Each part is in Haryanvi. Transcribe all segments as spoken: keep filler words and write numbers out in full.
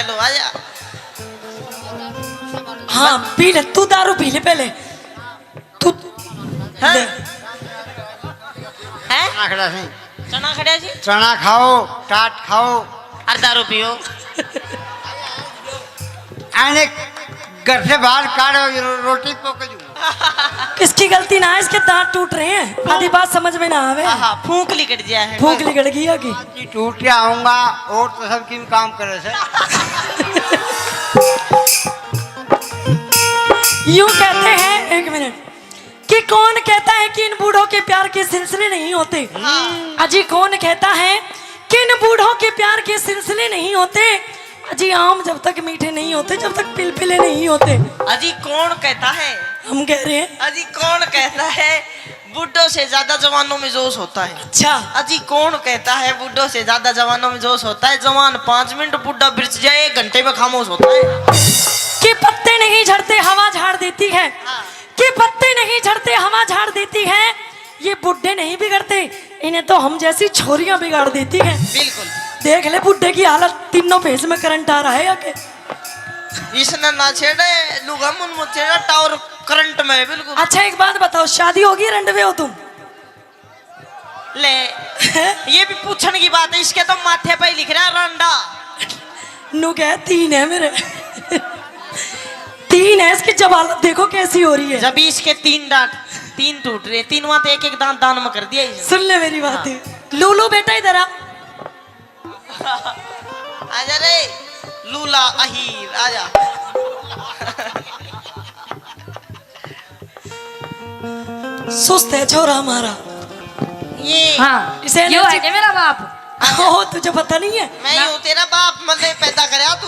तो आजा। हाँ, पी ले, तू दारू पी ले पहले। तू हाँ? ले। हैं? आखड़ा से। चना खड़ा जी? चना खाओ, टाट खाओ। और दारू पियो। आने घर से बाहर काढ़ो, रो-, रोटी पक जू। किसकी गलती ना है, इसके दांत टूट रहे हैं, आधी बात समझ में ना आवे। हाँ, हाँ, फूंक लिकट गया है। फूंक लिकट गई है कि? टूट के आऊंगा और तो सब किन काम करे से। यूं कहते हैं, एक मिनट, कि कौन कहता है कि इन बूढ़ों के प्यार के सिलसिले नहीं होते? हाँ। अजी, कौन कहता है कि इन बूढ़ों के प्यार के सिलसिले नहीं होते? अजी, आम जब तक मीठे नहीं होते, जब तक पिलपिले नहीं होते। अजी, कौन कहता है? हम कह रहे हैं। अजी, कौन कहता है बूढ़ों से ज्यादा जवानों में जोश होता है? अच्छा। अजी, कौन कहता है बूढ़ों से ज्यादा जवानों में जोश होता है? जवान पाँच मिनट, बूढ़ा बिरछ जाए, एक घंटे में खामोश होता है। कि पत्ते नहीं झड़ते, हवा झाड़ देती है। हाँ। कि पत्ते नहीं झड़ते, हवा झाड़ देती है। ये बुढ़े नहीं बिगड़ते, इन्हें तो हम जैसी छोरियां बिगाड़ देती हैं। बिल्कुल। देख ले बुढ़े की हालत, तीनों फेस में करंट आ रहा है या के? इसने ना छेड़े, लुगा मुन मत छेड़ा, टावर करंट में है बिल्कुल। अच्छा, एक बात बताओ, शादी होगी, रंडवे हो तुम? ले, ये भी पूछण की बात है, इसके तो माथे पे ही लिख रहा है रंडा। नु कह, तीन है मेरे। तीन है, इसकी जब हालत देखो कैसी हो रही है। जब इसके तीन दांत, तीन टूट रहे, तीनों तो एक एक दांत दान में कर दिया इसने। सुन ले मेरी बात। हाँ। लूलू बेटा इधर आ। आजा रे लूला अहीर, आजा। सुस्त है छोरा हमारा। ये हाँ, इसे यो energy है क्या मेरा बाप? ओ, तुझे पता नहीं है? मैं ही हूँ तेरा बाप, मतलब पैदा करया तू।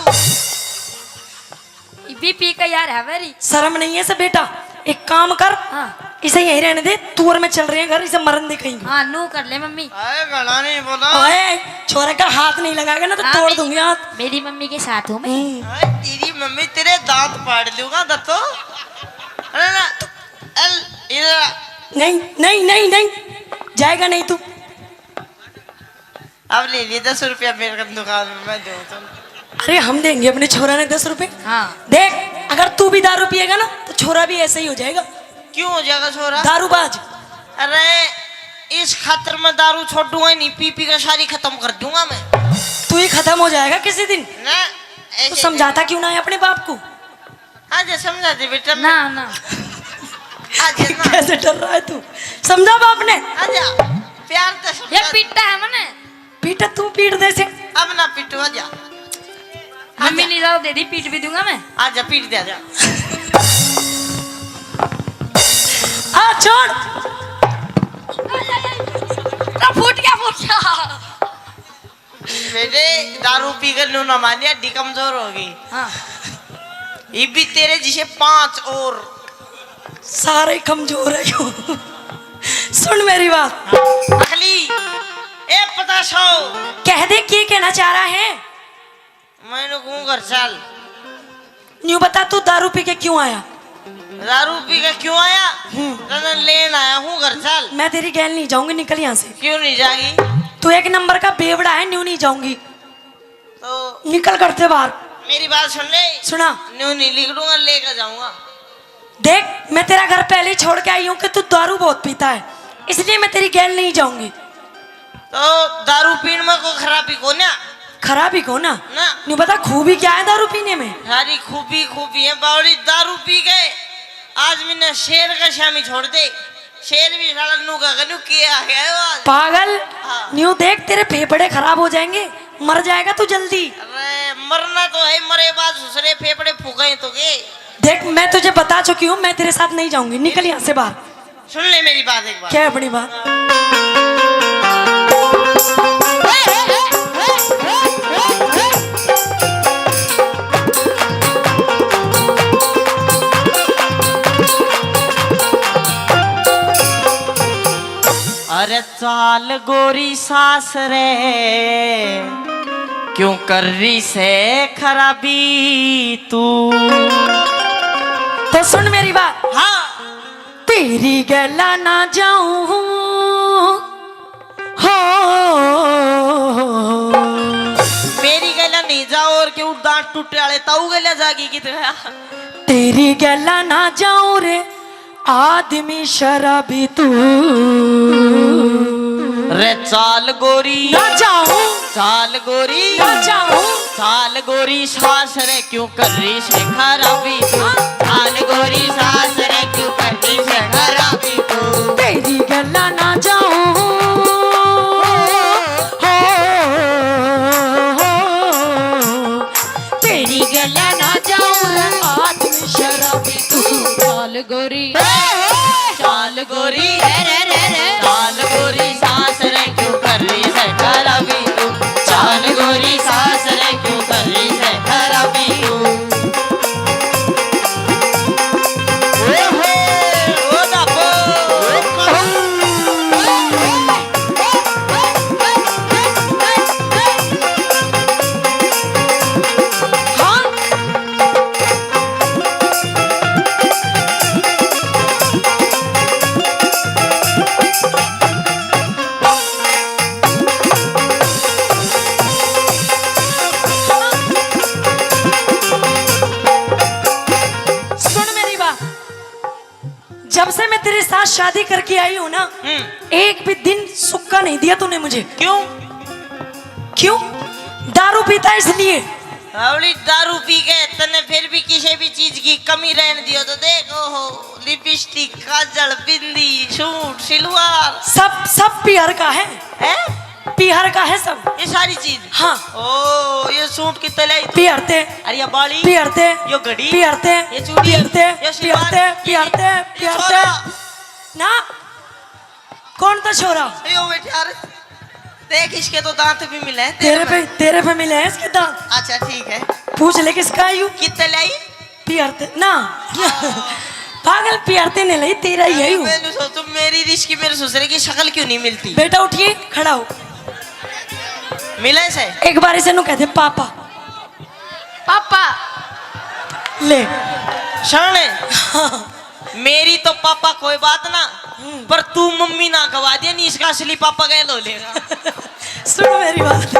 बीपी का यार है मेरी। शर्म नहीं है इसे बेटा, एक काम कर, हाँ। इसे यहीं रहने दे, तू और मैं चल रहे हैं घर, इसे मरन दे कहीं। हाँ, नू कर ले मम्मी। अरे घना नहीं बोला। ओए, छोरे का हाथ नहीं लगाएगा ना तो हाँ, तोड़ मेरी, दूंगी हाथ। मेरी मम्मी के साथ हूँ मैं। हम्म। अरे तेरी मम्मी, तेरे दांत पाड़ लूंगा दत्तो। अरे ना, अल, इधर आ। नहीं, नहीं, नहीं, नहीं, जाएगा नहीं तू। अब ले लिए दस रुपया मेरे को दुकान में, मैं दूँ तुम। अरे हम देंगे अपने छोरा ने दस रुपए। हाँ। देख, अगर तू भी दारू पिएगा ना तो छोरा भी ऐसा ही हो जाएगा। क्यों हो जाएगा छोरा? दारूबाज। अरे इस खातर मैं दारू छोड़ूंगा ही नहीं, पी पी के सारी खत्म कर दूंगा मैं। तू ही खत्म हो जाएगा किसी दिन। ना, ऐसे तू समझाता क्यों ना है अपने बाप को? आजा समझा दे बेटा। ना, ना। आजा ना। कैसे डर रहा है तू? समझा बाप ने? आजा, प्यार से समझा ये दे। पीटा है मने। पीटा तू, पीट दे से। अब ना पीटू, आजा। मम्मी आजा। नहीं जाओ दे दी, पीट भी दूंगा मैं। आजा, पीट दे, आजा। आ, छोड़। आ, फूट गया, फूट गया। बेटे, दारू पी कर न्यू ना मानिया, हड्डी कमजोर होगी। हाँ। ये भी तेरे जिसे पांच और। सारे कमजोर है क्यों? सुन मेरी बात। अखली, ए पता सौ। कह दे, क्या कहना चाह रहा है? मैंने कहूँ घर चल। न्यू बता, तू दारू पी के क्यों आया? दारू पी के क्यों आया? हम्म। तने लेन आया हूँ, घर चल। मैं तेरी गैल नहीं जाऊंगी, निकल यहाँ से। क्यों नहीं जाएगी? तू एक नंबर का बेवड़ा है, न्यू नहीं जाऊंगी। तो निकल घर से बाहर। मेरी बात सुन ले। सुना। न्यू नहीं निकलूंगा, लेकर जाऊंगा। देख, मैं तेरा घर पहले ही छोड़ के आई हूँ कि तू दारू बहुत पीता है, इसलिए मैं तेरी गैल नहीं जाऊंगी। तो दारू पीण में कोई खराबी को ना? खराबी को ना? ना। न्यू बता, खूबी क्या है दारू पीने में? सारी खूबी, खूबी है बावड़ी। दारू पी के आदमी ने शेर का श्यामी छोड़ दे। शेर भी साला नू का कन्नू के आ गया है वो आज। पागल, हाँ। न्यू देख, तेरे फेफड़े खराब हो जाएंगे, मर जाएगा तू जल्दी। अरे, मरना तो है, मरे बाद दूसरे फेफड़े फूके तो के। देख, मैं तुझे बता चुकी हूँ, मैं तेरे साथ नहीं जाऊंगी, निकल यहाँ से बाहर। सुन ले मेरी बात एक बार। क्या अपनी बात? अरे चाल गोरी सास रे, क्यों कर रही से खराबी तू? तो सुन मेरी बात। हाँ। तेरी गैला ना जाऊं हो। मेरी गैला नहीं जाओ और क्यों दांत टूटे वाले ताऊ गल्या जागी कित गया। तेरी गैला ना जाऊं रे आदमी शराबी तू। रे चाल गोरी ना जाऊं। चाल गोरी ना जाऊं। चाल गोरी सास रे क्यों कर रही से खराबी तू। चाल गोरी सास रे क्यों कर रही से खराबी तू। तेरी गैला ना जाऊं। हो, हो, हो। तेरी गैला ना जाऊं रे आदमी शराबी तू। चाल गोरी, चाल गोरी, रे, रे, रे, रे। चाल गोरी सास रे क्यों कर रही से खराबी तू। चाल गोरी सास रे क्यों कर रही से खराबी तू। ओ हो, ओ दापो। सुन मेरी बात, जब से मैं तेरे साथ शादी करके आई हूँ ना, हम्म। एक भी दिन सुक्का नहीं दिया तूने मुझे। क्यों? क्यों? दारू पीता इसलिए। अबली दारू पी के तन्ने फिर भी किसी भी चीज की कमी रहने दियो तो देख, ओहो, लिपस्टिक, काजल, बिंदी, सूट, सिलवार। सब, सब पीहर का है। हैं? पीहर का है सब। ये सारी चीज? हाँ। ओ, ये सूट कितने लाई तू? पीहर ते। अरे ये बाली? पीहर ते। यो घड़ी? पीहर ते। ये चूड़ी? पीहर ते। ये पीहर ते, सिलवार? पीहर ते, ये पीहर ते। छोरा? ना। कौन था छोरा? यो बैठे यार। देख, इसके तो दांत भी मिले हैं, तेरे तेरे पे, पे। तेरे पे मिले हैं इसके दांत। अच्छा, ठीक है। पूछ ले किसका है यू? कितने लाई? पीहर ते ना। पागल, पीहर ते नहीं लाई, तेरा ही है यू। मैं सोचू, मेरी रिश्की मेरे ससुरे की शक्ल क्यों नहीं मिलती? बेटा उठिए, खड़ा हो। मिले से? एक बार इसे नु कहते पापा। पापा। ले। शाणे। हाँ। मेरी तो पापा कोई बात ना, हम्म। पर तू मम्मी ना गवा दे, नहीं इसका असली पापा गैल हो लेगा। सुन मेरी बात।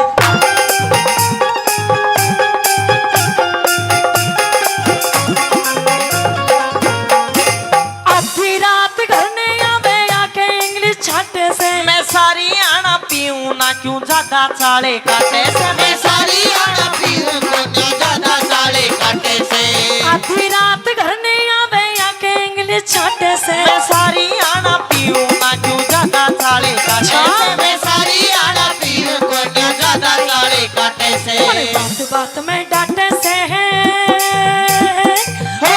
आधी रात घर ने आवे आके इंग्लिश छाटे से। मैं सारी आना पीऊं ना क्यों ज्यादा चाले काटे से। मैं सारी आना पीऊं ना क्यों ज्यादा चाले काटे से। आधी रात घर ने आवे आके इंग्लिश छाटे से। मैं सारी आना पीऊं ना क्यों ज्यादा चाले काटे से। मैं सारी आना पीऊं को क्यों ज्यादा चाले काटे से। मने बात बात में डांटे से है। हो।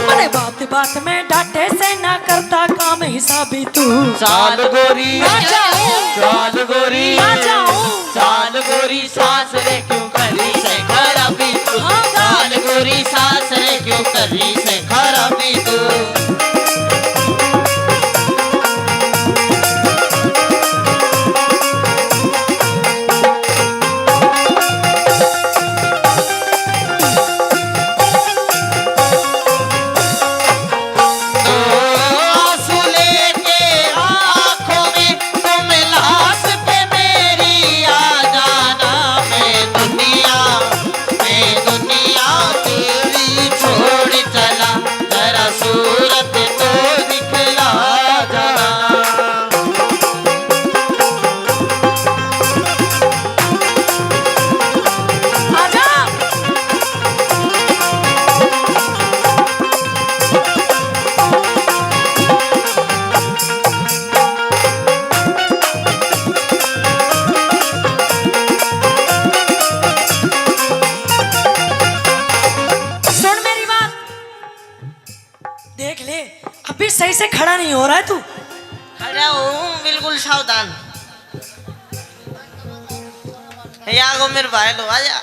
मने बात बात में डांटे से ना करता काम हिसाबी तू। चाल गोरी। ना जाऊं। चाल गोरी। ना जाऊं। चाल गोरी सास रे क्यों करी से खराबी तू। हाँ, हाँ। चाल गोरी सास रे क्यों करी से खराबी तू। सुन मेरी बात, देख ले, अभी सही से खड़ा नहीं हो रहा है तू। खड़ा हूँ, बिल्कुल सावधान। यहाँ को मेरे भाई लो, आजा।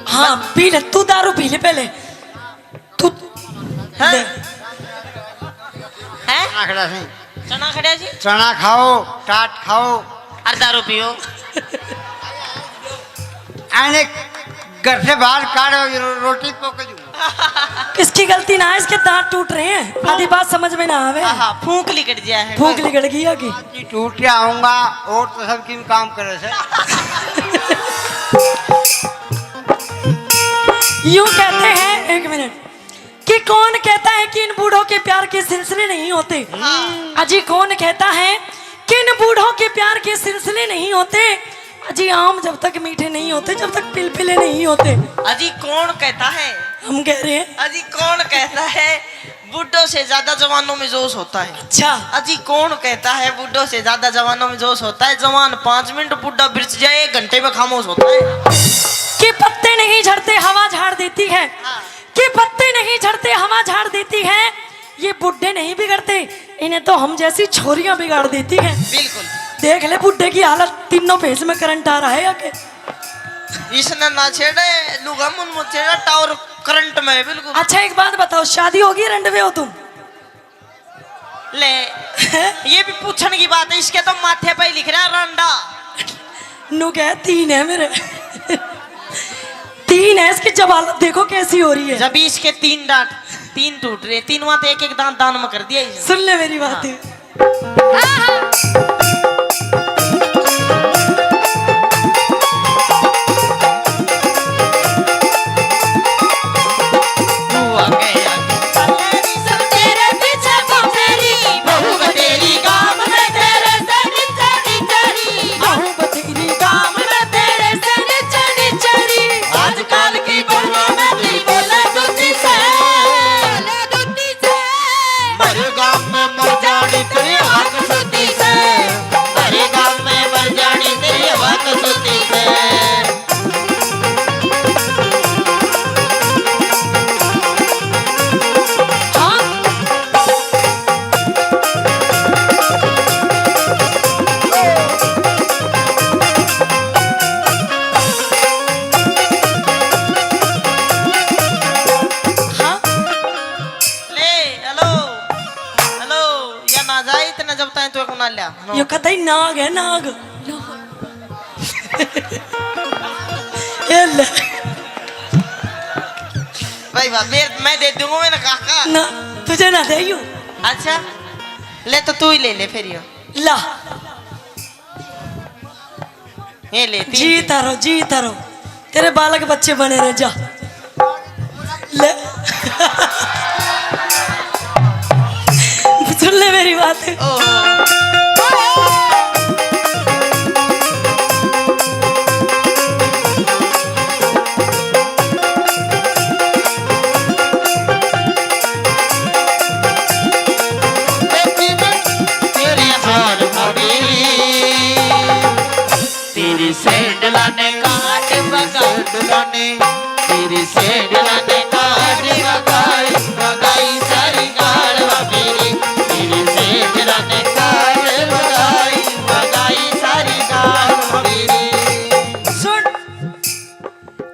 हाँ, पी ले, तू दारू पी ले पहले। तू हाँ? ले। हैं? चना खड़ा सी। चना खड़ा सी? चना खाओ, टाट खाओ। और दारू पियो। आने घर से बाहर काढ़ो, रो-, रोटी पक जू। इसकी गलती ना है, इसके दांत टूट रहे हैं, आधी बात समझ में ना आवे। हाँ, हाँ, फूंक लिकड़ गया है। फूंक लिकड़ गई है कि? जी, टूट के आऊंगा, और तो सब किन काम करे से। यूं कहते हैं, एक मिनट, कि कौन कहता है कि इन बूढ़ों के प्यार के सिलसिले नहीं होते? हाँ। अजी, कौन कहता है कि इन बूढ़ों के प्यार के सिलसिले नहीं होते? अजी, आम जब तक मीठे नहीं होते, जब तक पिलपिले नहीं होते। अजी, कौन कहता है? हम कह रहे हैं। अजी, कौन कहता है बूढ़ों से ज्यादा जवानों में जोश होता है? अच्छा। अजी, कौन कहता है बूढ़ों से ज्यादा जवानों में जोश होता है? जवान पाँच मिनट, बूढ़ा बिरछ जाए, एक घंटे में खामोश होता है। कि पत्ते नहीं झड़ते, हवा झाड़ देती है। हाँ। कि पत्ते नहीं झड़ते, हवा झाड़ देती है। ये बुड्ढे नहीं बिगड़ते, इन्हें तो हम जैसी छोरियां बिगाड़ देती हैं। बिल्कुल। देख ले बुड्ढे की हालत, तीनों फेस में करंट आ रहा है या के? इसने ना छेड़े, लुगा मुन मत छेड़ा, टावर करंट में है बिल्कुल। अच्छा, एक बात बताओ, शादी होगी, रंडवे हो तुम? ले, ये भी पूछण की बात है, इसके तो माथे पे ही लिख रहा है रंडा। नु कह, तीन है मेरे। तीन है, इसकी जब हालत देखो कैसी हो रही है। जब इसके तीन दांत, तीन टूट रहे, तीनों तो एक एक दांत दान में कर दिया इसने। सुन ले मेरी बात। हाँ। आजकल की बहुओं में भी बोले दूती से। बोले दूती से। मरे गाम में मर जानी तेरी आंख सूती से। मरे गाम में मर जानी तेरी आंख सूती से। हाँ? ले, हेलो, हेलो, या ना जाए इतने जब ताई तो को ना लिया। यो कतई नाग है, नाग। ये ले। भाई वाह, मैं, मैं दे दूंगा, मैंने कहा। ना, तुझे ना दे यूं। अच्छा, ले तो तू ही ले ले फिर यो। ला। ये ले, तीन जी दे। तारो, जी तारो, तेरे बालक बच्चे बने रह जा। ले। सुन ले मेरी बात। ओहो। तेरी हार मड़ी। तेरी सैंडला ने काट बगाई, सैंडला ने, तेरी सैंडला ने काट बगाई, बगाई सारी गाल वा मेरी। तेरी सैंडला ने काट बगाई, बगाई सारी गाल वा मेरी। सुन।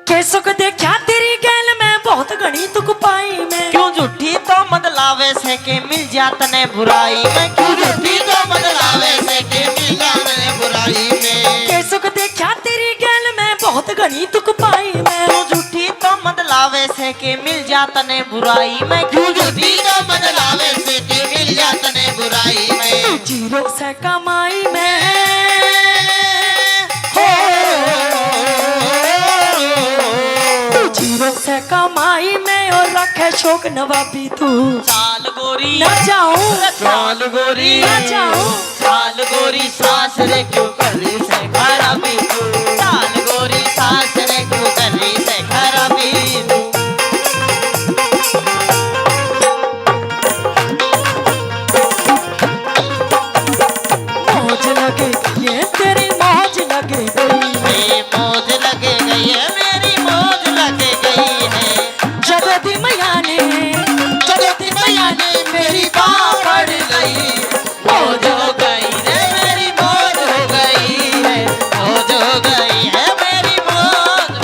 के सुख देखा तेरी गैल में बहुत घणी तुक पाई में। क्यों झूठी तो मत लावे से के मिल जा तने बुराई में। क्यों झूठी तो मत लावे से के मिल जा तने बुराई में। के सुख देखा तेरी गैल में बहुत घणी तुक पाई में। क्यों झूठी तो मत लावे से के मिल जा तने बुराई में। क्यों झूठी तो मत लावे से के मिल जा तने बुराई में। तू जीरो से कमाई में। हो। तू जीरो से कमाई में और रखे शौक नवाबी तू। चाल गोरी। ना जाऊं। चाल गोरी। ना जाऊं। चाल गोरी सास रे क्यों कर रही से खराबी तू। चाल गोरी सास रे क्यों कर रही से खराबी तू। मौज लग गई है तेरी, मौज लग गई। मेरी मौज लग गई है, मेरी मौज लग गई है। जदों दी मैया ने, जदों दी मैया ने मेरी बांह फड़ लई। मौज हो गई रे, मेरी मौज हो गई है, मौज हो गई है, मेरी मौज।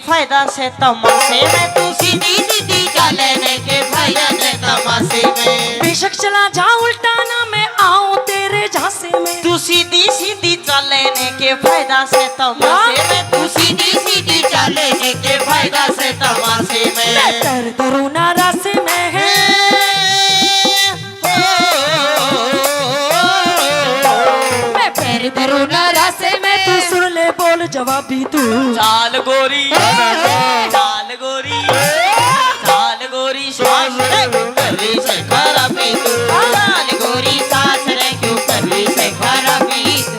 फायदा से तमाशे में। तू सीधी सीधी चाले ने के फायदा से तमाशे में। बेशक चला जा उल्टा ना मैं आऊं तेरे झांसे में। तू सीधी सीधी चाले ने के फायदा से तमाशे में। तू सीधी सीधी चाले ने के फायदा से तमाशे में। मैं कर करूँ ना रस में है। मैं पैर धरूं ना रास्ते में, तू सुन ले बोल जवाबी तू। चाल गोरी, चाल गोरी, चाल गोरी, सास रे क्यों कर रही से खराबी तू। चाल गोरी, सास रे क्यों कर रही से खराबी तू।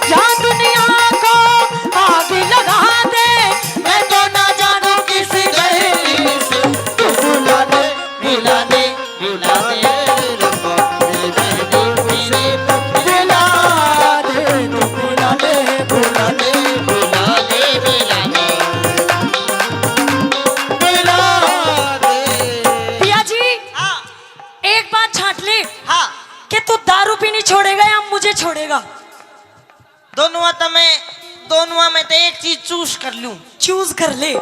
जा दुनिया को आग लगा दे, मैं तो ना जानू किस गली से तू बुला दे, बुला दे, बुला दे। बुला दे, तू बुला दे, बुला दे, बुला दे, बुला दे। बुला दे। पिया जी, हाँ। एक बात छांट ले हाँ। कि तू दारू पीनी छोड़ेगा या मुझे छोड़ेगा? दोनों में, दोनों में तो एक चीज चूज कर लूं। चूज कर ले।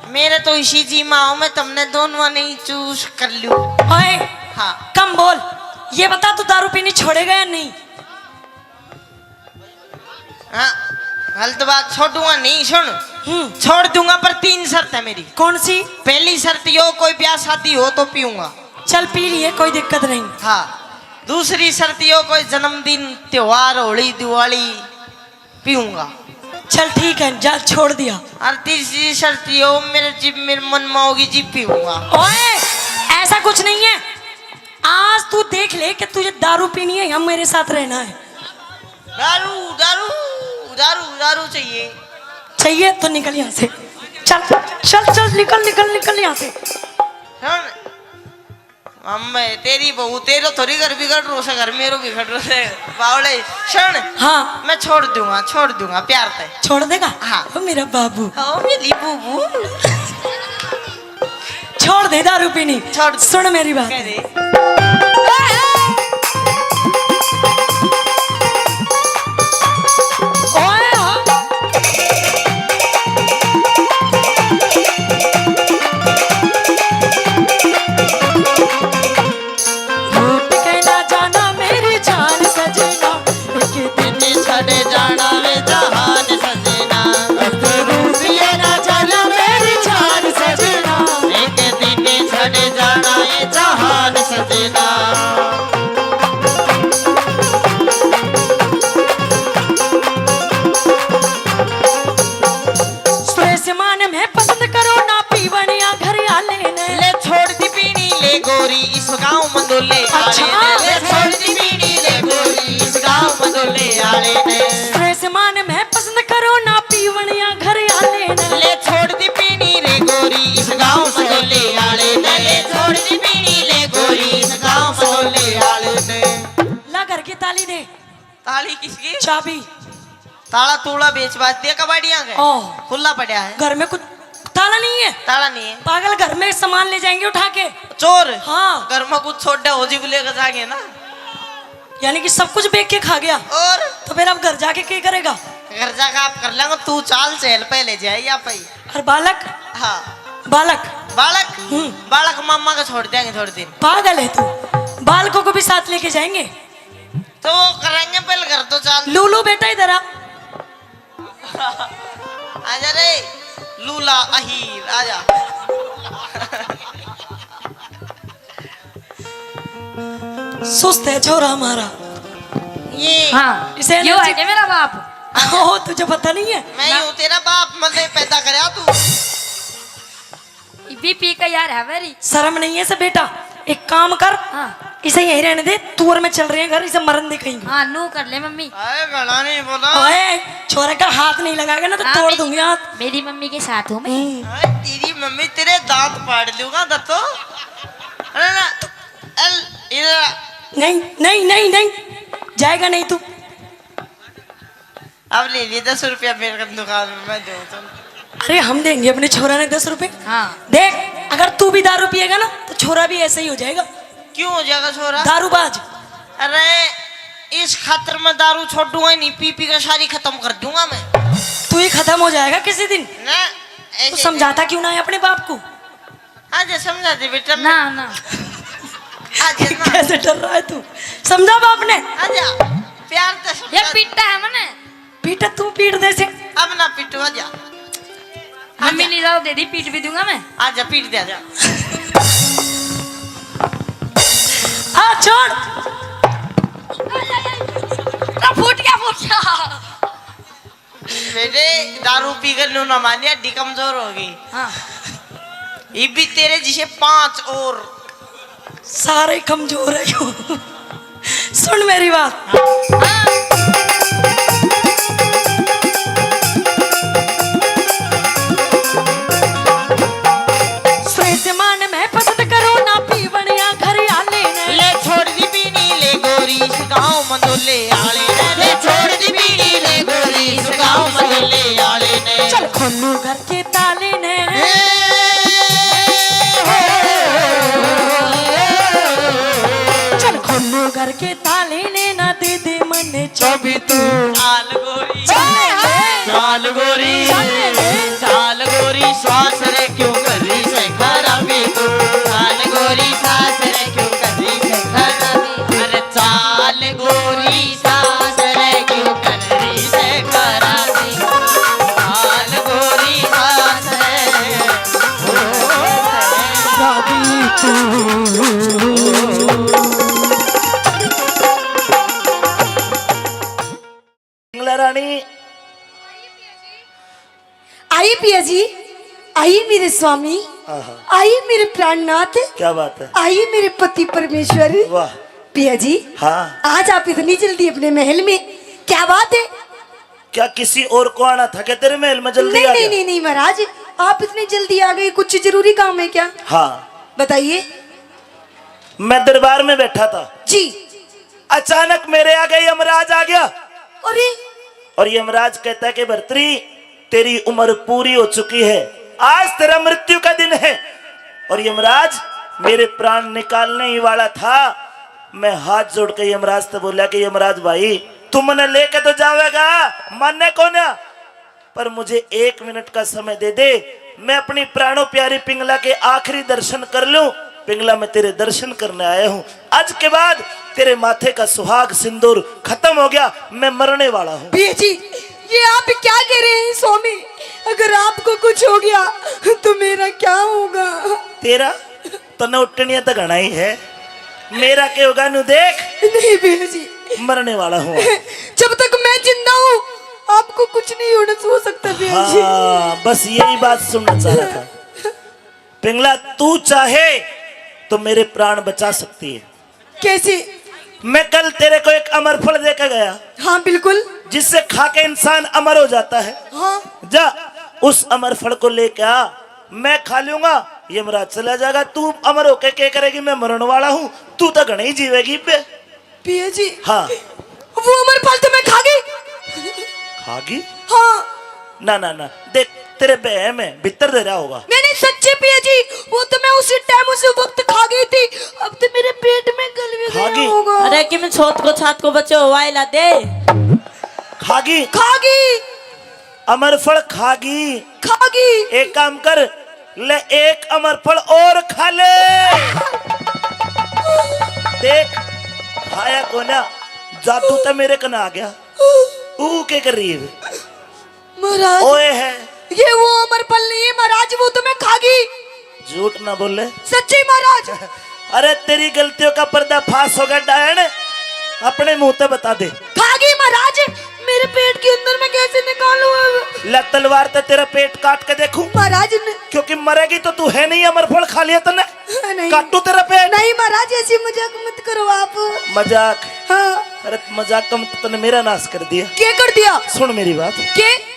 मेरे तो इसी जी में आओ, मैं तुमने दोनों नहीं चूज कर लूं। ओए, हाँ। कम बोल। ये बता, तू दारू पीनी छोड़ेगा या नहीं? हाँ, गलत बात, छोड़ूंगा नहीं। सुन, हम्म। छोड़ दूंगा, पर तीन शर्त है मेरी। कौन सी? पहली शर्त यो, कोई ब्याह शादी हो तो पीऊंगा। चल, पी लिए, कोई दिक्कत नहीं। हाँ, दूसरी शर्त यो, कोई जन्मदिन, त्योहार, होली, दिवाली, पीऊंगा। चल ठीक है, जा, छोड़ दिया। और तीसरी शर्त यो, मेरे जिब मेरे मन में होगी, जिब पीऊंगा। ओए, ऐसा कुछ नहीं है। आज तू देख ले कि तुझे दारू पीनी है या मेरे साथ रहना है। दारू, दारू, दारू, दारू चाहिए। चाहिए तो निकल यहाँ से। चल, चल, चल, निकल, निकल, निकल यहाँ से। सुन, अम्मे, तेरी बहू, तेरो थोड़ी घर बिगड़ रो से, घर मेरो बिगड़ रो से। बावले, सुन। हाँ। मैं छोड़ दूंगा, छोड़ दूंगा, प्यार ते। छोड़ देगा? हाँ। ओ मेरा बाबू। ओ मेरी बूबू। छोड़ दे दारू पीनी। छोड़ दे। सुन मेरी बात। कह दे। ओए हो। रूठ के ना जाना मेरी जान सजना, एक दिन छड़ जाना वे जहान सजना। रूठ के ना जाना मेरी जान सजना, एक दिन छड़ जाना वे जहान सजना। सुरेश मान में पसंद करो ना पीवनिया घर आले ने। ले छोड़ दी पीनी ले गोरी इस गांव मंदोले आले ने। अच्छा। ले छोड़ दी पीनी ले गोरी इस गांव मंदोले आले ने। सुरेश मान में पसंद करो ना पीवनिया घर आले ने। ले छोड़ दी पीनी रे गोरी इस गांव मंदोले आले ने। ले छोड़ दी पीनी ले गोरी इस गांव मंदोले आले ने। ला घर की ताली दे। ताली किसकी? चाबी। ताला तूला बेच बाच दिया कबाड़ियां के। ओह। खुला पड़ा है। घर में कुछ ताला नहीं है? ताला नहीं है। पागल, घर में सामान ले जाएंगे उठा के। चोर? हाँ। घर में कुछ छोड़ा हो जी को लेकर जाएंगे ना। यानी कि सब कुछ बेच के खा गया। और? तो फिर अब घर जाके क्या करेगा? घर जाके आप कर लेंगे, तू चाल चहल पहले जाए या पई। और बालक? हाँ। बालक? बालक? हम्म। बालक मामा को छोड़ देंगे थोड़े दिन। पागल है तू, बालकों को भी साथ लेके जाएंगे। तो वो करेंगे पहले घर तो चाल। लूलू बेटा इधर आ। आजा रे लूला अहीर, आजा। सुस्त है छोरा हमारा। ये हाँ, इसे यो है energy क्या मेरा बाप? ओ, तुझे पता नहीं है? मैं ना। यूं तेरा बाप, मैंने पैदा करया तू। बीपी का यार है मेरी। शर्म नहीं है इसे बेटा? एक काम कर, हाँ। इसे यहीं रहने दे, तू और मैं चल रहे हैं घर, इसे मरन दे कहीं। हाँ, नू कर ले मम्मी। आए, घना नहीं बोला। ओए, छोरे का हाथ नहीं लगाएगा ना तो हाँ, तोड़ मेरी, दूंगी हाथ। मेरी मम्मी के साथ हूँ मैं। हम्म। आए, तेरी मम्मी तेरे दांत पाड़ लूंगा दत्तो। अरे ना, अल, इधर आ। नहीं, नहीं, नहीं, नहीं, जाएगा नहीं तू। अब ले लिए दस रुपया मेरे को दुकान में, मैं दूँ तुम। अरे, हम देंगे अपने छोरा ने दस रुपए। हाँ। देख, अगर तू भी दारू पिएगा ना तो छोरा भी ऐसा ही हो जाएगा। क्यों हो जाएगा छोरा? दारूबाज। अरे, इस खातर मैं दारू छोड़ूंगा ही नहीं, पी पी के सारी खत्म कर दूंगा मैं। तू ही खत्म हो जाएगा किसी दिन। ना, तू ऐसे समझाता क्यों ना है अपने बाप को? आजा, समझा दे बेटा। ना, ना। आजा ना। कैसे डर रहा है तू? समझा बाप ने? आजा, प्यार तो ये समझा। पीटा है मने। पीटा तू, पीट दे से। अब ना पीटू, आजा। मम्मी आजा। नहीं जाओ, दे दी, पीट भी दूंगा मैं। आजा, पीट दे, आजा। आ, छोड़। आ, फूट गया, फूट गया। बेटे, दारू पी कर न्यू ना मानिया, डी कमजोर होगी। हाँ। ये भी तेरे जिसे पांच और। सारे कमजोर है क्यों? सुन मेरी बात। हाँ। स्वेज मान में पसंद करो ना पीवणिया घर आले ने। ले छोड़ दी बीड़ी ले गोरी इस गाँव मंदोले आले ने। ले छोड़ दी बीड़ी ले गोरी इस गाँव मंदोले आले ने। चल खोलू घर के ताले ने। ए, हो, हो, हो, हो। चल खोलू घर के ताले ने ना दे दे मन्ने चाबी तू। चाल गोरी। चाल गोरी। चाल गोरी। सांस रे क्यों कर रही से खराबी तू। चाल गोरी सांस रे क्यों कर रही से खराबी। अरे चाल गोरी सांस रे क्यों कर रही से खराबी। चाल गोरी सांस रे। पिंगला रानी। आई पिया जी, आई मेरे स्वामी, आहा। आई मेरे प्राणनाथ, क्या बात है? आई मेरे पति परमेश्वर। वाह। पिया जी, हाँ। आज आप इतनी जल्दी अपने महल में, क्या बात है? क्या किसी और को आना था क्या तेरे महल में? जल्दी नहीं, आ नहीं, गया। नहीं, नहीं महाराज, आप इतनी जल्दी आ गए, कुछ जरूरी काम है क्या? हाँ। बताइए। मैं दरबार में बैठा था जी। अचानक मेरे आगे यमराज आ गया। अरे। और यमराज कहता है कि भरतरी, तेरी उम्र पूरी हो चुकी है, आज तेरा मृत्यु का दिन है। और यमराज, मेरे प्राण निकालने ही वाला था। मैं हाथ जोड़ के यमराज से बोला कि यमराज भाई, तू मने लेके तो जावेगा, माने को ना, पर मुझे एक मिनट का समय दे दे, मैं अपनी प्राणों प्यारी पिंगला के आखिरी दर्शन कर लूं। पिंगला, मैं तेरे दर्शन करने आया हूं। आज के बाद तेरे माथे का सुहाग सिंदूर खत्म हो गया, मैं मरने वाला हूं। पिया जी, ये आप क्या कह रहे हैं स्वामी? अगर आपको कुछ हो गया तो मेरा क्या होगा? तेरा तन्ने उठनिया तो घना ही है, मेरा के होगा नु देख। नहीं भैया जी। मरने वाला हूँ। जब तक मैं जिंदा हूँ, आपको कुछ नहीं होना हो सकता भैया जी। हाँ, बस यही बात सुनना चाह रहा था। पिंगला, तू चाहे तो मेरे प्राण बचा सकती है। कैसे? मैं कल तेरे को एक अमर फल दे के गया। हाँ, बिल्कुल। जिससे खा के इंसान अमर हो जाता है। हाँ। जा, उस अमर फल को लेके आ, मैं खा लूंगा, यमराज चला जाएगा। तू अमर होके क्या करेगी? मैं मरण वाला हूँ, तू तो घणे ही जीवेगी बे। पिया जी। हाँ। वो अमर फल तो मैं खा गई। खा गई? हाँ। ना, ना, ना, देख, तेरे बहम है, भीतर दे रहा होगा। नहीं, नहीं, सच्चे पिया जी, वो तो मैं उसी टाइम, उसी वक्त खा गई थी। अब तो मेरे पेट में गल भी खा गया गई? होगा। अरे, कि मैं छत को, छत को बचे हो, वायला दे। खा गई? खा गई। अमर फल खा गई? खा गई। एक काम कर, ले एक अमर फल और खा ले। देख, खाया कोना, जादू तो मेरे कने आ गया। ऊ के कर रही है? महाराज, ओए है। ये वो अमर फल नहीं है महाराज, वो तो मैं खा गई। झूठ ना बोले। सच्ची महाराज। अरे, तेरी गलतियों का पर्दाफाश होगा डायन, अपने मुंह ते बता दे। खा गई महाराज, मेरे पेट के अंदर मैं कैसे निकालूं अब? ले तलवार ते तेरा पेट काट के देखूं। महाराज न- क्योंकि मरेगी तो तू है नहीं, अमर फल खा लिया तन्ने। नहीं। काटू तेरा पेट। नहीं महाराज, ऐसी मजाक मत करो आप। मजाक? हाँ। अरे मजाक का मतलब तन्ने मेरा नाश कर दिया। क्या कर दिया? सुन मेरी बात। के?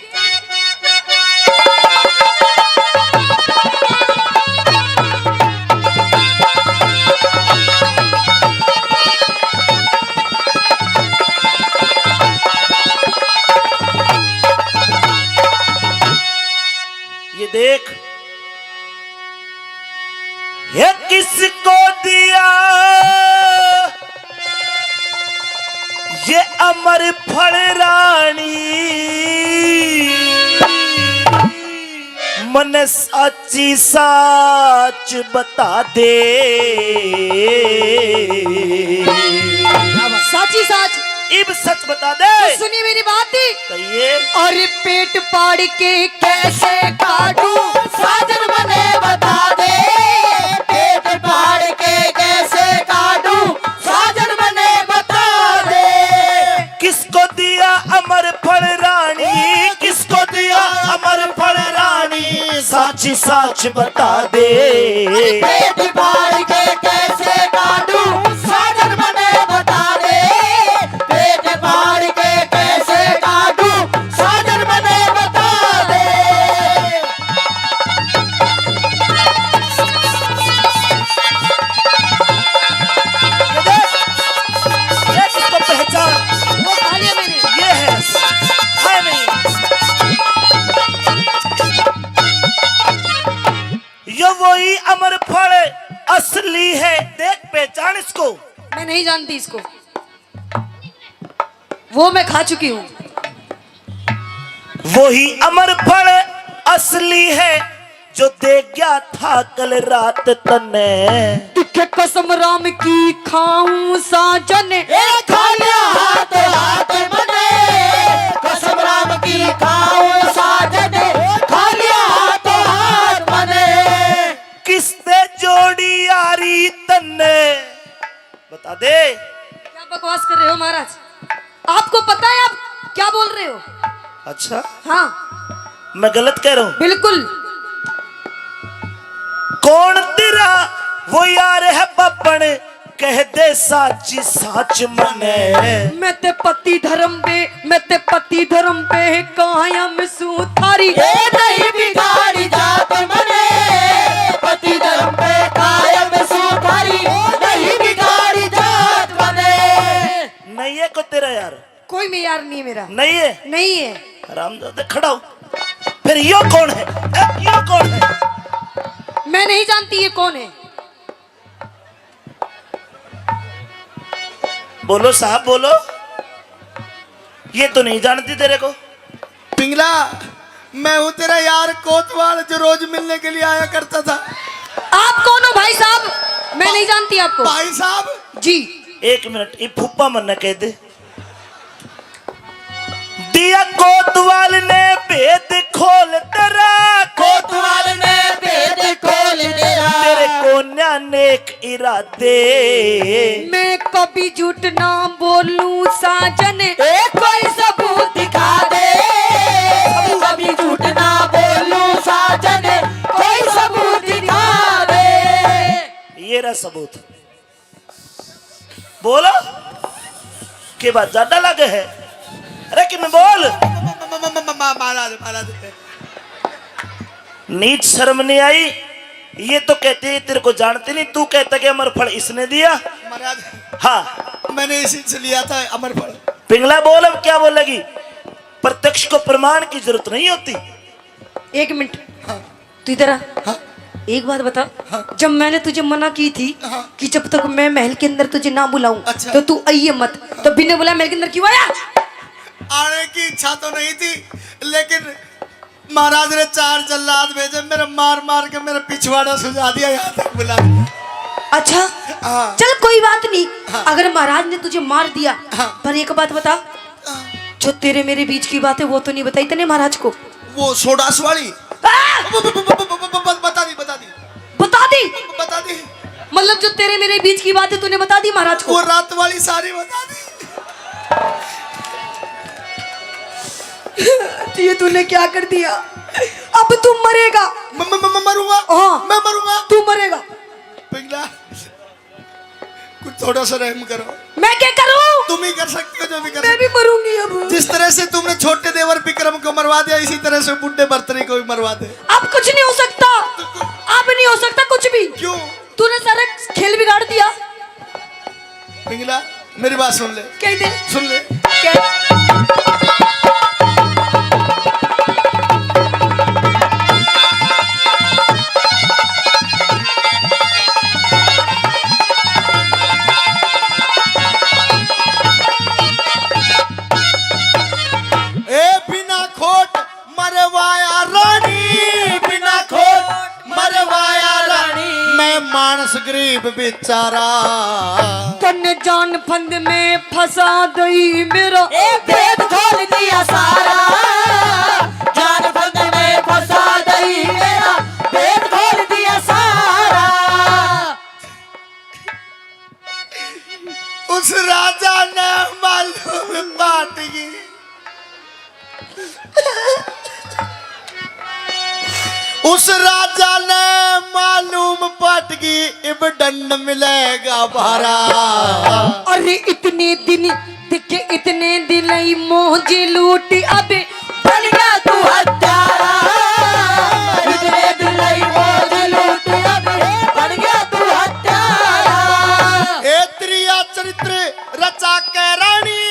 ये देख, ये किसको दिया ये अमर फल रानी, मने साची साच बता दे। साची साच। इब सच बता दे। तो सुनी मेरी बात ही। कहिए। और पेट पाड़ के कैसे काटूं, साजन मने बता दे। पेट पाड़ के कैसे काटूं, साजन मने बता दे। किसको दिया अमर फल रानी, किसको दिया अमर फल रानी, साची साच बता दे। अरे पेट फाड़ के कैसे काटूं, साजन मने बता दे। पेट फाड़ के कैसे काटूं, साजन मने बता दे। ये देख, देख इसको पहचान। वो खा लिया मैंने। ये है, है नहीं। ये वही अमर फल असली है। देख, पहचान इसको। मैं नहीं जानती इसको, वो मैं खा चुकी हूँ। वही अमर फल असली है, जो दे गया था कल रात तन्ने। तुखे कसम राम की खाऊं साजन। ए खालिया हाथ हाथ मने, कसम राम की खाऊं साजन। खालिया हाथ हाथ मने। किसने जोड़ी यारी तन्ने? बता दे। क्या बकवास कर रहे हो महाराज? आपको पता है आप क्या बोल रहे हो? अच्छा, हाँ। मैं गलत कह रहा हूँ? बिल्कुल। कौन तेरा वो यार है बापन, कह दे साची साच मने। मैं ते पति धर्म पे, मैं ते पति धर्म पे कायम सूं थारी। ए नहीं बिगाड़ी जात मने, पति धर्म पे कायम सूं थारी। नहीं बिगाड़ी जात मने। नहीं है कोई तेरा यार? कोई में यार नहीं मेरा। नहीं है? नहीं है। हरामजादे, खड़ा हो। फिर यो कौन है? ए, यो कौन है? मैं नहीं जानती ये कौन है। बोलो साहब, बोलो। ये तो नहीं जानती तेरे को। पिंगला, मैं हूँ तेरा यार कोतवाल, जो रोज मिलने के लिए आया करता था। आप कौन हो भाई साहब? मैं नहीं जानती आपको। भाई साहब। जी। एक मिनट, ये फूफा मन्ने कह दे। दिया कोतवाल ने भेद खोल तेरा, कोतवाल ने भेद खोल तेरा। तेरे कोन्या नेक इरादे। मैं कभी झूठ ना बोलूं साजन। ए, कोई सबूत दिखा दे। कभी झूठ ना बोलूं साजन, कोई सबूत दिखा दे। ये रहा सबूत। बोलो, के बात ज्यादा लगे है? अरे कि मैं बोल। म-, म-, म-, म-, म-, म-, महाराज, महाराज। नीच शर्म नहीं आई? ये तो कहते हैं तेरे को जानते नहीं, तू कहता कि अमर फल इसने दिया। महाराज, हाँ। मैंने इसी से लिया था अमर फल। पिंगला बोल, अब क्या बोलेगी? प्रत्यक्ष को प्रमाण की जरूरत नहीं होती। एक मिनट। हाँ। तू इधर आ। हाँ। एक बात बता, हाँ। जब मैंने तुझे मना की थी, हाँ। कि जब तक मैं महल के अंदर तुझे ना बुलाऊं, अच्छा। तो तू आइए मत, तो बिना बुलाए महल के अंदर क्यों आया? आने की इच्छा तो नहीं थी, लेकिन महाराज ने चार जल्लाद भेजे, मेरे मार मार के मेरा पिछवाड़ा सुजा दिया, यहाँ तक बुला दिया। अच्छा, हाँ। चल कोई बात नहीं, हाँ। अगर महाराज ने तुझे मार दिया, हाँ। पर एक बात बता, हाँ। जो तेरे मेरे बीच की बात है वो तो नहीं बताई तने महाराज को? वो सोडास वाली? आ! ब-, ब-, ब-, ब-, ब-, बता दी, बता दी। बता दी? ब-, बता दी। मतलब जो तेरे मेरे बीच की बात है तूने बता दी महाराज को? वो रात वाली सारी बता दी। ये तूने क्या कर दिया? अब तू मरेगा। म-, म-, म-, म-, मरूंगा। हाँ। मैं मरूंगा। तू मरेगा। पिंगला, कुछ थोड़ा सा रहम करो। मैं क्या करूं? तुम ही कर सकती हो जो भी कर मैं सकती भी मरूंगी अब। जिस तरह से तुमने छोटे देवर विक्रम को मरवा दिया, इसी तरह से बूढ़े भरतरी को भी मरवा दे। अब कुछ नहीं हो सकता। अब नहीं हो सकता कुछ भी। क्यों? तूने सारा खेल बिगाड़ दिया। पिंगला, मेरी बात सुन ले। कह दे। सुन ले। क्या? ए बिना खोट मरवाया रानी, बिना खोट मरवाया रानी। मैं मानस गरीब बेचारा। तन्ने जान फंद में फंसा दई मेरा। ए भेद खोल दिया सारा। जान फंद में फंसा दई मेरा। भेद खोल दिया सारा। उस राजा ने मालूम पाट गई। उस राजा ने मालूम पाट गई, इब दंड मिलेगा भारा। अरे इतने दिन देखे, इतने दिन ही मौज लूटी, अब बन गया तू हत्यारा। इतने दिन ही मौज लूटी, अब बन गया तू हत्यारा। ए त्रिया चरित्र रचा के रानी,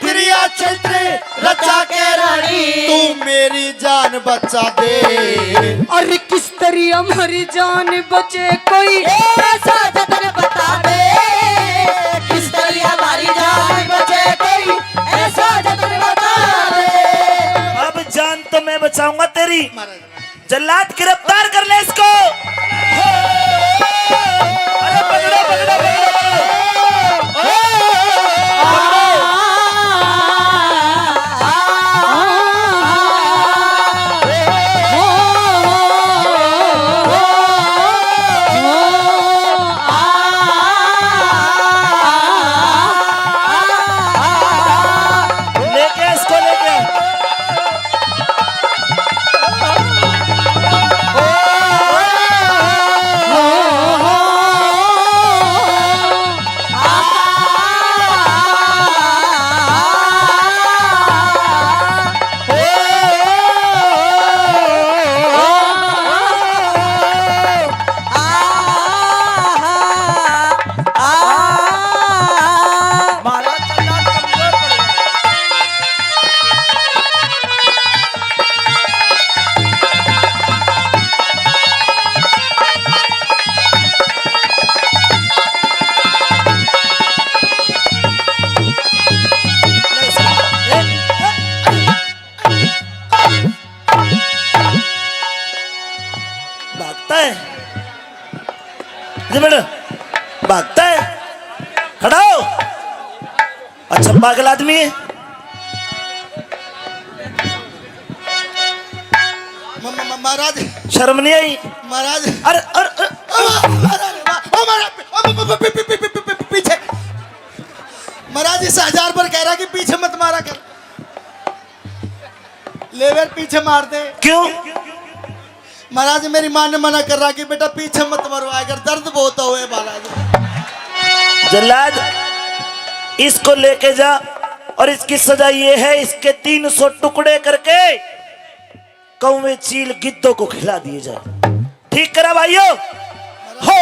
त्रिया चरित्र रचा के रानी, तू मेरी जान बचा दे। अरे किस तरी हमारी जान बचे कोई, ए, ऐसा जतन बता दे। किस तरी हमारी जान बचे कोई, ऐसा जतन बता दे। अब जान तो मैं बचाऊंगा तेरी। जल्लाद गिरफ्तार कर ले इसको। अरे पकड़ो, पकड़ो, पकड़ो, पकड़ो। लेके इसको लेके। भागता है, ये बेटा, भागता है। खड़ा हो। अच्छा, पागल आदमी है। म-, म-, म-, महाराज। शर्म नहीं आई? महाराज। अरे, अरे, अरे। ओ, महाराज, ओ, महाराज, ओ, म-, म-, म-, पी-, पी-, पी-, पी-, पी-, पी-, पीछे। महाराज, इस हजार बार कह रहा कि पीछे मत मारा कर। ले बेर पीछे मार दे। क्यों? महाराज, मेरी माँ ने मना कर रहा कि बेटा पीछे मत मरवाया कर, दर्द बहुत होए महाराज। जल्लाद, इसको लेके जा और इसकी सजा ये है, इसके तीन सौ टुकड़े करके कौवे चील गिद्धों को खिला दिए जाए। ठीक करा भाइयों। हो।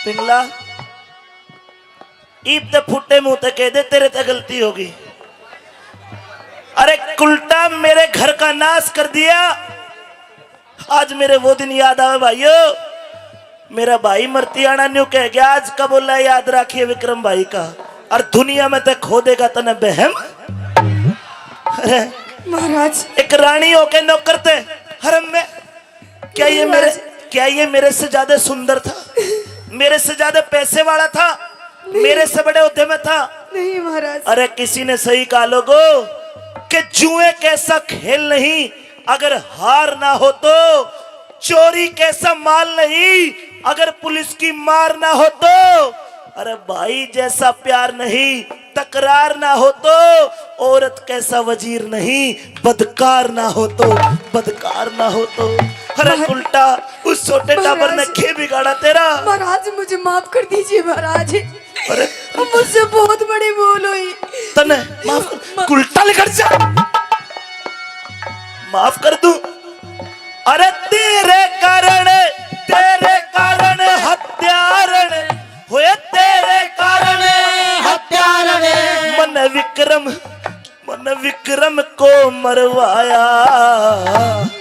पिंगला, ईब ते फुटे मुंह ते कह दे, तेरे ते गलती होगी। अरे कुलटा मेरे घर का नाश कर दिया। आज मेरे वो दिन याद आवे भाइयों, मेरा भाई मरतियाना न्यू कह गया, आज का बोला याद रखिए विक्रम भाई का, और दुनिया में ते खो देगा तने बहम। अरे महाराज। एक रानी होके नौकर ते हरम में, क्या ये मेरे, महाराज। क्या ये मेरे से ज्यादा सुंदर था? तेरे से ज्यादा पैसे वाला था, नहीं। मेरे से बड़े ओहदे में था। नहीं महाराज। अरे किसी ने सही कहा लोगो कि जुए कैसा खेल नहीं, अगर हार ना हो तो, चोरी कैसा माल नहीं, अगर पुलिस की मार ना हो तो, अरे भाई जैसा प्यार नहीं, तकरार ना हो तो, औरत कैसा वजीर नहीं, बदकार ना हो तो, बदकार ना हो तो। अरे महा-, उल्टा उस छोटे टाबर ने महाराज, खे बिगाड़ा तेरा। महाराज मुझे माफ कर दीजिए महाराज। अरे मुझसे बहुत बड़ी भूल हुई। तने माफ कर, म- उल्टा निकल जा। माफ कर दूं। अरे तेरे कारण, तेरे कारण हत्यारण होए, तेरे कारण हत्यारण। मन विक्रम, मन विक्रम को मरवाया।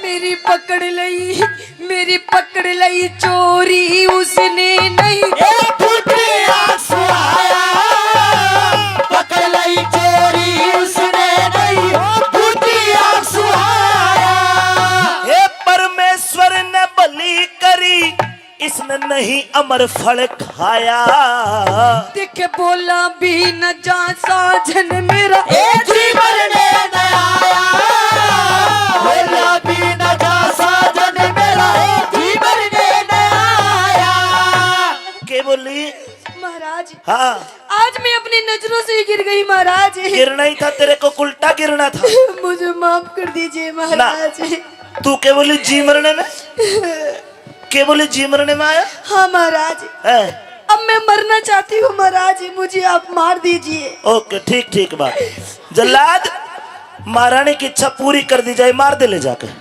मेरी पकड़ लई, मेरी पकड़ लई चोरी उसने नहीं। ए फूटे आंसू आया, पकड़ लई चोरी उसने नहीं, फूटे आंसू आया। हे परमेश्वर ने भली करी, इसने नहीं अमर फल खाया। देखे बोला भी न जा साजन मेरा, ए जीवन में न आया। बोला भी न जा साजन मेरा, ए जीवन में न आया। के बोली? महाराज, हाँ। आज मैं अपनी नजरों से ही गिर गई महाराज। गिरना ही था तेरे को, उल्टा गिरना था। मुझे माफ कर दीजिए महाराज। तू के बोली जी मरने में? के बोली जी मरने में आया? हाँ महाराज। हैं? अब मैं मरना चाहती हूँ महाराज, मुझे आप मार दीजिए। ओके, ठीक, ठीक बात। जल्लाद, महारानी की इच्छा पूरी कर दी जाए, मार दे ले जाके। ओ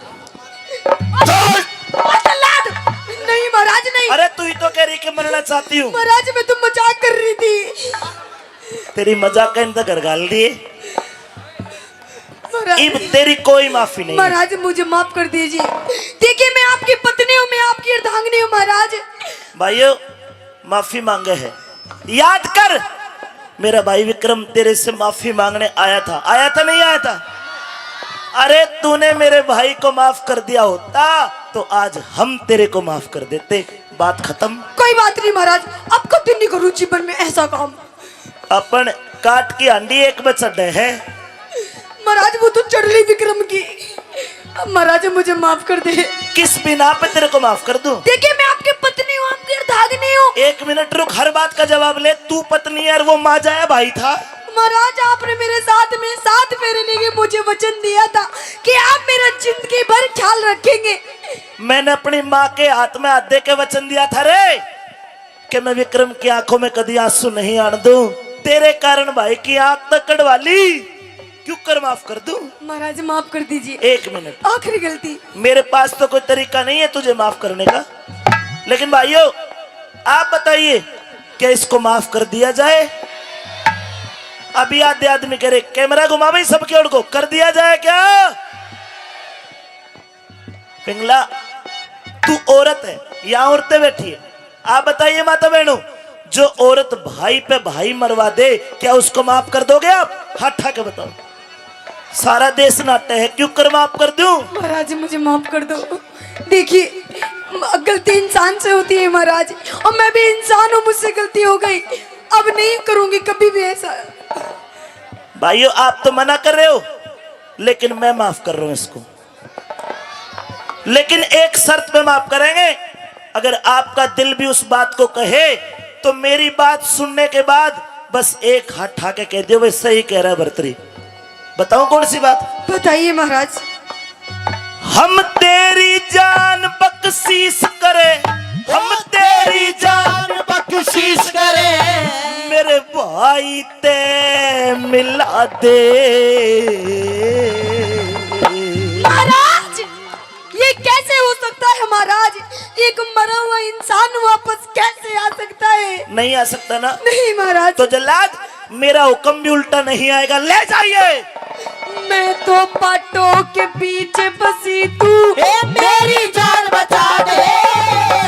जल्लाद, नहीं महाराज, नहीं। अरे तू ही तो कह रही कि मरना चाहती हूँ। महाराज मैं तो मजाक कर रही थी। तेरी मजाक का इनका घर घाल दिए। महाराज, इब तेरी कोई माफी नहीं है। महाराज मुझे माफ कर दीजिए। देखिए मैं आपकी पत्नी हूँ, मैं आपकी अर्धांगिनी हूँ महाराज। भाइयों, माफी मांगे है। याद कर, मेरा भाई विक्रम तेरे से माफी मांगने आया था, आया था नहीं आया था? अरे तूने मेरे भाई को माफ कर दिया होता तो आज हम तेरे को माफ कर देते। बात खत्म। कोई बात नहीं महाराज, अब कभी नहीं करूँ जीवन में ऐसा काम। अपन काट की हांडी एक में चढ़े है। महाराज वो तो चढ़ ली विक्रम की। अब महाराज मुझे माफ कर दे। किस बिना पे तेरे को माफ कर दूं? देखिए मैं आपकी पत्नी हूँ, आपकी अर्धांगिनी हूँ। एक मिनट रुक, हर बात का जवाब ले। तू पत्नी है और वो माँ जाया भाई था। महाराज आपने मेरे साथ में सात फेरे लेके मुझे वचन दिया था कि आप मेरा जिंदगी भर ख्याल रखेंगे। मैंने अपनी माँ के हाथ में हाथ दे के वचन दिया था रे। कि मैं विक्रम की आंखों में कदी आंसू नहीं आन दूं। तेरे कारण भाई की आंख तक कढ़वा ली, क्यों कर माफ कर दूं? महाराज माफ कर दीजिए। एक मिनट, आखिरी गलती। मेरे पास तो कोई तरीका नहीं है तुझे माफ करने का, लेकिन भाइयों आप बताइए क्या इसको माफ कर दिया जाए? अभी आधे आदमी कह रहे, कैमरा घुमा भाई सबके ओर को, कर दिया जाए क्या? पिंगला, तू औरत है, यहाँ औरतें बैठी है, आप बताइए माता बहनों, जो औरत भाई पे भाई मरवा दे, क्या उसको माफ कर दोगे आप? हाथ उठा के बताओ। सारा देश नाटे है, क्यों कर माफ कर दूं? महाराज मुझे माफ कर दो। देखिए म-, गलती इंसान से होती है महाराज, और मैं भी इंसान हूँ, मुझसे गलती हो गई, अब नहीं करूंगी कभी भी ऐसा। भाइयों आप तो मना कर रहे हो, लेकिन मैं माफ कर रहा हूं इसको। लेकिन एक शर्त पे माफ करेंगे, अगर आपका दिल भी उस बात को कहे तो मेरी बात सुनने के बाद बस एक हाथ उठा के कह दियो, "भाई सही कह रहा है भरतरी।" बताऊं कौन सी बात? बताइए महाराज। हम तेरी जान बख्शीश करें, हम तेरी जान बख्शीश करें, मेरे भाई ते मिला दे। महाराज, ये कैसे हो सकता है महाराज? एक मरा हुआ इंसान वापस कैसे आ सकता है? नहीं आ सकता ना? नहीं महाराज। तो जल्लाद, मेरा हुक्म भी उल्टा नहीं आएगा, ले जाइए। मैं दो पाटों के बीच फंसी तू, ए मेरी जान बचा दे।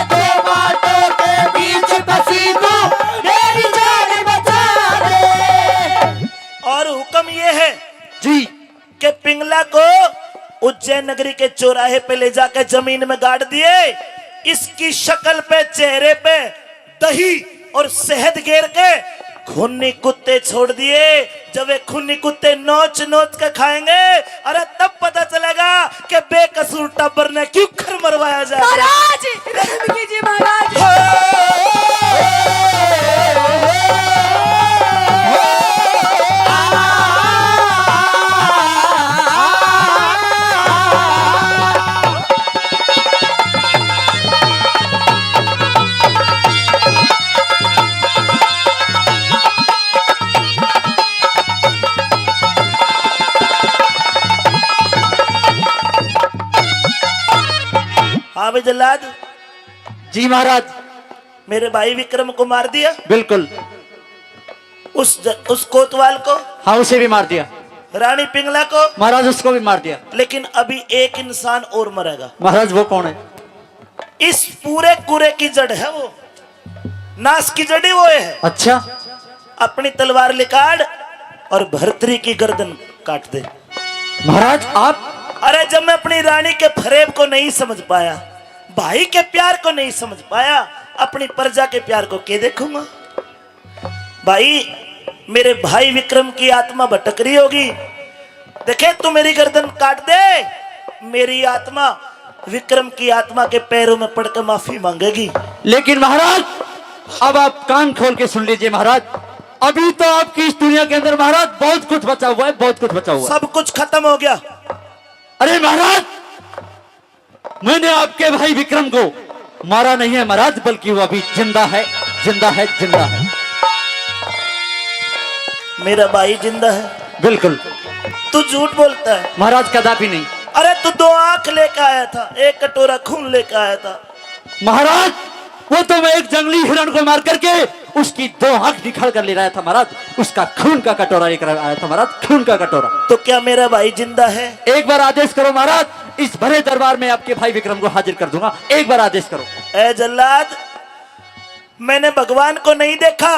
दो पाटों के बीच फंसी तू, मेरी जान बचा दे। और हुक्म ये है जी कि पिंगला को उज्जैन नगरी के चौराहे पे ले जाकर जमीन में गाड़ दिए। इसकी शक्ल पे, चेहरे पे दही और शहद गेर के खूनी कुत्ते छोड़ दिए। जब वे खूनी कुत्ते नोच नोच के खाएंगे, अरे, तब पता चलेगा कि बेकसूर टाबर ने क्यों घर मरवाया जा रहा है। महाराज, रहम कीजिए महाराज। हाँ भाई जल्लाद। जी महाराज। मेरे भाई विक्रम को मार दिया। बिल्कुल। उस ज-, उस कोतवाल को। हाँ, उसे भी मार दिया। रानी पिंगला को। महाराज, उसको भी मार दिया। लेकिन अभी एक इंसान और मरेगा। महाराज, वो कौन है? इस पूरे कूड़े की जड़ है वो, नाश की जड़ ही वो है। अच्छा। अपनी तलवार निकाल और भरतरी की गर्दन काट दे। महाराज, आप? अरे, जब मैं अपनी रानी के फरेब को नहीं समझ पाया, भाई के प्यार को नहीं समझ पाया, अपनी प्रजा के प्यार को के देखूंगा? भाई, मेरे भाई विक्रम की आत्मा भटक रही होगी। देखे, तू मेरी गर्दन काट दे, मेरी आत्मा विक्रम की आत्मा के पैरों में पड़ के माफी मांगेगी। लेकिन महाराज, अब आप कान खोल के सुन लीजिए महाराज, अभी तो आपकी इस दुनिया के अंदर महाराज बहुत कुछ बचा हुआ है, बहुत कुछ बचा हुआ है। सब कुछ खत्म हो गया। अरे महाराज, मैंने आपके भाई विक्रम को मारा नहीं है महाराज, बल्कि वो अभी जिंदा है, जिंदा है, जिंदा है। मेरा भाई जिंदा है? बिल्कुल। तू झूठ बोलता है। महाराज, कदापि नहीं। अरे, तू दो आंख लेकर आया था, एक कटोरा खून लेकर आया था। महाराज, वो तो मैं एक जंगली हिरण को मार करके उसकी दो आंख निकाल कर ले रहा था महाराज, उसका खून का कटोरा लेकर आया था महाराज, खून का कटोरा। तो क्या मेरा भाई जिंदा है? एक बार आदेश करो महाराज, इस भरे दरबार में आपके भाई विक्रम को हाजिर कर दूंगा, एक बार आदेश करो। ए जल्लाद, मैंने भगवान को नहीं देखा,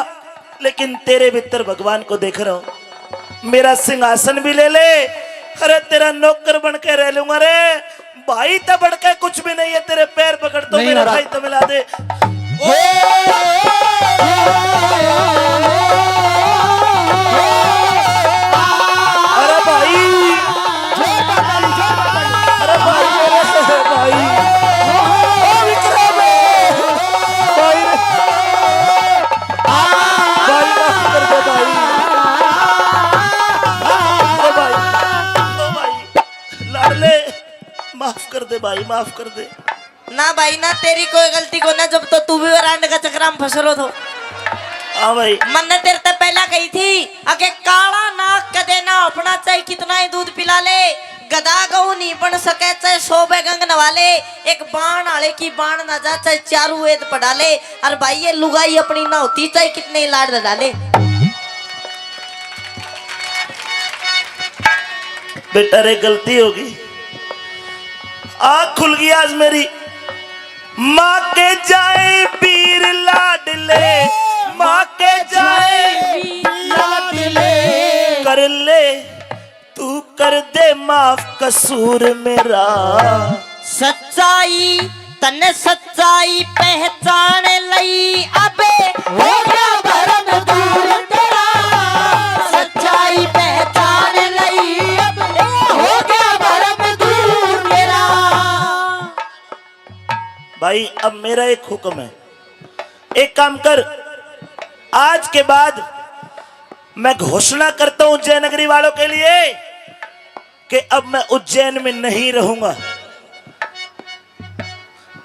लेकिन तेरे भीतर भगवान को देख रहा हूँ। मेरा सिंहासन भी ले ले, अरे, तेरा नौकर बन के रह लूंगा रे। भाई तो बढ़ के कुछ भी नहीं है, तेरे पैर पकड़ तो नहीं, मेरे महाराज। भाई तो मिला दे। अरे भाई, अरे भाई, मेरे भाई, ओ विक्रम, भाई रे। भाई, माफ कर दे भाई। ओ भाई, ओ भाई, लाडले, माफ कर दे भाई, माफ कर दे। ना भाई ना, तेरी कोई गलती को ना, जब तो तू भी वरांड का चक्रा में फंस रो थो। हाँ भाई। मन्ने तेरे ते पहला कही थी, अके काला नाग कदे ना अपना, चाहे कितना ही दूध पिला ले, गधा गऊ नहीं बन सके, चाहे सौ बेगंग नवा ले, एक बाण आले की बाण ना जा, चाहे चारू वेद पढ़ा ले। अरे भाई, ये लुगाई अपनी ना होती, चाहे कितने ही लाड लड़ा ले। बेटा रे, गलती होगी, आँख खुल गई आज मेरी। माँ के जाए पीर लाडले, माँ के जाए लाडले, कर ले तू कर दे माफ कसूर मेरा। सच्चाई, तन्ने सच्चाई पहचान लई, अबे हो गया भरम दूर तेरा। सच्चाई पहचान लई, अबे हो गया भरम दूर तेरा। भाई, अब मेरा एक हुक्म है, एक काम कर, आज के बाद मैं घोषणा करता हूं उज्जैन नगरी वालों के लिए कि अब मैं उज्जैन में नहीं रहूंगा।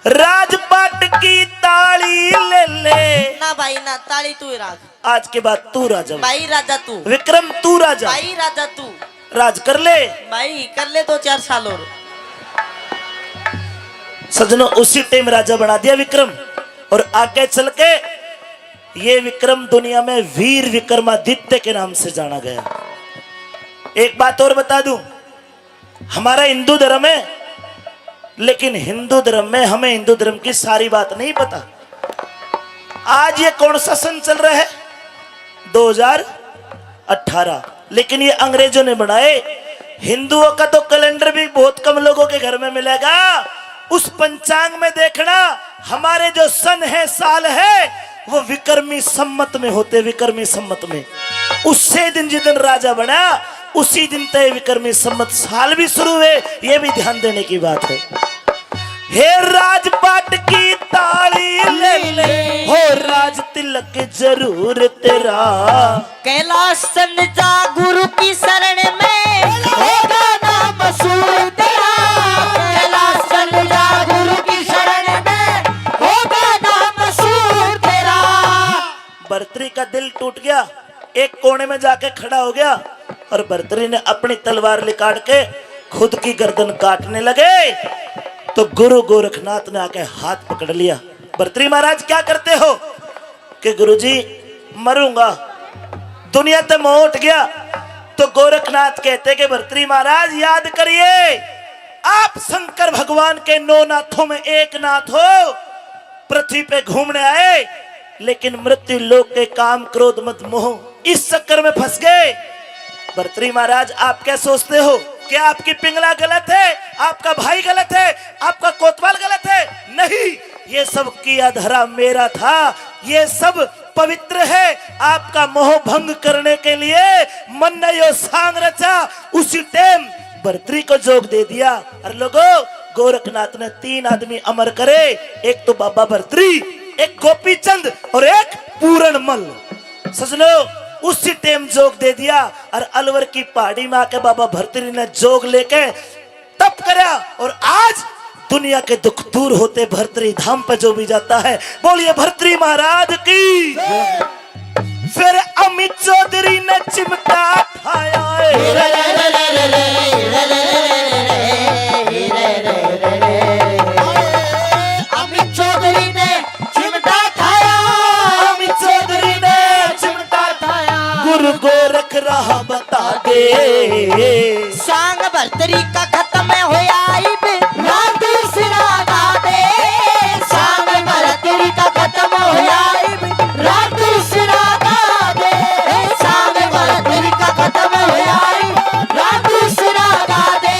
राजपाट की ताली ले ले। ना भाई ना, ताली तू ही राख। आज के बाद तू राजा। भाई राजा तू। विक्रम तू राजा। भाई राजा तू। राज कर ले। भाई कर ले दो चार साल और। सजनों, उसी टाइम राजा बना दिया विक्रम, और आगे चल के ये विक्रम दुनिया में वीर विक्रमादित्य के नाम से जाना गया। एक बात और बता दूं, हमारा हिंदू धर्म है, लेकिन हिंदू धर्म में हमें हिंदू धर्म की सारी बात नहीं पता। आज ये कौन सा सन चल रहा है? दो हज़ार अठारह। लेकिन ये अंग्रेजों ने बनाए। हिंदुओं का तो कैलेंडर भी बहुत कम लोगों के घर में मिलेगा। उस पंचांग में देखना, हमारे जो सन है, साल है, वो विक्रमी संवत में होते, विक्रमी संवत में। उससे दिन, जिस दिन राजा बना, उसी दिन तय विक्रमी संवत साल भी शुरू हुए। ये भी ध्यान देने की बात है। हे राजपाट की ताली ले ले, हो राज तिलक जरूर तेरा। कैलाश चंद जा गुरु की शरण में, होगा नाम मशहूर तेरा। कैलाश चंद जा गुरु की शरण में, होगा नाम मशहूर तेरा। भर्तरी का दिल टूट गया, एक कोने में जाके खड़ा हो गया और भर्तरी ने अपनी तलवार निकाल के खुद की गर्दन काटने लगे, तो गुरु गोरखनाथ ने आके हाथ पकड़ लिया। भर्तरी महाराज, क्या करते हो? कि गुरुजी, मरूंगा, दुनिया ते मोह उठ गया। तो गोरखनाथ कहते कि भर्तरी महाराज, याद करिए, आप शंकर भगवान के नौ नाथों में एक नाथ हो, पृथ्वी पे घूमने आए, लेकिन मृत्यु लोक के काम, क्रोध, मद, मोह, इस चक्कर में फंस गए। भर्तरी महाराज, आप क्या सोचते हो कि आपकी पिंगला गलत है, आपका भाई गलत है, आपका कोतवाल गलत है? नहीं, ये सब किया धरा मेरा था, ये सब पवित्र है। आपका मोह भंग करने के लिए मन ने यो सांग रचा, उसी टाइम भर्तरी को जोग दे दिया। और लोगों, गोरखनाथ ने तीन आदमी अमर करे, एक तो बाबा भर्तरी, एक गोपीचंद और एक पूरणमल। सजनो, उसी टाइम जोग दे दिया और अलवर की पहाड़ी में आके बाबा भर्तरी ने जोग लेके तप करया और आज दुनिया के दुख दूर होते भर्तरी धाम पे जो भी जाता है। बोलिए भर्तरी महाराज की। फिर अमित चौधरी ने चिमटा ठाया है। अमित चौधरी ने चिमटा ठाया, अमित चौधरी ने चिमटा ठाया। गुरु गोरख राह बता दे। सांग भर्तरी का खत्म होया इब, रात सिरा गा दे। सांग भर्तरी का खत्म होया इब, रात सिरा गा दे। सांग भर्तरी का खत्म होया इब, रात सिरा गा दे।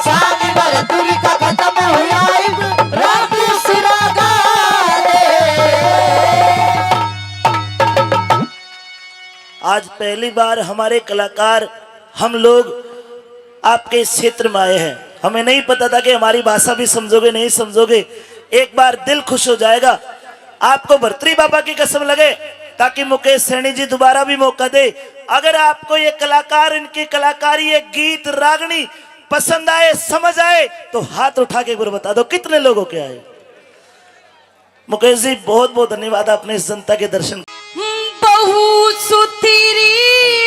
सांग भर्तरी का खत्म होया इब, रात सिरा गा दे। आज पहली बार हमारे कलाकार, हम लोग आपके इस क्षेत्र में आए हैं। हमें नहीं पता था कि हमारी भाषा भी समझोगे, नहीं समझोगे। एक बार दिल खुश हो जाएगा। आपको भर्तरी बाबा की कसम लगे, ताकि मुकेश सैनी जी दोबारा भी मौका दे। अगर आपको ये कलाकार, इनकी कलाकारी, ये गीत, रागनी पसंद आए, समझ आए, तो हाथ उठा के एक बार बता दो, कितने लोगों के आए? मुकेश जी, बहुत बहुत धन्यवाद, आपने इस जनता के दर्शन। बहू सुथरी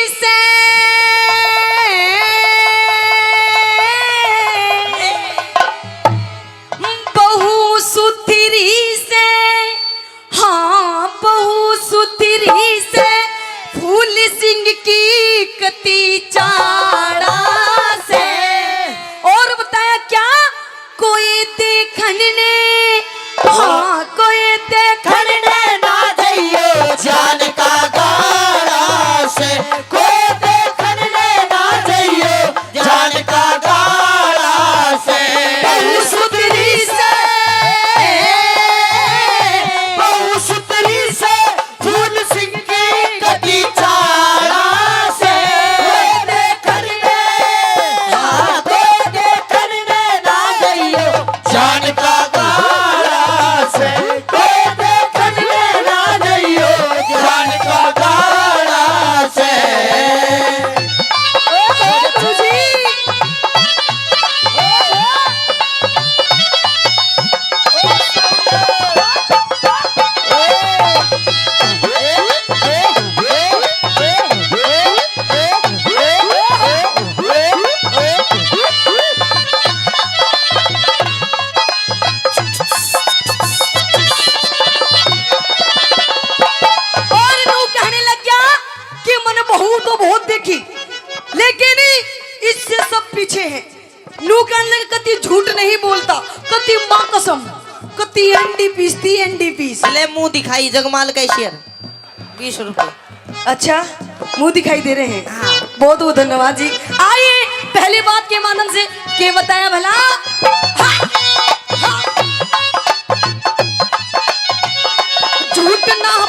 से, बहू सुथरी से, हाँ, बहू सुथरी से, फूल सिंह की कती चाड़ा से। और बताया क्या? कोई देखण ने, हाँ, कोई देखण ने ना जइयो जान का गाला से, कोई देखण ने ना जइयो जान का गाला से। बहू सुथरी से, बहू सुथरी से, फूल सिंह की कती चाला से। कोई देखण ने, हाँ, कोई देखण ने ना जइयो जान का गाला से। कोई देखण ने ना जइयो जान का गाला से। ओ, ओ, ओ, जी। ओ, ओ। और नू कहने लग गया कि मैंने बहू तो बहुत देखी, लेकिन इससे सब पीछे है। नू कहने लगे, "कती झूठ नहीं बोलता, कती माँ कसम, कती एंडी पीसती, एंडी पीस।" ले मुंह दिखाई जगमाल कैशियर, बीस रुपए। अच्छा, मुंह दिखाई दे रहे हैं। हाँ। बहुत बहुत धन्यवाद जी। आइए, पहली बात के माध्यम से के बताया भला? हाँ, हाँ। झूठ ना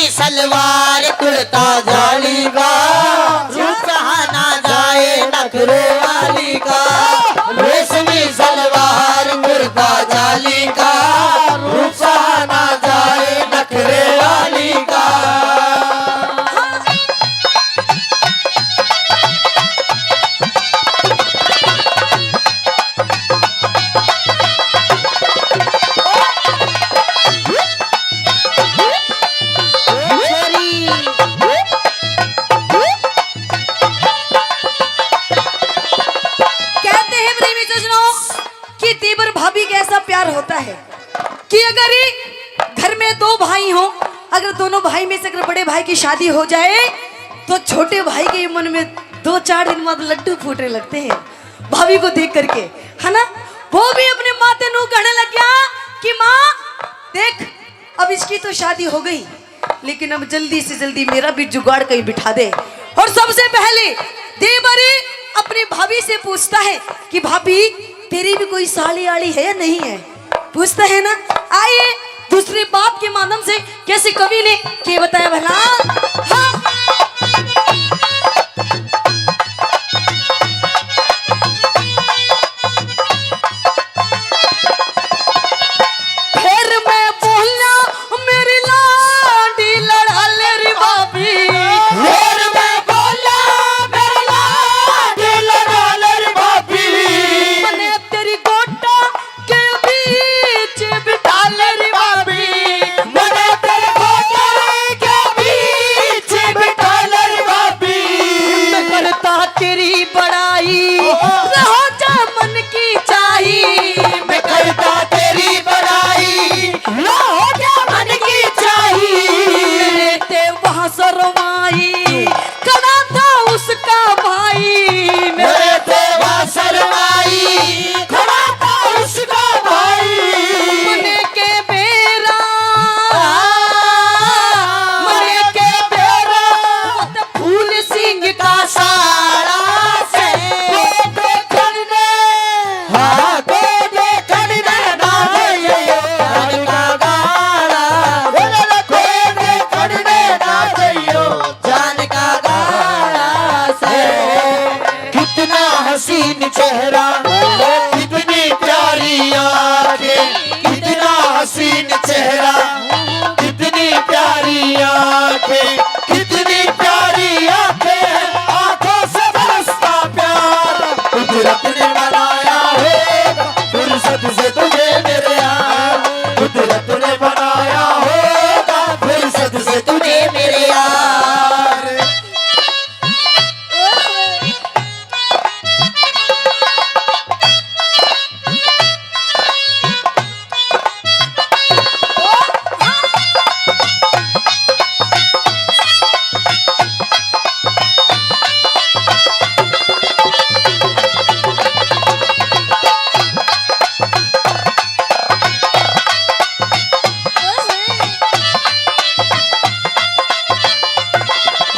सलवार कुर्ता जाली का, रूप सहाना जाए नखरे वाली का। रेशमी सलवार कुर्ता जाली का, रूप सहाना जाए नखरे वाली का। कहते हैं प्रेमी सज्जनों कि देवर भाभी का ऐसा प्यार होता है कि अगर ये घर में दो भाई हों, अगर दोनों भाई में से अगर बड़े भाई की शादी हो जाए तो छोटे भाई के मन में दो चार दिन बाद लड्डू फूटने लगते हैं भाभी को देख करके, है ना। वो भी अपने माँ ते नू कहने लग गया कि माँ, देख, अब इसकी तो शादी हो गई, लेकिन अब जल्दी से जल्दी मेरा भी जुगाड़ कहीं बिठा दे। और सबसे पहले देवर अपनी भाभी से पूछता है कि भाभी, तेरी भी कोई साली आली है या नहीं है? पूछता है ना। आइए, दूसरे बाप के माध्यम से कैसे कवि ने के बताया भला। हाँ। फिर मैं बोला, मेरी लाडी लड़ा ले रे भाभी। फिर मैं बोला, मेरी लाडी लड़ा ले रे भाभी। मने तेरी गोटा के बीच बिठा ले रे भाभी। मने तेरे गोटा के बीच बिठा ले रे भाभी। मैं करता तेरी बड़ाई, ओहो। रहो जा मन की चाही। मैं करता तेरी बड़ाई, रहो जा मन की चाही। मेरे ते वहाँ शर्माई, खड़ा था उसका भाई। मेरे ते वहाँ शर्माई, खड़ा था उसका भाई। मने के बेरा, मने के बेरा, वो तो फूल सिंह का साला से। कोई देखण ने, हाँ, कोई देखण ने ना जाइयो, जान का गाला से। कोई देखण ने ना जाइयो, जान का गाला से। कितना हसीन चेहरा, कितनी प्यारी आंखें, कितना हसीन चेहरा, कितनी प्यारी आंखें, कितनी प्यारी आंखें, आंखों से बरसता प्यार। कुदरत ने बनाया होगा फुर्सत से तुझे मेरे यार, कुदरत ने बनाया होगा फुर्सत से तुझे मेरे यार।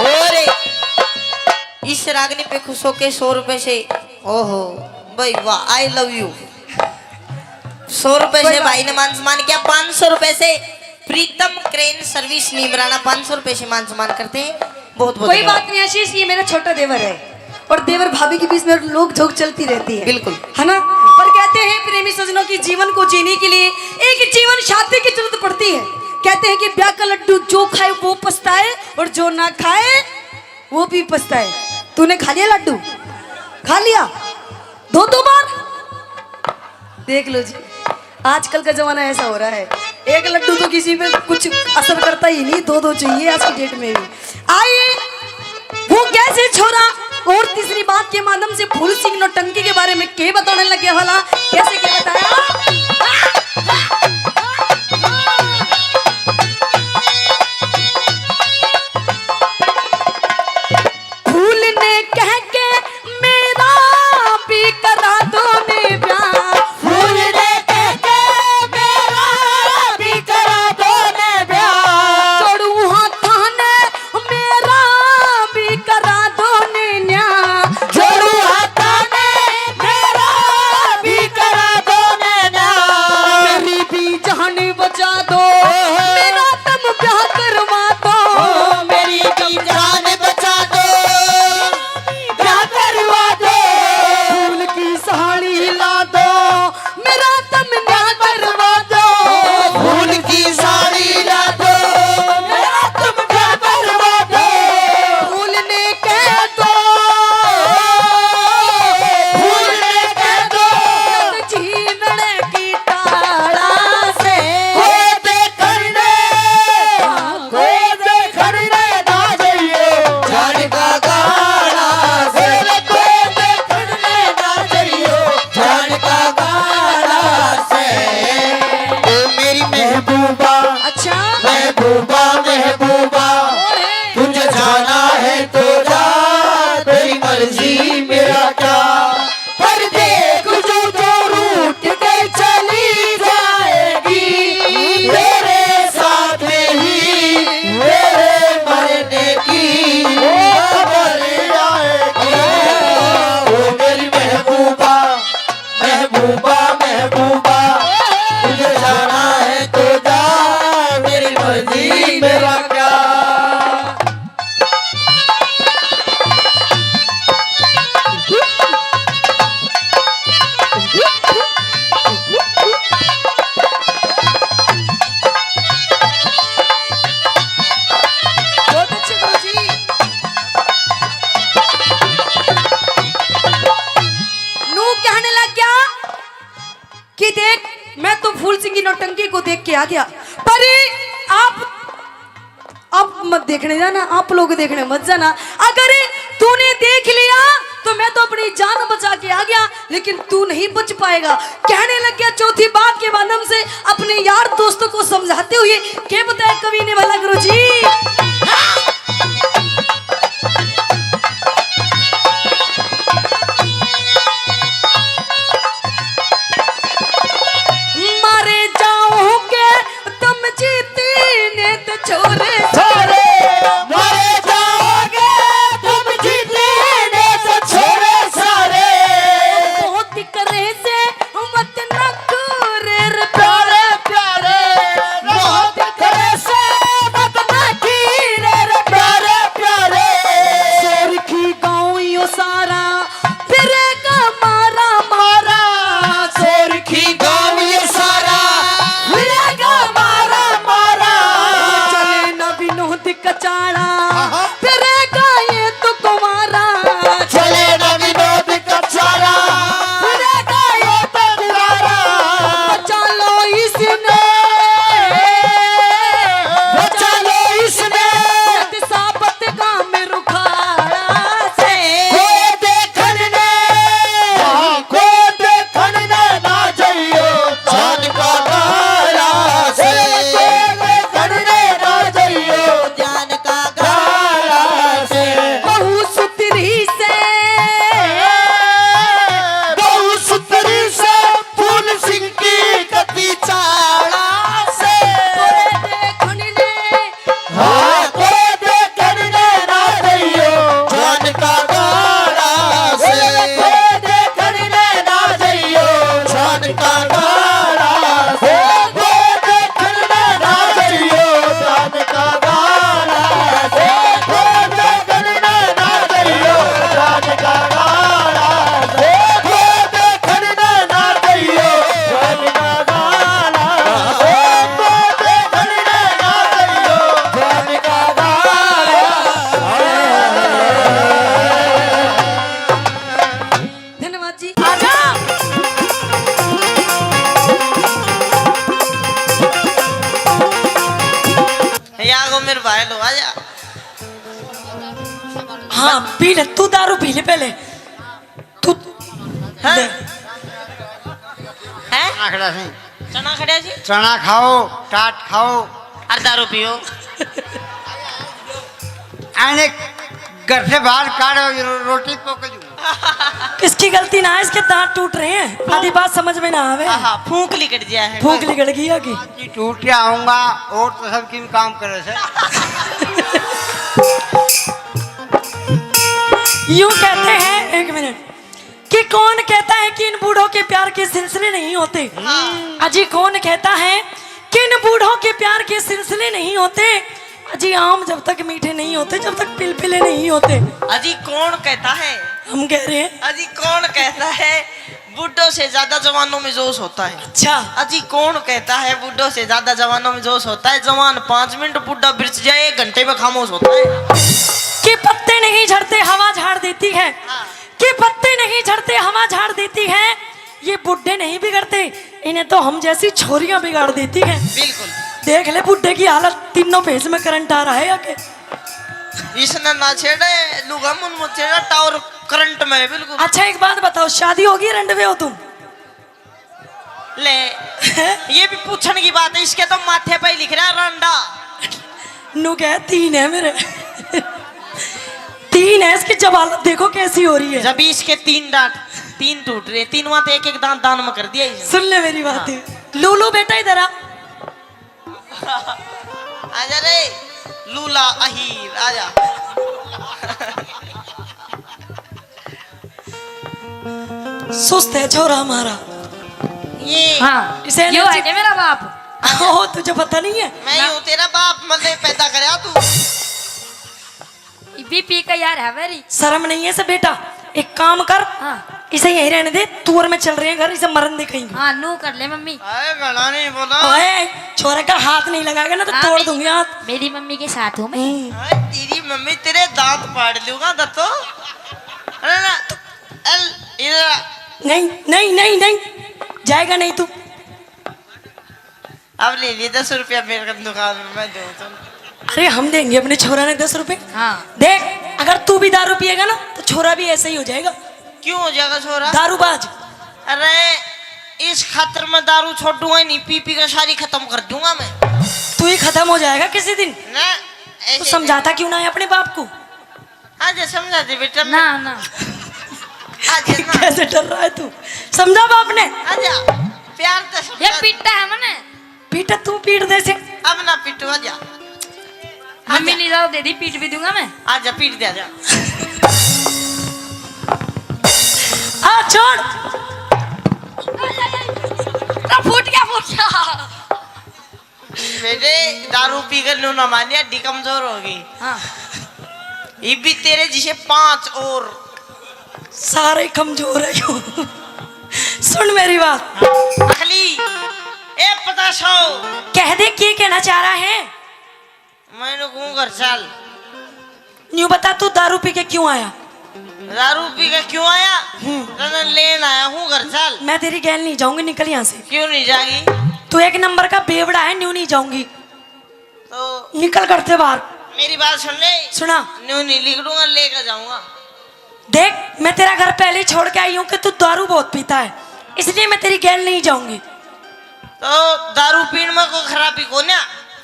और इस रागनी पे खुश होके सौ रुपए से, ओहो भाई वाह, आई लव यू। सौ रुपए से भाई ने मान सम्मान किया, पाँच सौ रुपए से प्रीतम क्रेन सर्विस नीमराना पाँच सौ रुपए से मान सम्मान करते हैं। बहुत बहुत कोई धन्यवाद। बात नहीं आशीष, ये मेरा छोटा देवर है और देवर भाभी के बीच में नोक झोंक चलती रहती है, बिल्कुल। है ना? पर कहते हैं प्रेमी सज्जनों की जीवन को जीने के लिए एक जीवन साथी की जरूरत पड़ती है। कहते हैं कि ब्याह का लड्डू जो खाए वो पछताए और जो ना खाए वो भी पछताए। तूने खा लिया लड्डू? खा लिया? दो दो बार? देख लो जी, आजकल का जमाना ऐसा हो रहा है, एक लड्डू तो किसी पे कुछ असर करता ही नहीं, दो दो चाहिए आज की डेट में भी। आइए, वो कैसे छोरा। और तीसरी बात के माध्यम से फूल सिंह नौटंकी के बारे में के बताने लग गया भला, कैसे के बताया? फूल ने कह के मेरा भी करा दो ने ब्याह। फूल ने कह के मेरा भी करा दो ने ब्याह। जोड़ू हाथां ने मेरा भी करा दो ने न्या। जोड़ू हाथां ने मेरा भी करा दो ने न्या। मेरा क्या। बहुत अच्छे गुरु जी। नू कहने लग गया कि देख, मैं तो फूल सिंह की नौटंकी को देख के आ गया, पर आप, आप मत देखने जाना, आप लोग देखने मत जाना। अगर तूने देख लिया तो मैं तो अपनी जान बचा के आ गया, लेकिन तू नहीं बच पाएगा। कहने लग गया चौथी बात के माध्यम से अपने यार दोस्तों को समझाते हुए, के बताया कवि ने भला गुरु जी? मारे जाओगे तुम जीती ने तो छोरे सारे, मारे जाओगे तुम जीती ने तो छोरे सारे। बहुत करे से मत ना करे रे प्यारे प्यारे, बहुत करे से मत ना की रे रे प्यारे प्यारे। सोरखी गाँव यो सारा फिरेगा मारा मारा, सोरखी गाँव ये सारा फिरेगा मारा मारा। चले ना विनोद कचाड़ा, फिरेगा ये तो कुमारा। चले ना विनोद कचाड़ा, फिरेगा ये तो कुमारा। बचा लो इसने, बचा लो इसने। साबत का मेरू खाड़ा से। कोई देखण ने, हाँ, कोई देखण ने ना जइयो, जान का गाला से। कोई देखण ने ना जइयो, जान का गाला से। बहू सुथरी से, बहू सुथरी से, फूल सिंह की कती चाला से। कोई देखण ने हाँ, कोई देखण ने ना जइयो, जान का गाला से। कोई देखण ने ना जइयो, जान का गाला से। कोई देखण ने ना जइयो, जान का गाला से। कोई देखण ने ना जइयो, जान का गाला से। कोई देखण ने ना जइयो, जान का गाला से। कोई देखण ने ना जइयो, जान का गाला। धन्यवाद जी। आजा। या को मेरे भाई लो, आजा। हाँ, पी ले, तू दारू पी ले पहले। तू हैं? ले। हैं? चना खड़ा से। चना खड़ा जी? चना खाओ, टाट खाओ। और दारू पियो। आने घर से बाहर काढ़ो, रो-, रोटी पक जू। किसकी गलती ना है, इसके दांत टूट रहे हैं, आधी बात समझ में ना आवे। हाँ, हाँ, फूंक लिकड़ गया है। फूंक लिकड़ गई है कि? टूट के आऊंगा और तो सब किन काम करे से। यूं कहते हैं, एक मिनट, कि कौन कहता है कि इन बूढ़ों के प्यार के सिलसिले नहीं होते? हाँ। अजी, कौन कहता है कि इन बूढ़ों के प्यार के सिलसिले नहीं होते? अजी, आम जब तक मीठे नहीं होते, जब तक पिलपिले नहीं होते। अजी, कौन कहता है? हम कह रहे हैं। अजी, कौन कहता है बूढ़ों से ज्यादा जवानों में जोश होता है? अच्छा। अजी, कौन कहता है बूढ़ों से ज्यादा जवानों में जोश होता है? जवान पाँच मिनट, बूढ़ा बिरछ जाए, एक घंटे में खामोश होता है। कि पत्ते नहीं झड़ते, हवा झाड़ देती है। हाँ। कि पत्ते नहीं झड़ते, हवा झाड़ देती है। ये बुड्ढे नहीं बिगड़ते, इन्हें तो हम जैसी छोरियां बिगाड़ देती हैं। बिल्कुल। देख ले बुड्ढे की हालत, तीनों फेस में करंट आ रहा है या के? इसने ना छेड़े, लुगा मुन मत छेड़ा, टावर करंट में है बिल्कुल। अच्छा, एक बात बताओ, शादी होगी, रंडवे हो तुम? ले, ये भी पूछण की बात है, इसके तो माथे पे ही लिख रहा है रंडा। नु कह, तीन है मेरे। तीन है, इसकी जब हालत देखो कैसी हो रही है। जब इसके तीन दांत, तीन टूट रहे, तीनवां तो एक एक दांत दान में कर दिया इसने। सुन ले मेरी बात। हाँ। लूलू बेटा इधर आ। आजा रे लूला अहीर, आजा। सुस्त है छोरा हमारा। ये हाँ, इसे यो है energy क्या मेरा बाप? ओ, तुझे पता नहीं है? मैं ना। ही हूँ तेरा बाप, मतलब पी पी के यार है वेरी। शर्म नहीं है इसे बेटा, एक काम कर, हाँ। इसे यहीं रहने दे, तू और मैं चल रहे हैं घर, इसे मरन दे कहीं। हाँ, नू कर ले मम्मी। अरे घणा नहीं बोला। ओए, छोरे का हाथ नहीं लगाएगा ना तो हाँ, तोड़ मेरी, दूंगी हाथ। मेरी मम्मी के साथ हूँ मैं। हम्म। अरे तेरी मम्मी, तेरे दांत फाड़ लूंगा दत्तो। अरे ना, अल, इधर आ। नहीं, नहीं, नहीं, नहीं, जाएगा नहीं तू। अब ले लिए दस रुपया मेरे को दुकान में, मैं दूँ तुम। अरे हम देंगे अपने छोरा ने दस रुपए। हाँ। देख, अगर तू भी दारू पिएगा ना तो छोरा भी ऐसा ही हो जाएगा। क्यों हो जाएगा छोरा? दारूबाज। अरे इस खातर मैं दारू छोड़ूंगा ही नहीं, पी पी के सारी खत्म कर दूंगा मैं। तू ही खत्म हो जाएगा किसी दिन। ना, ऐसे तू समझाता क्यों ना है अपने बाप को? आजा समझा दे बेटा। ना, ना। आजा ना। कैसे डर रहा है तू? समझा बाप ने? आजा, प्यार तो समझा ये दे। पीटा है मने। पीटा तू पीट दे से। अब ना पीटू, आजा। मम्मी आजा। नहीं जाओ दे दी, पीट भी दूंगा मैं। आजा, पीट दे, आजा। आ, छोड़। आ, फूट गया, फूट गया। बेटे, दारू पी कर न्यू ना मानिया, हड्डी कमजोर होगी। हाँ। ये भी तेरे जिसे पांच और। सारे कमजोर है क्यों? सुन मेरी बात। अखली, ए पता सौ। कह दे, के कहना चाह रहा है? मैंने कहूँ घर चल। न्यू बता, तू दारू पी के क्यों आया? दारू पी के क्यों आया? हम्म। तने लेन आया हूँ घर चल। मैं तेरी गैल नहीं जाऊंगी, निकल यहाँ से। क्यों नहीं जाएगी? तू एक नंबर का बेवड़ा है, न्यू नहीं जाऊंगी। तो निकल घर से बाहर। मेरी बात सुन ले। सुना। न्यू नहीं लिख दूंगा, लेकर जाऊंगा। देख, मैं तेरा घर पहले ही छोड़ के आई हूँ कि तू दारू बहुत पीता है, इसलिए मैं तेरी गैल नहीं जाऊंगी। तो दारू पीण में कोई खराबी को ना?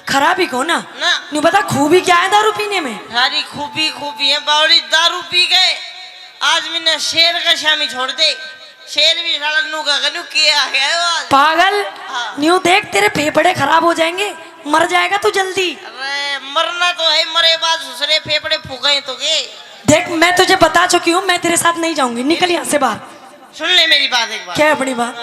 खराबी को ना? ना। न्यू बता, खूबी क्या है दारू पीने में? सारी खूबी, खूबी है बावड़ी। दारू पी गए, आदमी ने शेर का शामी छोड़ दे। शेर भी साला नू का गनू के आ गया है वो आज। पागल। हाँ। न्यू देख, तेरे फेफड़े खराब हो जाएंगे, मर जाएगा तू जल्दी। अरे मरना तो है, मरे बाद दूसरे फेफड़े फूके तो के। देख, मैं तुझे बता चुकी हूँ, मैं तेरे साथ नहीं जाऊंगी, निकल यहाँ से बाहर। सुन ले मेरी बात एक बार। क्या है अपनी बात?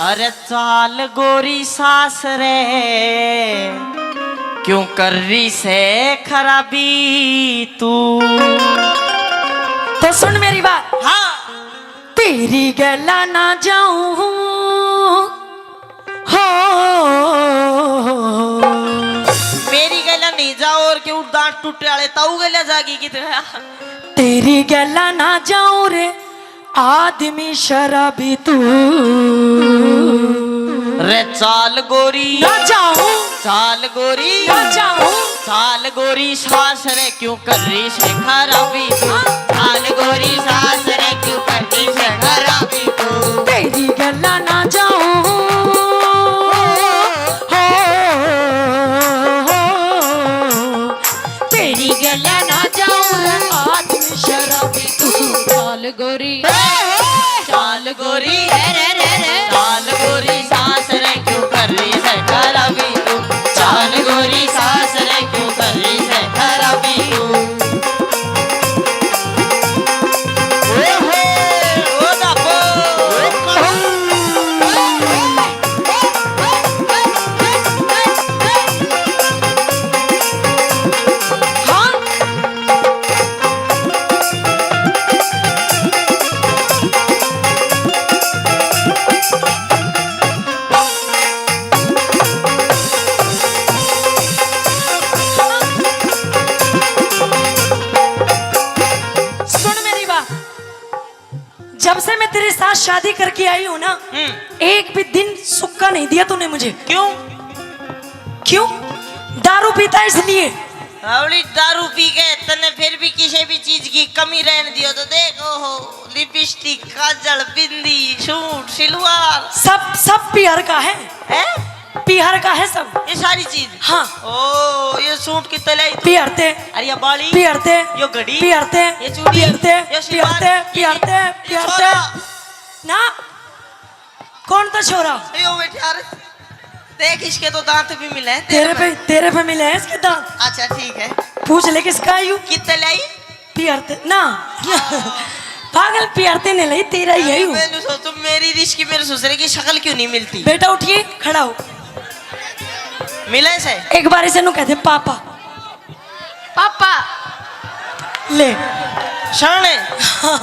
अरे चाल गोरी सास रे, क्यों कर रही से खराबी तू? तो सुन मेरी बात। हाँ। तेरी गैला ना जाऊं हो। मेरी गैला नहीं जाओ और क्यों दांत टूटे वाले ताऊ गैला जागी किधर? तेरी गैला ना जाऊं रे आदमी शराबी तू। रे चाल गोरी ना जाऊं। चाल गोरी ना जाऊं। चाल गोरी सास रे क्यों कर रही से खराबी तू? चाल गोरी सास रे क्यों कर रही से खराबी तू? तेरी गैला ना जाऊं हो, हो, हो। तेरी गैला ना जाऊं रे आदमी शराबी तू। चाल गोरी, चाल गोरी, रे, रे, रे, रे। चाल गोरी सास रे क्यों कर रही से खराबी तू? चाल गोरी सास रे क्यों कर रही से खराबी तू? ओहो, ओ दापो। हाँ। सुन मेरी बात, जब से मैं तेरे साथ शादी करके आई हूँ ना, हम्म। एक भी दिन सुक्का नहीं दिया तूने मुझे। क्यों? क्यों? दारू पीता है इसलिए। रावली, दारू पी के तन्ने फिर भी किसी भी चीज की कमी रहने दियो तो देख, ओहो, लिपस्टिक, काजल, बिंदी, सूट, सिलवार। सब, सब पीहर का है। हैं? पीहर का है सब। ये सारी चीज? हाँ। ओ, ये सूट कितने लाई तू? पीहर ते। अरे ये बाली? पीहर ते। यो घड़ी? पीहर ते। ये चूड़ी? पीहर ते। ये सिलवार? पीहर ते, ये पीहर ते, ये पीहर ते। छोरा? ना। कौन था छोरा? यो बैठे यार। देख, इसके तो दांत भी मिले हैं, तेरे तेरे पे, पे। तेरे पे मिले हैं इसके दांत। अच्छा, ठीक है। पूछ ले किसका है यू? कितने लाई? पियरते ना। पागल, पियरते नहीं लई, तेरा ही है यू। मैं सोचू, मेरी रिश्की मेरे ससुरे की शक्ल क्यों नहीं मिलती? बेटा उठिए, खड़ा हो। मिला इसे? एक बार इसे नु कहते पापा। पापा। ले। शाणे। हाँ।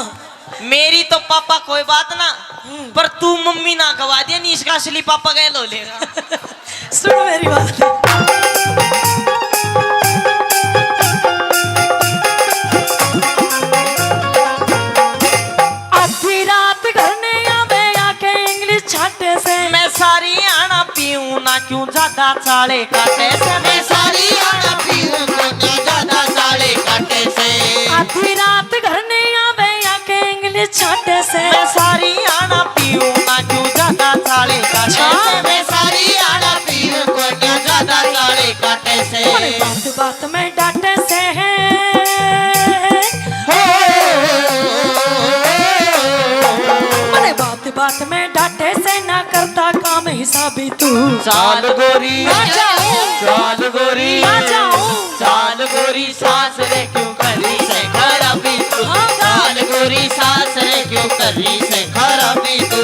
मेरी तो पापा कोई बात ना, हम्म। पर तू मम्मी ना गवा दिया, नहीं इसका असली पापा गैल हो लेगा। सुन मेरी बात। आधी रात घर ने आवे आके इंग्लिश छाटे से। मैं सारी आना पीऊं ना क्यों ज्यादा चाले काटे से। मैं सारी आना पीऊं ना क्यों ज्यादा चाले काटे से। आधी रात घर ने आवे आके इंग्लिश छाटे से। मैं सारी आना पीऊं ना क्यों ज्यादा चाले काटे से। अच्छा। मैं सारी आना पीऊं ना क्यों ज्यादा चाले काटे से। मने बात बात में डांटे से है। हो। मने बात बात में डांटे से ना करता काम हिसाबी तू। चाल गोरी, ना जाऊं। चाल गोरी, ना जाऊं। चाल गोरी सास रे क्यों करी से खराबी तू। हाँ, हाँ। चाल गोरी सास रे क्यों करी से खराबी तू।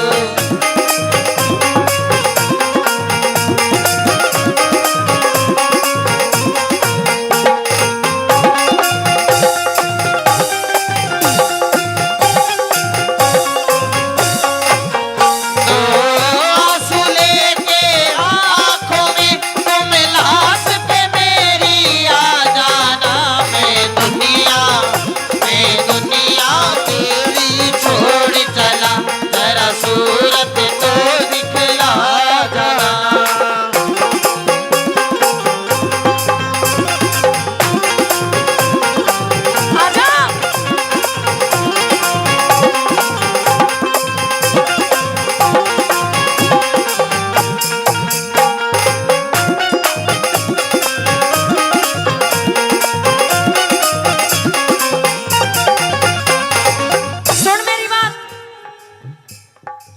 सुन मेरी बात,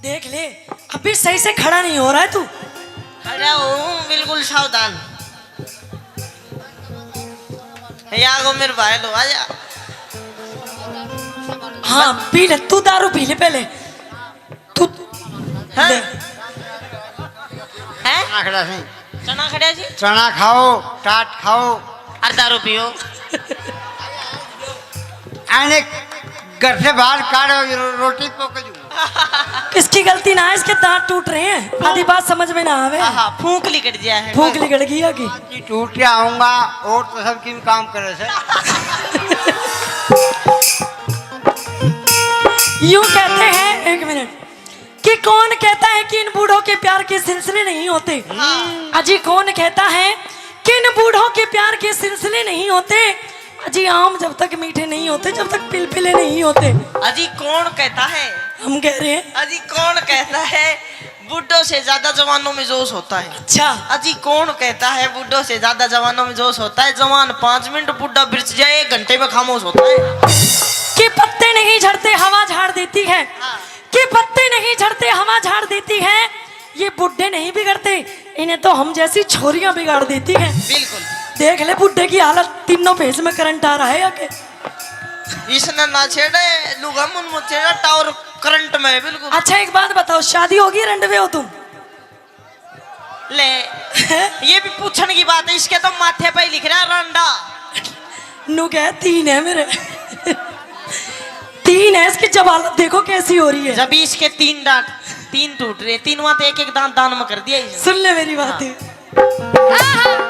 देख ले, अभी सही से खड़ा नहीं हो रहा है तू। खड़ा हूँ, बिल्कुल सावधान। या गो मेरे भाई लो, आजा। हाँ, पी ले, तू दारू पी ले पहले। तू हाँ? ले। हैं? चना खड़ा सी। चना खड़ा सी? चना खाओ, टाट खाओ। और दारू पियो। आने घर से बाहर काढ़ो, रो-, रोटी पोक जू। इसकी गलती ना है, इसके दांत टूट रहे हैं, आधी बात समझ में ना आवे। आहा, फूंक लिकट गया है। फूंक लिकट गई होगी। कि टूट के आऊंगा और तो सब किन काम करे से। यूं कहते हैं, एक मिनट, कि कौन कहता है कि इन बूढ़ों के प्यार के सिलसिले नहीं होते? हाँ। अजी कौन कहता है कि इन बूढ़ों के प्यार के सिलसिले नहीं होते? अजी आम जब तक मीठे नहीं होते, जब तक पिलपिले नहीं होते। अजी कौन कहता है? हम कह रहे हैं। अजी कौन कहता है बूढ़ों से ज्यादा जवानों में जोश होता है? अच्छा। अजी कौन कहता है बूढ़ों से ज्यादा जवानों में जोश होता है? जवान पाँच मिनट, बूढ़ा बिरछ जाए एक घंटे में खामोश होता है। कि पत्ते नहीं झड़ते, हवा झाड़ देती है। हाँ। कि पत्ते नहीं झड़ते, हवा झाड़ देती है। ये बुड्ढे नहीं बिगड़ते, इन्हें तो हम जैसी छोरियां बिगाड़ देती हैं। बिल्कुल। देख ले बुड्ढे की हालत, तीनों फेस में करंट आ रहा है या के? इसने ना छेड़े, लुगा मुन मत छेड़ा, टावर करंट में है बिल्कुल। अच्छा एक बात बताओ, शादी होगी, रंडवे हो तुम? ले, ये भी पूछण की बात है, इसके तो माथे पे ही लिख रहा है रंडा। नु कह तीन है मेरे। तीन है, इसकी जब हालत देखो कैसी हो रही है। जब इसके तीन दांत, तीन टूट रहे, तीनवां तो एक एक दांत दान में कर दिया इसने। सुन ले मेरी बात। हाँ।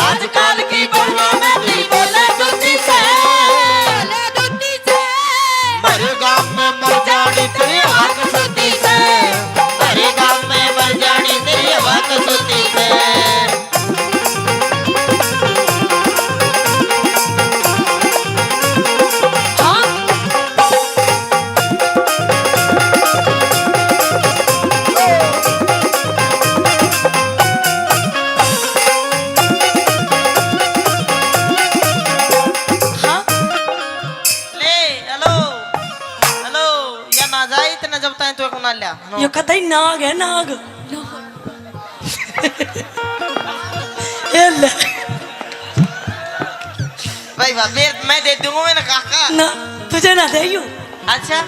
आजकल की दुनिया में तू बोले दुखी से। मर गाम में मर जानी तेरी हक सुती से, मर गाम में मर जानी तेरी हक सुती से। यो कतई नाग है, नाग। ये ले। भाई वाह, मैं, मैं दे दूंगा, मैंने कहा। ना, तुझे ना दे यूं। अच्छा,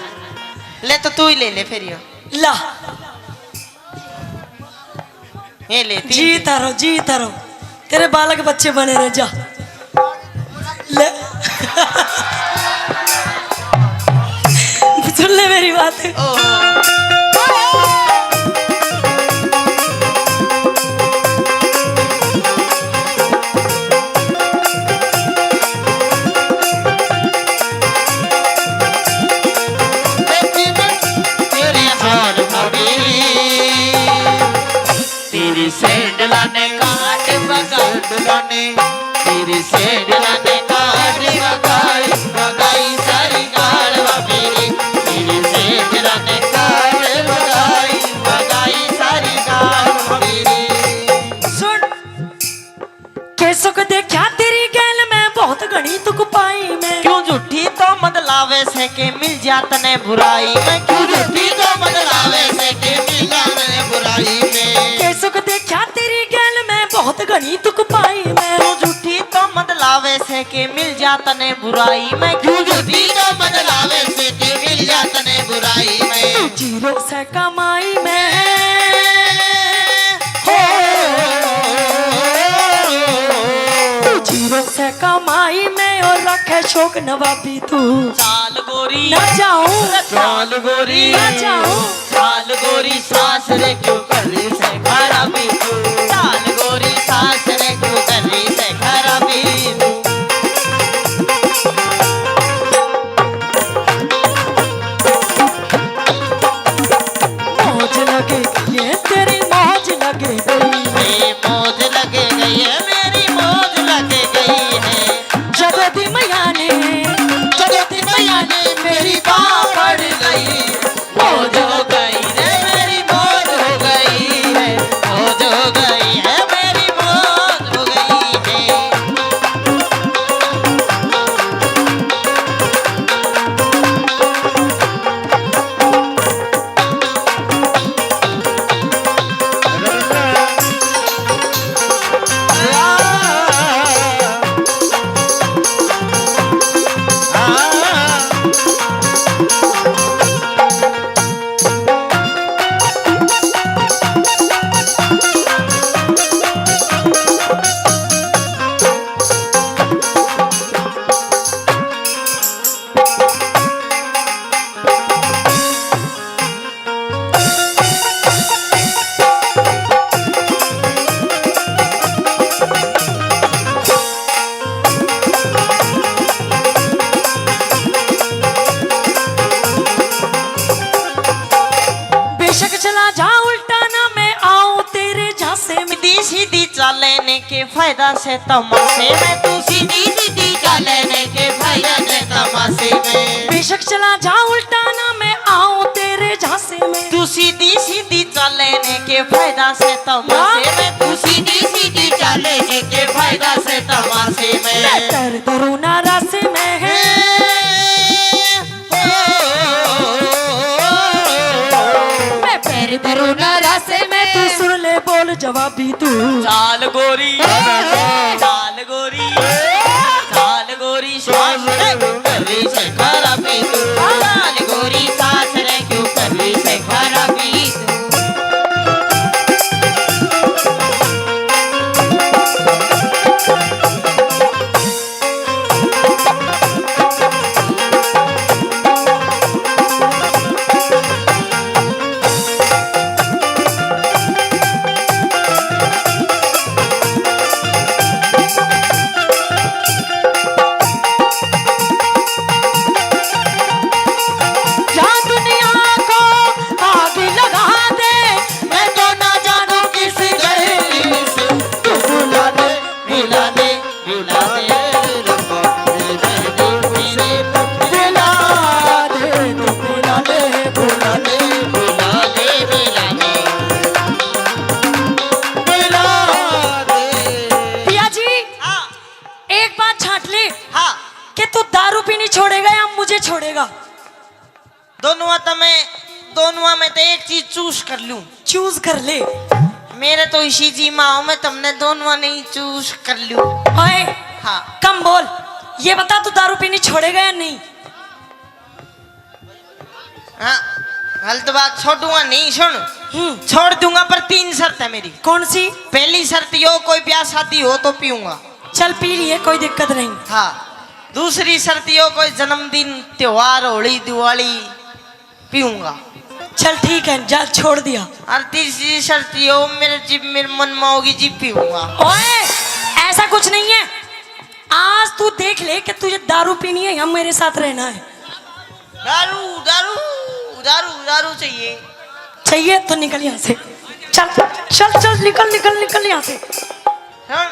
ले तो तू ही ले ले फिर यो। ला। ये ले, तीन जी दे। तारो, जी तारो। तेरे बालक बच्चे बने रह जा। ले। सुन ले मेरी बात। तेरी सैंडला ने काट बगाई, सैंडला ने, तेरी सैंडला ने काट बगाई, बगाई सारी गाल वा मेरी। तेरी सैंडला ने काट बगाई, बगाई सारी गाल वा मेरी। सुन, कैसो को देखा तेरी गैल में बहुत घणी तुक पाई मैं। क्यों झूठी तो मत लावे से के मिल जा तने बुराई में, क्यों झूठी तो मत लावे से के मिल जा तने बुराई में। कैसो को देखा तेरी गैल में बहुत घणी तुक पाई मैं। क्यों झूठी तो मत लावे से के मिल जा तने बुराई में, क्यों झूठी तो मत लावे से के मिल जा तने बुराई में। तू जीरो से कमाई में। तू जीरो से कमाई में और रखे शौक नवाबी तू। चाल गोरी ना जाऊं, चाल गोरी ना जाऊं। चाल गोरी सासरे क्यों कर रही से खराबी तू। चाल गोरी सासरे क्यों कर रही से खराबी तू। मौज लग गई है तेरी, मौज लग गई है। मौज लग गई है मेरी, मौज लग गई है। जदों दी मैया ने, जदों दी मैया ने मेरी बांह फड़ लई। मौज हो गई रे मेरी, मौज हो गई है। मौज हो गई है मेरी, मौज हो गई है। बेशक चला जा उल्टा ना मैं आऊं तेरे झांसे में। सीधी सीधी चाले ने के फायदा से तमाशे में, तू सीधी सीधी चाले ने के फायदा से तमाशे में। बेशक चला जा उल्टा ना मैं आऊं तेरे झांसे में। तू सीधी सीधी चाले ने के फायदा से तमाशे में, तू सीधी सीधी चाले ने के फायदा से तमाशे में। मैं कर धरूं ना रासे में है। मैं पैर धरूं ना रासे में, तू सुन ले बोल जवाबी तू। चाल गोरी, चाल गोरी, चाल गोरी, सास रे क्यों कर रही से खराबी तू। चाल गोरी, सास रे क्यों कर रही से खराबी तू। कर लूं? चूज कर ले। मेरे तो इसी जी में आओ, मैं तुमने दोनों नहीं चूज कर लूं। ओए, हाँ। कम बोल। ये बता, तू दारू पीनी छोड़ेगा या नहीं? हाँ, गलत बात, छोड़ूंगा नहीं। सुन, हम्म। छोड़ दूंगा, पर तीन शर्त है मेरी। कौन सी? पहली शर्त यो, कोई ब्याह शादी हो तो पीऊंगा। चल, पी लिए, कोई दिक्कत नहीं। हाँ, दूसरी शर्त यो, कोई जन्मदिन, त्योहार, होली, दिवाली, पीऊंगा। चल ठीक है, जा, छोड़ दिया। और तीसरी शर्त यो, मेरे जिब मेरे मन में होगी, जिब पीऊंगा। ओए, ऐसा कुछ नहीं है। आज तू देख ले कि तुझे दारू पीनी है या मेरे साथ रहना है। दारू, दारू, दारू, दारू चाहिए। चाहिए तो निकल यहाँ से। चल, चल, चल, निकल, निकल, निकल यहाँ से। सुन,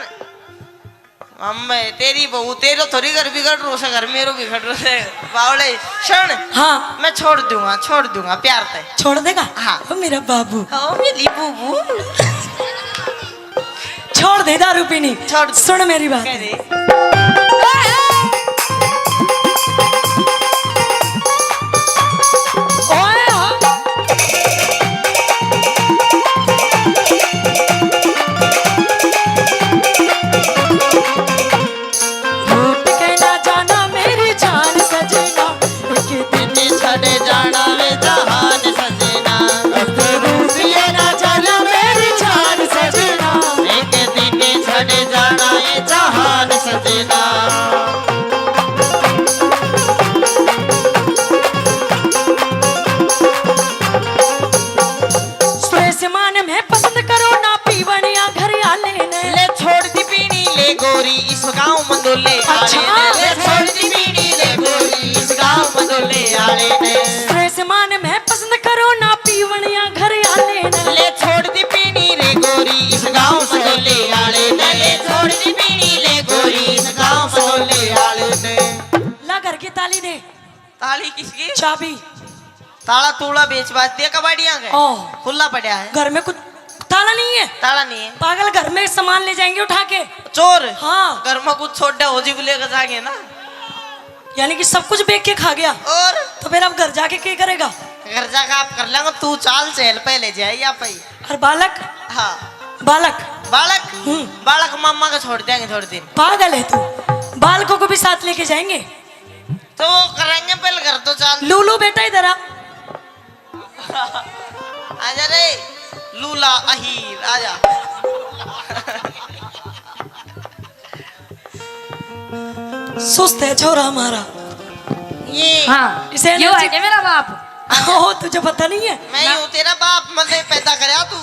अम्मे, तेरी बहू, तेरो थोड़ी घर बिगड़ रो से, घर मेरो बिगड़ रो से। बावले, सुन। हाँ। मैं छोड़ दूंगा, छोड़ दूंगा, प्यार ते। छोड़ देगा? हाँ। ओ मेरा बाबू। ओ मेरी बूबू। छोड़ दे दारू पीनी। छोड़ दे। सुन मेरी बात। कह दे। ओए हो। रूठ के ना जाना मेरी जान सजना, एक दिन छड़ जाना वे जहान सजना। रूठ के ना जाना मेरी जान सजना, एक दिन छड़ जाना ये जहान सजना। सुरेश मान में पसंद करो ना पीवणिया घर आले ने। ले छोड़ दी पीनी ले गोरी इस गांव मंदोले आले ने। अच्छा। ले छोड़ दी पीनी ले गोरी इस गांव मंदोले आले ने। सुरेश मान में पसंद करो ना पीवणिया घर आले ने। ले छोड़ दी पीनी रे गोरी इस गांव मंदोले आले ने। ले छोड़ दी पीनी ले गोरी इस गांव मंदोले आले ने। ला घर की ताली दे। ताली किसकी? चाबी। ताला तूला बेच बाच दिया कबाड़ियां के। ओ। खुला पड़ा है। घर में कुछ ताला नहीं है? ताला नहीं है। पागल, घर में सामान ले जाएंगे उठा के। चोर? हाँ। घर में कुछ छोड़ा हो जी, लेकर जाएंगे ना। यानी कि सब कुछ बेच के खा गया? और? तो फिर अब घर जाके क्या करेगा? घर जाके आप कर लेंगे, तू चाल चहल पहले जाए या पई। और बालक? हाँ। बालक? बालक? हम्म। बालक मामा को छोड़ देंगे थोड़े दिन। पागल है तू, बालकों को भी साथ लेके जाएंगे। तो वो करेंगे पहले घर तो चाल। लूलू बेटा इधर आ। आजा रे लूला अहीर, आजा। सुस्त है छोरा हमारा। ये हाँ, इसे यो energy है क्या मेरा बाप? ओ, तुझे पता नहीं है? मैं ही हूँ तेरा बाप, मजे पैदा करया तू।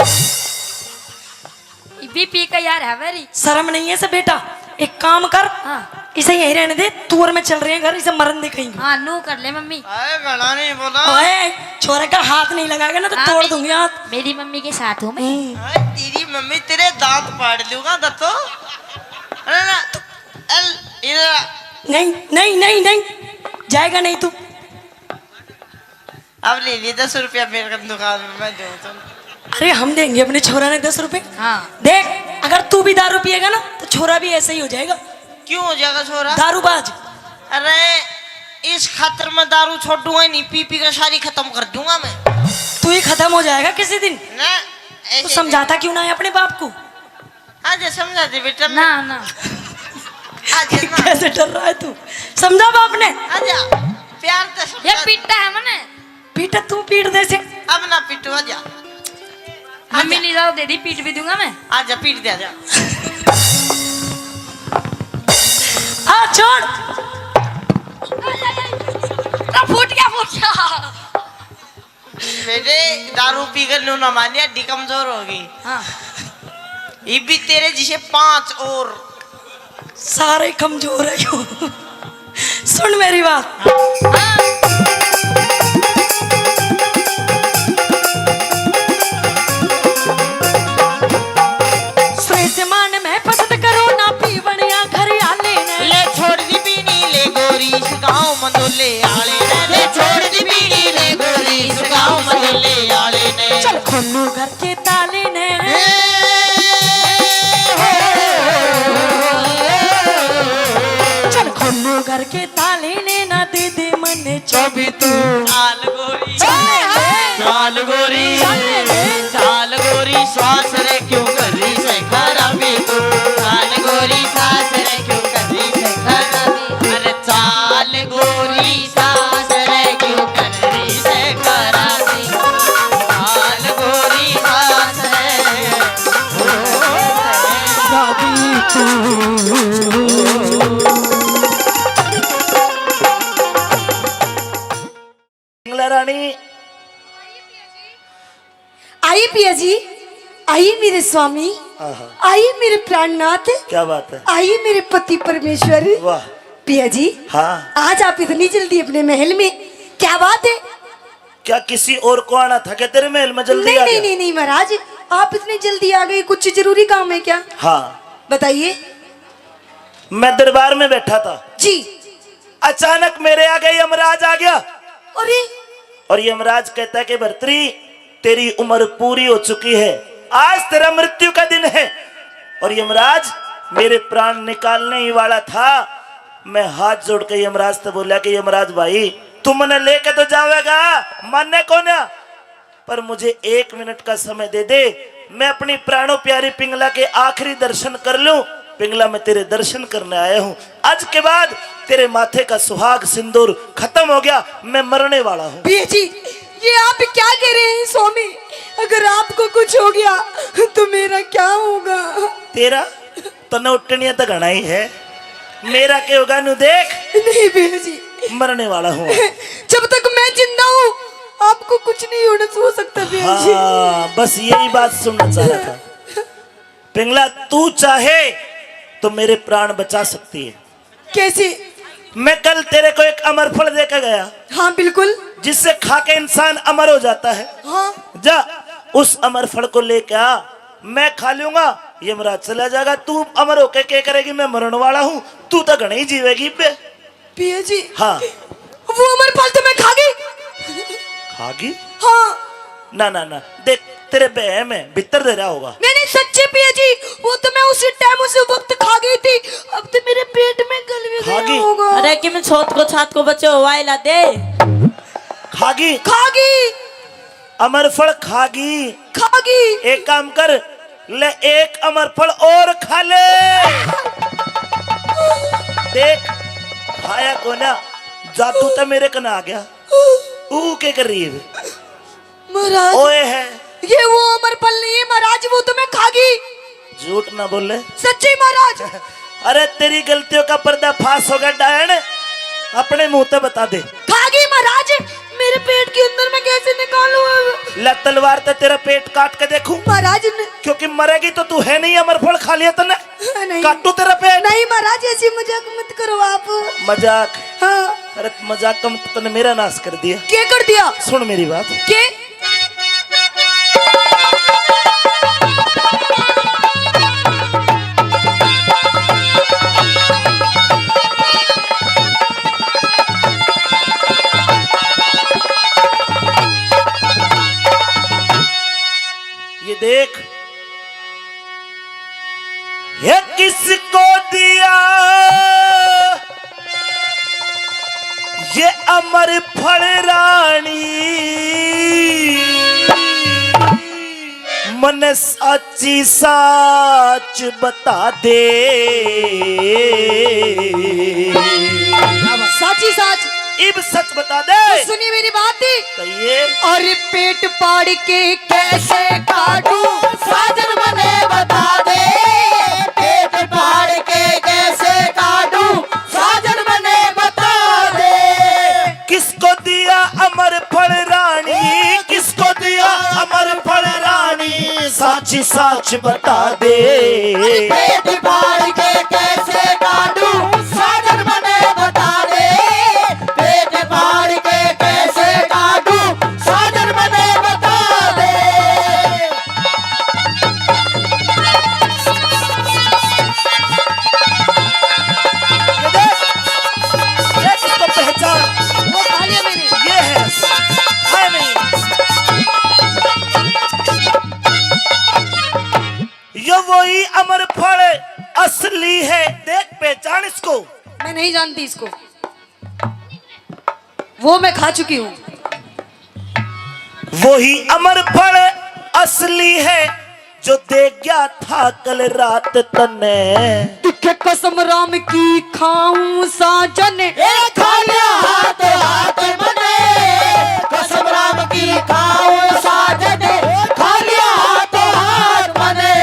बीपी का यार है मेरी। शर्म नहीं है इसे बेटा, एक काम कर, हाँ। इसे यहीं रहने दे, तू और मैं चल रहे हैं घर, इसे मरन दे कहीं। हाँ, नू कर ले मम्मी। अरे घना नहीं बोला। ओए, छोरे का हाथ नहीं लगाएगा ना तो हाँ, तोड़ मेरी, दूंगी हाथ। मेरी मम्मी के साथ हूँ मैं। हम्म। अरे तेरी मम्मी, तेरे दांत पाड़ लूंगा दत्तो। अरे ना, अल, इधर आ। नहीं, नहीं, नहीं, नहीं, जाएगा नहीं तू। अब ले लिए दस रुपया मेरे कन दुकान में, मैं दूं तुम। अरे हम देंगे अपने छोरा ने दस रुपए। हाँ। देख, अगर तू भी दारू पिएगा ना तो छोरा भी ऐसा ही हो जाएगा। क्यों हो जाएगा छोरा? दारूबाज। अरे इस खातर मैं दारू छोड़ूंगा ही नहीं, पी पी के सारी खत्म कर दूंगा मैं। तू ही खत्म हो जाएगा किसी दिन। ना, ऐसे तू समझाता क्यों ना है अपने बाप को? आजा समझा दे बेटा। ना, ना। आजा ना। कैसे डर रहा है तू? समझा बाप ने? आजा, प्यार से समझा ये दे। पीटा है मने। पीटा तू पीट दे से। अब ना पीटू, आजा। मम्मी आजा। नहीं जाओ दे दी, पीट भी दूंगा मैं। आजा, पीट दे, आजा। आ, छोड़। आ, फूट गया, फूट गया। बेटे, दारू पी कर न्यू ना मानिया, हड्डी कमजोर होगी। हाँ। ये भी तेरे जिसे पांच और। सारे कमजोर है क्यों? सुन मेरी बात। हाँ। सुरेश मान में पसंद करो ना पीवणिया घर आले ने। ले छोड़ दी पीनी ले गोरी इस गांव मंदोले आले ने। ले छोड़ दी पीनी ले गोरी इस गांव मंदोले आले ने। चल खोलू घर के ताले ने। ए, हो, चल खोलू घर के ताले ने, ना दे दे मन्ने चाबी तू। चाल गोरी। चाल। चाल गोरी। चाल। पिंगला रानी। आई पिया जी, आई मेरे स्वामी, आहा। आई मेरे प्राणनाथ, क्या बात है। आई मेरे पति परमेश्वर। वाह। पिया जी, हाँ। आज आप इतनी जल्दी अपने महल में, क्या बात है? क्या किसी और को आना था क्या तेरे महल में? जल्दी नहीं, आ नहीं, गया? नहीं, नहीं महाराज, आप इतनी जल्दी आ गए, कुछ जरूरी काम है क्या? हाँ। बताइए। मैं दरबार में बैठा था जी। अचानक मेरे आगे यमराज आ गया। अरे। और यमराज कहता है कि भर्तरी, तेरी उम्र पूरी हो चुकी है, आज तेरा मृत्यु का दिन है। और यमराज, मेरे प्राण निकालने ही वाला था। मैं हाथ जोड़ के यमराज से बोला कि यमराज भाई, तू मने लेके तो जावेगा, माने को ना, पर मुझे एक मिनट का समय दे दे, मैं अपनी प्राणों प्यारी पिंगला के आखिरी दर्शन कर लूं। पिंगला, मैं तेरे दर्शन करने आया हूं। आज के बाद तेरे माथे का सुहाग सिंदूर खत्म हो गया, मैं मरने वाला हूं। पिया जी, ये आप क्या कह रहे हैं स्वामी? अगर आपको कुछ हो गया तो मेरा क्या होगा? तेरा? तन्ने उठनिया तो घणा ही है, मेरा के होगा नु देख। नहीं पिया जी। मरने वाला हूँ। जब तक मैं जिंदा हूँ, आपको कुछ नहीं होना, हो सकता पिया जी। हाँ, बस यही बात सुनना चाह रहा था। पिंगला, तू चाहे तो मेरे प्राण बचा सकती है। कैसे? मैं कल तेरे को एक अमर फल देकर गया। हाँ, बिल्कुल। जिससे खा के इंसान अमर हो जाता है। हाँ। जा, उस अमर फल को लेके आ, मैं खा लूंगा, यमराज चला जाएगा। तू अमर होके क्या करेगी? मैं मरण वाला हूँ, तू तो घणे ही जीवेगी बे। पिया जी। हाँ। वो अमर फल तो मैं खा गई। खा गई? हाँ। ना, ना, ना, देख, तेरे बहम है, भीतर दे रहा होगा। नहीं, नहीं, सच्चे पिया जी, वो तो मैं उसी टाइम, उसी वक्त खा गई थी। अब तो मेरे पेट में गल भी खा गया गई? होगा। अरे, किम छोत को छात को बच्चो वायला दे। खा गई? खा गई। अमर फल खा गई? खा गई। एक काम कर, ले एक अमर फल और खा ले। देख, खाया को ना, जादू तो मेरे कने आ गया। ऊ के कर रही है? महाराज, ओए है। ये वो अमर फल नहीं है महाराज, वो तो मैं खा गई। झूठ ना बोले। सच्ची महाराज। अरे, तेरी गलतियों का पर्दाफाश होगा डायन, अपने मुंह ते बता दे। खा गई महाराज, मेरे पेट के अंदर मैं कैसे निकालूं अब? ला तलवार ते तेरा पेट काट के देखूं। महाराज न- क्योंकि मरेगी तो तू है नहीं, अमर फल खा लिया तन्ने। नहीं। काटू तेरा पेट। नहीं महाराज, ऐसी मजाक मत करो आप। मजाक? हाँ। अरे मजाक का मतलब तूने मेरा नाश कर दिया। क्या कर दिया? सुन मेरी बात। के? ये देख, ये किसको दिया ये अमर फल रानी? मने साची साच बता दे। साची साच। इब सच बता दे। तो सुनी मेरी बात ही। कहिए। और पेट पाड़ के कैसे काटूं, साजन मने बता दे। पेट पाड़ के कैसे काटूं, साजन मने बता दे। किसको दिया अमर फल रानी, किसको दिया अमर फल रानी, साची साच बता दे। पेट फाड़ के कैसे काटूं, साजन मने बता दे। पेट फाड़ के कैसे काटूं, साजन मने बता दे। ये देख, देख इसको पहचान। वो खा लिया मैंने। ये है, है नहीं। यो वही अमर फल असली है। देख, पहचान इसको। मैं नहीं जानती इसको, वो मैं खा चुकी हूँ। वही अमर फल असली है जो दे गया था कल रात तन्ने। तिखे कसम राम की खाऊं साजन। ए खालिया हाथ हाथ मने, कसम राम की खाऊं साजन। खालिया हाथ हाथ मने।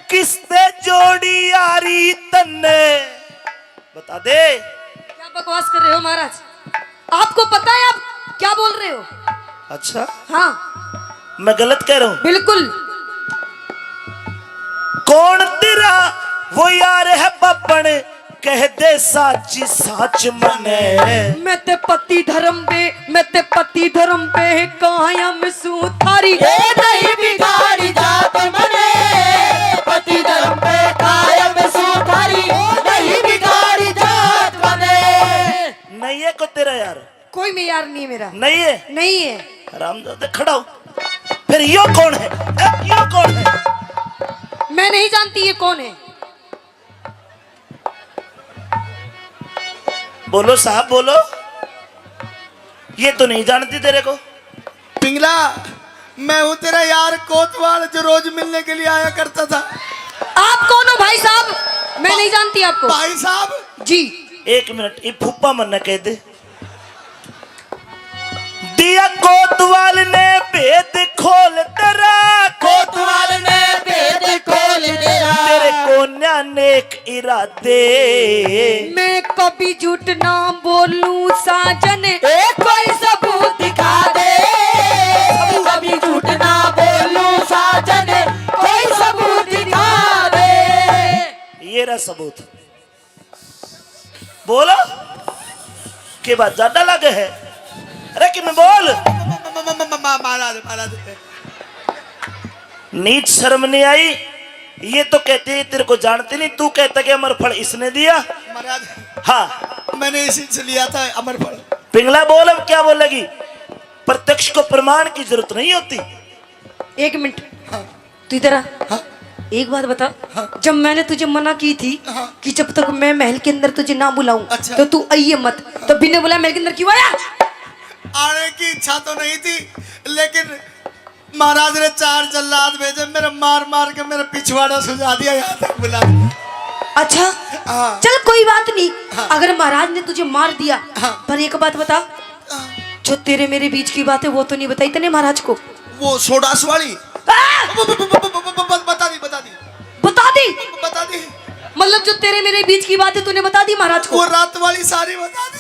किसते जोड़ी यारी तन्ने बता दे। क्या बकवास कर रहे हो महाराज? आपको पता है आप क्या बोल रहे हो? अच्छा, हाँ। मैं गलत कह रहा हूँ? बिल्कुल। कौन तेरा वो यार है बापन, कह दे साची साच मने। मैं ते पति धर्म पे, मैं ते पति धर्म पे कायम सूं थारी। ए नहीं बिगाड़ी जात मने, पति धर्म पे कायम सूं थारी। नहीं बिगाड़ी जात मने। नहीं है को तेरा यार? कोई में यार नहीं मेरा। नहीं है? नहीं है। हरामजादे, खड़ा हो। फिर यो कौन है? ए, यो कौन है? मैं नहीं जानती ये कौन है। बोलो साहब, बोलो। ये तो नहीं जानती तेरे को। पिंगला, मैं हूँ तेरा यार कोतवाल, जो रोज मिलने के लिए आया करता था। आप कौन हो भाई साहब? मैं नहीं जानती आपको। भाई साहब। जी। एक मिनट, ये फूफा मन्ने कह दे। दिया कोतवाल ने भेद खोल तेरा, कोतवाल ने भेद खोल तेरा। तेरे कोन्या नेक इरादे। मैं कभी झूठ ना बोलूं साजन। ए, कोई सबूत दिखा दे। कभी झूठ ना बोलूं साजन, कोई सबूत दिखा दे। ये रहा सबूत। बोल, के बात ज्यादा लगे है? अरे कि मैं बोल। म-, म-, म-, म-, म-, म-, महाराज, महाराज। नीच शर्म नहीं आई? ये तो कहते हैं तेरे को जानते नहीं, तू कहता कि अमर फल इसने दिया। महाराज, हाँ। मैंने इसी से लिया था अमर फल। पिंगला बोल, अब क्या बोलेगी? प्रत्यक्ष को प्रमाण की जरूरत नहीं होती। एक मिनट। हाँ। तू इधर आ। हाँ। एक बात बता। हाँ। जब मैंने तुझे मना की थी, हाँ, कि जब तक मैं महल के अंदर तुझे ना बुलाऊं, अच्छा, तो तू आइए मत, हाँ, तो बिना बुलाए महल के अंदर क्यों आया? आने की इच्छा तो नहीं थी, लेकिन महाराज ने चार जल्लाद भेजे, मेरे मार मार के मेरा पिछवाड़ा सुजा दिया, यहाँ तक बुला दिया। अच्छा, हाँ। चल कोई बात नहीं, हाँ, अगर महाराज ने तुझे मार दिया, हाँ, पर एक बात बता, हाँ, जो तेरे मेरे बीच की बात है वो तो नहीं बताई तने महाराज को? वो सोडास वाली? आ! ब-, ब-, ब-, बता दी, बता दी। बता दी? बता दी। मतलब जो तेरे मेरे बीच की बात है तूने बता दी महाराज को? वो रात वाली सारी बता दी।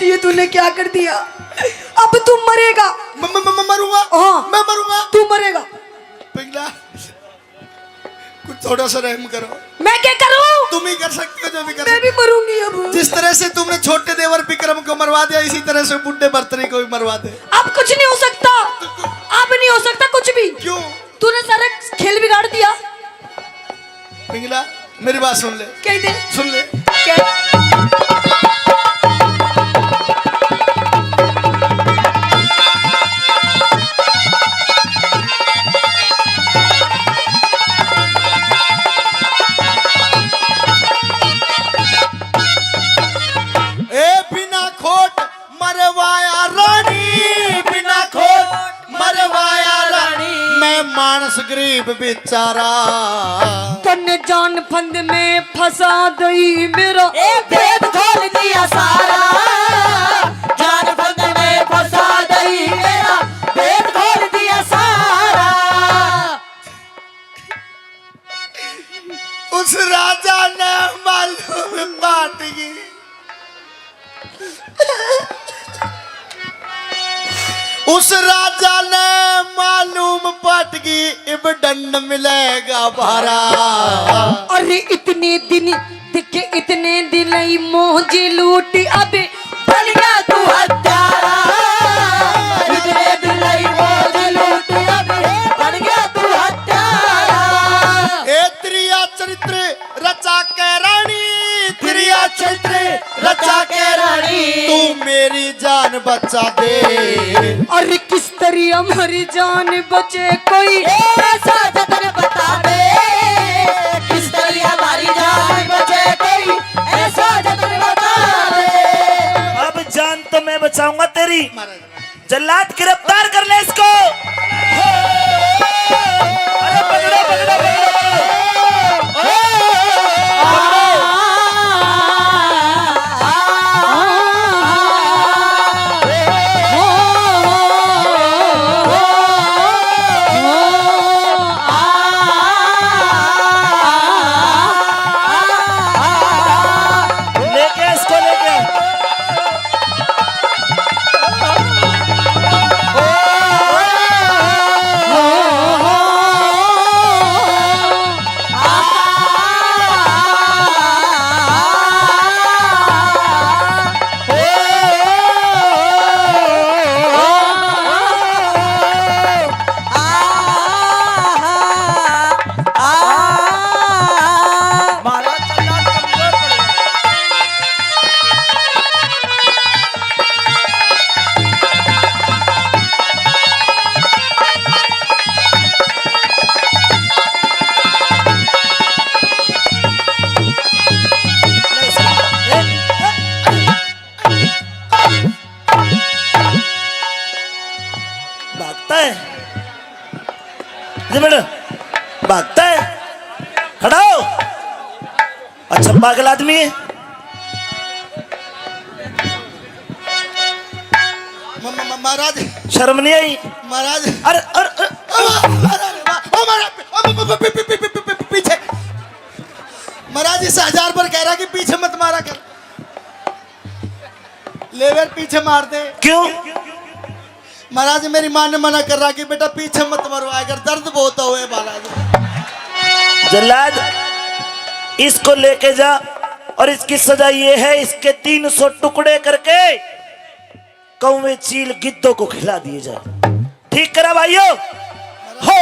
ये तूने क्या कर दिया? अब तू मरेगा। म-, म-, म-, म-, मरूंगा? हाँ। मैं मरूंगा? तू मरेगा। पिघला, कुछ थोड़ा सा रहम करो। मैं क्या करूं? तुम ही कर सकती हो जो भी कर मैं भी मरूंगी अब। जिस तरह से तुमने छोटे देवर विक्रम को मरवा दिया, इसी तरह से बूढ़े भरतरी को भी मरवा दे। अब कुछ नहीं हो सकता, अब नहीं हो सकता कुछ भी। क्यों? तूने सारा खेल बिगाड़ दिया। पिघला, मेरी बात सुन ले। कह दे। सुन ले। क्या? ए बिना खोट मरवाया रानी, बिना खोट मरवाया रानी। मैं मानस गरीब बेचारा। तन्ने जान फंद में फंसा दई मेरा। ए भेद खोल दिया सारा। जान फंद में फंसा दई मेरा। भेद खोल दिया सारा। उस राजा ने मालूम पाट गई। उस राजा ने मालूम पाट गई, इब दंड मिलेगा भारा। अरे इतने दिन देखे, इतने दिन ही मौज लूट, अब बन गया तू हत्यारा। इतने दिन ही मौज लूट, अब बन गया तू हत्यारा। ए त्रिया चरित्र रचा के रानी, त्रिया चरित्र रचा के रानी, तू मेरी जान बचा दे। अरे किस तरी हमारी जान बचे कोई, ए, ऐसा जतन बता दे। किस तरी हमारी जान बचे कोई, ऐसा जतन बता दे। अब जान तो मैं बचाऊंगा तेरी। जल्लाद गिरफ्तार कर ले इसको। अरे पकड़ो, पकड़ो, पकड़ो, पकड़ो। ये बेटा, भागता है, खड़ा हो। अच्छा, पागल आदमी है। म-, म-, म-, महाराज। शर्म नहीं आई? महाराज। अरे, अरे, अरे, अरे, अरे, अरे, अरे, पी-, पी-, पी-, पी-, पी-, पी-, पी-, पीछे। महाराज, इस हजार पर कह रहा कि पीछे मत मारा कर। ले बेर पीछे मार दे। क्यों? महाराज, मेरी माँ ने मना कर रहा कि बेटा पीछे मत मरो, अगर दर्द बहुत होए महाराज। जल्लाद, इसको लेके जा और इसकी सजा ये है, इसके तीन सौ टुकड़े करके कौवे चील गिद्धों को खिला दिए जाए। ठीक करा भाइयों। हो।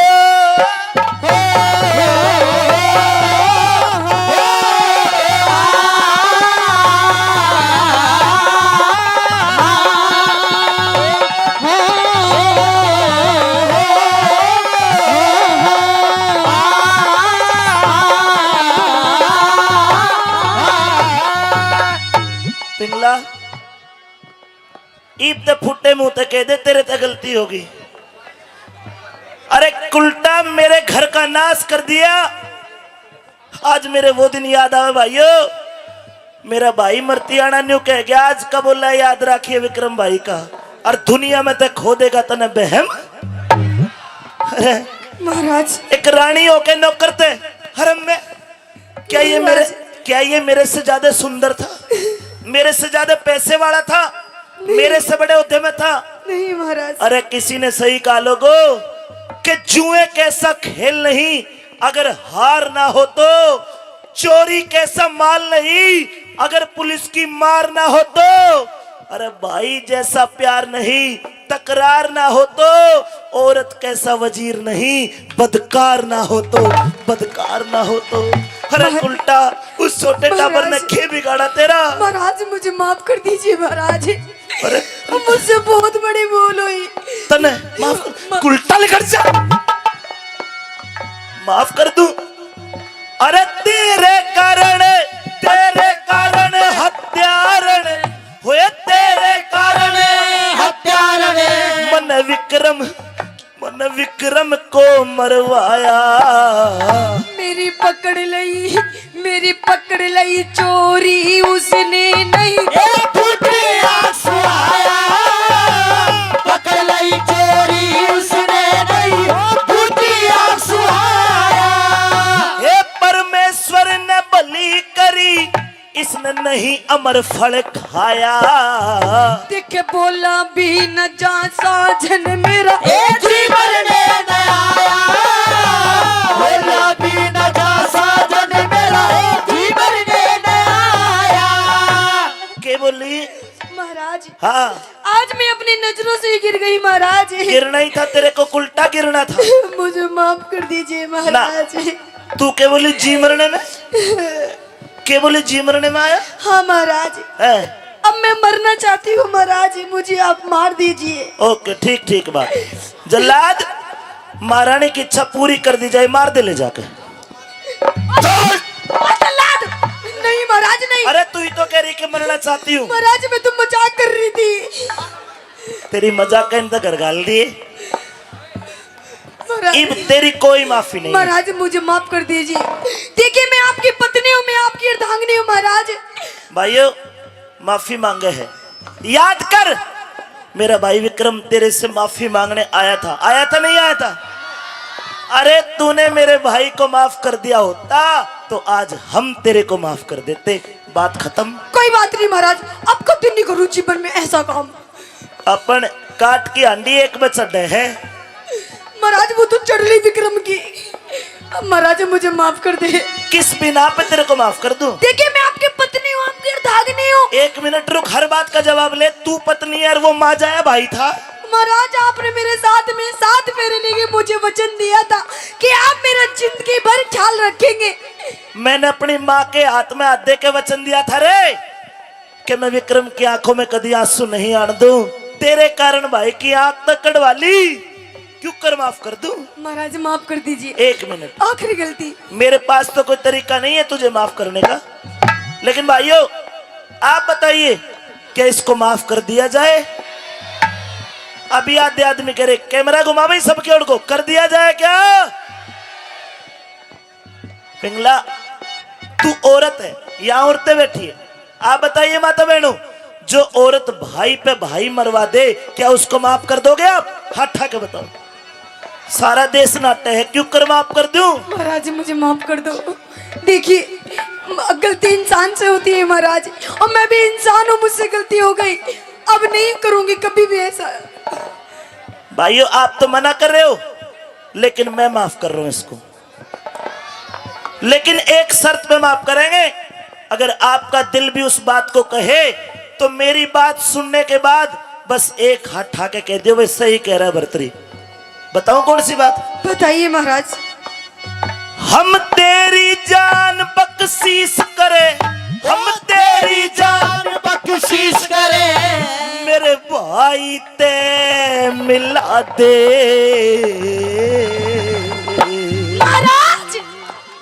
पिंगला, ईब ते फुटे मुंह ते कह दे, तेरे ते गलती होगी। अरे कुलटा मेरे घर का नाश कर दिया। आज मेरे वो दिन याद आवे भाइयों, मेरा भाई मरतियाना न्यू कह गया, आज का बोला याद रखिए विक्रम भाई का, और दुनिया में ते खो देगा तने बहम। अरे महाराज। एक रानी होके नौकर ते हरम में, क्या ये मेरे, महाराज। क्या ये मेरे से ज्यादा सुंदर था, मेरे से ज्यादा पैसे वाला था, नहीं। मेरे से बड़े ओहदे में था? नहीं महाराज। अरे किसी ने सही कहा लोगो कि जुए कैसा खेल नहीं, अगर हार ना हो तो, चोरी कैसा माल नहीं, अगर पुलिस की मार ना हो तो, अरे भाई जैसा प्यार नहीं, तकरार ना हो तो, औरत कैसा वजीर नहीं, बदकार ना हो तो, बदकार ना हो तो। अरे महा-, उल्टा उस छोटे टाबर ने महाराज, खे बिगाड़ा तेरा। महाराज मुझे माफ कर दीजिए महाराज। अरे मुझसे बहुत बड़ी भूल हुई। तने माफ कर, म- उल्टा निकल जा। माफ कर दूं। अरे तेरे कारण, तेरे कारण हत्यारण होए, तेरे कारण हत्यारण। मन विक्रम, मन विक्रम को मरवाया। मेरी पकड़ लई, मेरी पकड़ लई चोरी उसने नहीं। ए फूटे आंसू आया, पकड़ लई चोरी उसने नहीं, फूटे आंसू आया। हे परमेश्वर ने भली करी, इसने नहीं अमर फल खाया। देखे बोला भी न जा साजन मेरा, ए जी मरने न आया। बोला भी न जा साजन मेरा, ए जी मरने न आया। के बोली? महाराज, हाँ। आज मैं अपनी नजरों से ही गिर गई महाराज। गिरना ही था, तेरे को उल्टा गिरना था। मुझे माफ कर दीजिए महाराज। तू के बोली जी मरने में? के बोली जी मरने में आया? हाँ महाराज। हैं? अब मैं मरना चाहती हूँ महाराज, मुझे आप मार दीजिए। ओके, ठीक, ठीक बात। जल्लाद, महारानी की इच्छा पूरी कर दी जाए, मार दे ले जाके। जल्लाद, नहीं महाराज, नहीं। अरे तू ही तो कह रही कि मरना चाहती हूँ। महाराज मैं तो मजाक कर रही थी। तेरी मजाक का इनका घर घाल दिए। महाराज। इब तेरी कोई माफी नहीं है। महाराज मुझे माफ कर दीजिए। देखिए मैं आपकी पत्नी हूँ, मैं आपकी अर्धांगिनी हूँ महाराज। भाइयों, माफी मांगे है, याद कर, मेरा भाई विक्रम तेरे से माफी मांगने आया था, आया था नहीं आया था? अरे तूने मेरे भाई को माफ कर दिया होता तो आज हम तेरे को माफ कर देते। बात खत्म। कोई बात नहीं महाराज, अब कभी नहीं करूँ जीवन में ऐसा काम। अपन काट की हांडी एक में चढ़े है। महाराज वो तो चढ़ ली विक्रम की। अब महाराज मुझे माफ कर दे। किस बिना पे तेरे को माफ कर दूं? देखिए मैं आपकी पत्नी हूँ, आपकी अर्धांगिनी हूँ। एक मिनट रुक, हर बात का जवाब ले। तू पत्नी है और वो माँ जाया भाई था। महाराज आपने मेरे साथ में सात फेरे लेके मुझे वचन दिया था कि आप मेरा जिंदगी भर ख्याल रखेंगे। मैंने अपनी माँ के हाथ में हाथ दे के वचन दिया था रे। कि मैं विक्रम की आंखों में कदी आंसू नहीं आन दूं। तेरे कारण भाई की आंख तक कढ़वा ली, क्यों कर माफ कर दूं? महाराज माफ कर दीजिए। एक मिनट, आखिरी गलती। मेरे पास तो कोई तरीका नहीं है तुझे माफ करने का, लेकिन भाइयों आप बताइए, क्या इसको माफ कर दिया जाए? अभी आधे आदमी कह रहे, कैमरा घुमा भाई सबके ओर को, कर दिया जाए क्या? पिंगला, तू औरत है, यहाँ औरतें बैठी है। आप बताइए माता बहनों, जो औरत भाई पे भाई मरवा दे, क्या उसको माफ कर दोगे आप? हाथ उठा के बताओ। सारा देश नाट्य है, क्यों कर माफ कर दूं? महाराज, मुझे माफ कर दो। देखिए, गलती इंसान से होती है महाराज, और मैं भी इंसान हूँ, मुझसे गलती हो गई, अब नहीं करूंगी कभी भी ऐसा। भाइयों, आप तो मना कर रहे हो, लेकिन मैं माफ कर रहा हूं इसको। लेकिन एक शर्त पे माफ करेंगे, अगर आपका दिल भी उस बात को कहे, तो मेरी बात सुनने के बाद बस एक हाथ उठा के कह दियो, "भाई, सही कह रहा है भरतरी।" बताऊं कौन सी बात? बताइए महाराज। हम तेरी जान बख्शीश करें, हम तेरी जान बख्शीश करें, मेरे भाई ते मिला दे। महाराज,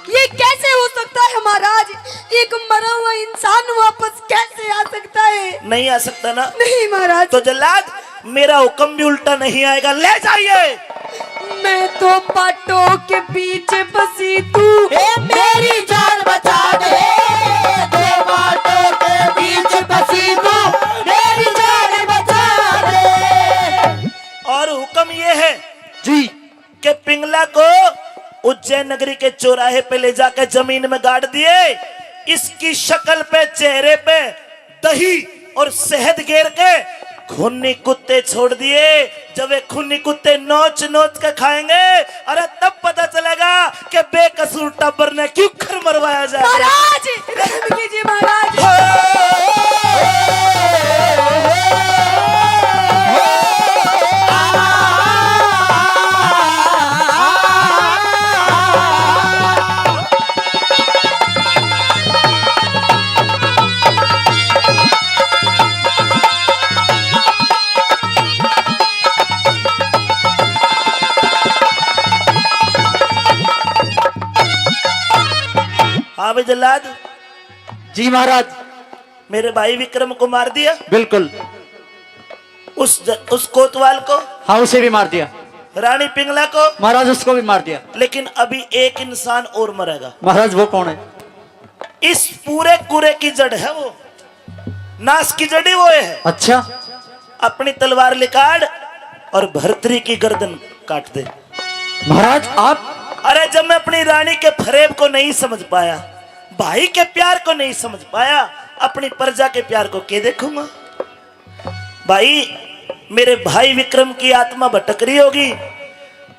ये कैसे हो सकता है महाराज? एक मरा हुआ इंसान वापस कैसे आ सकता है? नहीं आ सकता ना? नहीं महाराज। तो जल्लाद, मेरा हुक्म भी उल्टा नहीं आएगा, ले जाइए। मैं दो पाटों के बीच फंसी तू, ए, मेरी जान बचा दे। दो पाटों के बीच फंसी तू, मेरी जान बचा दे। और हुक्म ये है जी। कि पिंगला को उज्जैन नगरी के चौराहे पे ले जाकर जमीन में गाड़ दिए। इसकी शक्ल पे, चेहरे पे दही और शहद गेर के खूनी कुत्ते छोड़ दिए। जब वे खूनी कुत्ते नोच नोच के खाएंगे, अरे तब पता चलेगा कि बेकसूर टब्बर ने क्यों खर मरवाया जाए। महाराज, रहम कीजिए महाराज। हाँ भाई जल्लाद। जी महाराज। मेरे भाई विक्रम को मार दिया। बिल्कुल। उस ज-, उस कोतवाल को। हाँ, उसे भी मार दिया। रानी पिंगला को। महाराज, उसको भी मार दिया। लेकिन अभी एक इंसान और मरेगा। महाराज, वो कौन है? इस पूरे कुरे की जड़ है वो, नाश की जड़ ही वो है। अच्छा। अपनी तलवार निकाल और भरतरी की गर्दन काट दे। महाराज, आप? अरे, जब मैं अपनी रानी के फरेब को नहीं समझ पाया, भाई के प्यार को नहीं समझ पाया, अपनी प्रजा के प्यार को के देखूंगा? भाई, मेरे भाई विक्रम की आत्मा भटक रही होगी।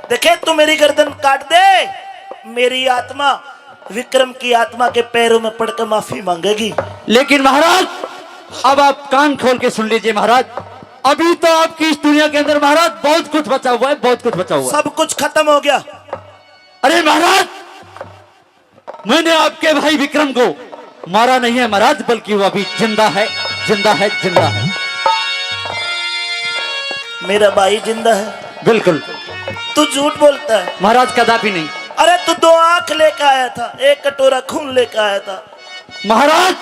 देखे, तू मेरी गर्दन काट दे, मेरी आत्मा विक्रम की आत्मा के पैरों में पड़कर माफी मांगेगी। लेकिन महाराज, अब आप कान खोल के सुन लीजिए महाराज, अभी तो आपकी इस दुनिया के अंदर महाराज बहुत कुछ बचा हुआ है, बहुत कुछ बचा हुआ है। सब कुछ खत्म हो गया। अरे महाराज, मैंने आपके भाई विक्रम को मारा नहीं है महाराज, बल्कि वो अभी जिंदा है, जिंदा है, जिंदा है। मेरा भाई जिंदा है? बिल्कुल। तू झूठ बोलता है। महाराज, कदापि नहीं। अरे, तू दो आंख लेके आया था, एक कटोरा खून लेके आया था। महाराज,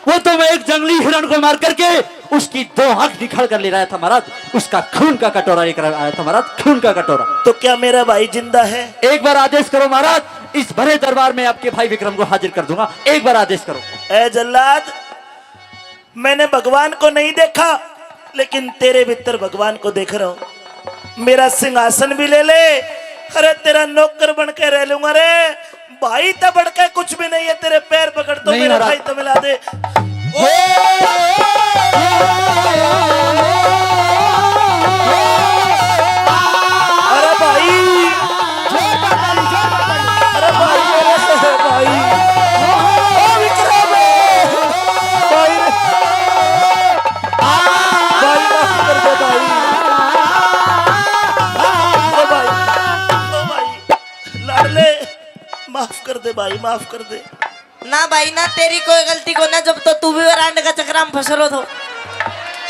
वो तो मैं एक जंगली हिरण को मार करके उसकी दो आंख निकाल कर ले आया था महाराज, उसका खून का कटोरा लेकर आया था महाराज, खून का कटोरा। तो क्या मेरा भाई जिंदा है? एक बार आदेश करो महाराज, इस भरे दरबार में आपके भाई विक्रम को हाजिर कर दूंगा, एक बार आदेश करो। ए जल्लाद, मैंने भगवान को नहीं देखा, लेकिन तेरे भीतर भगवान को देख रहा हूं। मेरा सिंहासन भी ले ले, अरे तेरा नौकर बन के रह लूंगा रे। भाई तो बढ़ के कुछ भी नहीं है, तेरे पैर पकड़ तो नहीं मेरे महाराज। भाई तो मिला दे। ओ! अरे भाई, अरे भाई, अरे भाई, ओ विक्रम, भाई रे, भाई माफ कर दे भाई, ओ भाई, ओ भाई, लाडले, माफ कर दे भाई, माफ कर दे। ना भाई ना, तेरी कोई गलती को ना, जब तो तू भी वरांड का चक्रा में फंस रो थो।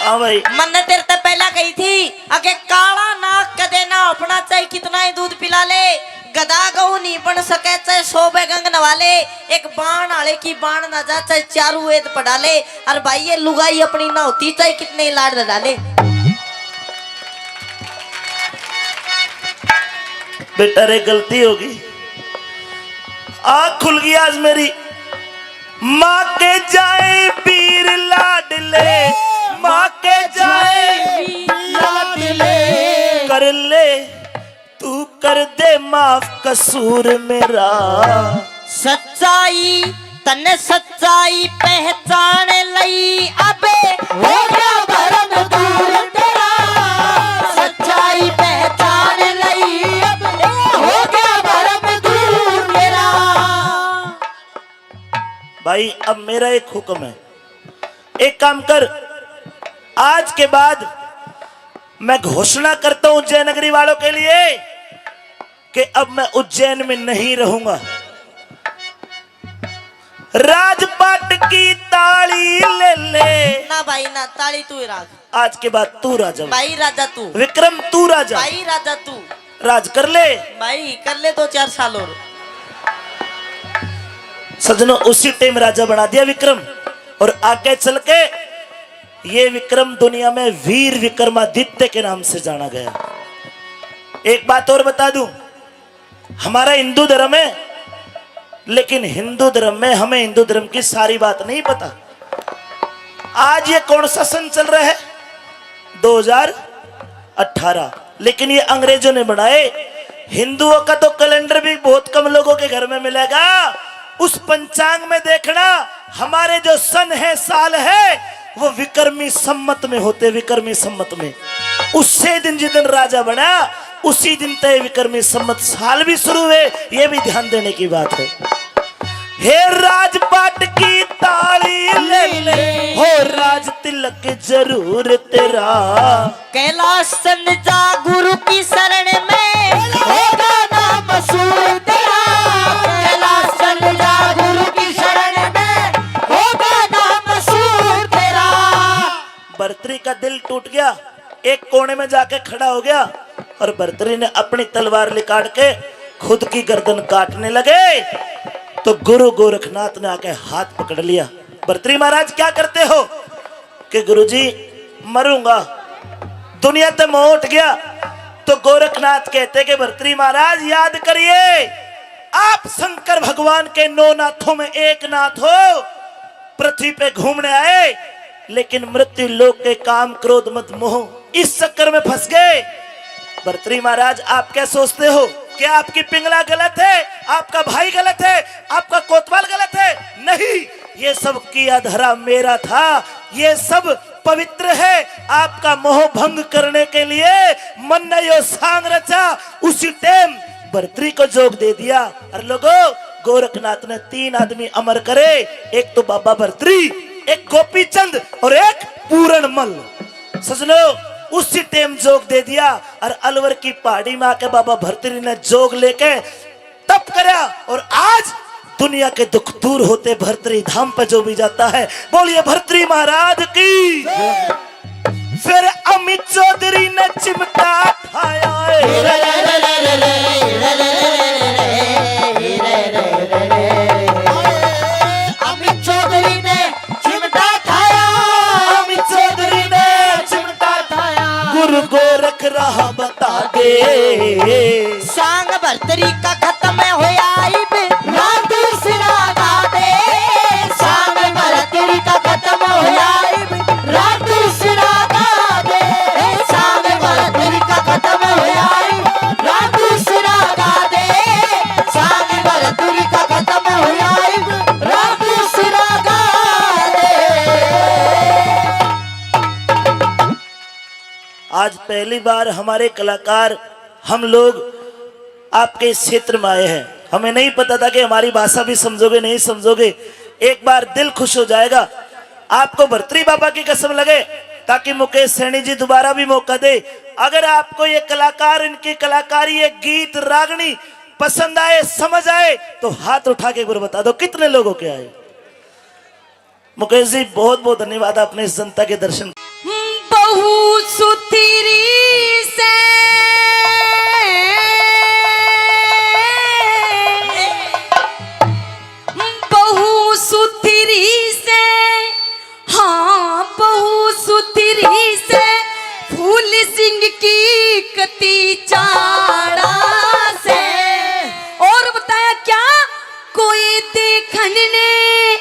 हाँ भाई। मन्ने तेरे ते पहला कही थी, अके काला नाक कदे ना अपना, चाहे कितना ही दूध पिला ले, गधा गऊ नहीं बन सके, चाहे सौ बेगंग नवा ले, एक बाण आले की बाण ना जा, चाहे चारू वेद पढ़ा ले। और भाई ये लुगाई अपनी ना होती, चाहे कितने ही लाड लड़ा ले। बेटा रे, गलती होगी। आँख खुल गई आज मेरी। माँ के जाए पीर लाडले, माँ के जाए लाडले, कर ले तू, कर दे माफ कसूर मेरा। सच्चाई, तन्ने सच्चाई पहचान लई, अबे हो गया भरम दूर तेरा। सच्चाई पहचान लई, अबे हो गया भरम दूर तेरा। भाई, अब मेरा एक हुक्म है, एक काम कर, आज के बाद मैं घोषणा करता हूं उज्जैन नगरी वालों के लिए कि अब मैं उज्जैन में नहीं रहूंगा। राजपाट की ताली ले ले। ना भाई ना, ताली तू ही राज। आज के बाद तू राजा। भाई राजा तू। विक्रम तू राजा। भाई राजा तू। राज कर ले। भाई कर ले दो चार साल और। सजनों, उसी टाइम राजा बना दिया विक्रम, और आगे चल के ये विक्रम दुनिया में वीर विक्रमादित्य के नाम से जाना गया। एक बात और बता दूं, हमारा हिंदू धर्म है, लेकिन हिंदू धर्म में हमें हिंदू धर्म की सारी बात नहीं पता। आज ये कौन सा सन चल रहा है? दो हज़ार अठारह। लेकिन ये अंग्रेजों ने बनाए। हिंदुओं का तो कैलेंडर भी बहुत कम लोगों के घर में मिलेगा। उस पंचांग में देखना, हमारे जो सन है, साल है, वो विक्रमी सम्मत में होते, विक्रमी सम्मत में। उससे दिन, जिस दिन राजा बना, उसी दिन तय विक्रमी सम्मत साल भी शुरू हुए। ये भी ध्यान देने की बात है। हे राजपाट की ताली ले ले, हो राज तिलक जरूर तेरा। कैलाश चंद जा गुरु की शरण में, होगा नाम मशहूर तेरा। कैलाश चंद जा गुरु की शरण में, होगा नाम मशहूर तेरा। भर्तरी का दिल टूट गया, एक कोने में जाके खड़ा हो गया और भर्तरी ने अपनी तलवार निकाल के खुद की गर्दन काटने लगे, तो गुरु गोरखनाथ ने आके हाथ पकड़ लिया। भर्तरी महाराज, क्या करते हो? कि गुरुजी, मरूंगा, दुनिया ते मोह उठ गया। तो गोरखनाथ कहते कि भर्तरी महाराज, याद करिए, आप शंकर भगवान के नौ नाथों में एक नाथ हो, पृथ्वी पे घूमने आए, लेकिन मृत्यु लोक के काम, क्रोध, मद, मोह, इस चक्कर में फंस गए। भर्तरी महाराज, आप क्या सोचते हो? क्या आपकी पिंगला गलत है? आपका भाई गलत है? आपका कोतवाल गलत है? नहीं, ये सब किया धरा मेरा था, ये सब पवित्र है। आपका मोह भंग करने के लिए मन ने यो सांग रचा। उसी टाइम भर्तरी को जोग दे दिया। और लोगों, गोरखनाथ ने तीन आदमी अमर करे, एक तो बाबा भर्तरी, एक गोपीचंद और एक पूरणमल। सजनो, उसी टाइम जोग दे दिया और अलवर की पहाड़ी में आके बाबा भर्तरी ने जोग लेके तप करया और आज दुनिया के दुख दूर होते भर्तरी धाम पे जो भी जाता है। बोलिए भर्तरी महाराज की। फिर अमित चौधरी ने चिमटा ठाया है। अमित चौधरी ने चिमटा ठाया, अमित चौधरी ने चिमटा ठाया। गुरु गोरख राह बता दे। सांग भर्तरी का खत्म होया इब, राम दूसरा गा दे। सांग भर्तरी का खत्म होया इब, राम दूसरा गा दे। सांग भर्तरी का खत्म होया इब, राम दूसरा गा दे। सांग भर्तरी का खत्म होया इब, राम दूसरा गा दे। आज पहली बार हमारे कलाकार, हम लोग आपके इस क्षेत्र में आए हैं। हमें नहीं पता था कि हमारी भाषा भी समझोगे, नहीं समझोगे। एक बार दिल खुश हो जाएगा। आपको भर्तरी बाबा की कसम लगे, ताकि मुकेश सैनी जी दोबारा भी मौका दे। अगर आपको ये कलाकार, इनकी कलाकारी, ये गीत, रागनी पसंद आए, समझ आए, तो हाथ उठा के एक बार बता दो, कितने लोगों के आए? मुकेश जी, बहुत बहुत धन्यवाद, आपने इस जनता के दर्शन। बहू सुथरी से, बहू सुथरी से, हाँ, बहू सुथरी से, फूल सिंह की कती चाड़ा से। और बताया क्या? ने,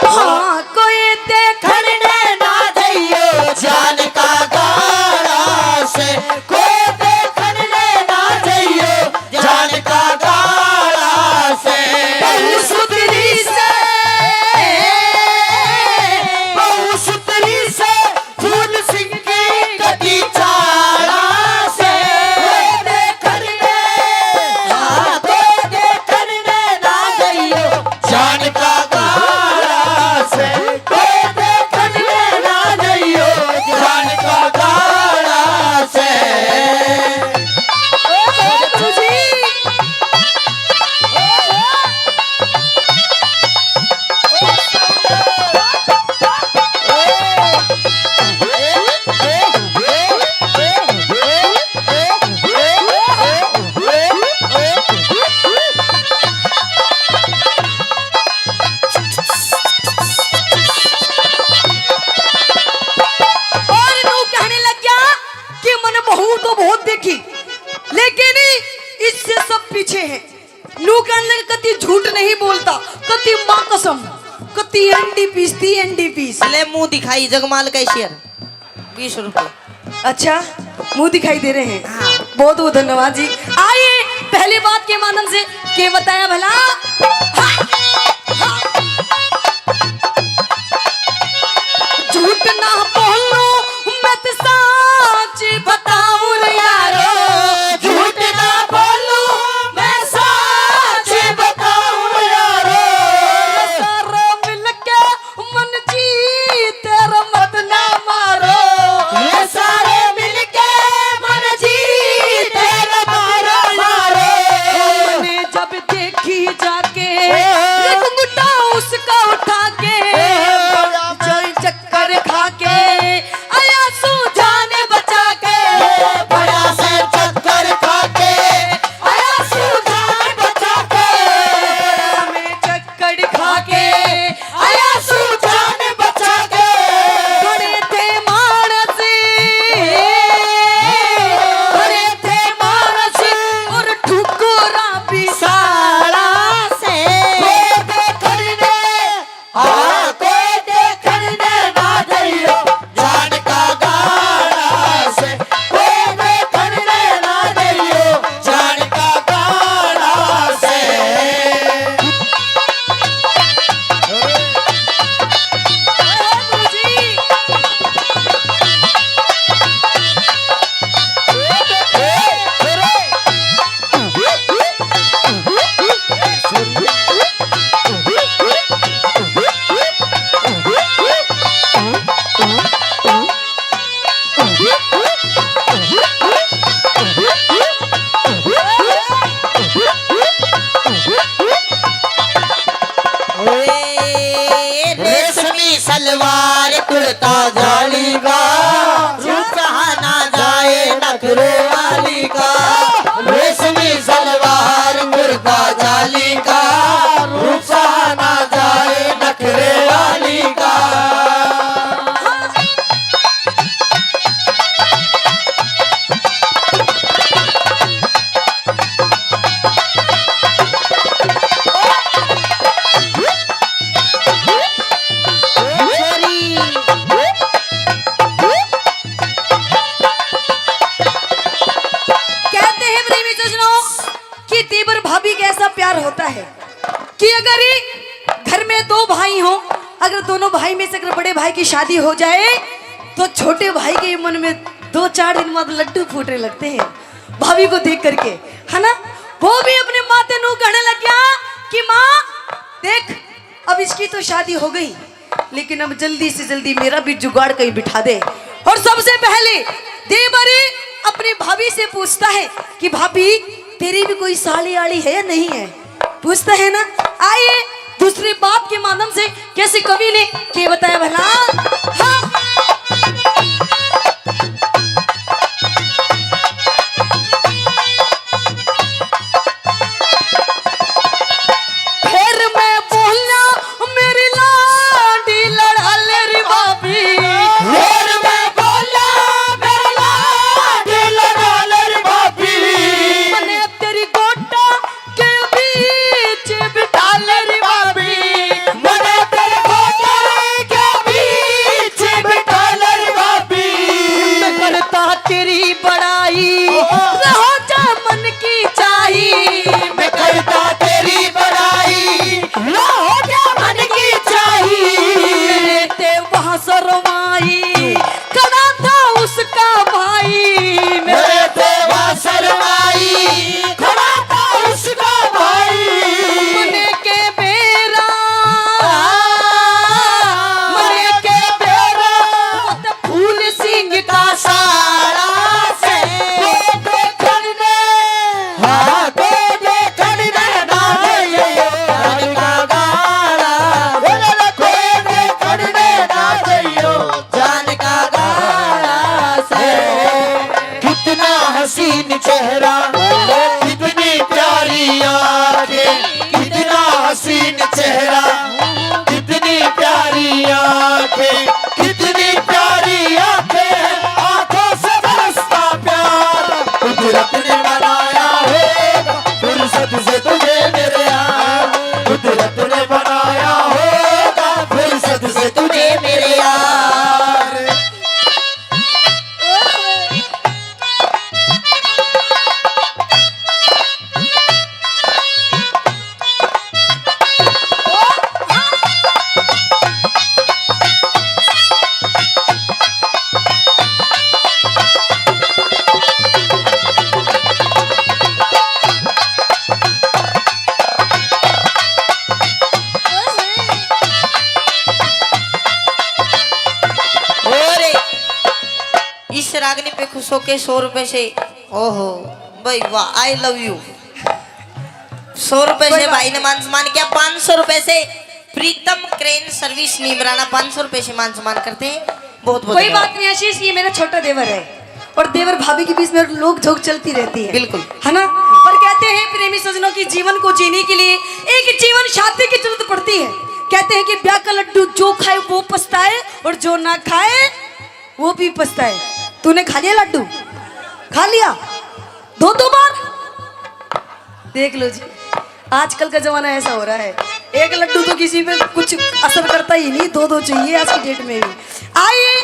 हाँ, कोई देखण ने ना जइयो, जान का गाला से। कोई देखण ने ना जइयो, जान का गाला से। बहू सुथरी से, बहू सुथरी से, फूल सिंह की कदी चाला से। कोई देखण ने, हाँ, कोई देखण ने ना जइयो, जान का गाला से। कोई देखण ने ना जइयो, जान का गाला से। और नू कहने लग गया कि मैंने बहू तो बहुत देखी, लेकिन इससे सब पीछे है। नू कहने लगे, "कती झूठ नहीं बोलता, कती माँ कसम, कती एनडीपीस थी, एनडीपीस।" ले मुंह दिखाई जगमाल कैशियर, बीस रुपए। अच्छा, मुंह दिखाई दे रहे हैं। हाँ। बहुत बहुत धन्यवाद जी। आइए, पहली बात के माध्यम से के बताया भला? हाँ, हाँ। झूठ ना बोलूं, मैं तो साच बताऊं रे यारो। झूठ ना बोलूं, मैं साच बताऊं यारो। सारे मिलके मन जी तेरा मत ना मारो। ये सारे मिलके मन जी तेरा मारो, मारो। मैंने जब देखी जाके, ओ। रे घुंघटा उसका उठा के, ओ। चल चक्कर खा के आया सू जान बचा के। बड़ा से चक्कर खा के आया सू जान बचा के। बड़ा में चक्कर खा के आया सू जान बचा के। खड़े थे मानस, खड़े थे मानस और ठुकरा भी साला से। कोई देखण ने, हाँ, कोई देखण ने ना जइयो, जान का गाला से। कोई देखण ने ना जइयो, जान का गाला से। ओए, रेशमी सलवार कुर्ता जाली का, रूप सहाना जाए नखरे वाली का। रेशमी सलवार कुर्ता जाली का, रूप सहाना जाए नखरे वाली का। कहते हैं प्रेमी सज्जनों कि देवर भाभी का ऐसा प्यार होता है कि अगर घर में दो भाई हों, अगर दोनों भाई में से अगर बड़े भाई की शादी हो जाए तो छोटे भाई के मन में दो चार दिन बाद लड्डू फूटने लगते हैं भाभी को देख करके, है ना। वो भी अपने माते नू कहने लग गया कि माँ देख, अब इसकी तो शादी हो गई, लेकिन अब जल्दी से जल्दी मेरा भी जुगाड़ कहीं बिठा दे। और सबसे पहले देवर अपनी भाभी से पूछता है कि भाभी, तेरी भी कोई साली आली है या नहीं है? पूछता है ना। आइए, दूसरी बात के माध्यम से कैसे कवि ने के बताया भला? हाँ। फिर मैं बोला, मेरी लाडी लड़ा ले री भाभी। फिर मैं बोला, मेरी लाडी लड़ा ले री भाभी। मने तेरी गोटा के बीच बिठा ले री भाभी। अग्नि पे खुश होके सौ रुपए से, ओहो भाई वाह, आई लव यू। सौ रुपए से भाई ने मान सम्मान किया, पाँच सौ रुपए से प्रीतम क्रेन सर्विस नीमराना पाँच सौ रुपए से मान सम्मान करते हैं। बहुत बहुत कोई धन्यवाद। बात नहीं आशीष, ये मेरा छोटा देवर है और देवर भाभी के बीच में लोग झोंक चलती रहती है, बिल्कुल। है ना? पर कहते हैं प्रेमी सज्जनों की जीवन को जीने के लिए एक जीवन साथी की जरूरत पड़ती है। कहते हैं कि ब्याह का लड्डू जो खाए वो पछताए और जो ना खाए वो भी पछताए। तूने खा लिया लड्डू? खा लिया? दो दो बार? देख लो जी, आजकल का जमाना ऐसा हो रहा है, एक लड्डू तो किसी पे कुछ असर करता ही नहीं, दो दो चाहिए आज की डेट में भी। आइए,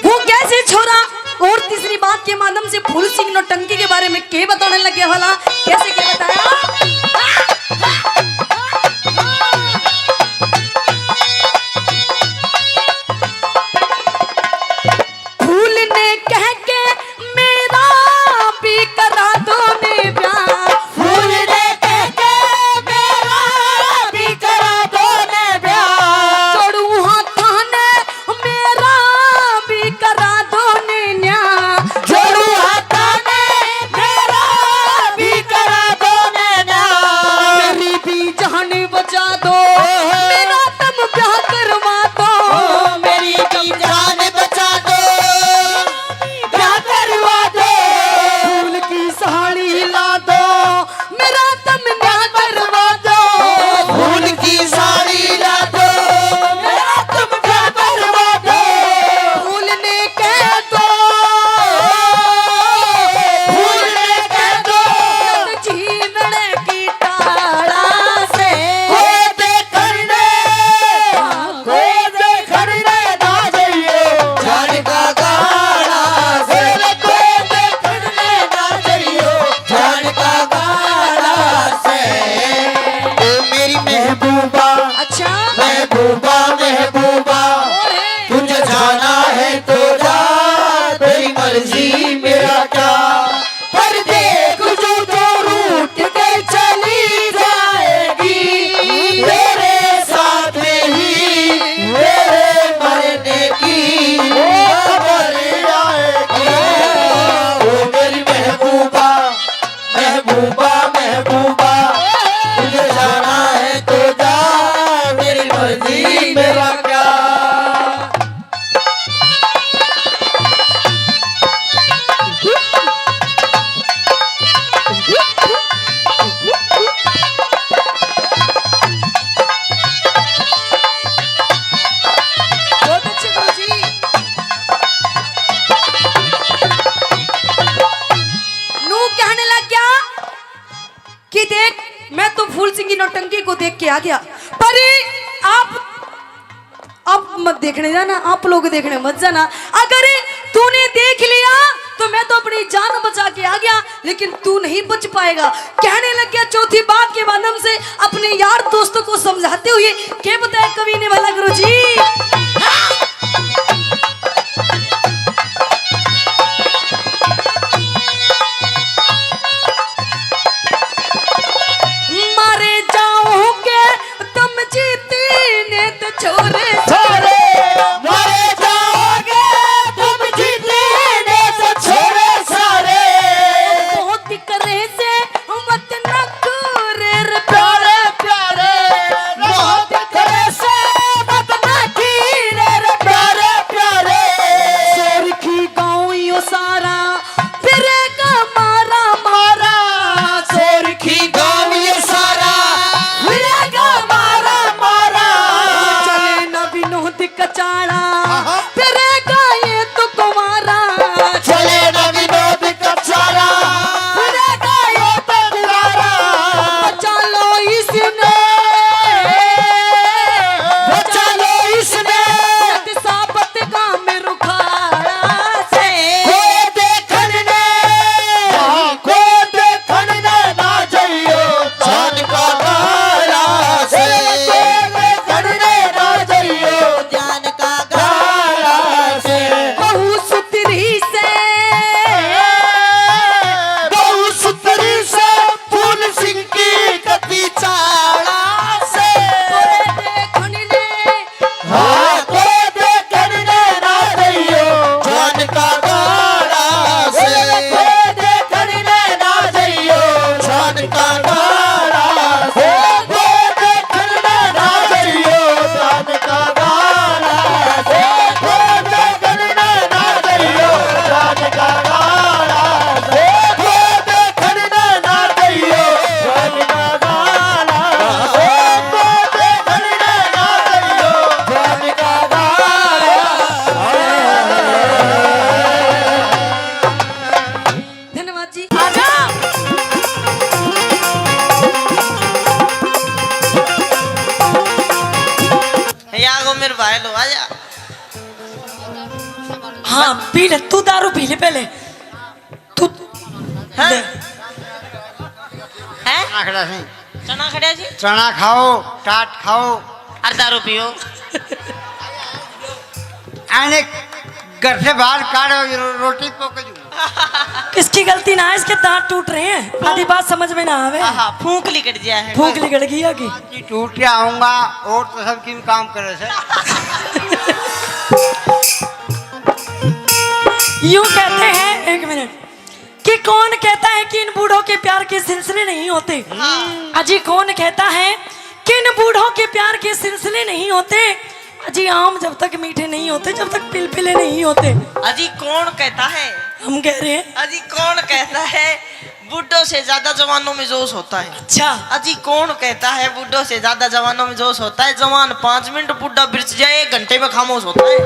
वो कैसे छोरा और तीसरी बात के माध्यम से फूल सिंह नौटंकी के बारे में के बताने लग गया भला, कैसे के बताया? फूल ने कह के मेरा भी करा दो ने ब्याह। फूल ने कह के मेरा भी करा दो ने ब्याह। जोड़ू हाथां ने मेरा भी करा दो ने न्याह। जोड़ू हाथां ने मेरा भी करा दो ने न्याह। मेरी भी जान बचा दो, ओहो। मेरा तुम ब्याह करवा दो। ओ, मेरी भी जान बचा दो, ब्याह करवा दो। फूल की साड़ी ला दो, मेरा तुम ब्याह करवा दो। फूल की साड़ी ला दो, मेरा तुम ब्याह करवा दो। फूल ने कह दो, फूल ने कह दो। जीवन की टाला से कोई देखण ने, कोई देखण ने ना जइयो, जान का गाला से। कोई देखण ने ना जइयो, जान का गाला से। ओ मेरी महबूबा, अच्छा। महबूबा, महबूबा, ओए। तुझे जाना है तो जा, तेरी मर्जी मेरा क्या। पर देख जो तो रूठ के चली जाएगी, तेरे साथ ही तेरे मरने की खबर आएगी। ओ मेरी महबूबा, महबूबा, महबूबा, तुझे जाना है तो जा, मेरी मर्जी मेरा क्या। बहुत अच्छे गुरु जी। नू कहने लग गया कि देख, मैं तो फूल सिंह की नौटंकी को देख के आ गया, पर आप आप मत देखने जाना, आप लोग देखने मत जाना। अगर तूने देख लिया तो मैं तो अपनी जान बचा के आ गया, लेकिन तू नहीं बच पाएगा। कहने लग गया चौथी बात के माध्यम से अपने यार दोस्तों को समझाते हुए, के बताया कवि ने भला गुरु जी? मारे जाओगे तुम जीती ने तो छोरे सारे, मारे जाओगे तुम जीती ने तो छोरे सारे। बहुत करे से मत ना करे रे प्यारे प्यारे, बहुत करे से मत ना की भाई लो, आजा। हाँ, पी ले, तू दारू पी ले पहले। तू हाँ? ले। हैं? चना खड़ा सी। चना खड़ा सी? चना खाओ, टाट खाओ। और दारू पियो। आने घर से बाहर काढ़ो, रो-, रोटी पोक दूंगा। किसकी गलती ना है, इसके दांत टूट रहे हैं, आधी बात समझ में ना आवे। आहा, फूंक लिकट गया है। फूंक लिकट गई है कि? जी, टूट के आऊंगा और तो सब किन काम करे से। यूं कहते हैं, एक मिनट, कि कौन कहता है कि इन बूढ़ों के प्यार के सिलसिले नहीं होते? हाँ। अजी, कौन कहता है कि इन बूढ़ों के प्यार के सिलसिले नहीं होते? अजी, आम जब तक मीठे नहीं होते, जब तक पिलपिले नहीं होते। अजी, कौन कहता है? हम कह रहे हैं। अजी, कौन कहता है बूढ़ों से ज्यादा जवानों में जोश होता है? अच्छा। अजी, कौन कहता है बूढ़ों से ज्यादा जवानों में जोश होता है? जवान पाँच मिनट, बूढ़ा बिरछ जाए, एक घंटे में खामोश होता है।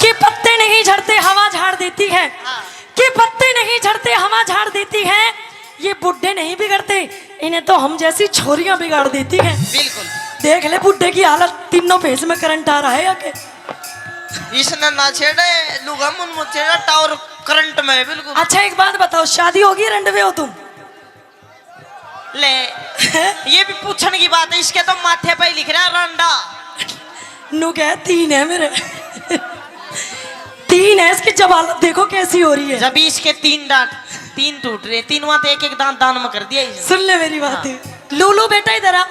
कि पत्ते नहीं झड़ते, हवा झाड़ देती है। हाँ। कि पत्ते नहीं झड़ते, हवा झाड़ देती है। ये बुड्ढे नहीं बिगड़ते, इन्हें तो हम जैसी छोरियां बिगाड़ देती हैं। बिल्कुल। देख ले बुड्ढे की हालत, तीनों फेस में करंट आ रहा है या के? इसने ना छेड़े, लुगा मुन मत छेड़ा, टावर करंट में है बिल्कुल। अच्छा, एक बात बताओ, शादी होगी, रंडवे हो तुम? ले, ये भी पूछण की बात है, इसके तो माथे पे ही लिख रहा है रंडा। नू कह, तीन है मेरे। तीन है, इसकी जब हालत देखो कैसी हो रही है। जब इसके तीन दांत, तीन टूट रहे, तीनों तो एक एक दांत दान में कर दिया इसने। सुन ले मेरी बात। हाँ। लूलू बेटा इधर आ।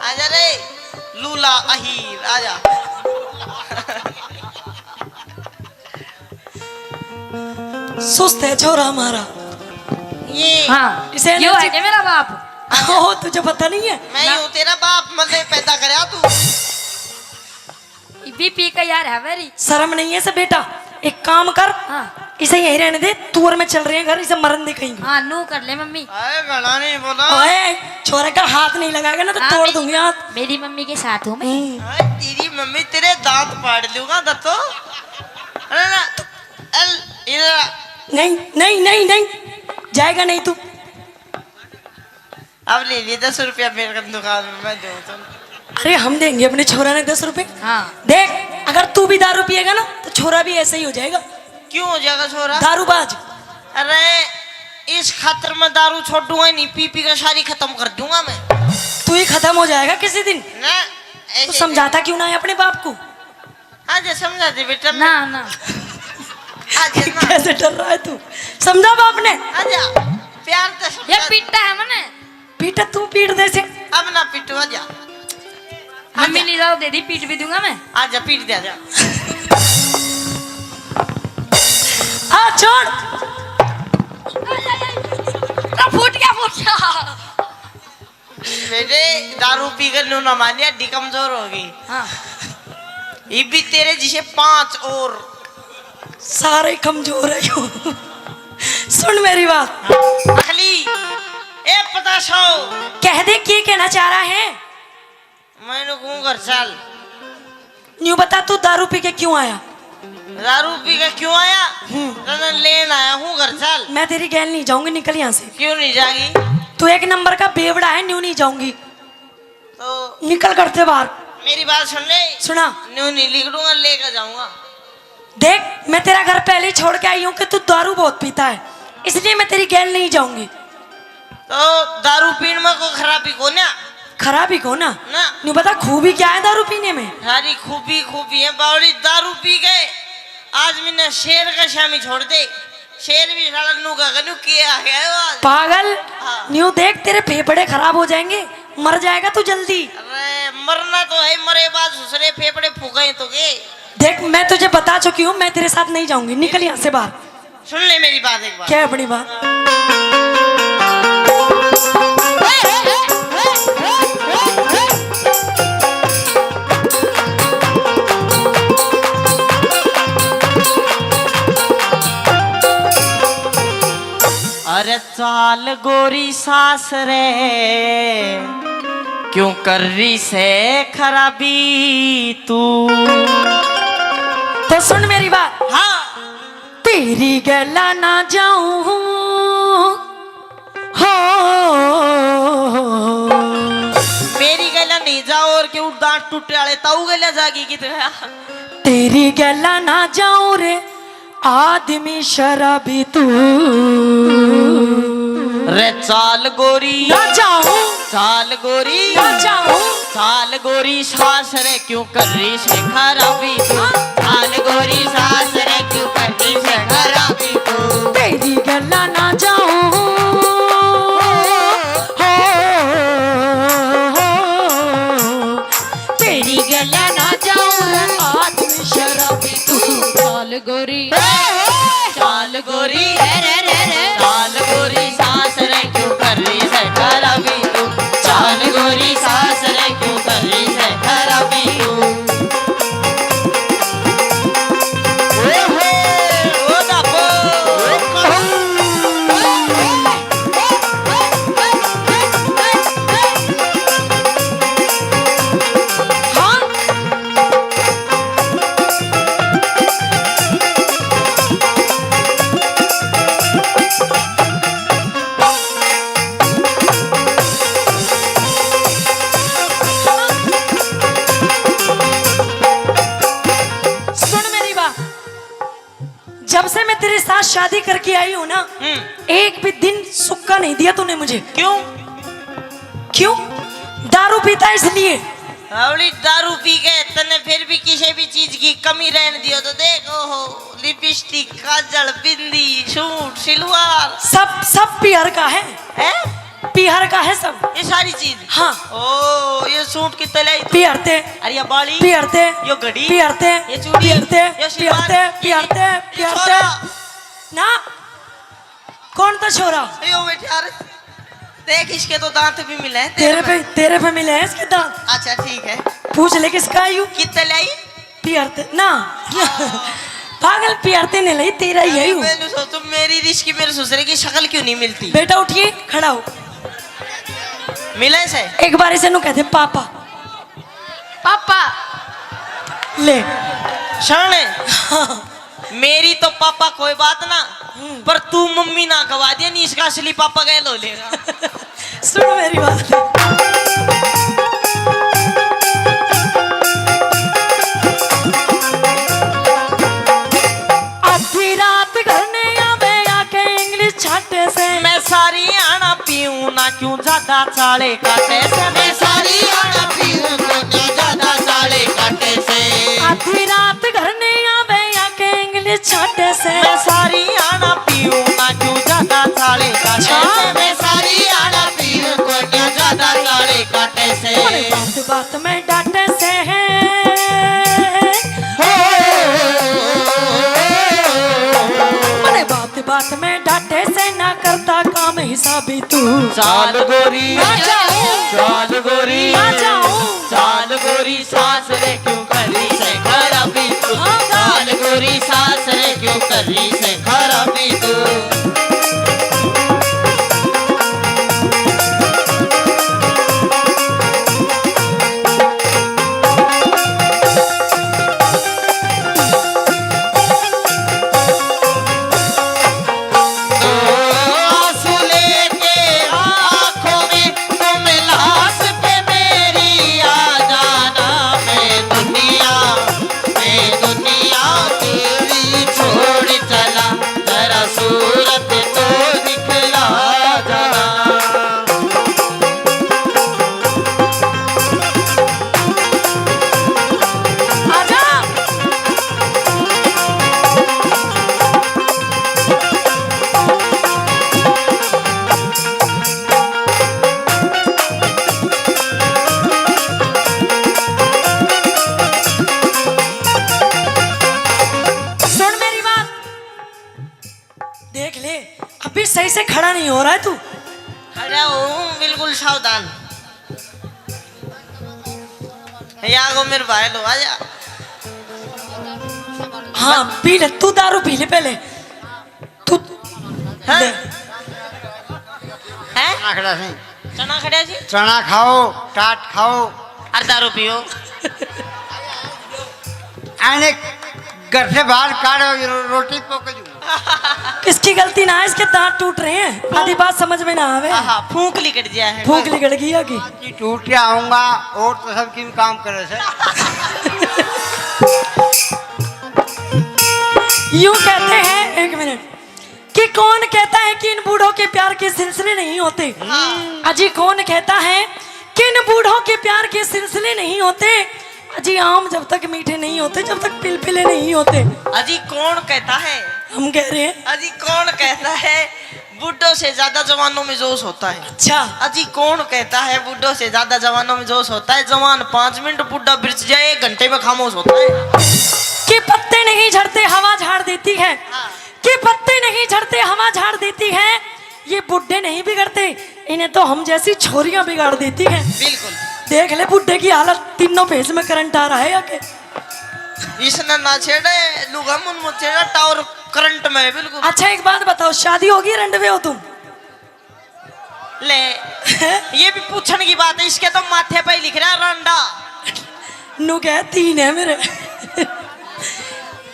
आजा रे लूला अहीर, आजा। सुस्त है छोरा हमारा। ये हाँ, इसे यो है energy क्या मेरा बाप? ओ, तुझे पता नहीं है? मैं ना। ही हूँ तेरा बाप, मजे पैदा करया तू। ये भी पी के यार है मेरी। शर्म नहीं है इसे बेटा, एक काम कर, हाँ। इसे यहीं रहने दे, तू और मैं चल रहे हैं घर, इसे मरन दे कहीं। हाँ, नू कर ले मम्मी। अरे घना नहीं बोला। ओए, छोरे का हाथ नहीं लगाएगा ना तो हाँ, तोड़ मेरी, दूंगी हाथ। मेरी मम्मी के साथ हूँ मैं। हम्म। अरे तेरी मम्मी तेरे दांत पाड़ लूंगा दत्तो। अरे ना, अल, इधर आ। नहीं, नहीं, नहीं, नहीं, जाएगा नहीं तू। अब ले लिए दस रुपया मेरे कन दुकान में, मैं दूँ तुम। अरे हम देंगे अपने छोरा ने दस रुपए। हाँ। देख, अगर तू भी दारू पिएगा ना तो छोरा भी ऐसा ही हो जाएगा। क्यों हो जाएगा छोरा? दारूबाज। अरे इस खातर मैं दारू छोड़ूंगा ही नहीं, पी पी कर सारी खत्म कर दूंगा मैं। तू ही खत्म हो जाएगा किसी दिन। ना, तो ऐसे समझाता क्यों ना है अपने बाप को? आजा समझा दे बेटा। ना, ना। आजा ना। कैसे डर रहा है तू? समझा बाप ने? आजा, प्यार से समझा ये दे। पीटा है मने। पीटा तू पीट दे से। अब ना पीटू, आजा। मम्मी आजा। नहीं जाओ दे दी, पीट भी दूंगा मैं। आजा, पीट दे, आजा। आ, छोड़। तो फूट गया, फूट गया। बेटे, दारू पी कर नू ना मानिया, हड्डी कमजोर हो गई। हाँ। ये भी तेरे जिसे पांच और। सारे कमजोर है यो। सुन मेरी बात। अगली, ए पता सौ। कह दे, क्या कहना चाह रहा है? मैंने कहूँ घर चल। न्यू बता, तू दारू पी के क्यों आया? दारू पी के क्यों आया? हम्म। तने लेन आया हूँ, घर चल। मैं तेरी गैल नहीं जाऊंगी, निकल यहाँ से। क्यों नहीं जागी? तू एक नंबर का बेवड़ा है, न्यू नहीं जाऊंगी। तो निकल घर से बाहर। मेरी बात सुन ले। सुना। न्यू नहीं लिकड़ूंगा, लेकर जाऊंगा। देख, मैं तेरा घर पहले ही छोड़ के आई हूँ कि तू दारू बहुत पीता है, इसलिए मैं तेरी गैल नहीं जाऊंगी। तो दारू पीण में कोई खराबी को ना? खराबी को ना? ना। न्यू बता, खूबी क्या है दारू पीने में? सारी खूबी, खूबी है बावड़ी। दारू पी के आदमी ने शेर का शामी छोड़ दे। शेर भी साला नू का कनू के आ गया है वो आज। पागल, हाँ। न्यू देख, तेरे फेफड़े खराब हो जाएंगे, मर जाएगा तू जल्दी। अरे, मरना तो है, मरे बाद दूसरे फेफड़े फूके तो के। देख, मैं तुझे बता चुकी हूँ, मैं तेरे साथ नहीं जाऊंगी, निकल यहाँ से बाहर। सुन ले मेरी बात एक बार। क्या अपनी बात? अरे चाल गोरी सासरे, क्यों कर रही से खराबी तू? तो सुन मेरी बात। हाँ। तेरी गैला ना जाऊं हो। मेरी गैला नहीं जाओ, के उड़ दांत टूटे वाले ताऊ गल्या जागी कित गया। तेरी गैला ना जाऊं रे आदमी शराबी तू। रे चाल गोरी ना जाऊं। चाल गोरी ना जाऊं। चाल गोरी सास रे क्यों कर रही से खराबी तू। चाल गोरी सास रे क्यों कर रही से खराबी तू। तेरी गैला ना जाऊं। हो, हो, हो, तेरी गैला ना जाऊं रे आदमी शराबी तू। चाल गोरी, चाल गोरी, रे, रे, रे, रे। चाल गोरी सास रे क्यों कर रही से खराबी तू। चाल गोरी सास रे क्यों कर रही से खराबी तू। ओ हो, ओ दाबो। सुन मेरी बात, जब से मैं तेरे साथ शादी करके आई हूँ ना, हम्म। एक भी दिन सुक्का नहीं दिया तूने मुझे। क्यों? क्यों? दारू पीता है इसलिए। अवली दारू पी के तन्ने फिर भी किसी भी चीज की कमी रहने दियो तो देख, ओहो, लिपस्टिक, काजल, बिंदी, सूट, सिलवार। सब, सब पीहर का है। हैं? पीहर का है सब। ये सारी चीज? हाँ। ओ, ये सूट कितने लाई तू? पीहर ते। अरे ये बाली? पीहर ते। यो घड़ी? पीहर ते। ये चूड़ी? पीहर ते, ये सिलवार? पीहर ते, ये पीहर ते, ये पीहर ते। छोरा? ना। कौन था छोरा? यो बैठा रे। देख, इसके तो दांत भी मिले हैं, तेरे तेरे पे, पे। तेरे पे मिले हैं इसके दांत। अच्छा, ठीक है। पूछ ले किसका है यू? कितने लाई? पीहर ते ना। पागल, पीहर ते नहीं लाई, तेरा ही है अरे यू। मैंने सोचो, मेरी रिश्की मेरे ससुरे की शक्ल क्यों नहीं मिलती? बेटा उठिए, खड़ा हो। मिले से? एक बार इसे नु कह दे, पापा। पापा। ले। शाणे। मेरी तो पापा कोई बात ना, हम्म। पर तू मम्मी ना गवा दे, नहीं इसका असली पापा गैल हो लेगा। सुन मेरी बात। आधी रात घर ने आवे आके इंग्लिश छाटे से। मैं सारी आना पीऊं ना क्यों ज्यादा चाले काटे से। मैं सारी आना पीऊं ना क्यों ज्यादा चाले काटे से। आधी रात घर ने आवे आके इंग्लिश छाटे से। मैं सारी आना पीऊं ना क्यों ज्यादा चाले काटे से। मैं सारी आना पीऊं ना क्यों ज्यादा चाले काटे से। अरे बात बात में डांटे से है। हो। अरे बात बात में डांटे से ना करता काम हिसाबी तू। चाल गोरी, आ जाऊं। चाल गोरी, आ जाऊं। चाल गोरी, सास रे क्यों करी से खराबी तू। आ जाऊं। चाल गोरी, सास रे क्यों करी से खराबी तू। सुन मेरी बात, देख ले, अभी सही से खड़ा नहीं हो रहा है तू। खड़ा हूँ, बिल्कुल सावधान। या को मेरे भाई लो, आजा। हाँ, पी ले, तू दारू पी ले पहले। तू हैं? ले। हैं? चना खड़ा से। चना खड़ा जी? चना खाओ, टाट खाओ। और दारू पियो। आने घर से बाहर काढ़ो, रो-, रोटी पक जू। किसकी गलती ना है, इसके दांत टूट रहे हैं, आधी बात समझ में ना आवे। आहा, फूंक लिकड़ गया है। फूंक लिकड़ गई है कि? नहीं, टूट के आऊंगा और तो सब किन काम करे से। यूं कहते हैं, एक मिनट, कि कौन कहता है कि इन बूढ़ों के प्यार के सिलसिले नहीं होते? हाँ। अजी, कौन कहता है कि इन बूढ़ों के प्यार के सिलसिले नहीं होते? अजी, आम जब तक मीठे नहीं होते, जब तक पिलपिले नहीं होते। अजी, कौन कहता है? हम कह रहे हैं। अजी, कौन कहता है बूढ़ों से ज्यादा जवानों में जोश होता है? अच्छा। अजी, कौन कहता है बूढ़ों से ज्यादा जवानों में जोश होता है? जवान पाँच मिनट, बूढ़ा बिरछ जाए, एक घंटे में खामोश होता है। कि पत्ते नहीं झड़ते, हवा झाड़ देती है। हाँ। कि पत्ते नहीं झड़ते, हवा झाड़ देती है। ये बूढ़े नहीं बिगड़ते, इन्हें तो हम जैसी छोरियां बिगाड़ देती हैं। बिल्कुल। देख ले बूढ़े की हालत, तीनों फेस में करंट आ रहा है या के? इसने ना छेड़े, लुगा मुन मुन छेड़ा, टावर करंट में है बिल्कुल। अच्छा, एक बात बताओ, शादी होगी, रंडवे हो तुम? ले, ये भी पूछण की बात है, इसके तो माथे पे ही लिख रहा है रंडा। नु कह, तीन है मेरे।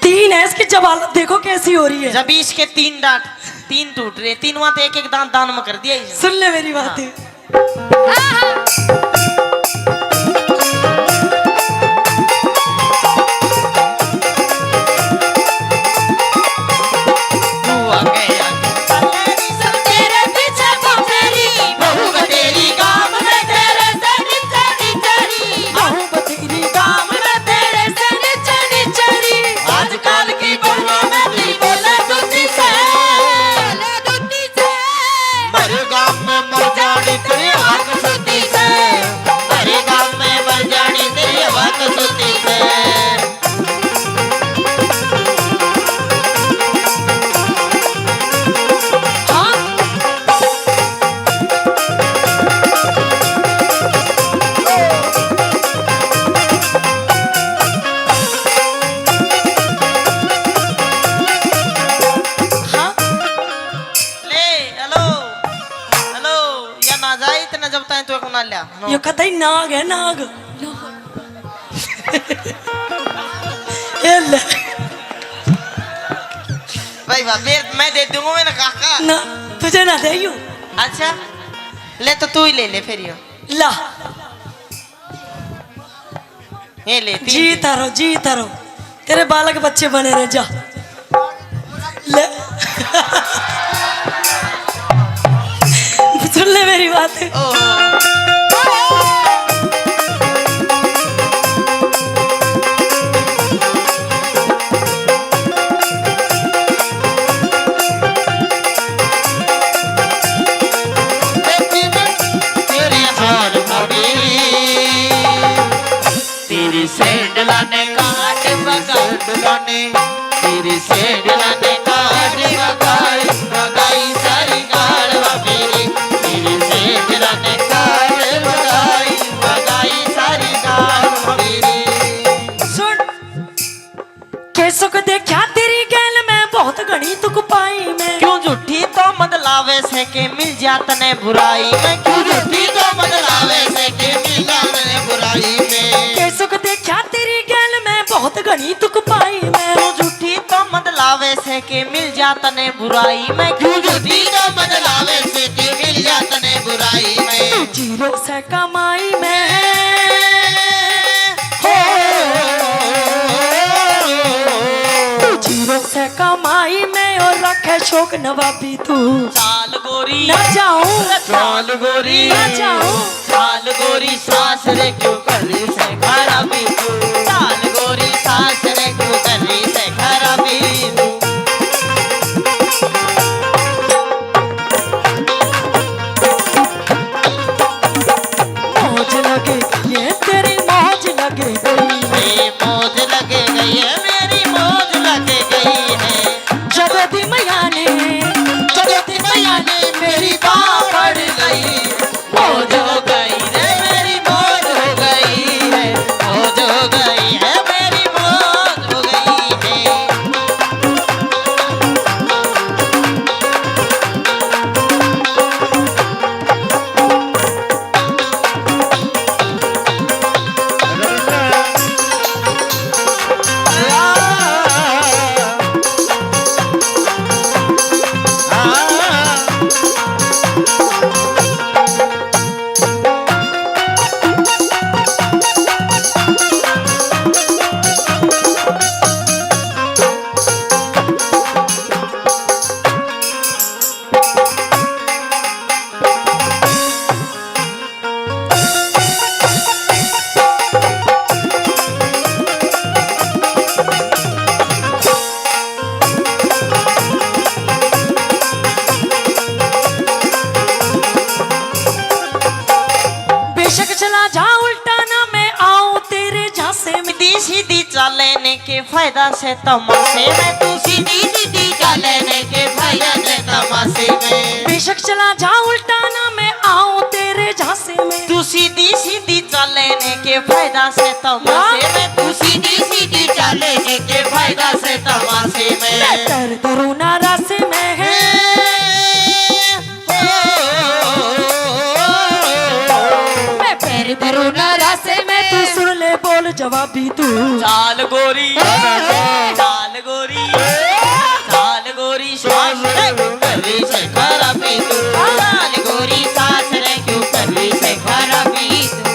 तीन है, इसकी जब हालत देखो कैसी हो रही है। जब इसके तीन दांत, तीन टूट रहे, तीनवां तो एक एक दांत दान में कर दिया इसने। सुन ले मेरी बात। हाँ। तू आगे आगे चले नी सब तेरे पीछे पीछे री। बहू बतेरी गाम में तेरे से नीचे नीचे री। बहू बतेरी गाम में तेरे से नीचे नीचे री। आजकल की बहुओं में भी बोले दूती से। बोले दूती से। मर गाम में मर जानी तेरी हक सूती से। मर गाम में मर जानी तेरी हक सूती से। हाँ? ले, हेलो, हेलो, या ना जाए इतना जब तक तो को ना लिया। यो कतई नाग है, नाग। ए ले। भाई, भाई, मैं, मैं दे दूंगा, मैंने कहा। ना, तुझे ना दे यूं। अच्छा, ले तो तू ही ले ले फिर यो। ला। ये ले, तीन जी दे। तारो, जी तारो। तेरे बालक बच्चे बने रहे, जा। ले। सुन ले मेरी बात। ओहो। तेरे हाल में मेरी, तेरी सैंडला ने काट बगाई, सैंडला ने, तेरी सैंडला ने काट बगाई, बगाई सारी गाल वा मेरी, तेरी सैंडला ने काट बगाई, बगाई सारी गाल वा मेरी। सुन। के सुख देखा तेरी गैल मैं बहुत घणी दुख पाई मैं। क्यों झूठी तो मत लावे से के मिल जा तने बुराई में। क्यों झूठी तो मत लावे से के मिल जा तने बुराई में। के सुख देखा तेरी गैल मैं बहुत घणी दुख पाई मैं। क्यों झूठी तो मत लावे से के मिल जा तने बुराई में। क्यों झूठी तो मत लावे से के मिल जा तने बुराई में। तू जीरो से कमाई में। हो। तू जीरो से कमाई में और रखे शौक नवाबी तू। चाल गोरी। ना जाऊं। चाल गोरी। ना जाऊं। चाल गोरी सासरे क्यों कर रही से खराबी तू। चाल गोरी सासरे क्यों कर रही से खराबी तू। मौज लग गई है तेरी, मौज लग गई है। मौज लग गई है मेरी, मौज लग गई है। जगती मैया ने, जगती मैया ने मेरी बांह पकड़ गई। मौज हो गई रे मेरी, मौज हो गई है। मौज हो गई है मेरी, मौज। के फायदा से तमाशे में। तू सीधी सीधी चाले ने के फायदा से तमाशे में। बेशक चला जा उल्टा ना मैं आऊं तेरे झांसे में। तू सीधी सीधी चाले ने के फायदा से तमाशे में। तू सीधी सीधी चाले ने के फायदा से तमाशे में। मैं कर धरूं ना रासे में। मैं पैर धरूं ना रासे में। तू सुन ले बोल जवाबी तू। चाल गोरी, चाल गोरी, चाल गोरी, सास रे क्यों कर रही से खराबी तू। चाल गोरी, सास रे क्यों कर रही से खराबी तू।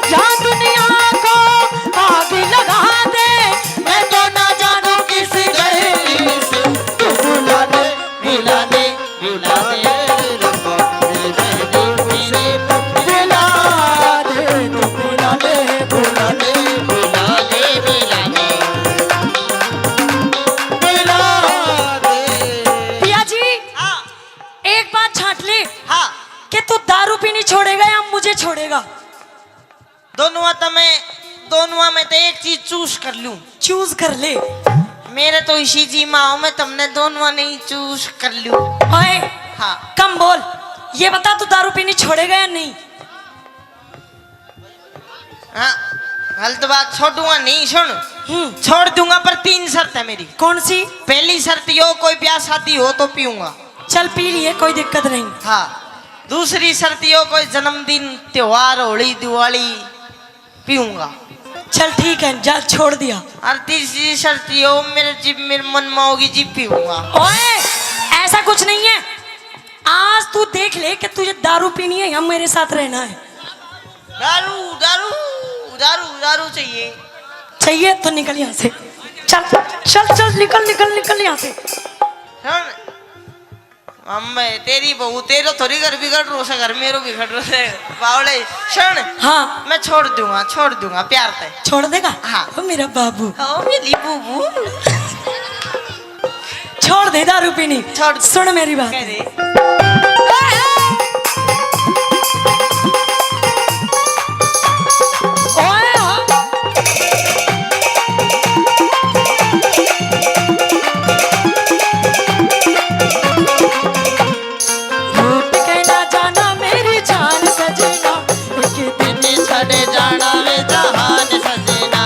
या दुनिया को आग लगा दे, मैं तो ना जानू किस गली से। तू बुला ले, बुला ले, बुला ले, रब्बा, मेरे दिल से बुला दे, तू बुला ले, बुला ले, बुला ले, बुला ले, बुला दे। पिया जी, हाँ। एक बात छांट ले हाँ। कि तू दारू पीनी छोड़ेगा या मुझे छोड़ेगा? दोनुआ तो मैं, दोनुआ में तो एक चीज चूज कर लूं। चूज कर ले। मेरे तो इसी जी में आओ, मैं तुमने दोनुआ नहीं चूज कर लूं। ओए, हाँ। कम बोल। ये बता, तू दारू पीनी छोड़ेगा या नहीं? हाँ, गलत बात, छोड़ूंगा नहीं। सुन, हम्म। छोड़ दूंगा, पर तीन शर्त है मेरी। कौन सी? पहली शर्त यो, कोई ब्याह शादी हो तो पीऊंगा। चल, पी लिए, कोई दिक्कत नहीं। हाँ, दूसरी शर्त यो, कोई जन्मदिन, त्योहार, होली, दिवाली, पीऊंगा। चल ठीक है, जा, छोड़ दिया। और तीसरी शर्त यो, मेरे जिब मेरे मन में होगी, जिब पीऊंगा। ओए, ऐसा कुछ नहीं है। आज तू देख ले कि तुझे दारू पीनी है या मेरे साथ रहना है। दारू, दारू, दारू, दारू चाहिए। चाहिए तो निकल यहाँ से। चल, चल, चल, निकल, निकल, निकल यहाँ से। सुन, अम्मे, तेरी बहू, तेरो थोड़ी घर बिगड़ रो से, घर मेरो बिगड़ रो से। बावले, सुन। हाँ। मैं छोड़ दूंगा, छोड़ दूंगा, प्यार ते। छोड़ देगा? हाँ। ओ मेरा बाबू। ओ मेरी बूबू। छोड़ दे दारू पीनी। छोड़ दे। सुन मेरी बात। कह दे। ओए हो। रूठ के ना जाना मेरी जान सजना, एक दिन छड़ जाना वे जहान सजना।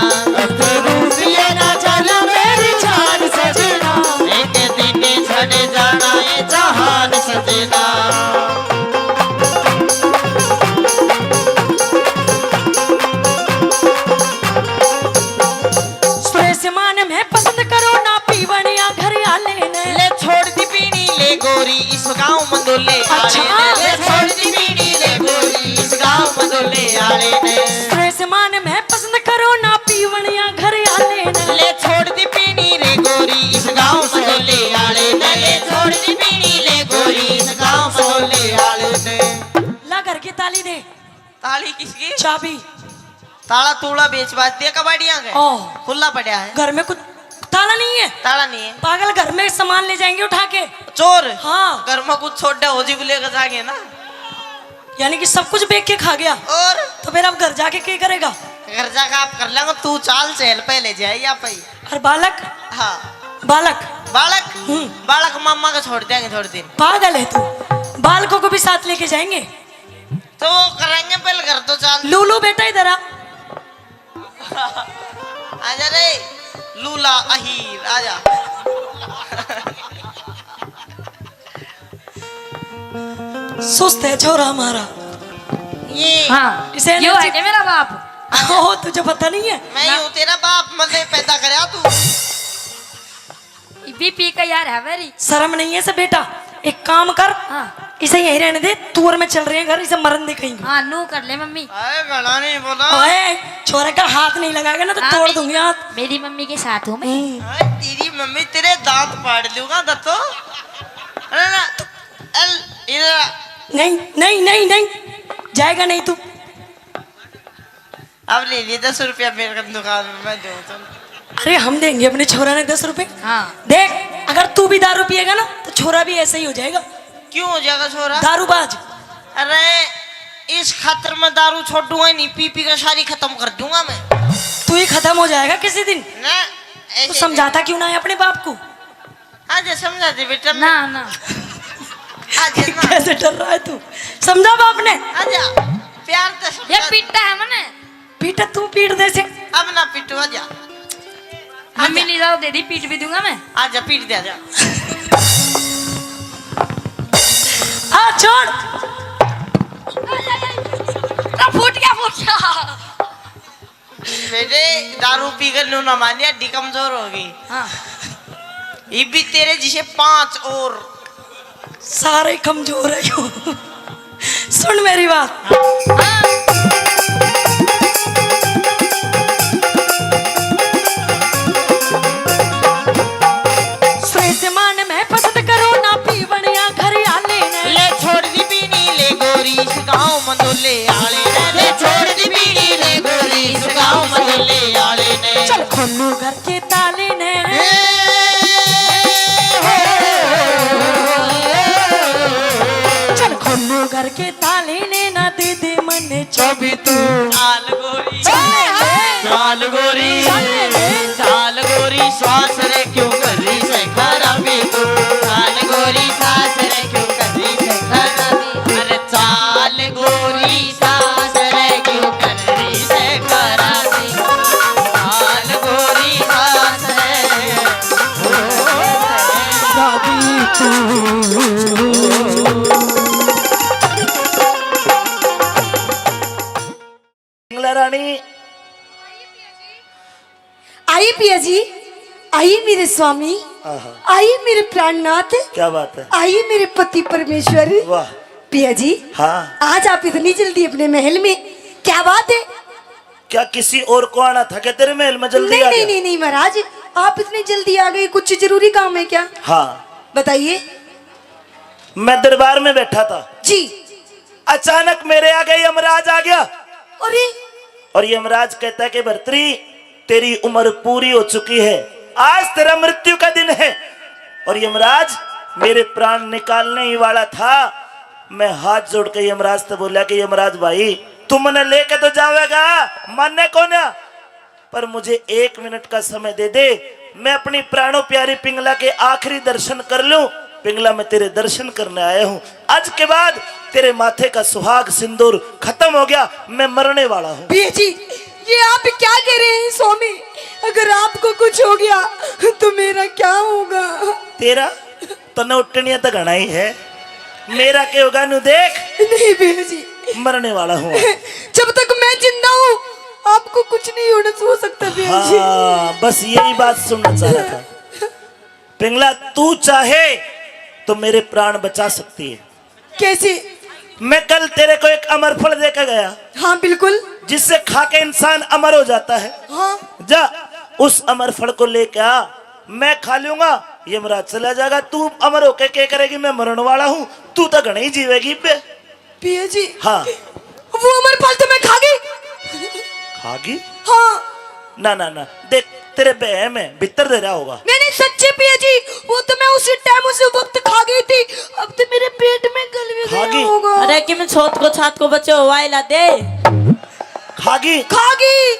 रूठ के ना जाना मेरी जान सजना, एक दिन छड़ जाना वे जहान सजना। सुरेश मान में पसंद करो ना पीवनिया घर आले ने। ले छोड़ दी पीनी ले गोरी इस गांव मंदोले आले ने। अच्छा। ले छोड़ दी पीनी ले गोरी इस गांव मंदोले आले ने। सुरेश मान में पसंद करो ना पीवनिया घर आले ने। ले छोड़ दी पीनी रे गोरी इस गांव मंदोले आले ने। ले छोड़ दी पीनी ले गोरी इस गांव मंदोले आले ने। ला घर की ताली दे। ताली किसकी? चाबी। ताला तूला बेच बाच दिया कबाड़ियां के। ओ। खुला पड़ा है। घर में कुछ ताला नहीं है? ताला नहीं है। पागल, घर में सामान ले जाएंगे उठा के। चोर? हाँ। घर में कुछ छोड़ा हो जी, लेकर जाएंगे ना। यानी कि सब कुछ बेच के खा गया। और? तो फिर अब घर जाके क्या करेगा? घर जाके आप कर लेंगे, तू चाल चहल पहले जाए या पई। और बालक? हाँ। बालक? बालक? हम्म। बालक मामा को छोड़ देंगे थोड़े दिन। पागल है तू, बालकों को भी साथ लेके जाएंगे। तो वो करेंगे पहले, घर तो चाल। लूलू बेटा इधर आ। आजा रे लूला अहीर, आजा। सुस्त है छोरा हमारा। ये हाँ, इसे यो energy है क्या मेरा बाप? ओ, तुझे पता नहीं है? मैं ना। ही हूँ तेरा बाप, मजे पैदा करया तू। ये भी पी के यार है मेरी। शर्म नहीं है इसे बेटा, एक काम कर, हाँ। इसे यहीं रहने दे, तू और मैं चल रहे हैं घर, इसे मरन दे कहीं। हाँ, नू कर ले मम्मी। अरे घणा नहीं बोला। ओए, छोरा का हाथ नहीं लगाएगा ना तो हाँ, तोड़ मेरी, दूंगी हाथ। मेरी मम्मी के साथ हूँ मैं। हम्म। हाँ, तेरी मम्मी तेरे दांत फाड़ दूंगा दत्तो। अरे ना, अल, इधर आ। नहीं, नहीं, नहीं, नहीं, जाएगा नहीं तू। अब ले लिए दस रुपया मेरे को दुकान में, मैं दूँ तुम। अरे हम देंगे अपने छोरा ने दस रुपए। हाँ। देख, अगर तू भी दारू पिएगा ना तो छोरा भी ऐसा ही हो जाएगा। क्यों हो जाएगा छोरा? दारूबाज। अरे इस खातर मैं दारू छोड़ूंगा ही नहीं, पी पी कर सारी खत्म कर दूंगा मैं। तू ही खत्म हो जाएगा किसी दिन। ना, ऐसे तू समझाता क्यों ना है अपने बाप को? आजा समझा दे बेटा। ना, ना। आजा ना। कैसे डर रहा है तू? समझा बाप ने? आजा, प्यार तो समझा ये दे। पीटा है मने। पीटा तू पीट दे से। अब ना पीटू, आजा। मम्मी आजा। नहीं जाओ दे दी, पीट भी दूंगा मैं। आजा, पीट दे, आजा। आ, छोड़। आ, फूट गया, फूट गया। बेटे, दारू पी कर नू ना मानिया, हड्डी कमजोर होगी। हाँ। ये भी तेरे जिसे पांच और। सारे कमजोर है क्यों? सुन मेरी बात। हाँ। स्वेज मान में पसंद करो ना पीवणिया घर आले ने। ले छोड़ दी बीड़ी ले गोरी इस गाँव मंदोले आले ने। ले छोड़ दी बीड़ी ले गोरी इस गाँव मंदोले आले ने। चल खोलू घर के ताले ने। ए, हो, हो, हो, हो। चल खोलू घर के ताले ने ना दे दे मन्ने चाबी तू। चाल गोरी, चाल गोरी, चाल गोरी, श्वास रे क्यों कर रही से खराबी तू। चाल गोरी, श्वास रे क्यों कर रही से खराबी। अरे चाल गोरी, श्वास रे क्यों कर रही से खराबी। चाल गोरी, श्वास रे पिंगला रानी। आई पिया जी, आई मेरे स्वामी, आहा। आई मेरे प्राणनाथ, क्या बात है? आई मेरे पति परमेश्वर। वाह। पिया जी, हाँ। आज आप इतनी जल्दी अपने महल में, क्या बात है? क्या किसी और को आना था क्या तेरे महल में जल्दी नहीं, आ नहीं, गया? नहीं, नहीं महाराज, आप इतनी जल्दी आ गए, कुछ जरूरी काम है क्या? हाँ। बताइए। मैं दरबार में बैठा था जी। अचानक मेरे आगे यमराज आ गया। अरे। और यमराज कहता है कि भर्तरी, तेरी उम्र पूरी हो चुकी है, आज तेरा मृत्यु का दिन है। और यमराज, मेरे प्राण निकालने ही वाला था। मैं हाथ जोड़ के यमराज से बोला कि यमराज भाई, तू मने लेके तो जावेगा, माने को ना, पर मुझे एक मिनट का समय दे दे, मैं अपनी प्राणों प्यारी पिंगला के आखिरी दर्शन कर लूं। पिंगला, मैं तेरे दर्शन करने आया हूं। आज के बाद तेरे माथे का सुहाग सिंदूर खत्म हो गया, मैं मरने वाला हूं। पिया जी, ये आप क्या कह रहे हैं स्वामी? अगर आपको कुछ हो गया तो मेरा क्या होगा? तेरा तन्ने उठनिया तो घणा ही है, मेरा के होगा नु देख। नहीं पिया जी। मरने वाला हूँ। जब तक मैं जिंदा हूँ, आपको कुछ नहीं होना हो सकता पिया जी। हाँ, बस यही बात सुनना चाह रहा था। पिंगला, तू चाहे तो मेरे प्राण बचा सकती है। कैसे? मैं कल तेरे को एक अमर फल दे के गया। हाँ, बिल्कुल। जिससे खा के इंसान अमर हो जाता है। हाँ। जा, उस अमर फल को लेके आ, मैं खा लूंगा, यमराज चला जाएगा। तू अमर होके क्या करेगी? मैं मरण वाला हूँ, तू तो घणे ही जीवेगी बे। पिया जी। हाँ। वो अमर फल तो मैं खा गई। खा गई? हाँ। ना, ना, ना, देख, तेरे बहम है, भीतर दे रहा होगा। नहीं, नहीं, सच्ची पिया जी, वो तो मैं उसी टाइम, उसी वक्त खा गई थी। अब तो मेरे पेट में गल भी खा गया गई? होगा। अरे, कि मैं छत को, छत को बच्चे हो, वाइला दे। खा गई? खा गई।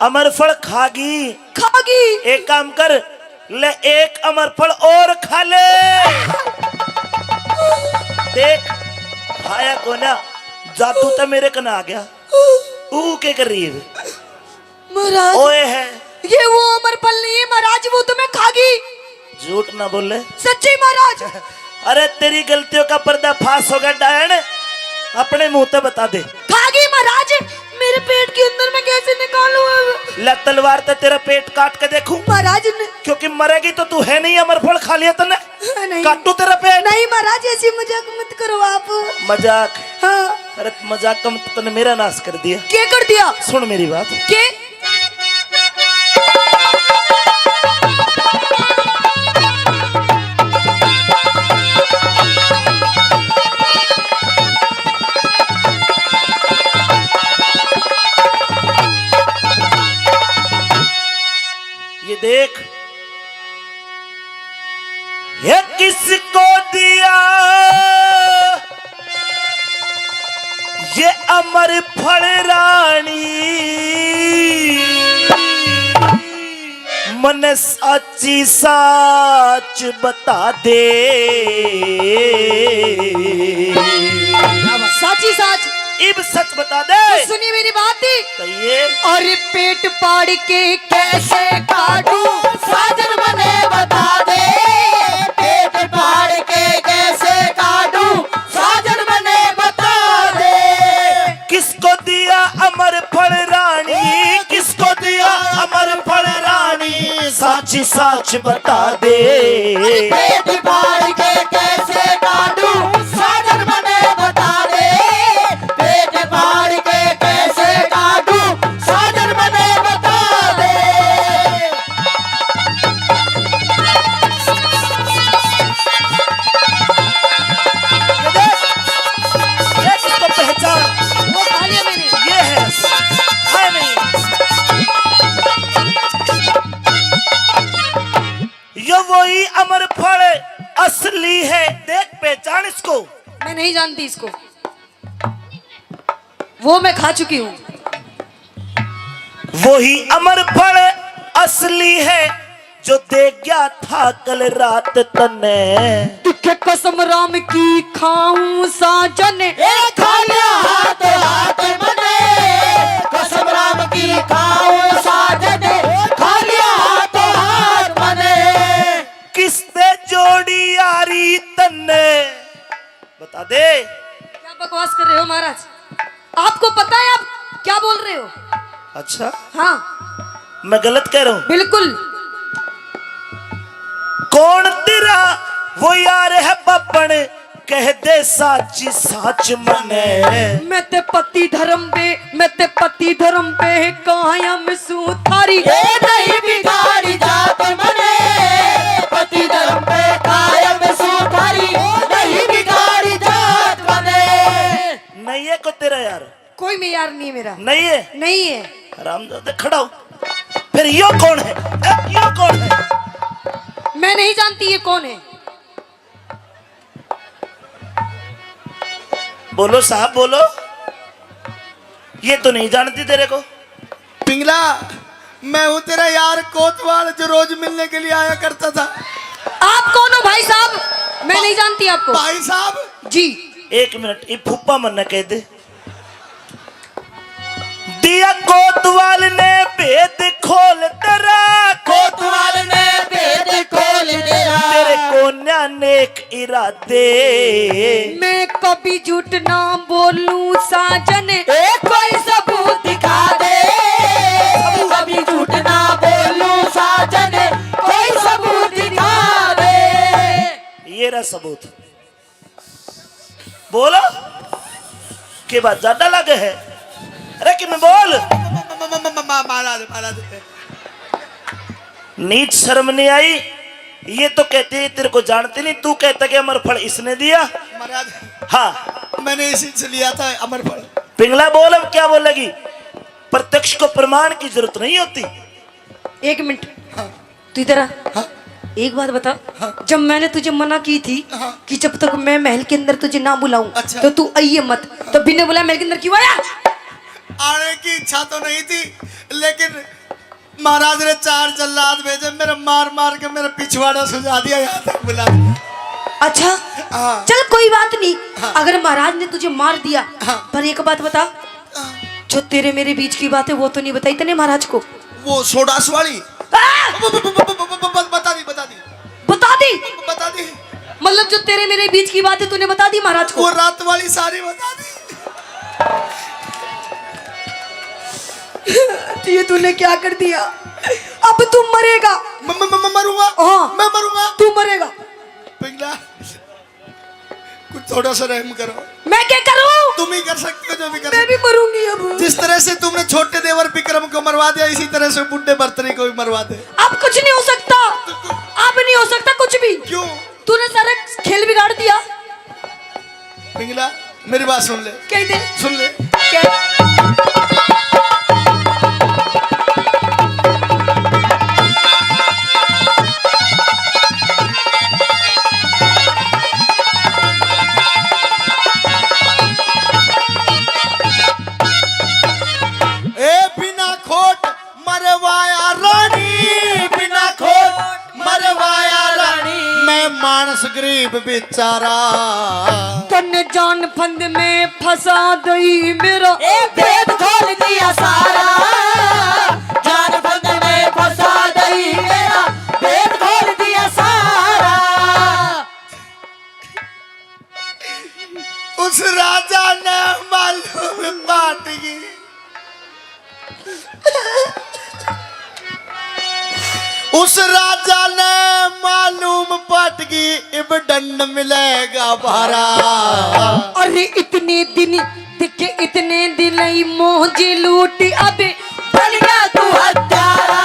अमर फल खा गई। खा गई। एक काम कर, ले, एक अमर फल और खा ले। देख, खाया को ना, जादू तो मेरे कने आ गया। ऊ के कर रही है? महाराज, ओए है। ये वो अमर फल नहीं है महाराज, वो तो मैं खा गई। झूठ ना बोले। सच्ची महाराज। अरे, तेरी गलतियों का पर्दाफाश होगा डायन, अपने मुंह ते बता दे। खा गई महाराज, मेरे पेट के अंदर मैं कैसे निकालूं अब? ले तलवार ते तेरा पेट काट के देखूं। महाराज ने क्योंकि मरेगी तो तू है नहीं, अमर फल खा लिया तन्ने। नहीं। काटू तेरा पेट। नहीं महाराज, ऐसी मजाक मत करो आप। मजाक? हाँ। अरे मजाक का मत, तूने मेरा नाश कर दिया। क्या कर दिया? सुन मेरी बात। के? ये देख, ये किसको दिया ये अमर फल रानी? मन्ने साची साच बता दे। साची साच। इब सच बता दे। तो सुनिए मेरी बात ही। कहिए। और पेट पाड़ के कैसे काटूं, साजन मने बता दे। पेट पाड़ के कैसे काटूं, साजन मने बता दे। किसको दिया अमर फल रानी, किसको दिया अमर फल रानी, साच साच बता दे। पेट फाड़ के कैसे काटूं, साजन मने बता दे। पेट फाड़ के कैसे काटूं, साजन मने बता दे। ये देख, ये किसको पहचान? वो खा लिया मैंने। ये है, है नहीं। ये वही अमर फल असली है। देख, पहचान इसको। मैं नहीं जानती इसको, वो मैं खा चुकी हूँ। वही अमर फल असली है जो दे गया था कल रात तन्ने। दुखे कसम राम की खाऊं साजन। ए खालिया हाथ हाथ मने, कसम राम की खाऊं साजन, खालिया हाथ हाथ मने। किसते जोड़ी यारी तन्ने? बता दे। क्या बकवास कर रहे हो महाराज? आपको पता है आप क्या बोल रहे हो? अच्छा, हाँ। मैं गलत कह रहा हूँ? बिल्कुल। कौन तेरा वो यार है पापण, कह दे साची साच मने। मैं ते पति धर्म पे, मैं ते पति धर्म पे कायम सूं थारी। ए नहीं बिगाड़ी जात मने, पति धर्म पे कायम सूं थारी। नहीं बिगाड़ी जात मने। नहीं है कोई तेरा यार? कोई में यार नहीं मेरा। नहीं है? नहीं है। हरामजादे, खड़ा हो। फिर यो कौन है? ए, यो कौन है? मैं नहीं जानती ये कौन है। बोलो साहब, बोलो। ये तो नहीं जानती तेरे को। पिंगला, मैं हूँ तेरा यार कोतवाल, जो रोज मिलने के लिए आया करता था। आप कौन हो भाई साहब? मैं नहीं जानती आपको। भाई साहब। जी। एक मिनट, ये फूफा मन्ने कह दे। दिया कोतवाल ने भेद खोल तेरा। कोतवाल ने भेद खोल तेरा। तेरे कोन्या नेक इरादे। मैं कभी झूठ ना बोलूं साजन। ए, कोई सबूत दिखा दे। कभी झूठ ना बोलूं साजन, कोई सबूत दिखा दे। ये रहा सबूत। बोलो, के बात ज्यादा लगे है? अरे कि मैं बोल। म-, म-, म-, म-, म-, म-, महाराज, महाराज। नीच शर्म नहीं आई? ये तो कहते हैं तेरे को जानते नहीं, तू कहता कि अमर फल इसने दिया। महाराज, हाँ। मैंने इसी से लिया था अमर फल। पिंगला बोल, अब क्या बोलेगी? प्रत्यक्ष को प्रमाण की जरूरत नहीं होती। एक मिनट। हाँ। तू इधर आ। हाँ। एक बात बता। हाँ। जब मैंने तुझे मना की थी, हाँ, कि जब तक मैं महल के अंदर तुझे ना बुलाऊं, अच्छा, तो तू आइए मत, हाँ, तो बिना बुलाए महल के अंदर क्यों आया? आने की इच्छा तो नहीं थी, लेकिन महाराज ने चार जल्लाद भेजे, मेरे मार मार के मेरा पिछवाड़ा सुजा दिया, यहाँ तक बुला दिया। अच्छा, हाँ। चल कोई बात नहीं, हाँ। अगर महाराज ने तुझे मार दिया, हाँ। पर एक बात बता, हाँ। जो तेरे मेरे बीच की बात है वो तो नहीं बताई तने महाराज को? वो सोडास वाली? आ! ब-, ब-, ब-, बता दी, बता दी। बता दी? बता दी। मतलब जो तेरे मेरे बीच की बात है तूने बता दी महाराज को? वो रात वाली सारी बता दी। ये तूने क्या कर दिया? अब तू मरेगा। म-, म-, म-, म-, मरूंगा? हाँ। मैं मरूंगा? तू मरेगा। पिघला। कुछ थोड़ा सा रहम करो। मैं क्या करूं? तुम ही कर सकते हो जो भी कर मैं सकते भी मरूंगी अब। जिस तरह से तुमने छोटे देवर विक्रम को मरवा दिया, इसी तरह से बूढ़े भरतरी को भी मरवा दे। अब कुछ नहीं हो सकता। अब नहीं हो सकता कुछ भी। क्यों? तूने सारा खेल बिगाड़ दिया। पिंगला, मेरी बात सुन ले। कह दे। सुन ले। क्या? ए बिना खोट मरवाया रानी, बिना खोट मरवाया रानी। मैं मानस गरीब बेचारा। तन्ने जान फंद में फंसा दई मेरा। ए भेद खोल दिया सारा। जान फंद में फंसा दई मेरा। भेद खोल दिया सारा। उस राजा ने मालूम पाट गई। उस राजा ने मालूम पाट गई, इब दंड मिलेगा भारा। अरे इतने दिन देखे, इतने दिन ही मौज लूटी, अब बन गया तू हत्यारा।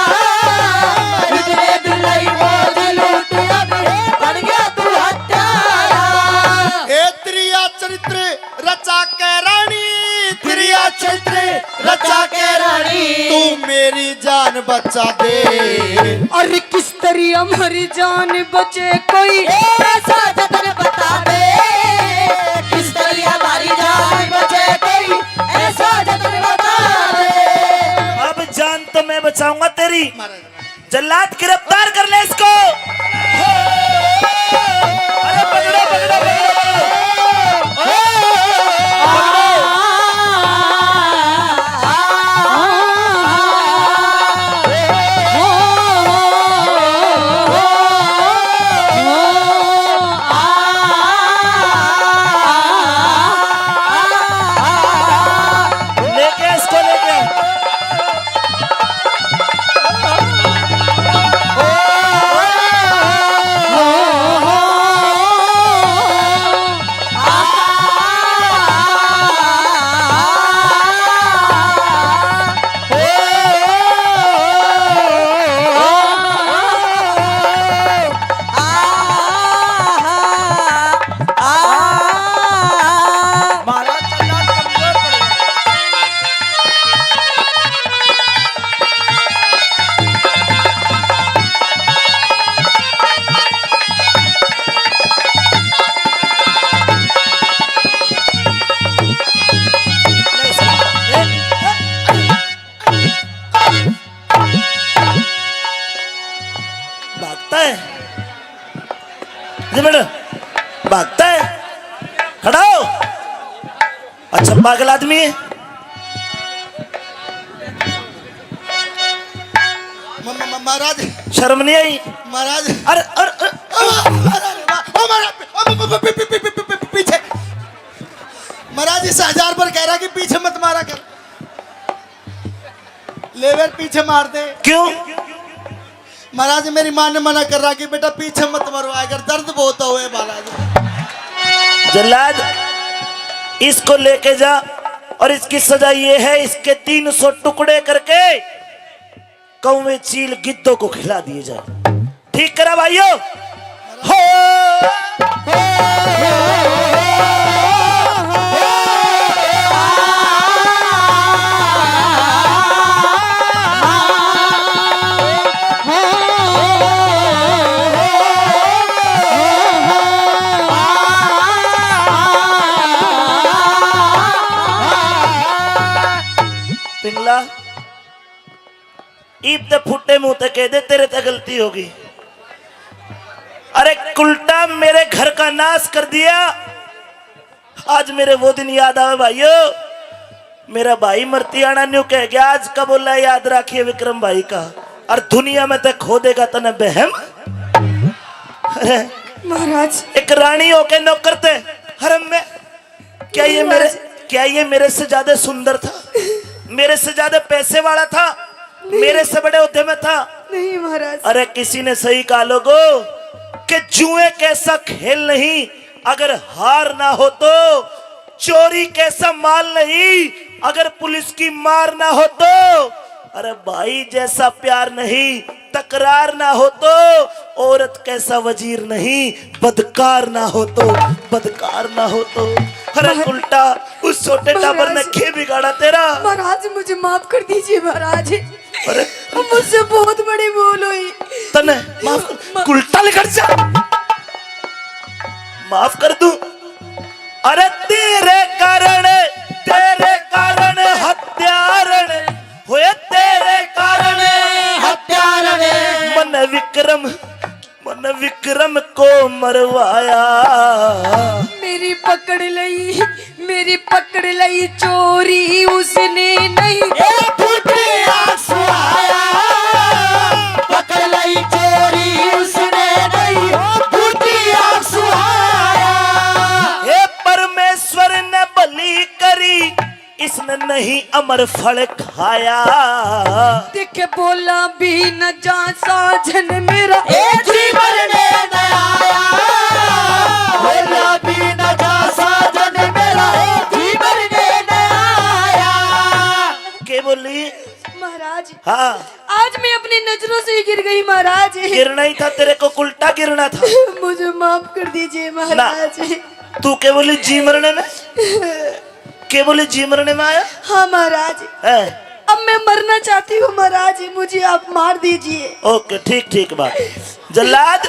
इतने दिन ही मौज लूटी, अब बन गया तू हत्यारा। ए त्रिया चरित्र रचा के रानी, त्रिया चरित्र रचा के रानी, तू मेरी जान बचा दे। अरे किस तरी हमारी जान बचे कोई, ए, ऐसा जतन बता दे। किस तरी हमारी जान बचे कोई, ऐसा जतन बता दे। अब जान तो मैं बचाऊंगा तेरी। जल्लाद गिरफ्तार कर ले इसको। अरे पकड़ो, पकड़ो, पकड़ो, पकड़ो। लेके इसको लेके। महाराज, जल्लाद कमजोर पड़ गया। भागता है। ये बेटा, भागता है। खड़ा हो। अच्छा, पागल आदमी है। म-, म-, म-, महाराज। शर्म नहीं आई? महाराज। अरे, अरे, अरे। ओ, अरे, अरे, ओ, महाराज, ओ, पी-, पी-, पी-, पीछे। महाराज, इस हजार पर कह रहा कि पीछे मत मारा कर। लेवर पीछे मार दे। क्यों? महाराज, मेरी माँ ने मना कर रहा कि बेटा पीछे मत मरवाया कर, दर्द बहुत हुए महाराज। जल्लाद, इसको लेके जा और इसकी सजा ये है, इसके तीन सौ टुकड़े करके कौवे चील गिद्धों को खिला दिए जाए। ठीक करा भाइयों। हो। पिंगला, ईब ते फूटे मुंह ते कह दे, तेरे ते गलती होगी। अरे उल्टा मेरे घर का नाश कर दिया। आज मेरे वो दिन याद आवे भाइयों, मेरा भाई मर्तियाना न्यू कह गया, आज का बोला याद रखिए विक्रम भाई का, और दुनिया में ते खो देगा तने बहम। अरे महाराज। एक रानी होके नौकर ते हरम में, क्या ये मेरे, महाराज। क्या ये मेरे से ज्यादा सुंदर था, मेरे से ज्यादा पैसे वाला था, नहीं। मेरे से बड़े ओहदे में था? नहीं महाराज। अरे किसी ने सही कहा लोगो कि जुए कैसा खेल नहीं, अगर हार ना हो तो चोरी कैसा माल नहीं, अगर पुलिस की मार ना हो तो, अरे भाई जैसा प्यार नहीं, तकरार ना हो तो, औरत कैसा वजीर नहीं, बदकार ना हो तो, बदकार ना हो तो। अरे महाराज, उल्टा उस छोटे टाबर ने महाराज, खे बिगाड़ा तेरा। महाराज, मुझे माफ कर दीजिए महाराज। अरे मुझसे बहुत बड़ी भूल हुई। तने माफ कर, म- उल्टा लिखट जा। माफ कर दूं। अरे तेरे कारण, तेरे कारण हत्यारण होए, तेरे कारण हत्यारण। मन विक्रम, मन विक्रम को मरवाया। मेरी पकड़ लई, मेरी पकड़ लई चोरी उसने नहीं। ए फूटे आग सुहाया, पकड़ लई चोरी उसने नहीं, फूटे आग सुहाया। हे परमेश्वर ने भली करी, इसने नहीं अमर फल खाया। देखे बोला भी न जा साजन मेरा, ए जी मरने न आया। बोला भी न जा साजन मेरा, ए जी मरने न आया। के बोली? महाराज, हाँ। आज मैं अपनी नजरों से ही गिर गई महाराज। गिरना ही था तेरे को, उल्टा गिरना था। मुझे माफ कर दीजिए महाराज। तू के बोली जी मरने में? के बोली जी मरने में आया? हाँ महाराज। है। अब मैं मरना चाहती हूँ महाराज, मुझे आप मार दीजिए। ओके, ठीक, ठीक बात। जल्लाद,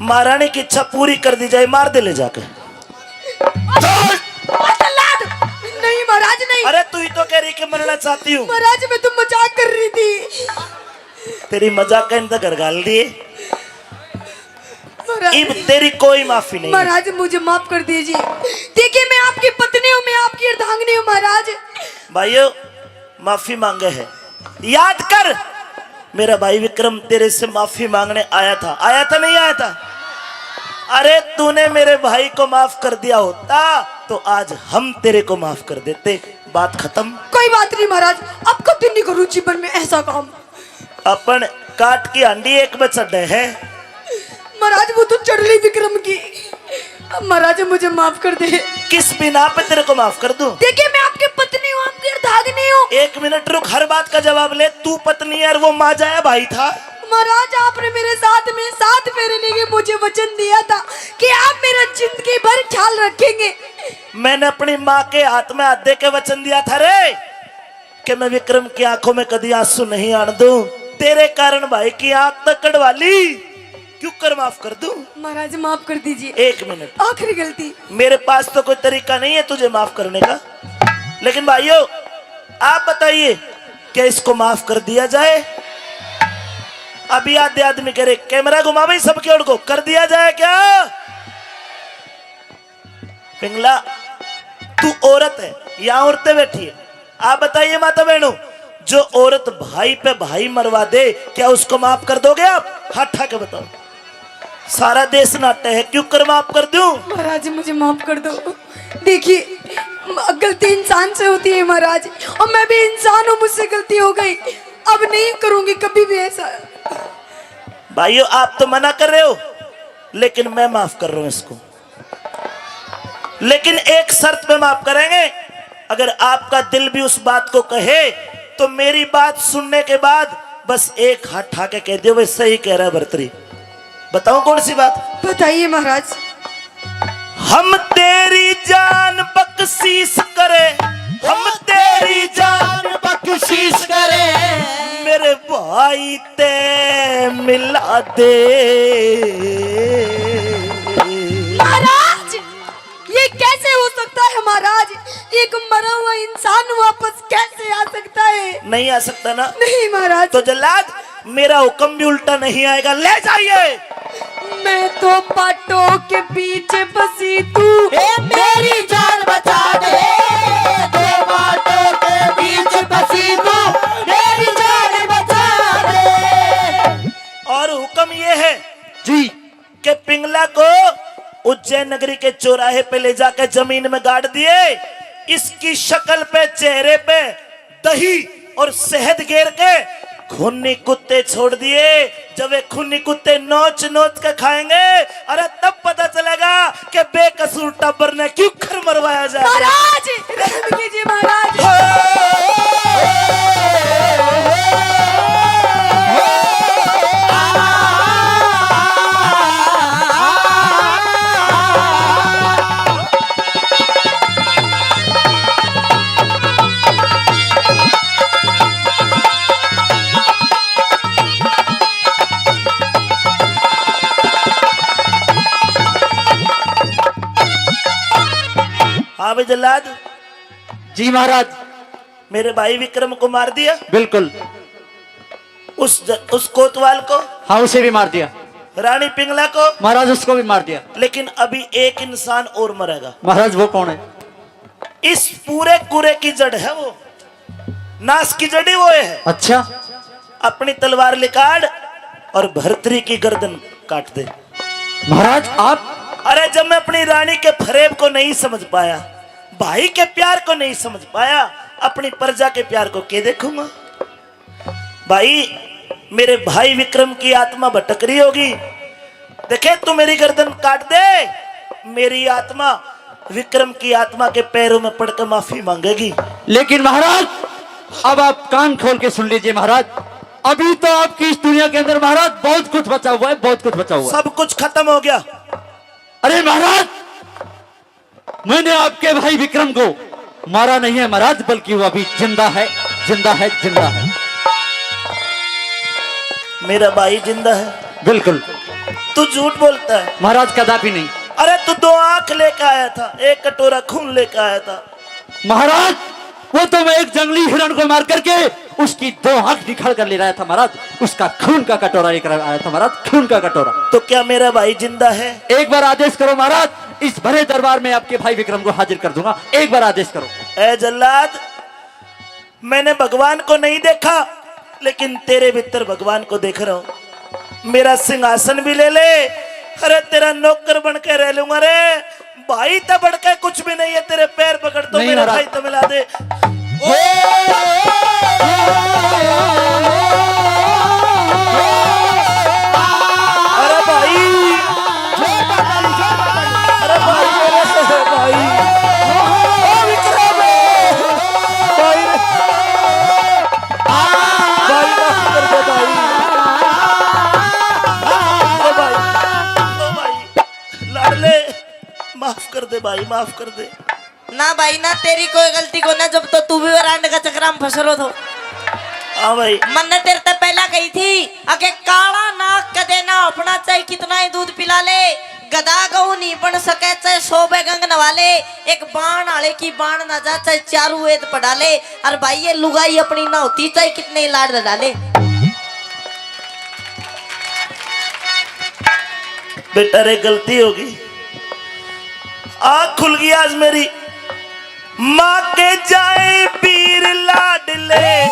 महारानी की इच्छा पूरी कर दी जाए, मार दे ले जाके। ओ जल्लाद, नहीं महाराज, नहीं। अरे तू ही तो कह रही कि मरना चाहती हूँ। महाराज, मैं तो मजाक कर रही थी। तेरी मजाक का इनका घर घाल दिए। महाराज, इब तेरी कोई माफी नहीं। महाराज, मुझे माफ कर दीजिए। देखिए, मैं आपकी पत्नी हूँ, मैं आपकी अर्धांगिनी हूँ महाराज। भाइयों, माफी मांगे है। याद कर, मेरा भाई विक्रम तेरे से माफी मांगने आया था, आया था नहीं आया था? अरे तूने मेरे भाई को माफ कर दिया होता तो आज हम तेरे को माफ कर देते। बात खत्म। कोई बात नहीं महाराज, अब कभी नहीं करूँ जीवन में ऐसा काम। अपन काट की हांडी एक में चढ़े है। महाराज, वो तो चढ़ ली विक्रम की। अब महाराज, मुझे माफ कर दे। किस बिना पे तेरे को माफ कर दूं? देखिए, मैं आपकी पत्नी हूँ, आपकी अर्धांगिनी हूँ। एक मिनट रुक, हर बात का जवाब ले। तू पत्नी है और वो माँ जाया भाई था। महाराज, आपने मेरे साथ में सात फेरे लेके मुझे वचन दिया था कि आप मेरा जिंदगी भर ख्याल रखेंगे। मैंने अपनी माँ के हाथ में हाथ दे के वचन दिया था रे, कि मैं विक्रम की आंखों में कदी आंसू नहीं आन दूं। तेरे कारण भाई की आंख तक कढ़वा ली, क्यों कर माफ कर दूं? महाराज, माफ कर दीजिए। एक मिनट। आखिरी गलती। मेरे पास तो कोई तरीका नहीं है तुझे माफ करने का, लेकिन भाइयों, आप बताइए, क्या इसको माफ कर दिया जाए? अभी आधे आदमी कह रहे, कैमरा घुमा भाई सबके ओर को, कर दिया जाए क्या? पिंगला, तू औरत है, यहाँ औरतें बैठी है, आप बताइए माता बहनों, जो औरत भाई पे भाई मरवा दे, क्या उसको माफ कर दोगे आप? हाथ उठा के बताओ। सारा देश नाटे है, क्यों कर माफ कर दूं? महाराज, मुझे माफ कर दो। देखिए, म-, गलती इंसान से होती है महाराज, और मैं भी इंसान हूँ, मुझसे गलती हो गई, अब नहीं करूंगी कभी भी ऐसा। भाइयों, आप तो मना कर रहे हो, लेकिन मैं माफ कर रहा हूं इसको। लेकिन एक शर्त पे माफ करेंगे, अगर आपका दिल भी उस बात को कहे तो मेरी बात सुनने के बाद बस एक हाथ उठा के कह दियो, "भाई सही कह रहा है भरतरी।" बताऊं कौन सी बात? बताइए महाराज। हम तेरी जान बख्शीश करें, हम तेरी जान बख्शीश करें, मेरे भाई ते मिला दे। महाराज, ये कैसे हो सकता है महाराज? एक मरा हुआ इंसान वापस कैसे आ सकता है? नहीं आ सकता ना? नहीं महाराज। तो जल्लाद, मेरा हुक्म भी उल्टा नहीं आएगा, ले जाइए। मैं तो पाटों के बीच फंसी तू, ए, मेरी जान बचा दे। दो पाटों के बीच फंसी तू, मेरी जान बचा दे। और हुक्म ये है जी कि पिंगला को उज्जैन नगरी के चौराहे पे ले जाकर जमीन में गाड़ दिए। इसकी शक्ल पे, चेहरे पे दही और शहद गेर के खूनी कुत्ते छोड़ दिए, जब वे खूनी कुत्ते नोच नोच के खाएंगे, अरे तब पता चलेगा कि बेकसूर टाबर ने क्यों खर मरवाया जाए। महाराज, रहम कीजिए महाराज। हाँ भाई जल्लाद। जी महाराज। मेरे भाई विक्रम को मार दिया। बिल्कुल। उस ज-, उस कोतवाल को। हाँ, उसे भी मार दिया। रानी पिंगला को। महाराज, उसको भी मार दिया। लेकिन अभी एक इंसान और मरेगा। महाराज, वो कौन है? इस पूरे कुरे की जड़ है वो, नाश की जड़ ही वो है। अच्छा। अपनी तलवार निकाल और भरतरी की गर्दन काट दे। महाराज, आप? अरे, जब मैं अपनी रानी के फरेब को नहीं समझ पाया, भाई के प्यार को नहीं समझ पाया, अपनी प्रजा के प्यार को के देखूंगा? भाई, मेरे भाई विक्रम की आत्मा भटक रही होगी। देखे, तू मेरी गर्दन काट दे, मेरी आत्मा विक्रम की आत्मा के पैरों में पड़कर माफी मांगेगी। लेकिन महाराज, अब आप कान खोल के सुन लीजिए महाराज, अभी तो आपकी इस दुनिया के अंदर महाराज बहुत कुछ बचा हुआ है, बहुत कुछ बचा हुआ है। सब कुछ खत्म हो गया। अरे महाराज, मैंने आपके भाई विक्रम को मारा नहीं है महाराज, बल्कि वो अभी जिंदा है, जिंदा है, जिंदा है। मेरा भाई जिंदा है? बिल्कुल। तू झूठ बोलता है। महाराज, कदापि नहीं। अरे, तू दो आंख लेकर आया था, एक कटोरा खून लेकर आया था। महाराज, वो तो मैं एक जंगली हिरण को मार करके उसकी दो आंख निकाल कर ले आया था महाराज, उसका खून का कटोरा लेकर आया था महाराज, खून का कटोरा। तो क्या मेरा भाई जिंदा है? एक बार आदेश करो महाराज, इस भरे दरबार में आपके भाई विक्रम को हाजिर कर दूंगा, एक बार आदेश करो। ए जल्लाद, मैंने भगवान को नहीं देखा, लेकिन तेरे भीतर भगवान को देख रहा हूं। मेरा सिंहासन भी ले ले, अरे तेरा नौकर बन के रह लूंगा रे। भाई तो बढ़ के कुछ भी नहीं है, तेरे पैर पकड़ तो नहीं मेरे महाराज। भाई तो मिला दे। अरे भाई, अरे भाई, अरे भाई, ओ विक्रम, भाई, भाई माफ कर दे भाई। ओ भाई, ओ भाई, लाडले, माफ कर दे भाई, माफ कर दे। ना भाई ना, तेरी कोई गलती को ना, जब तो तू भी वरांड का चक्रा में फंस रो थो। हाँ भाई। मन्ने तेरे ते पहला कही थी, अके काला नाग कदे ना अपना, चाहे कितना ही दूध पिला ले, गधा गऊ नहीं बन सके, चाहे सौ बैगंग नवा ले, एक बाण आले की बाण ना जा, चाहे चारू वेद पढ़ा ले। और भाई, ये लुगाई अपनी ना होती, चाहे कितने ही लाड लड़ा ले। बेटा रे, गलती होगी, आँख खुल गई आज मेरी। माँ के जाए पीर लाडले,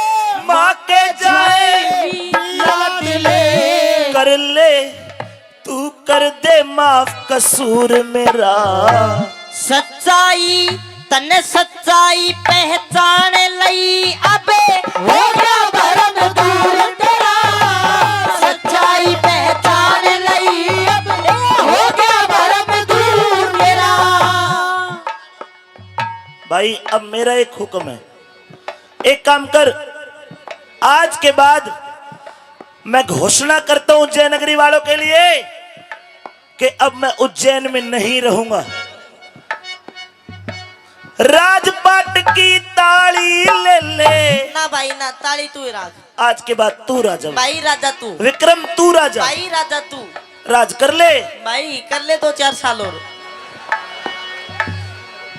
माँ के जाए लाडले, कर ले, तू कर दे माफ कसूर मेरा। सच्चाई, तन्ने सच्चाई पहचान लई, अबे हो गया भरम दूर तेरा। सच्चाई पहचान लई, अबे हो गया भरम दूर तेरा। भाई, अब मेरा एक हुक्म है, एक काम कर, आज के बाद मैं घोषणा करता हूं उज्जैन नगरी वालों के लिए कि अब मैं उज्जैन में नहीं रहूंगा। राजपाट की ताली ले ले। ना भाई ना, ताली तू ही राज। आज के बाद तू राजा। भाई राजा तू। विक्रम तू राजा। भाई राजा तू। राज कर ले। भाई कर ले दो चार साल और।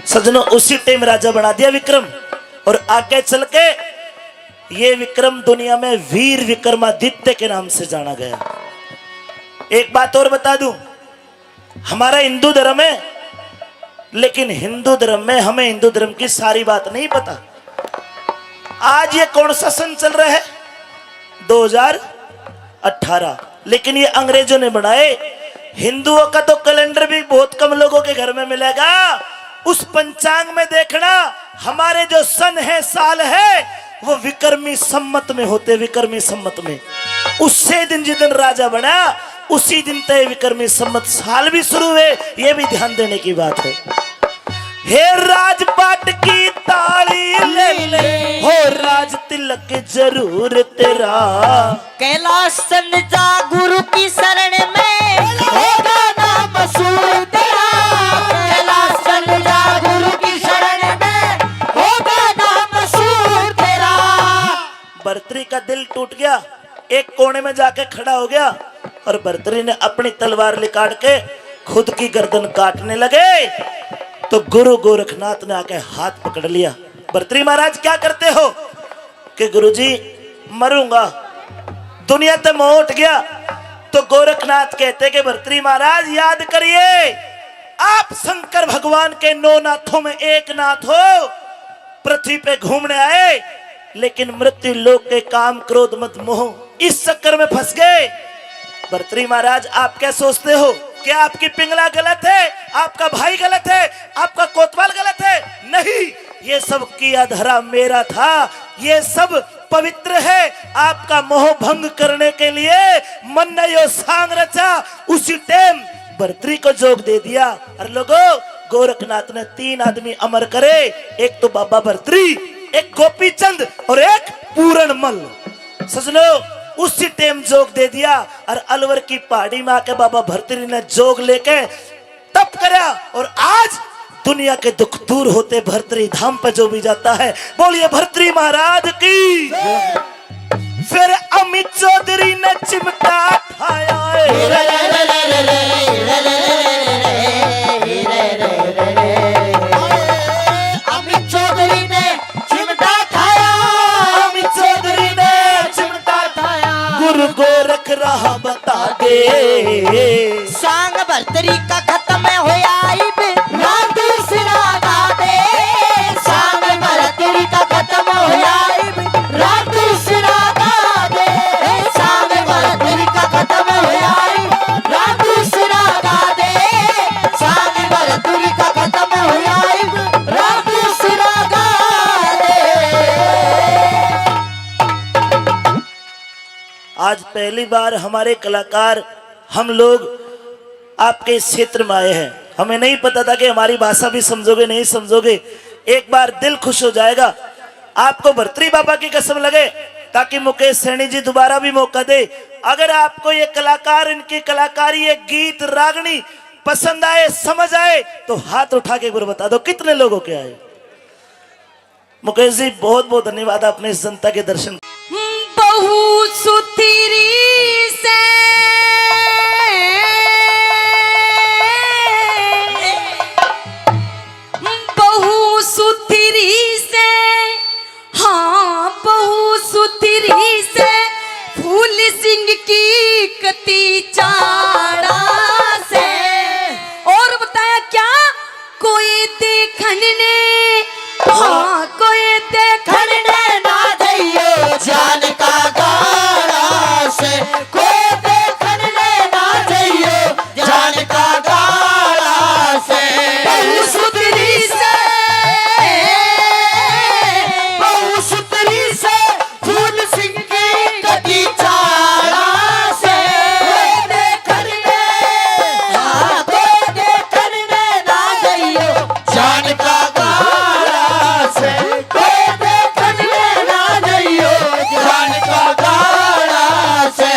सजनों, उसी टाइम राजा बना दिया विक्रम, और आगे चल के ये विक्रम दुनिया में वीर विक्रमादित्य के नाम से जाना गया। एक बात और बता दूं, हमारा हिंदू धर्म है, लेकिन हिंदू धर्म में हमें हिंदू धर्म की सारी बात नहीं पता। आज ये कौन सा सन चल रहा है? दो हज़ार अठारह। लेकिन ये अंग्रेजों ने बनाए। हिंदुओं का तो कैलेंडर भी बहुत कम लोगों के घर में मिलेगा। उस पंचांग में देखना, हमारे जो सन है, साल है, वो विक्रमी सम्मत में होते, विक्रमी सम्मत में। उससे दिन, जिस दिन राजा बना, उसी दिन तय विक्रमी सम्मत साल भी शुरू हुए। ये भी ध्यान देने की बात है। हे राजपाट की ताली ले ले, हो राज तिलक जरूर तेरा। कैलाश चंद जा गुरु की शरण में, होगा नाम मशहूर तेरा। कैलाश चंद जा गुरु की शरण में, होगा नाम मशहूर तेरा। भर्तरी का दिल टूट गया, एक कोने में जाके खड़ा हो गया और भर्तरी ने अपनी तलवार निकाल के खुद की गर्दन काटने लगे, तो गुरु गोरखनाथ ने आके हाथ पकड़ लिया। भर्तरी महाराज, क्या करते हो? कि गुरुजी, मरूंगा, दुनिया ते मोह उठ गया। तो गोरखनाथ कहते कि भर्तरी महाराज, याद करिए, आप शंकर भगवान के नौ नाथों में एक नाथ हो, पृथ्वी पे घूमने आए, लेकिन मृत्यु लोक के काम, क्रोध, मद, मोह, इस चक्कर में फंस गए। भर्तरी महाराज, आप क्या सोचते हो? क्या आपकी पिंगला गलत है? आपका भाई गलत है? आपका कोतवाल गलत है? नहीं, ये सब किया धरा मेरा था, ये सब पवित्र है। आपका मोह भंग करने के लिए मन ने यो सांग रचा, उसी टाइम भर्तरी को जोग दे दिया। और लोगो, गोरखनाथ ने तीन आदमी अमर करे, एक तो बाबा भर्तरी, एक गोपीचंद और एक पूरणमल। सजनो, उसी टाइम जोग दे दिया और अलवर की पहाड़ी में आके बाबा भर्तरी ने जोग लेके तप करा और आज दुनिया के दुख दूर होते भर्तरी धाम पे जो भी जाता है। बोलिए भर्तरी महाराज की। फिर अमित चौधरी ने चिमटा ठाया है। अमित चौधरी ने चिमटा ठाया, अमित चौधरी ने चिमटा ठाया। गुरु गोरख राह बता दे। सांग भर्तरी का खत्म होया इब, रात सिरा गा दे। सांग भर्तरी का खत्म होया इब, रात सिरा गा दे। सांग भर्तरी का खत्म होया इब, रात सिरा गा दे। सांग भर्तरी का खत्म होया इब, रात सिरा गा दे। आज पहली बार हमारे कलाकार, हम लोग आपके इस क्षेत्र में आए हैं। हमें नहीं पता था कि हमारी भाषा भी समझोगे, नहीं समझोगे। एक बार दिल खुश हो जाएगा। आपको भर्तरी बाबा की कसम लगे, ताकि मुकेश सैनी जी दोबारा भी मौका दे। अगर आपको ये कलाकार, इनकी कलाकारी, ये गीत, रागनी पसंद आए, समझ आए, तो हाथ उठा के एक बार बता दो, कितने लोगों के आए? मुकेश जी, बहुत बहुत धन्यवाद, आपने इस जनता के दर्शन। बहु सुथरी से, बहु सुथरी से, हाँ, बहु सुथरी से, फूल सिंह की कती चाड़ा से। और बताया क्या? कोई देखण ने, हाँ, कोई देखण ने ना जइयो जान का गाला से, कोई देखण ने ना जइयो जान का गाला से। बहु सुथरी से, बहु सुथरी से, फूल सिंह की कती चाला से। कोई देखण ने, हाँ, कोई देखण ने ना जइयो जान का गाला से। कोई देखण ने ना जइयो जान का गाला से।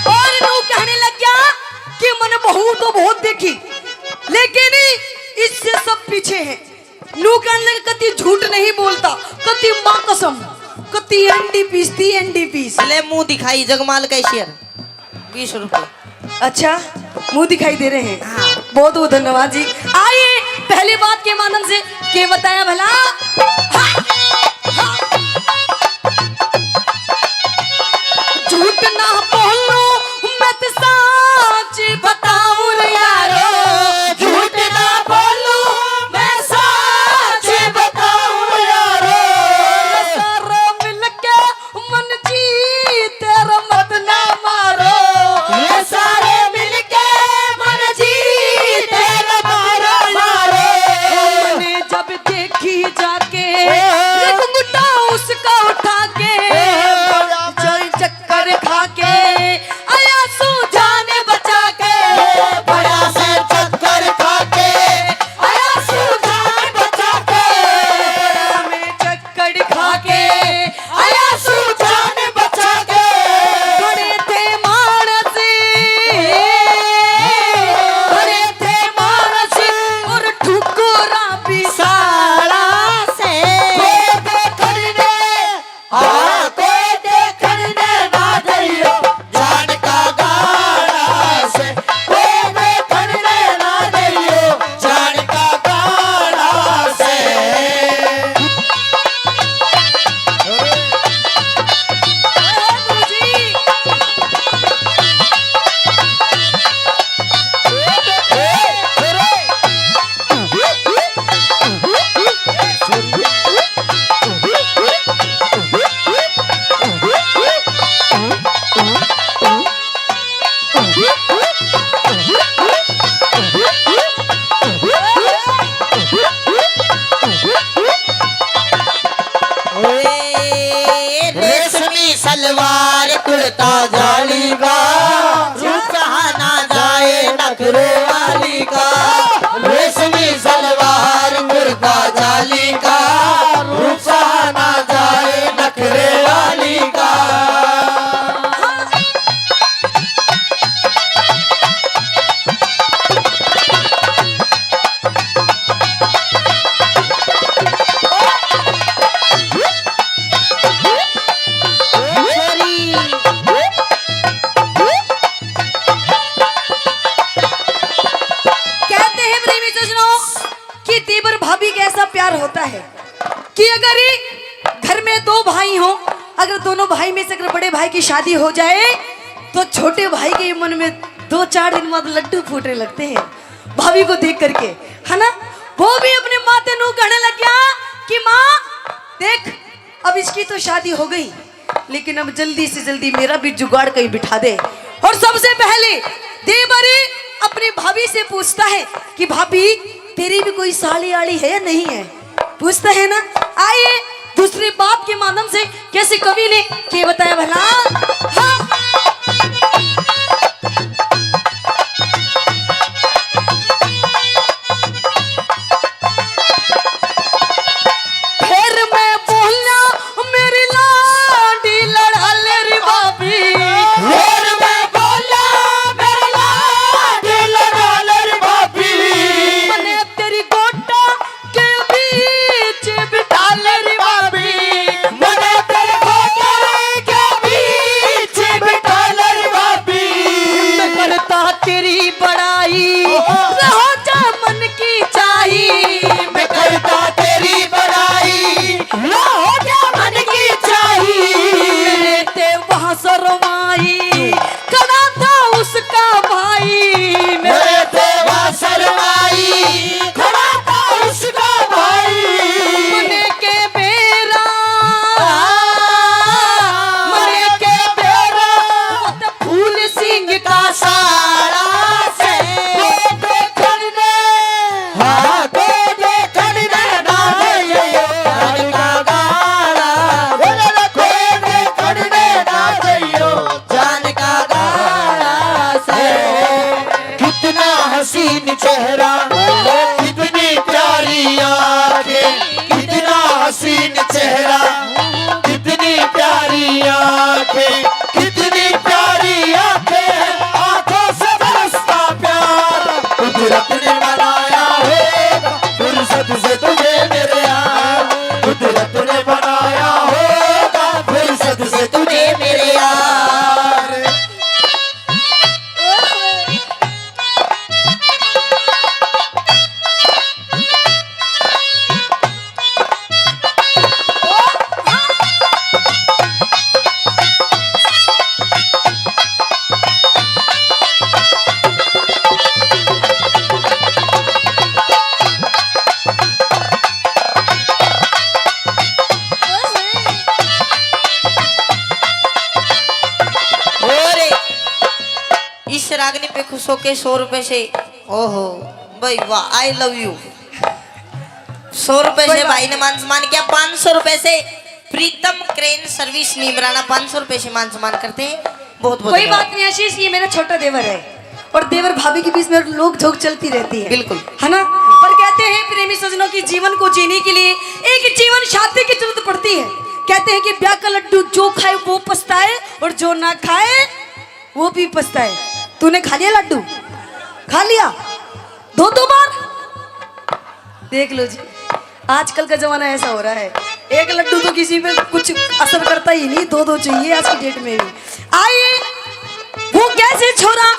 और नू कहने लग गया कि मैंने बहू तो बहुत देखी, लेकिन इससे सब पीछे है। नू कहने लगे, कती झूठ नहीं बोलता, कती माँ कसम, कती एनडीपीस, ती एनडीपीस। ले मुंह दिखाई जगमाल कैशियर, बीस रुपए। अच्छा, मुंह दिखाई दे रहे हैं। हाँ। बहुत बहुत धन्यवाद जी। आइए, पहली बात के माध्यम से के बताया भला? हाँ, हाँ। झूठ ना बोलूं मैं तो साच बताऊं रे यारो, झूठ ना बोलूं मैं साच बताऊं यारो। सारे मिलके मन जी तेरा मत ना मारो, ये सारे मिलके मन जी तेरा मारो, मारो। मैंने जब देखी जाके, ए, ये घुंघटा उसका उठा के, ए, बड़ा जाई चक्कर खा के, आया सू जान बचा के, ए, बड़ा से चक्कर खा के, आया सू जान बचा के। बड़ा में चक्कर खा के, आया सू जान बचा के। बड़े थे मानस, बड़े थे मानस, और ठुकरा भी साला से। कोई देखण ने, हाँ, कोई देखण ने ना जइयो, जान का गाला से। कोई देखण ने ना जइयो, जान का गाला से। ओए, रेशमी सलवार कुर्ता जाली का, रूप सहाना जाए नखरे वाली का। रेशमी सलवार कुर्ता जाली का, रूप सहाना जाए नखरे वाली का। कहते हैं प्रेमी सज्जनों कि देवर भाभी का ऐसा प्यार होता है कि अगर ही घर में दो भाई हों, अगर दोनों भाई में से अगर बड़े भाई की शादी हो जाए तो छोटे भाई के मन में दो चार दिन बाद लड्डू फूटने लगते हैं भाभी को देख करके, है ना। वो भी अपने माते नू कहने लग गया कि माँ देख, अब इसकी तो शादी हो गई, लेकिन अब जल्दी से जल्दी मेरा भी जुगाड़ कहीं बिठा दे। और सबसे पहले देवर अपनी भाभी से पूछता है कि भाभी, तेरी भी कोई साली आली है या नहीं है, पूछता है ना। आइए, दूसरे बाप के माध्यम से कैसे कवि ने के बताया भला। हाँ। फिर मैं बोला, मेरी लाडी लड़ा ले रे भाभी। फिर मैं बोला, मेरी लाडी लड़ा ले रे भाभी। मने तेरी गोटा के बीच बिठा ले रे भाभी। मने तेरे गोटा के बीच बिठा ले रे भाभी। मैं करता तेरी बड़ाई, ओहो। रहो जा मन की चाही। मैं करता तेरी बड़ाई, रहो जा मन की चाही। मेरे ते वहाँ शर्माई, खड़ा था उसका भाई। मेरे ते वहाँ शर्माई, खड़ा था उसका भाई। मने के बेरा, मने के बेरा, फूल सिंह का साला से। कोई देखण ने, हाँ, कोई देखण ने ना जइयो, जान का गाला। कोई देखण ने ना जइयो, जान का गाला से। कितना हसीन चेहरा, कितनी प्यारी आंखें, कितना हसीन चेहरा, कितनी प्यारी आंखें, कितनी प्यारी आंखें, आंखों से बरसता प्यार। कुदरत ने बनाया होगा फुर्सत से तुझे मेरे यार, कुदरत ने बनाया होगा फुर्सत से तुझे मेरे यार। इस रागनी पे खुश होके सौ रुपए से, ओहो भाई वाह, आई लव यू। सौ रुपए से भाई ने मान सम्मान किया, पाँच सौ रुपए से प्रीतम क्रेन सर्विस नीमराना पाँच सौ रुपए से मान सम्मान करते हैं। बहुत बहुत कोई धन्यवाद। बात नहीं आशीष, ये मेरा छोटा देवर है और देवर भाभी के बीच में लोग झोंक चलती रहती है, बिल्कुल। है ना? पर कहते हैं प्रेमी सज्जनों की जीवन को जीने के लिए एक जीवन साथी की जरूरत पड़ती है। कहते हैं कि ब्याह का लड्डू जो खाए वो पछताए और जो ना खाए वो भी पछताए। तूने खा लिया लड्डू? खा लिया? दो दो बार? देख लो जी, आजकल का जमाना ऐसा हो रहा है, एक लड्डू तो किसी पे कुछ असर करता ही नहीं, दो दो चाहिए आज की डेट में भी। आइए, वो कैसे छोरा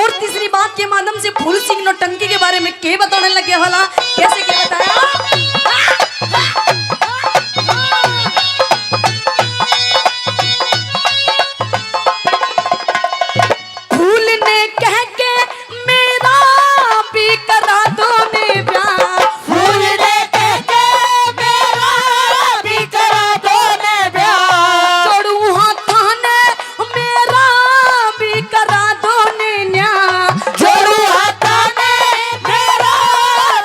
और तीसरी बात के माध्यम से फूल सिंह नौटंकी के बारे में के बताने लगे वाला, कैसे के बताया? फूल ने कह के मेरा भी करा दो ने ब्याह। फूल ने कह के मेरा भी करा दो ने ब्याह। जोड़ू हाथा ने मेरा भी करा दो ने न्या। जोड़ू हाथा ने मेरा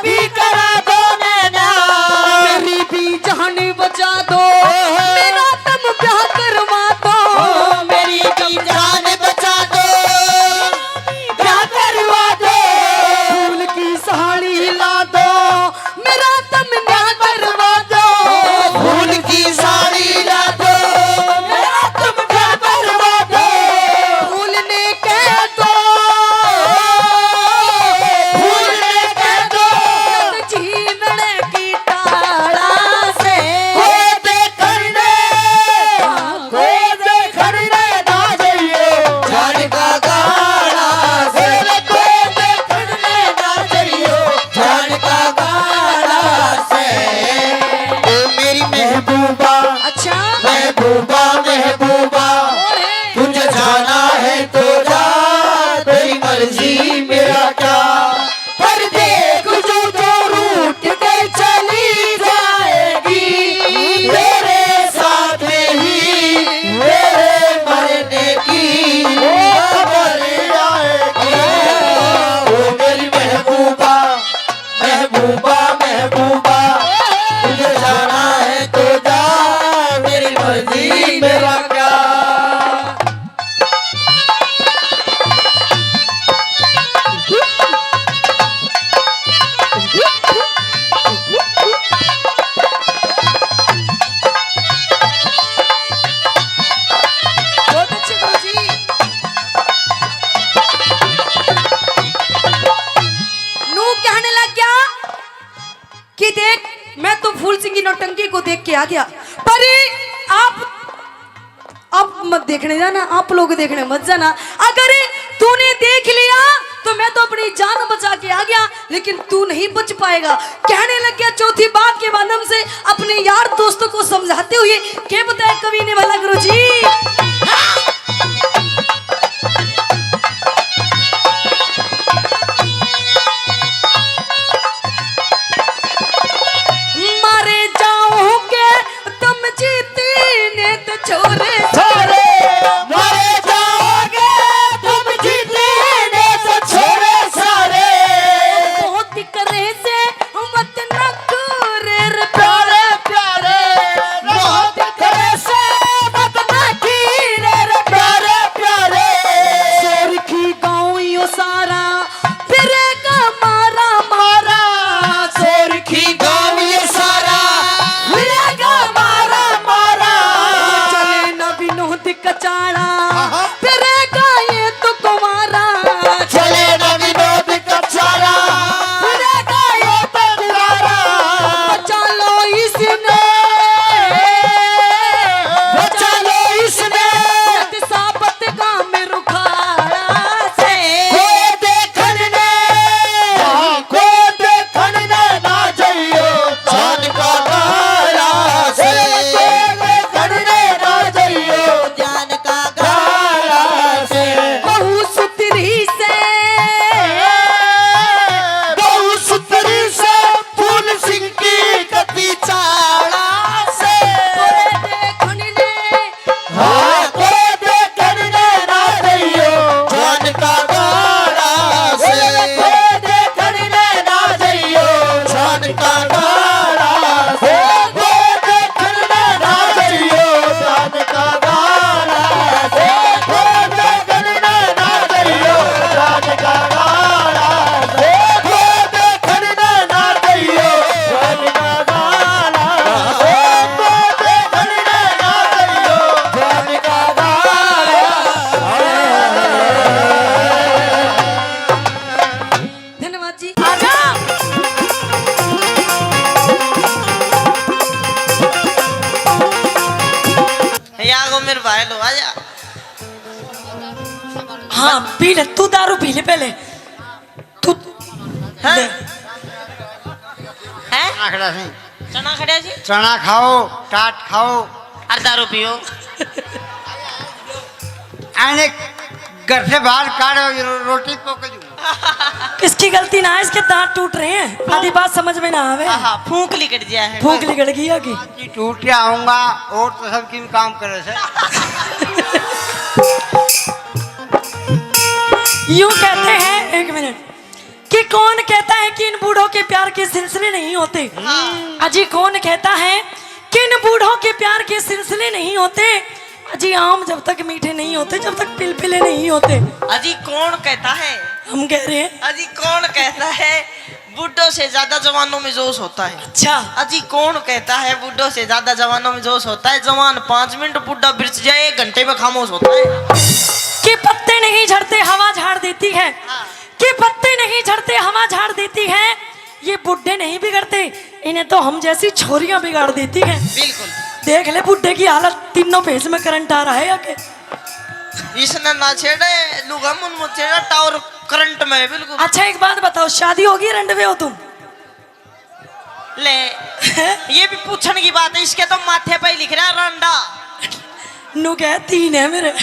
भी करा दो ने न्या। मेरी भी जान बचा दो, ओहो। मेरा तुम ब्याह करवा दो। ओ, मेरी भी जान बचा दो, ब्याह करवा दो। फूल की साड़ी ला दो, मेरा तुम ब्याह करवा दो। फूल की साड़ी ला दो, मेरा तुम ब्याह करवा दो। फूल ने कह दो, फूल ने कह दो। जीवन की टाला से। कोई देखण ने, कोई देखण ने ना जइयो, झाड़ का गाला से। कोई देखण ने ना जइयो, झाड़ का गाला से। ओ मेरी महबूबा, अच्छा। महबूबा, महबूबा, ओए। तुझे जाना है तो जा, तेरी मर्जी मेरा क्या। पर देख जो, जो रूठ के चली जाएगी, तेरे साथ ही तेरे मरने की खबर आएगी। ओ मेरी महबूबा, महबूबा, महबूबा, तुझे जाना है तो जा, मेरी मर्जी मेरा क्या। बहुत अच्छे गुरु जी। नू कहने लग गया कि देख, मैं तो फूल सिंह की नौटंकी को देख के आ गया, पर आप, आप मत देखने जाना, आप लोग देखने मत जाना। अगर तूने देख लिया तो मैं तो अपनी जान बचा के आ गया, लेकिन तू नहीं बच पाएगा। कहने लग गया चौथी बात के माध्यम से अपने यार दोस्तों को समझाते हुए, के बताया कवि ने भला गुरु जी? मारे जाओगे तुम जीतने तो छोरे सारे, मारे जाओगे तुम जीतने तो छोरे सारे। बहुत करे से मत ना करे रे प्यारे प्यारे, बहुत करे से मत ना की ले, तू दारू पी ले पहले। तू हाँ? ले। हैं? चना खड़ा से। चना खड़ा जी? चना खाओ, टाट खाओ। और दारू पियो। आने घर से बाहर काढ़ो, रो-, रोटी पोक जू। इसकी गलती ना है, इसके दांत टूट रहे हैं। आधी बात समझ में ना आवे। आहा, फूंक लिकट गया है। फूंक लिकट गई है कि? कि टूट के आऊंगा और तो सब किन काम करे से। यूं कहते हैं, एक मिनट, कि कौन कहता है कि इन बूढ़ों के प्यार के सिलसिले नहीं होते? हाँ। अजी, कौन कहता है कि इन बूढ़ों के प्यार के सिलसिले नहीं होते? अजी, आम जब तक मीठे नहीं होते, जब तक पिलपिले नहीं होते। अजी, कौन कहता है? हम कह रहे हैं। अजी, कौन कहता है बूढ़ों से ज्यादा जवानों में जोश होता है? अच्छा। अजी, कौन कहता है बूढ़ों से ज्यादा जवानों में जोश होता है? जवान पाँच मिनट, बूढ़ा बिरछ जाए, एक घंटे में खामोश होता है। कि पत्ते नहीं झड़ते, हवा झाड़ देती है। हाँ। कि पत्ते नहीं झड़ते, हवा झाड़ देती है। ये बुड्ढे नहीं बिगड़ते, इन्हें तो हम जैसी छोरियां बिगाड़ देती हैं। बिल्कुल। देख ले बुड्ढे की हालत, तीनों फेस में करंट आ रहा है या के? इसने ना छेड़े, लुगा मुन मत छेड़ा, टावर करंट में है बिल्कुल। अच्छा, एक बात बताओ, शादी होगी, रंडवे हो तुम? ले, ये भी पूछण की बात है, इसके तो माथे पे ही लिख रहा है रंडा। नु कह, तीन है मेरे।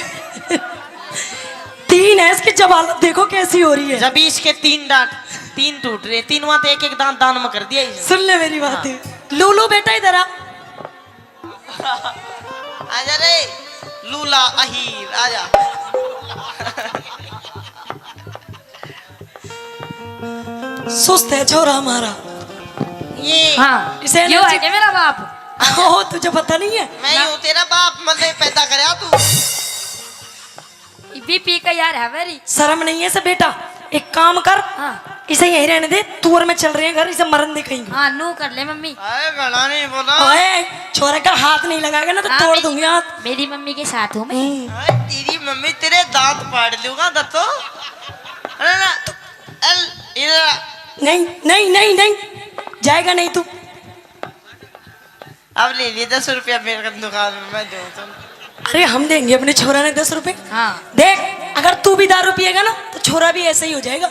तीन है, इसकी जब हालत देखो कैसी हो रही है। जब इसके तीन दांत, तीन टूट रहे, तीनवां तो एक एक दांत दान में कर दिया इसने। सुन ले मेरी बात। हाँ। लूलू बेटा इधर आ। आजा रे लूला अहीर, आजा। सुस्त है छोरा हमारा। ये हाँ, इसे यो energy है क्या मेरा बाप? ओ, तुझे पता नहीं है? मैं ना। यूं तेरा बाप, मतलब पैदा करया तू। बीपी का यार है वेरी। शर्म नहीं है इसे बेटा, एक काम कर, हाँ। इसे यहीं रहने दे, तू और मैं चल रहे हैं घर, इसे मरन दे कहीं। हाँ, नू कर ले मम्मी। आए, घना नहीं बोला। ओए, छोरे का हाथ नहीं लगाएगा ना तो हाँ, तोड़ मेरी, दूंगी हाथ। मेरी मम्मी के साथ हूँ मैं। हम्म। आए, तेरी मम्मी तेरे दांत पाड़ दूंगा दत्तो। अरे ना, अल, इधर आ। नहीं, नहीं, नहीं, नहीं, जाएगा नहीं तू। अब ले लिए दस रुपया मेरे दुकान में, मैं दूं तुम। अरे, हम देंगे अपने छोरा ने दस रुपए। हाँ। देख, अगर तू भी दारू पिएगा ना तो छोरा भी ऐसा ही हो जाएगा।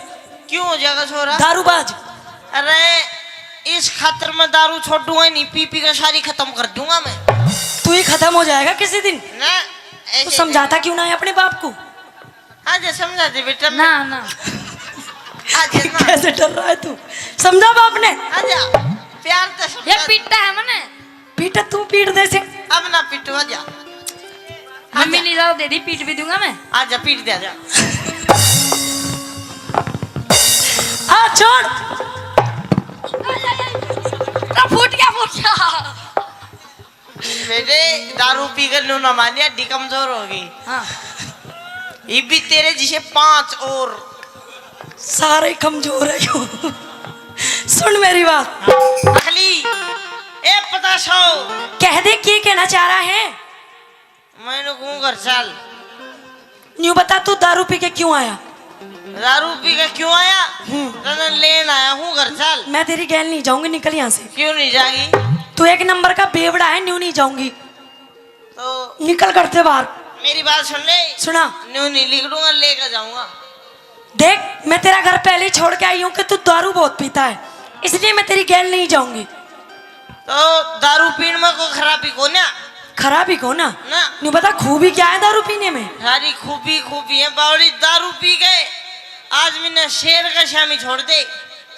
क्यों हो जाएगा छोरा? दारूबाज। अरे, इस खातर मैं दारू छोड़ूंगा ही नहीं, पी पी कर सारी खत्म कर दूंगा मैं। तू ही खत्म हो जाएगा किसी दिन। ना, तू ऐसे समझाता क्यों ना है अपने बाप को? आजा, समझा दे बेटा। ना, ना। आजा ना। कैसे डर रहा है तू? समझा बाप ने? आजा, प्यार तो समझा ये दे। पीटा है मने। पीटा तू, पीट दे से। अब ना पीटू, आजा। मम्मी आजा। नहीं जाओ, दे दी, पीट भी दूंगा मैं। आजा, पीट दे, आजा। आ, छोड़। आ, फूट गया, फूट गया। बेटे, दारू पी कर न्यू ना मानिया, डी कमजोर होगी। हाँ। ये भी तेरे जिसे पांच और। सारे कमजोर है यो। सुन मेरी बात। अखली, ए पता सौ। कह दे, क्या कहना चाह रहा है? मैंने कहूँ घर चल। न्यू बता, तू दारू पी के क्यों आया? दारू पी के क्यों आया? हम्म। तने लेन आया हूँ, घर चल। मैं तेरी गैल नहीं जाऊंगी, निकल यहाँ से। क्यों नहीं जाएगी? तू एक नंबर का बेवड़ा है, न्यू नहीं जाऊंगी। तो निकल घर से बाहर। मेरी बात सुन ले। सुना। न्यू नहीं निकलूंगा, लेकर जाऊंगा। देख, मैं तेरा घर पहले ही छोड़ के आई हूँ कि तू दारू बहुत पीता है, इसलिए मैं तेरी गैल नहीं जाऊंगी। तो दारू पीण में कोई खराबी कोन्या? खराबी कोन्या? ना। न्यू बता, खूबी क्या है दारू पीने में? सारी खूबी, खूबी है बावड़ी। दारू पी के आदमी ने शेर का शामी छोड़ दे।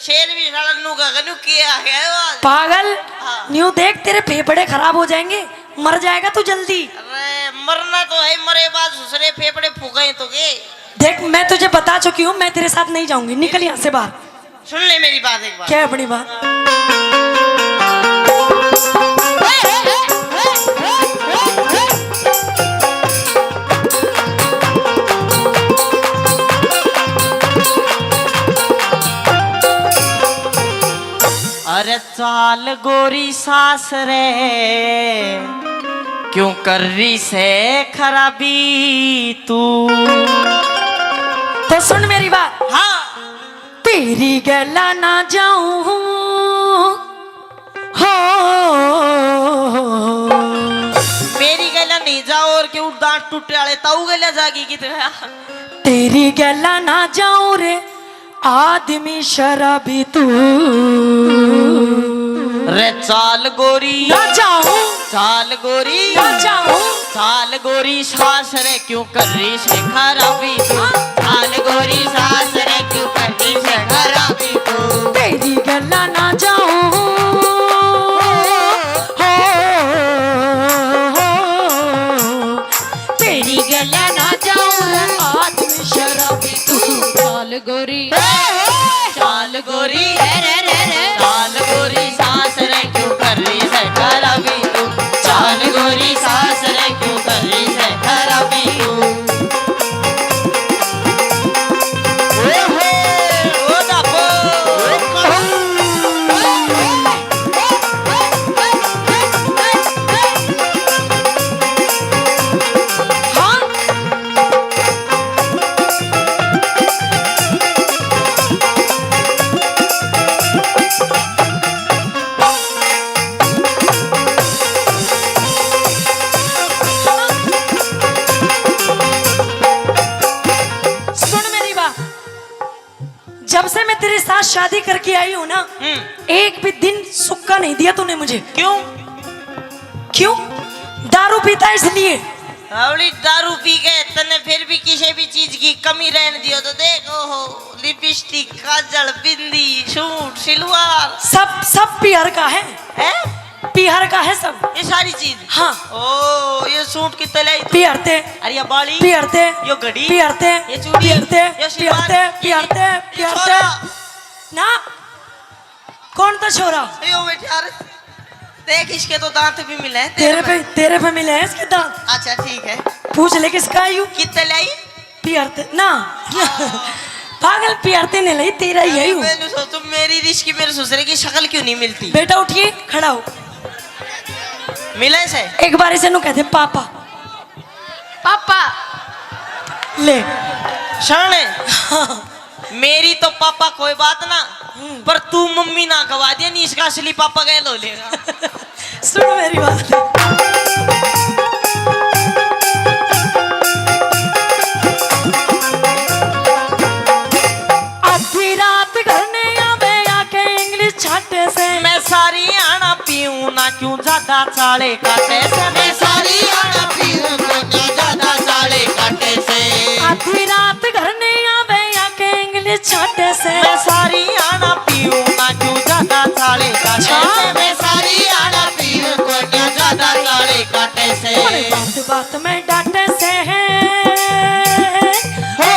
शेर भी साला नू का कन्नू के आ गया है वो आज। पागल, हाँ। न्यू देख, तेरे फेफड़े खराब हो जाएंगे, मर जाएगा तू जल्दी। अरे, मरना तो है, मरे बाद दूसरे फेफड़े फूके तो के। देख, मैं तुझे बता चुकी हूँ, मैं तेरे साथ नहीं जाऊंगी, निकल यहाँ से बाहर। सुन ले मेरी बात एक बार। क्या अपनी बात? अरे चाल गोरी सासरे, क्यों कर रही से खराबी तू? तो सुन मेरी बात। हाँ। तेरी गैला ना जाऊं हो। मेरी गैला नहीं जाओ और के उड़ दांत टूटे वाले ताऊ गल्या जागी कित गया। तेरी गैला ना जाऊं रे आदमी शराबी तू। रे चाल गोरी ना जाऊं। चाल गोरी ना जाऊं। चाल गोरी सास रे क्यों कर रही से खराबी तू। हाँ। चाल गोरी सास रे क्यों कर रही से खराबी तू। तेरी गैला ना जाऊं। हो, हो, हो। तेरी गैला ना जाऊं रे आदमी शराबी तू। चाल गोरी, चाल गोरी, रे, रे, रे, रे। चाल गोरी सास रे क्यों कर रही से खराबी तू। चाल गोरी सास रे क्यों कर रही से खराबी तू। ओ हो, ओ दापो। सुन मेरी बात, जब से मैं तेरे साथ शादी करके आई हूँ ना, हम्म। एक भी दिन सुक्का नहीं दिया तूने मुझे। क्यों? क्यों? दारू पीता है इसलिए। रावली, दारू पी के तन्ने फिर भी किसी भी चीज की कमी रहने दियो तो देख, ओहो, लिपस्टिक, काजल, बिंदी, सूट, सिलवार। सब, सब पीहर का है। हैं? पीहर का है सब। ये सारी चीज? हाँ। ओ, ये सूट कितने लाई तू? पीहर ते। अरे ये बाली? पीहर ते। यो घड़ी? पीहर ते। ये चूड़ी? पीहर ते। ये सिलवार? पीहर ते, ये पीहर ते, ये पीहर ते। छोरा? ना। कौन था छोरा? अरे वो बैठे यार। देख, इसके तो दांत भी मिले हैं, तेरे तेरे पे, में। तेरे पे मिले हैं इसके दांत। अच्छा, ठीक है। पूछ ले किसका है यू? कितने लाई? पीहर ते ना। पागल, पीहर ते नहीं लाई, तेरा ही है अरे यू। मैं सोचूं, मेरी रिश की मेरे ससुरे की शक्ल क्यों नहीं मिलती? बेटा उठिए, खड़ा हो। मिले से? एक बार इसे नु कह दे पापा। पापा। ले। शाणे। मेरी तो पापा कोई बात ना, हम्म। पर तू मम्मी ना गवा दे, नहीं इसका असली पापा गैल हो लेगा। सुन मेरी बात। आधी रात घर ने आवे आके इंग्लिश छाटे से। मैं सारी आना पीऊं ना क्यों ज्यादा चाले काटे से। मैं सारी आना पीऊं ना क्यों ज्यादा चाले काटे से। आधी रात घर ने आवे आके इंग्लिश छाटे से। मैं सारी आना पीऊं ना क्यों ज्यादा चाले काटे से। मैं सारी आना पीऊं को क्यों ज्यादा चाले काटे से। मने बात बात में डांटे से। हो।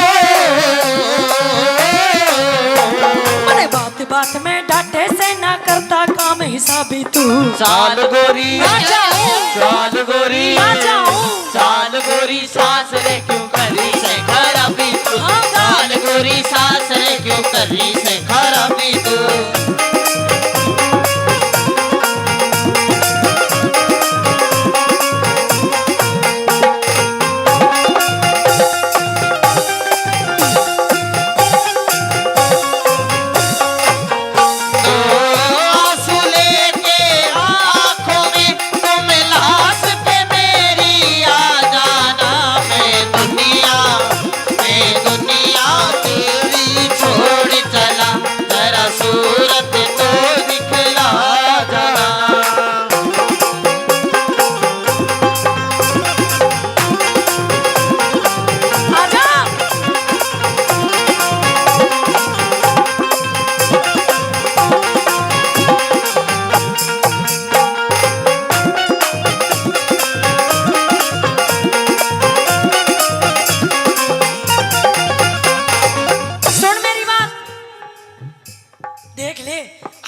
मने बात बात में डांटे से ना करता काम हिसाबी तू। चाल गोरी। आ जाऊं। चाल गोरी। आ जाऊं। चाल गोरी सास रे क्यों करी से खराबी तू। हाँ। चाल गोरी सास रे क्यों करी से खराबी तू। आंसू लेके आंखों में तुम लाश पे मेरी आ जाना। मैं दुनिया, मैं दुनिया तेरी छोड़ चला, जरा सूरत तो दिखला जाना। आजा। सुन मेरी बात, देख ले,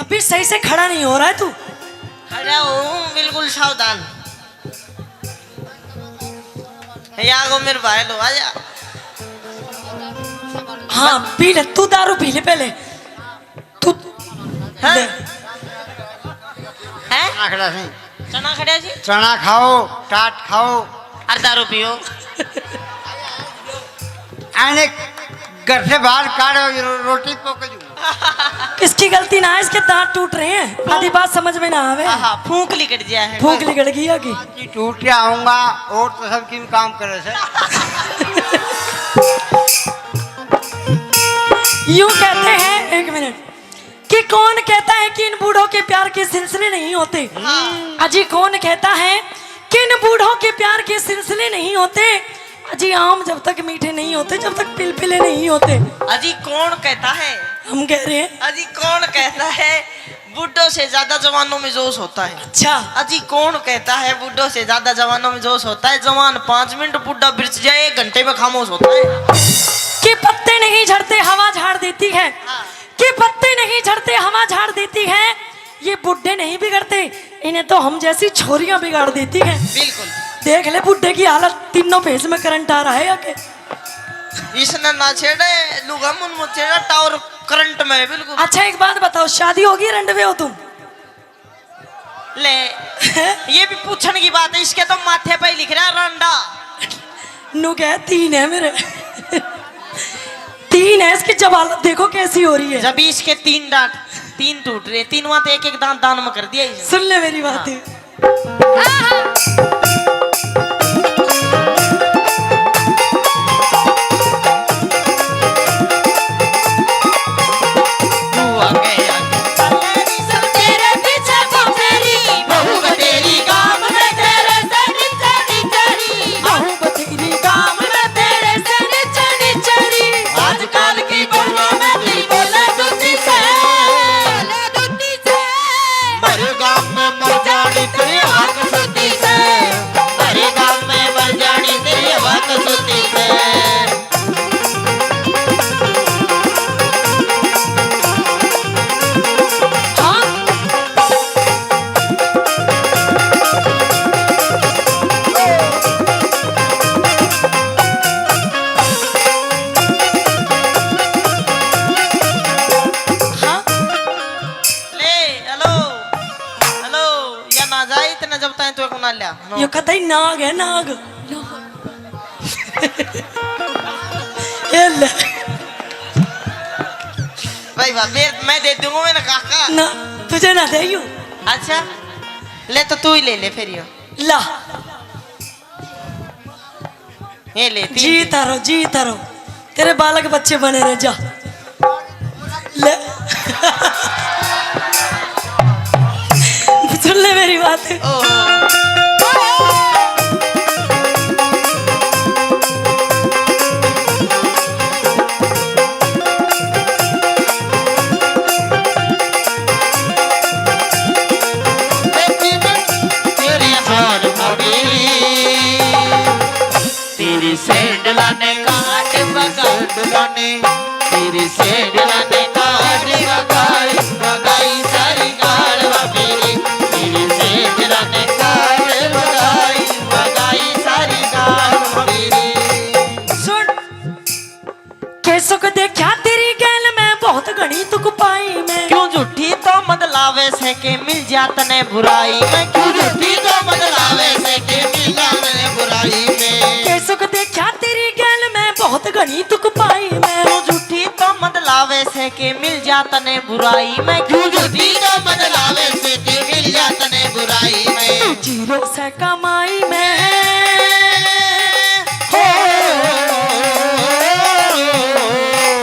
अभी सही से खड़ा नहीं हो रहा है तू। खड़ा हूँ, बिल्कुल सावधान। या को मेरे भाई लो, आजा। हाँ, पी ले, तू दारू पी ले पहले। तू हाँ? ले। हैं? चना खड़ा से। चना खड़ा जी? चना खाओ, टाट खाओ। और दारू पियो। आने घर से बाहर काढ़ो, रो-, रोटी पोक जू। किसकी गलती ना है, इसके दांत टूट रहे हैं, आधी बात समझ में ना आवे। हाँ, हाँ, फूंक लिकड़ गया है। फूंक लिकड़ गई है कि? टूट के आऊंगा और तो सब किन काम करे से। यूं कहते हैं, एक मिनट, कि कौन कहता है कि इन बूढ़ों के प्यार के सिलसिले नहीं होते? हाँ। अजी, कौन कहता है कि इन बूढ़ों के प्यार के सिलसिले नहीं होते? अजी, आम जब तक मीठे नहीं होते, जब तक पिलपिले नहीं होते। अजी, कौन कहता है? हम कह रहे हैं। अजी, कौन कहता है बूढ़ों से ज्यादा जवानों में जोश होता है? अच्छा। अजी, कौन कहता है बूढ़ों से ज्यादा जवानों में जोश होता है? जवान पाँच मिनट, बूढ़ा बिरछ जाए, एक घंटे में खामोश होता है। कि पत्ते नहीं झड़ते, हवा झाड़ देती है। हाँ। कि पत्ते नहीं झड़ते, हवा झाड़ देती है। ये बुड्ढे नहीं बिगड़ते, इन्हें तो हम जैसी छोरियां बिगाड़ देती हैं। बिल्कुल। देख ले बुड्ढे की हालत, तीनों फेस में करंट आ रहा है या के? इसने ना छेड़े, लुगा मुन मत छेड़ा, टावर करंट में है बिल्कुल। अच्छा, एक बात बताओ, शादी होगी, रंडवे हो तुम? ले, ये भी पूछण की बात है, इसके तो माथे पे ही लिख रहा है रंडा। नु कह, तीन है मेरे। तीन है, इसकी जब हालत देखो कैसी हो रही है। जब इसके तीन दांत, तीन टूट रहे, तीनों तो एक एक दांत दान में कर दिया इसने। सुन ले मेरी बात। हाँ। आजकल की बहू में तेरी बोले दूती से। बोले दूती से। मरे गांव में मर जानी तेरी आंख सूती से। मरे गांव में मर जानी तेरी आंख सूती से। हाँ। हाँ। ले, हेलो, हेलो, या ना जाए इतने जब ताई तो को ना लिया। हेलो। यो कतई नाग है, नाग। ये ले। भाई वाह, मैं, मैं दे दूंगा, मैंने कहा। ना, तुझे ना दे यूं। अच्छा, ले तो तू ही ले ले फिर यो। ला। ये ले, तीन जी दे। तारो, जी तारो, तेरे बालक बच्चे बने रहे, जा। ले। सुन ले मेरी बात। ओ। तेरी हार हवेली, तेरी सैंडला ने काट बगाई, सैंडला ने, तेरी सैंडला ने काट बगाई, बगाई सारी गाल वा मेरी, तेरी सैंडला ने काट बगाई, बगाई सारी गाल वा मेरी। सुन। के सुख देखा तेरी गैल में बहुत घणी तुक पाई में। क्यों झूठी तो मत लावे से के मिल जा तने बुराई में। क्यों झूठी तो मत लावे से के मिल जा तने बुराई में। के सुख देखा तेरी गैल में बहुत घणी तुक पाई में। क्यों झूठी तो मत लावे से के मिल जा तने बुराई में। क्यों झूठी तो मत लावे से के मिल जा तने बुराई में। तू जीरो से कमाई में। हो।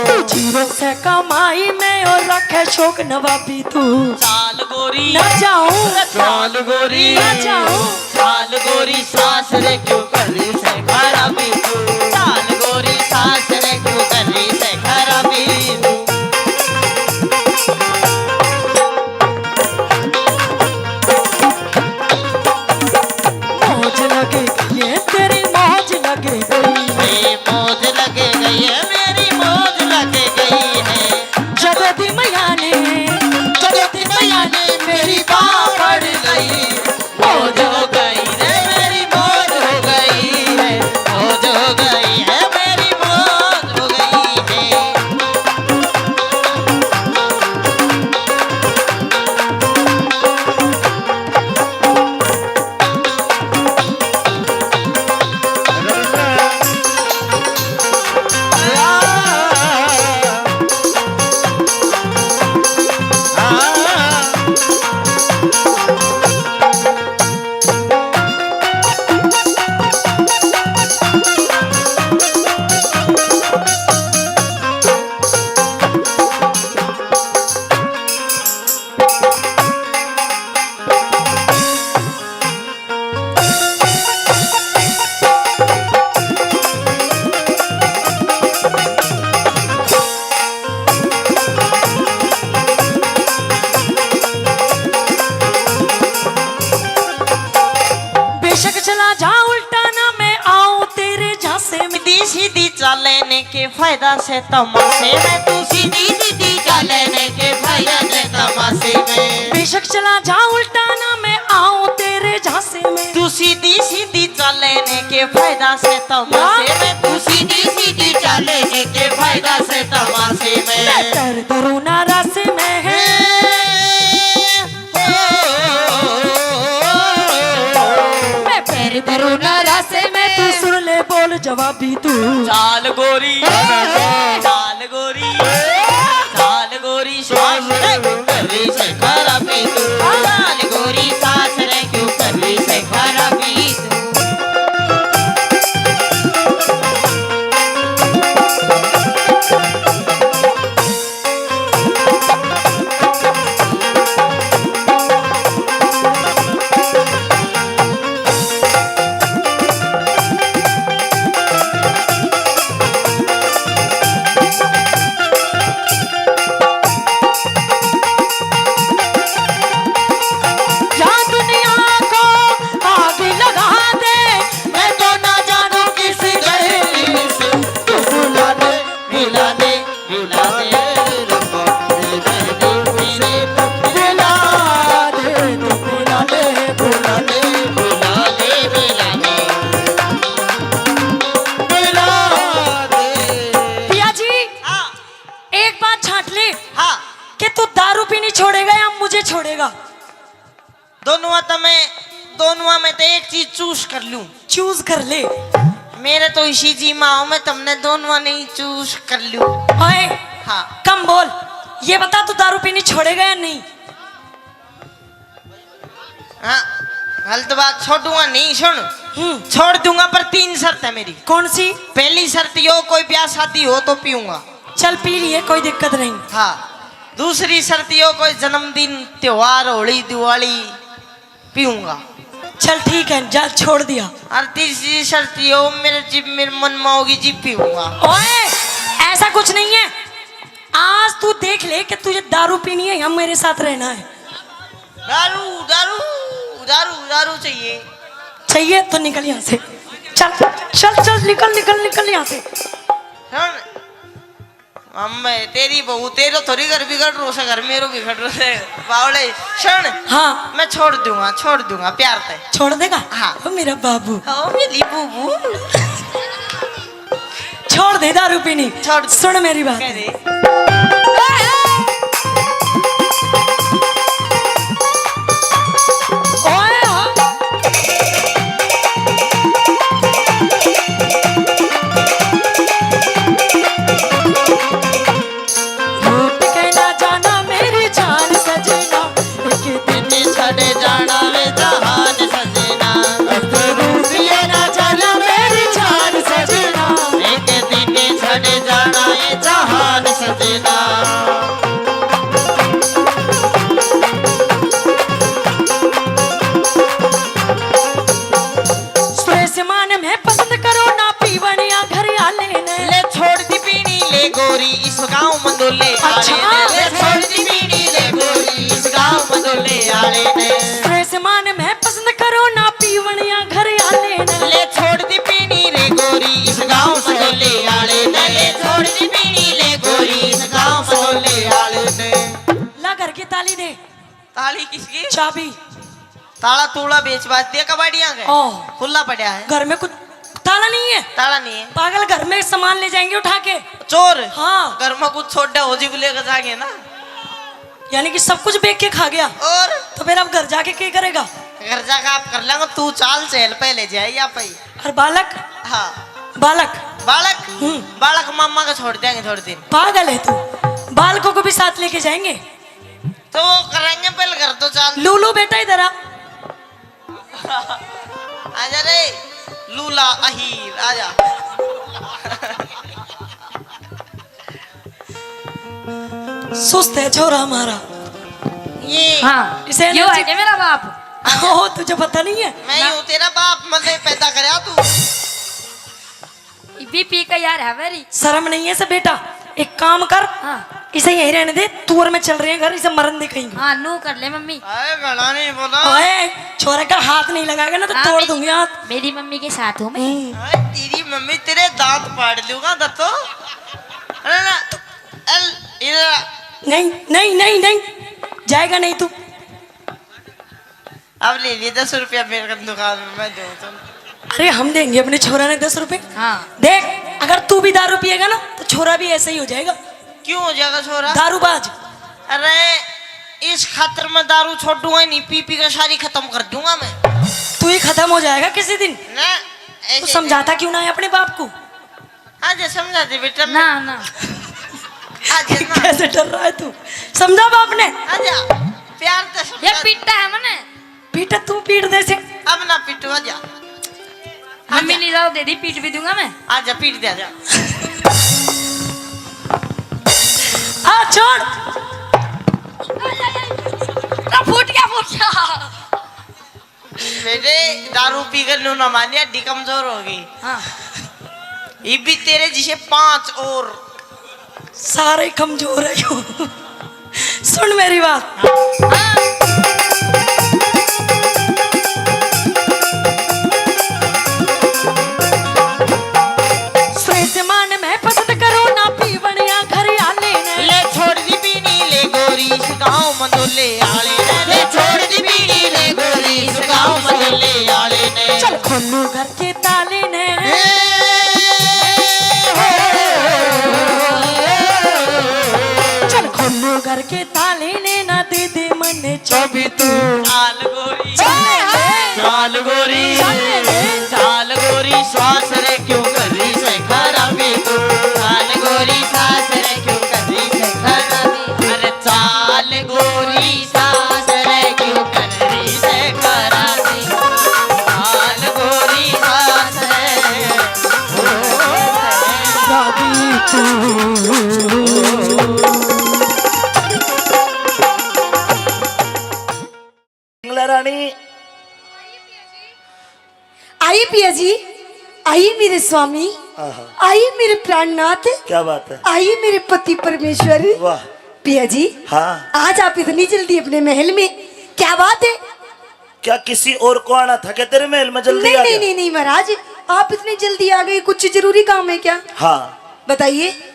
तू जीरो से कमाई में और रखे शौक नवाबी तू। चाल गोरी। ना जाऊं। चाल गोरी। ना जाऊं। चाल गोरी सास रे क्यों कर रही से खराबी तू। चाल गोरी सास रे क्यों कर रही से खराबी तू। मौज लग गई है तेरी, मौज लग गई है। मौज लग गई है मेरी, मौज लग गई है। जदों दी मैया ने, जदों दी मैया ने मेरी बांह फड़ लई। मौज हो गई रे मेरी, मौज हो गई है। मौज हो गई है मेरी, मौज हो फायदा से तमाशे में। तू सीधी सीधी चाले ने के फायदा से तमाशे में। बेशक चला जा उल्टा ना मैं आऊं तेरे झांसे में। तू सीधी सीधी चाले ने के फायदा से तमाशे में। तू सीधी सीधी चाले ने के फायदा से तमाशे में। मैं कर धरूं ना रासे में है। मैं पैर धरूं ना रासे में। तू सुन ले बोल जवाबी तू। चाल गोरी, चाल गोरी, चाल गोरी, सास रे क्यों कर रही से खराबी तू। चाल गोरी, सास रे क्यों कर रही से खराबी तू। या दुनिया को आग लगा दे, मैं तो ना जानू किस गली से। तू बुला ले, बुला ले, बुला ले, रब्बा, मेरे दिल से बुला दे, तू बुला ले, बुला ले, बुला ले, बुला ले, बुला दे। पिया जी, हाँ। एक बात छांट ले हाँ। कि तू दारू पीनी छोड़ेगा या मुझे छोड़ेगा? दोनों तो मैं, दोनों में तो एक चीज चूज कर लूं। चूज कर ले। मेरे तो इसी जी में आओ, मैं तुमने दोनों नहीं चूज कर लूं। ओए, हाँ। कम बोल। ये बता, तू दारू पीनी छोड़ेगा या नहीं? हाँ, गलत बात छोड़ूंगा नहीं। सुन, हम्म। छोड़ दूंगा, पर तीन शर्त है मेरी। कौन सी? पहली शर्त यो, कोई ब्याह शादी हो तो पीऊंगा। चल, पी लिए, कोई दिक्कत नहीं। हाँ, दूसरी शर्त यो, कोई जन्मदिन, त्योहार, होली, दिवाली, पीऊंगा। चल ठीक है, जा, छोड़ दिया। और तीसरी शर्त यो, मेरे जिब, मेरे मन में होगी जिब पीऊंगा। ओए, ऐसा कुछ नहीं है। आज तू देख ले कि तुझे दारू पीनी है या मेरे साथ रहना है। दारू, दारू, दारू, दारू चाहिए। चाहिए तो निकल यहाँ से। चल, चल, चल, निकल, निकल, निकल यहाँ से। सुन, अम्मे, तेरी बहू, तेरो थोड़ी घर बिगड़ रो से, घर मेरो बिगड़ रो से। बावले, सुन। हाँ। मैं छोड़ दूंगा, छोड़ दूंगा, प्यार ते। छोड़ देगा? हाँ। ओ मेरा बाबू। ओ मेरी बूबू। छोड़ दे दारू पीनी। छोड़ दे। सुन मेरी बात। कह दे। ओए हो। रूठ के ना जाना मेरी जान सजना, एक दिन छड़ जाना वे जहान सजना। रूठ के ना जाना मेरी जान सजना, एक दिन छड़ जाना वे जहान सजना। सुरेश मान में पसंद करो ना पीवनिया घर आले ने। ले छोड़ दी पीनी ले गोरी इस गांव मंदोले आले ने। अच्छा। ले छोड़ दी पीनी ले गोरी इस गांव मंदोले आले ने। सुरेश मान में पसंद करो ना पीवनिया घर आले ने। ले छोड़ दी पीनी रे गोरी इस गांव मंदोले आले ने। ले छोड़ दी पीनी ले गोरी इस गांव मंदोले आले ने। ला घर की ताली दे। ताली किसकी? चाबी। ताला तूला बेच बाच दिया कबाड़ियां के। ओह। खुला पड़ा है। घर में कुछ ताला नहीं है? ताला नहीं है। पागल, घर में सामान ले जाएंगे उठा के। चोर? हाँ। घर में कुछ छोड़ा हो जी, लेकर जाएंगे ना। यानी कि सब कुछ बेच के खा गया? और? तो फिर अब घर जाके क्या करेगा? घर जाके आप कर लेंगे, तू चाल चल पहले जाए या पई। और बालक? हाँ। बालक? बालक? हम्म। बालक मामा को छोड़ देंगे थोड़े दिन। पागल है तू, बालकों को भी साथ लेके जाएंगे? तो वो करेंगे, पहले घर तो चाल। लूलू बेटा इधर आ। आजा रे लूला अहीर, आजा। सुस्त है छोरा हमारा। ये हाँ, इसे यो है energy क्या मेरा बाप? ओ, तुझे पता नहीं है? मैं ना। ही हूँ तेरा बाप, मजे पैदा करया तू। बीपी का यार है मेरी। शर्म नहीं है इसे बेटा, एक काम कर, हाँ। इसे यहीं रहने दे, तू और मैं चल रहे हैं घर, इसे मरन दे कहीं। हाँ, नू कर ले मम्मी। अरे घणा नहीं बोला। ओए, छोरे का हाथ नहीं लगाएगा ना तो हाँ, तोड़ मेरी, दूंगी हाथ। मेरी मम्मी के साथ हूँ मैं। हम्म। अरे तेरी मम्मी तेरे दांत पाड़ लूंगा दत्तो। अरे ना, अल, इधर आ। नहीं, नहीं, नहीं, नहीं, जाएगा नहीं तू। अब ले लिए दस रुपया मेरे को दुकान में, मैं दूँ तुम। अरे, हम देंगे अपने छोरा ने दस रुपए। हाँ। देख, अगर तू भी दारू पिएगा ना, तो छोरा भी ऐसा ही हो जाएगा। क्यों हो जाएगा छोरा? दारूबाज। अरे, इस खातर मैं दारू छोड़ूंगा ही नहीं, पी पी के सारी खत्म कर दूंगा मैं। तू ही खत्म हो जाएगा किसी दिन। ना, ऐसे तो समझाता क्यों ना है अपने बाप को? आजा, समझा दे बेटा। ना, ना। आजा ना। कैसे डर रहा है तू? समझा बाप ने? आजा, प्यार से ये समझा दे। पीटा है मने। पीटा, तू पीट दे से। अब ना पीटू, आजा। मम्मी आजा। ले जाओ, दे दी, पीट भी दूंगा मैं। आजा, पीट दे, आजा। आ, छोड़। ना, फूट गया, फूट गया। मेरे दारू पी कर नू ना मानिया, हड्डी कमजोर हो गई। हाँ। ये भी तेरे जिसे पांच और। सारे कमजोर है यो। सुन मेरी बात। हाँ। स्वेजमान में पसंद करो ना पीवणिया घर आले ने। ले छोड़ दी बीड़ी ले गोरी इस गाँव मंदोले आले ने। ले छोड़ दी बीड़ी ले गोरी इस गाँव मंदोले आले ने। चल खोलू घर के ताले ने। ए, हो, चल खोलू घर के ताले ने ना दे दे मन्ने चाबी तू। चाल गोरी। चाल गोरी। चाल गोरी सास रे क्यों कर रही से खराबी तू। चाल गोरी सास रे क्यों कर रही से खराबी। अरे चाल गोरी सास रे क्यों कर रही से खराबी। चाल गोरी सास रे। पिंगला रानी। आई पिया जी, आई मेरे स्वामी, आहा। आई मेरे प्राणनाथ, क्या बात है। आई मेरे पति परमेश्वर। वाह। पिया जी, हाँ। आज आप इतनी जल्दी अपने महल में, क्या बात है? क्या किसी और को आना था क्या तेरे महल में? जल्दी नहीं, आ नहीं, गया? नहीं, नहीं महाराज, आप इतनी जल्दी आ गए, कुछ जरूरी काम है क्या? हाँ। बताइए।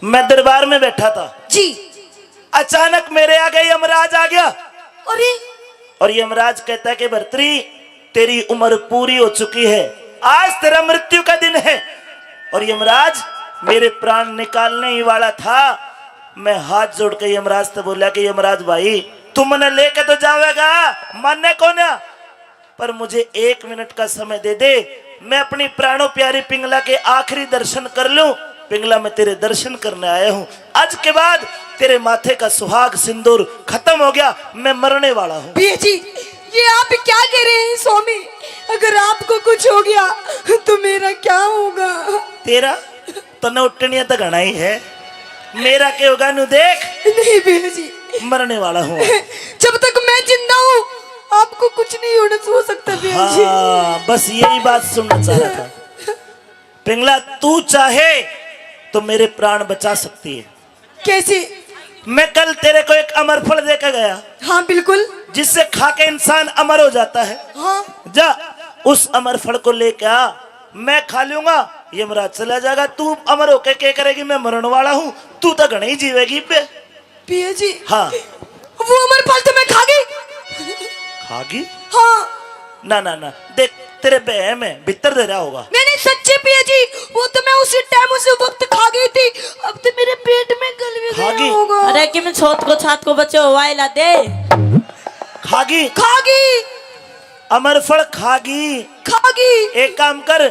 मैं दरबार में बैठा था जी। अचानक मेरे आगे यमराज आ गया। अरे। और यमराज कहता है कि भर्तरी, तेरी उम्र पूरी हो चुकी है, आज तेरा मृत्यु का दिन है। और यमराज मेरे प्राण निकालने ही वाला था। मैं हाथ जोड़ के यमराज से बोला कि यमराज भाई, तू मने लेके तो जावेगा, माने को ना, पर मुझे एक मिनट का समय दे दे, मैं अपनी प्राणों प्यारी पिंगला के आखिरी दर्शन कर लूं। पिंगला, मैं तेरे दर्शन करने आया हूं। आज के बाद तेरे माथे का सुहाग सिंदूर खत्म हो गया, मैं मरने वाला हूं। पिया जी, ये आप क्या कह रहे हैं स्वामी? अगर आपको कुछ हो गया तो मेरा क्या होगा? तेरा तन्ने उठनिया तो घणा ही है, मेरा के होगा नु देख। नहीं पिया जी। मरने वाला हूँ। जब तक मैं जिंदा हूँ, आपको कुछ नहीं होना हो सकता पिया जी। हाँ, बस यही बात सुनना चाह रहा था। पिंगला, तू चाहे तो मेरे प्राण बचा सकती है। कैसे? मैं कल तेरे को एक अमर फल दे के गया। हाँ, बिल्कुल। जिससे खा के इंसान अमर हो जाता है। हाँ। जा, उस अमर फल को लेके आ, मैं खा लूंगा, यमराज चला जाएगा। तू अमर होके क्या करेगी? मैं मरण वाला हूँ, तू तो घणे ही जीवेगी बे। पिया जी। हाँ। वो अमर फल तो मैं खा गई। खा गई? हाँ। ना, ना, ना, देख, तेरे बहम है, भीतर दे रहा होगा। नहीं, नहीं, सच्ची पिया जी, वो तो मैं उसी टाइम, उसी वक्त खा गई थी। अब तो मेरे पेट में गल भी खा गया गई? होगा। अरे, कि मैं छत को, छत को बचे हुआ ही ला दे। खा गई? खा गई। अमर फल खा गई? खा गई। एक काम कर,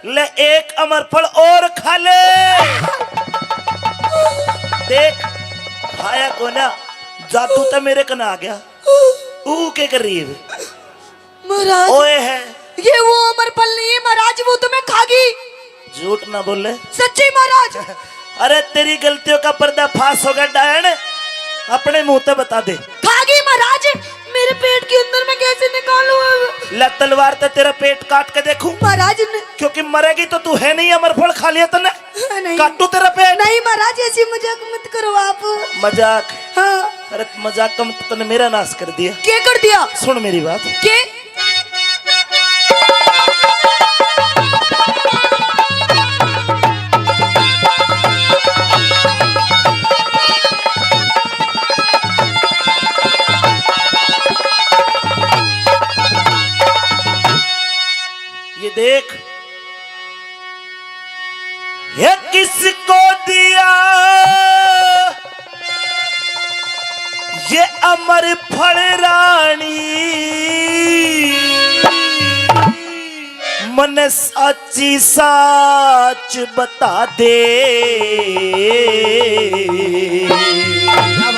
ले एक अमर फल और खा ले। देख, खाया कोना, जादू तो मेरे कने आ गया। ऊ के कर रही है? महाराज, ओए है। ये वो अमर फल नहीं है महाराज, वो तो मैं खा गई। झूठ ना बोले। सच्ची महाराज। अरे, तेरी गलतियों का पर्दाफाश हो गया डायन, अपने मुंह ते बता दे। खा गई महाराज, मेरे पेट के अंदर मैं कैसे निकालूं अब? ले तलवार ते तेरा पेट काट के देखूं। महाराज न- क्योंकि मरेगी तो तू है नहीं, अमर फल खा लिया तने। नहीं। काटू तेरा पेट। नहीं महाराज, ऐसी मजाक मत करो आप। मजाक? हाँ। अरे मजाक का मतलब तूने मेरा नाश कर दिया। क्या कर दिया? सुन मेरी बात। के? फल रानी, मने साची साच बता दे।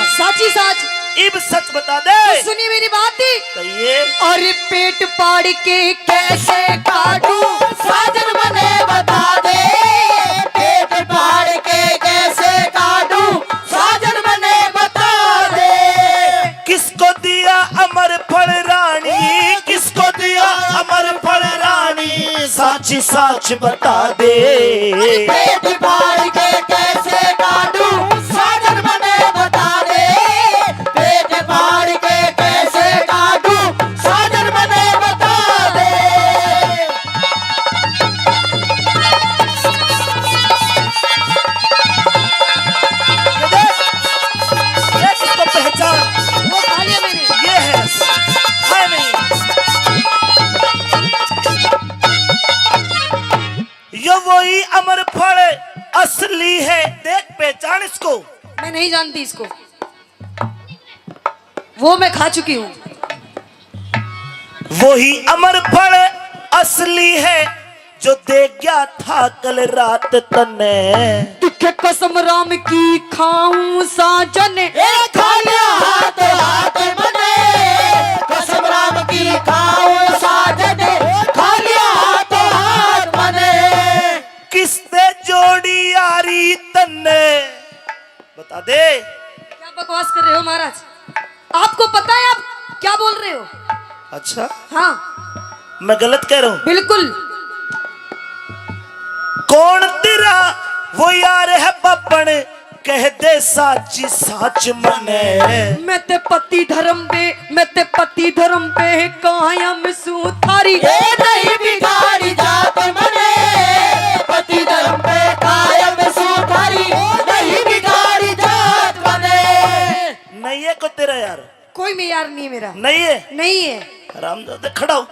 साची साच। इब सच बता दे। तो सुनिए मेरी बात ही। कहिए। और पेट पाड़ के कैसे काटूं, साजन मने बता दे। पेट पाड़ के कैसे काटूं, साजन मने बता दे। किसको दिया अमर फल रानी, किसको दिया अमर फल रानी, साची साच बता दे। पेट फाड़ के कैसे काटूं, साजन मने बता दे। पेट फाड़ के कैसे काटूं, साजन मने बता दे। ये देख, देख इसको पहचान। वो खा लिया मैंने। ये है, है नहीं। ये वही अमर फल असली है। देख, पहचान इसको। मैं नहीं जानती इसको, वो मैं खा चुकी हूँ। वही अमर फल असली है, जो दे गया था कल रात तन्ने। दिखे कसम राम की खाऊं साजन। ए खालिया हाथ हाथ मने, कसम राम की खाऊं साजन। खालिया हाथ हाथ मने। किसने जोड़ी यारी तन्ने? बता दे। क्या बकवास कर रहे हो महाराज? आपको पता है आप क्या बोल रहे हो? अच्छा, हाँ। मैं गलत कह रहा हूँ? बिल्कुल। कौन तेरा वो यार है बापन, कह दे साची साच मने। मैं ते पति धर्म पे, मैं ते पति धर्म पे कायम सूं थारी। ए नहीं बिगाड़ी जात मने, पति धर्म पे कायम सूं थारी। नहीं बिगाड़ी जात मने। नहीं है को तेरा यार? कोई में यार नहीं है मेरा। नहीं है? नहीं है। हरामजादा, खड़ा हो।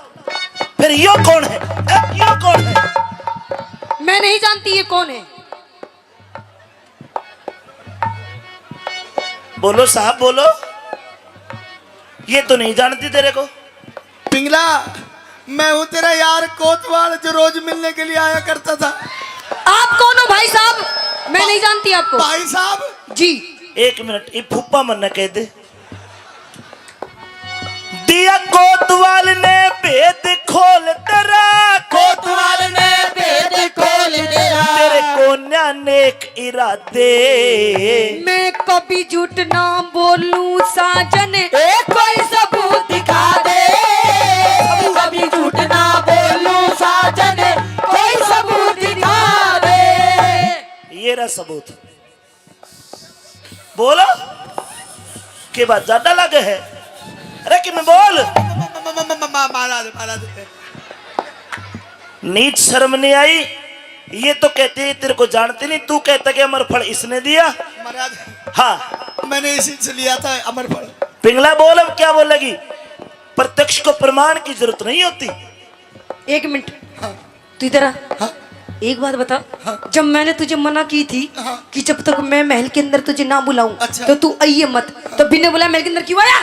फिर यो कौन है? ए, यो कौन है? मैं नहीं जानती ये कौन है। बोलो साहब, बोलो। ये तो नहीं जानती तेरे को। पिंगला, मैं हूँ तेरा यार कोतवाल, जो रोज मिलने के लिए आया करता था। आप कौन हो भाई साहब? मैं नहीं जानती आपको। भाई साहब। जी। एक मिनट, ये फूफा मन्ने कह दे। दिया कोतवाल ने भेद खोल तेरा, कोतवाल ने भेद खोल तेरा। तेरे कोन्या नेक इरादे। मैं कभी झूठ ना बोलूं साजन। ए, कोई सबूत दिखा दे। कभी झूठ ना बोलूं साजन, कोई सबूत दिखा दे। ये रहा सबूत। बोलो, के बात ज्यादा लगे है? अरे कि मैं बोल। म-, म-, म-, म-, म-, महाराज, महाराज। नीच शर्म नहीं आई? ये तो कहते हैं तेरे को जानते नहीं, तू कहता कि अमर फल इसने दिया। महाराज, हाँ। मैंने इसी से लिया था अमर फल। पिंगला बोल, अब क्या बोलेगी? प्रत्यक्ष को प्रमाण की जरूरत नहीं होती। एक मिनट। हाँ। तू इधर आ। हाँ। एक बात बता। हाँ। जब मैंने तुझे मना की थी हाँ। कि जब तक मैं महल के अंदर तुझे ना बुलाऊं, अच्छा। तो तू आइए मत, तो बिना बुलाए महल के अंदर क्यों आया?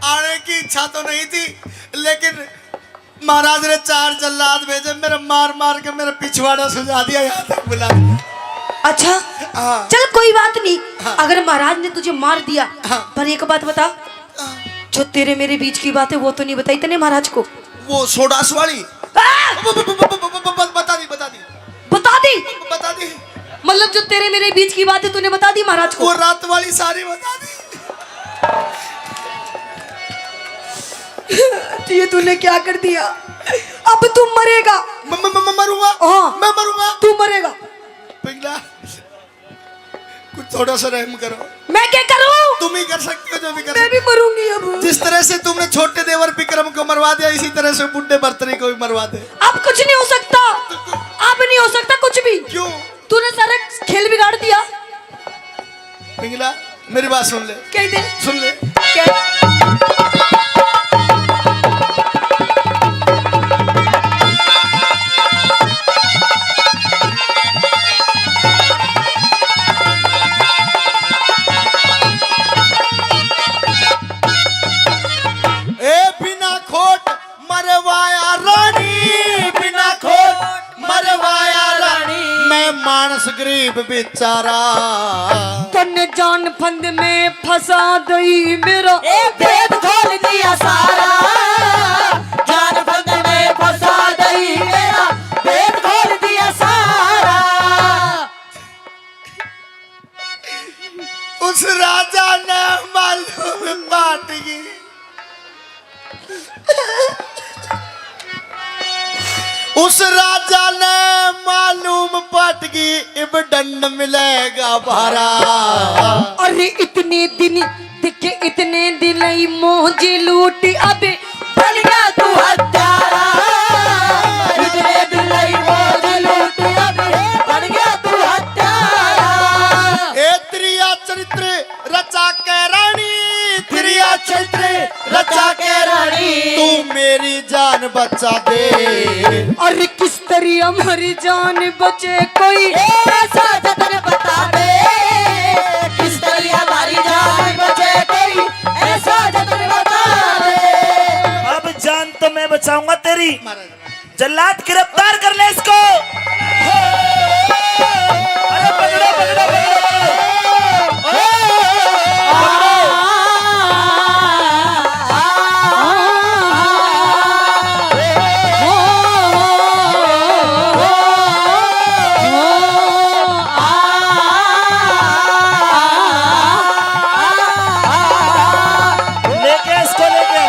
आने की इच्छा तो नहीं थी, लेकिन महाराज ने चार जल्लाद भेजे, मेरे मार मार के मेरा पिछवाड़ा सुजा दिया, यहाँ तक बुला दिया। अच्छा, हाँ। चल कोई बात नहीं, हाँ। अगर महाराज ने तुझे मार दिया, हाँ। पर एक बात बता, हाँ। जो तेरे मेरे बीच की बात है वो तो नहीं बताई तने महाराज को? वो सोडास वाली? आ! ब-, ब-, ब-, बता दी, बता दी। बता दी? ब-, बता दी। मतलब जो तेरे मेरे बीच की बात है तूने बता दी महाराज को? वो रात वाली सारी बता दी। ये तूने क्या कर दिया? अब तू मरेगा। म-, म-, म-, म-, मरूंगा? हाँ। मैं मरूंगा? तू मरेगा। पिघला, कुछ थोड़ा सा रहम करो। मैं क्या करूं? तुम ही कर सकती हो जो भी कर मैं सकती भी हो। मरूंगी अब। जिस तरह से तुमने छोटे देवर विक्रम को मरवा दिया, इसी तरह से बूढ़े भरतरी को भी मरवा दे। अब कुछ नहीं हो सकता। तो, तो अब नहीं हो सकता कुछ भी। क्यों? तूने सारा खेल बिगाड़ दिया। पिघला, मेरी बात सुन ले। कह दे। सुन ले। क्या? बेचारा। तन्ने जान फंद में फंसा दई मेरा, ए, भेद खोल दिया सारा। जान फंद में फंसा दई मेरा, भेद खोल दिया सारा। उस राजा ने मालूम पाट गई, उस राजा ने मालूम पाट गई, इब दंड मिलेगा भारा। अरे इतने दिन देखे, इतने दिन ही मौज लूटी, अबे बन गया तू हत्यारा। इतने दिन ही मौज लूटी, अबे बन गया तू हत्यारा। ए त्रिया चरित्र रचा के रानी, त्रिया चरित्र रचा के रानी, तू मेरी जान बचा दे। अरे किस तरी हमारी जान बचे कोई, ए, ऐसा जतन बता दे। किस तरी हमारी जान बचे कोई, ऐसा जतन बता दे। अब जान तो मैं बचाऊंगा तेरी। जल्लाद, गिरफ्तार कर ले इसको। अरे पकड़ो, पकड़ो, पकड़ो, पकड़ो। लेके इसको लेके।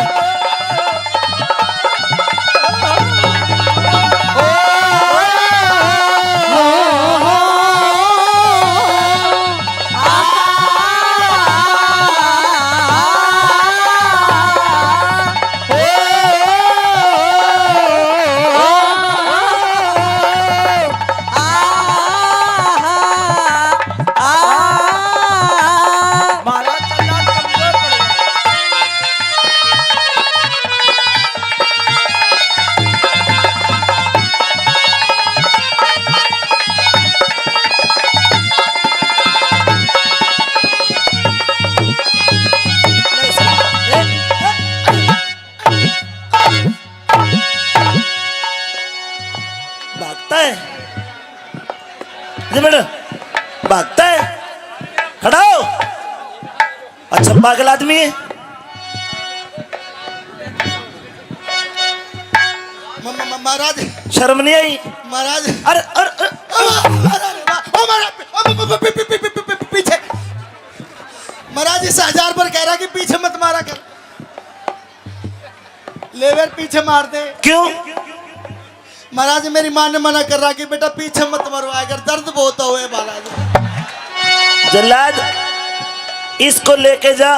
महाराज, चलना कमजोर पड़ गया। भागता है, ये बेटा, भागता है। खड़ा हो। अच्छा, पागल आदमी है। म-, म-, म-, महाराज। शर्म नहीं आई? महाराज। अरे, अरे, अरे। ओ, अरे, अरे, ओ, महाराज, ओ, पी-, पी-, पी-, पी-, पी-, पी-, पी-, पीछे। महाराज, इस हजार पर कह रहा कि पीछे मत मारा कर। लेवर पीछे मार दे। क्यों? महाराज, मेरी माँ ने मना कर रहा कि बेटा पीछे मत मरवाया कर, दर्द बहुत हुए महाराज। जल्लाद, इसको लेके जा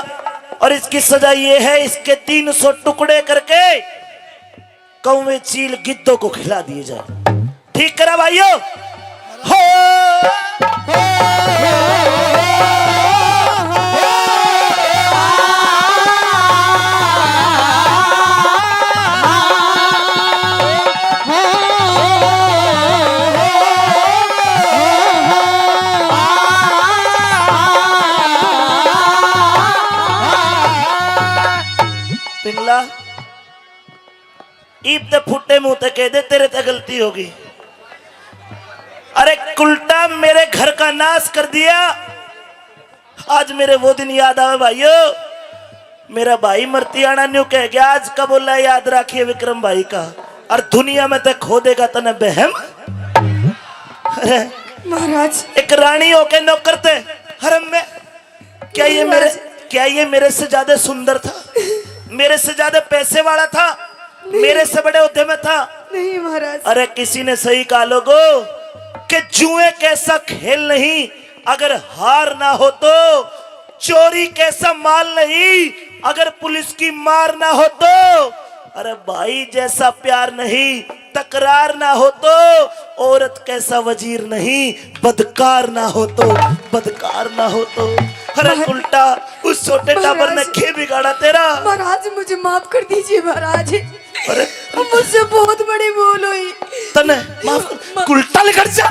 और इसकी सजा ये है, इसके तीन सौ टुकड़े करके कौवे चील गिद्धों को खिला दिए जाए। ठीक करा भाइयों। हो। पिंगला, इब ते फुटे मुंह ते कह दे, तेरे ते गलती होगी। अरे कुलटा, मेरे घर का नाश कर दिया। आज मेरे वो दिन याद आवे भाइयों, मेरा भाई मरतियाना न्यू कह गया, आज का बोला याद रखिए विक्रम भाई का, और दुनिया में ते खो देगा तने बहम। अरे महाराज। एक रानी होके नौकर ते हरम में, क्या ये मेरे, महाराज। क्या ये मेरे से ज्यादा सुंदर था, मेरे से ज्यादा पैसे वाला था, नहीं। मेरे से बड़े ओहदे में था? नहीं महाराज। अरे किसी ने सही कहा लोगो कि जुए कैसा खेल नहीं, अगर हार ना हो तो, चोरी कैसा माल नहीं, अगर पुलिस की मार ना हो तो, अरे भाई जैसा प्यार नहीं, तकरार ना हो तो, औरत कैसा वजीर नहीं, बदकार ना हो तो, बदकार ना हो तो। अरे महाराज, उल्टा उस छोटे टाबर ने महाराज, खे बिगाड़ा तेरा। महाराज, मुझे माफ कर दीजिए महाराज। अरे मुझसे बहुत बड़ी भूल हुई। तने माफ कर, म- उल्टा निकल जा।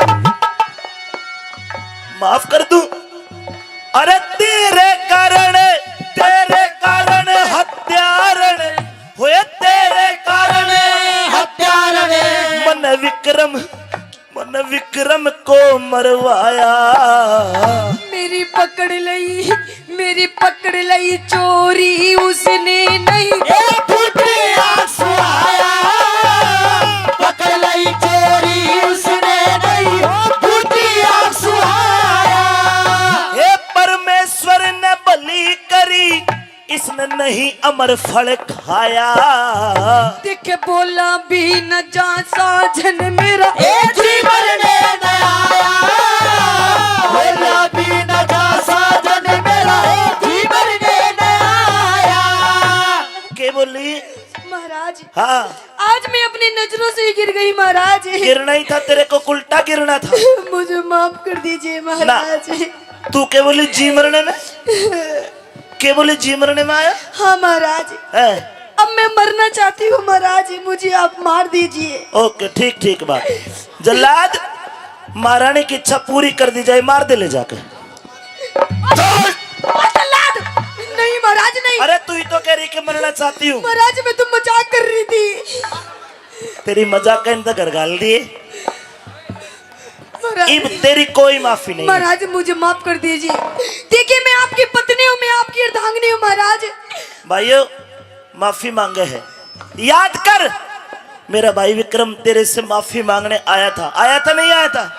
माफ कर दूं। अरे तेरे कारण, तेरे कारण हत्यारण होए, तेरे कारण हत्यारण। मन विक्रम, मन विक्रम को मरवाया। लई, मेरी पकड़ लई चोरी उसने नहीं। ए फूटे आंसू आया, पकड़ लई चोरी उसने नहीं, फूटे आंसू आया। हे परमेश्वर ने भली करी, इसने नहीं अमर फल खाया। देखे बोला भी न जा साजन मेरा, ए जी मरने न आया। बोला भी न जा साजन मेरा, ए जी मरने न आया। के बोली? महाराज, हाँ। आज मैं अपनी नजरों से ही गिर गई महाराज। गिरना ही था, तेरे को उल्टा गिरना था। मुझे माफ कर दीजिए महाराज। तू के बोली, जी मरने में? के बोली, जी मरने में आया? हाँ महाराज। हैं? अब मैं मरना चाहती हूँ महाराज, मुझे आप मार दीजिए। ओके, ठीक ठीक बात। जल्लाद, महारानी की इच्छा पूरी कर दी जाए, मार दे ले जाके। ओ जल्लाद, नहीं महाराज, नहीं। अरे तू ही तो कह रही कि मरना चाहती हूँ। महाराज, मैं तो मजाक कर रही थी। तेरी मजाक का इनका घर घाल दिए। महाराज, इब तेरी कोई माफी नहीं है। महाराज, मुझे माफ कर दीजिए। देखिए, मैं आपकी पत्नी हूँ, मैं आपकी अर्धांगिनी हूँ महाराज। भाइयों, माफी मांगे है। याद कर, मेरा भाई विक्रम तेरे से माफी मांगने आया था, आया था, नहीं आया था?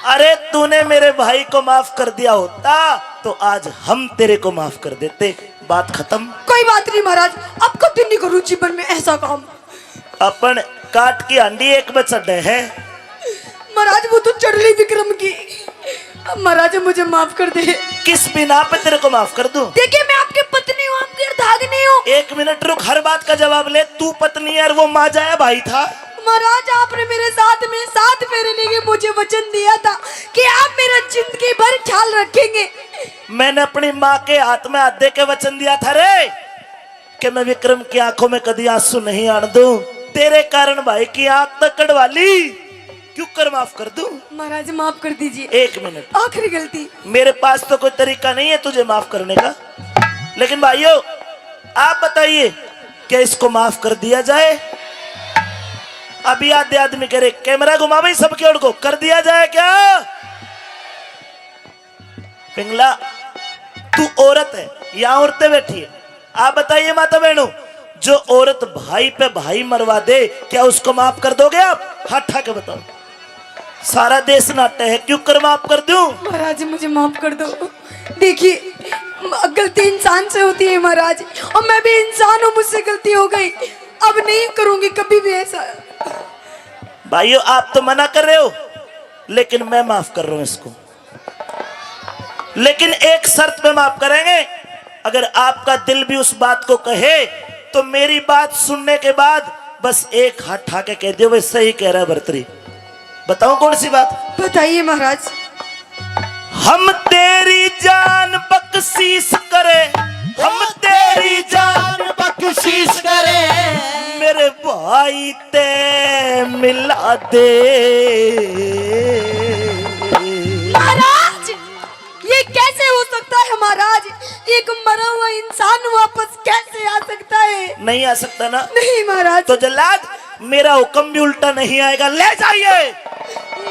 अरे, तूने मेरे भाई को माफ कर दिया होता तो आज हम तेरे को माफ कर देते। बात खत्म। कोई बात नहीं महाराज, अब कभी नहीं करूँ जीवन में ऐसा काम। अपन काट की हांडी एक में चढ़े है। महाराज, वो तो चढ़ ली विक्रम की। महाराज, मुझे माफ कर दे। किस बिना पे तेरे को माफ कर दूं? देखिए, मैं आपकी पत्नी हूँ, आपकी अर्धांगिनी हूँ। एक मिनट रुक, हर बात का जवाब ले। तू पत्नी है और वो माजा है, भाई था। महाराज, आपने मेरे साथ में सात फेरे लेके मुझे वचन दिया था कि आप मेरा जिंदगी भर ख्याल रखेंगे। मैंने अपनी माँ के हाथ में हाथ दे के वचन दिया था रे, कि मैं विक्रम की आंखों में कदी आंसू नहीं आन दूं। तेरे कारण भाई की आंख तक कढ़वा ली, क्यों कर माफ कर दूं? महाराज, माफ कर दीजिए। एक मिनट, आखिरी गलती। मेरे पास तो कोई तरीका नहीं है तुझे माफ करने का, लेकिन भाइयों, आप बताइए, क्या इसको माफ कर दिया जाए? अभी आधे आदमी कह रहे, कैमरा घुमा भाई सबके ओर को, कर दिया जाए क्या? पिंगला, तू औरत है या औरतें बैठी है? आप बताइए माता बहनों, जो औरत भाई पे भाई मरवा दे, क्या उसको माफ कर दोगे आप? हाथ उठा के बताओ। सारा देश नाटे है, क्यों कर माफ कर दूं? महाराज, मुझे माफ कर दो। देखिए, म-, गलती इंसान से होती है महाराज, और मैं भी इंसान हूँ, मुझसे गलती हो गई, अब नहीं करूंगी कभी भी ऐसा। भाइयों, आप तो मना कर रहे हो, लेकिन मैं माफ कर रहा हूं इसको। लेकिन एक शर्त पे माफ करेंगे, अगर आपका दिल भी उस बात को कहे, तो मेरी बात सुनने के बाद बस एक हाथ उठा के कह दियो, "भाई, सही कह रहा है भरतरी।" बताऊं कौन सी बात? बताइए महाराज। हम तेरी जान बख्शीश करें, हम तेरी जान बख्शीश करें, मेरे भाई ते मिला दे। महाराज, ये कैसे हो सकता है महाराज? एक मरा हुआ इंसान वापस कैसे आ सकता है? नहीं आ सकता ना? नहीं महाराज। तो जल्लाद, मेरा हुक्म भी उल्टा नहीं आएगा, ले जाइए।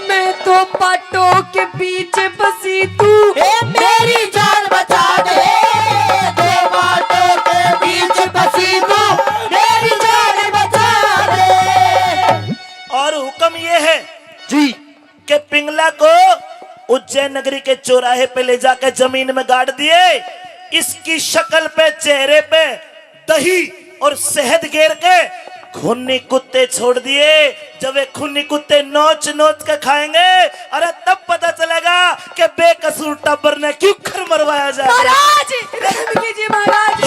मैं दो पाटों के बीच फंसी तू, ए, मेरी जान बचा दे। दो पाटों के बीच फंसी तू, मेरी जान बचा दे। और हुक्म ये है जी। कि पिंगला को उज्जैन नगरी के चौराहे पे ले जाकर जमीन में गाड़ दिए। इसकी शक्ल पे, चेहरे पे दही और शहद गेर के खूनी कुत्ते छोड़ दिए। जब वे खूनी कुत्ते नोच नोच के खाएंगे, अरे तब पता चलेगा कि बेकसूर टब्बर ने क्यों खर मरवाया जाए। महाराज, रहम कीजिए महाराज।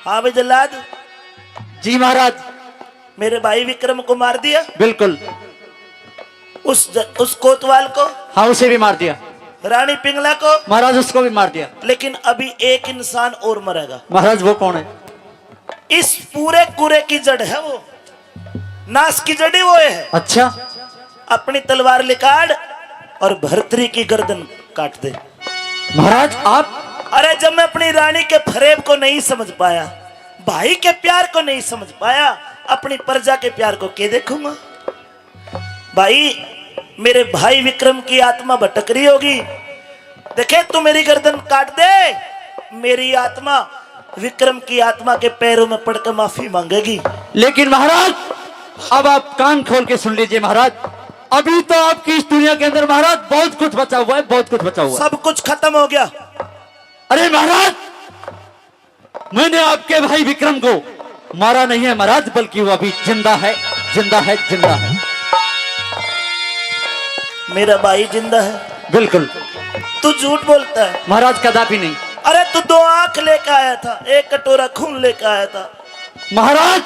हाँ भाई जल्लाद। जी महाराज। मेरे भाई विक्रम को मार दिया। बिल्कुल। उस ज-, उस कोतवाल को। हाँ, उसे भी मार दिया। रानी पिंगला को। महाराज, उसको भी मार दिया। लेकिन अभी एक इंसान और मरेगा। महाराज, वो कौन है? इस पूरे कुरे की जड़ है वो, नाश की जड़ ही वो है। अच्छा। अपनी तलवार निकाल और भरतरी की गर्दन काट दे। महाराज, आप? अरे, जब मैं अपनी रानी के फरेब को नहीं समझ पाया, भाई के प्यार को नहीं समझ पाया, अपनी प्रजा के प्यार को के देखूंगा? भाई, मेरे भाई विक्रम की आत्मा भटक रही होगी। देखे, तू मेरी गर्दन काट दे, मेरी आत्मा विक्रम की आत्मा के पैरों में पड़कर माफी मांगेगी। लेकिन महाराज, अब आप कान खोल के सुन लीजिए महाराज, अभी तो आपकी इस दुनिया के अंदर महाराज बहुत कुछ बचा हुआ है, बहुत कुछ बचा हुआ है। सब कुछ खत्म हो गया। अरे महाराज, मैंने आपके भाई विक्रम को मारा नहीं है महाराज, बल्कि वो अभी जिंदा है, जिंदा है, जिंदा है। मेरा भाई जिंदा है? बिल्कुल। तू झूठ बोलता है। महाराज, कदापि नहीं। अरे, तू दो आंख लेकर आया था, एक कटोरा खून लेकर आया था। महाराज,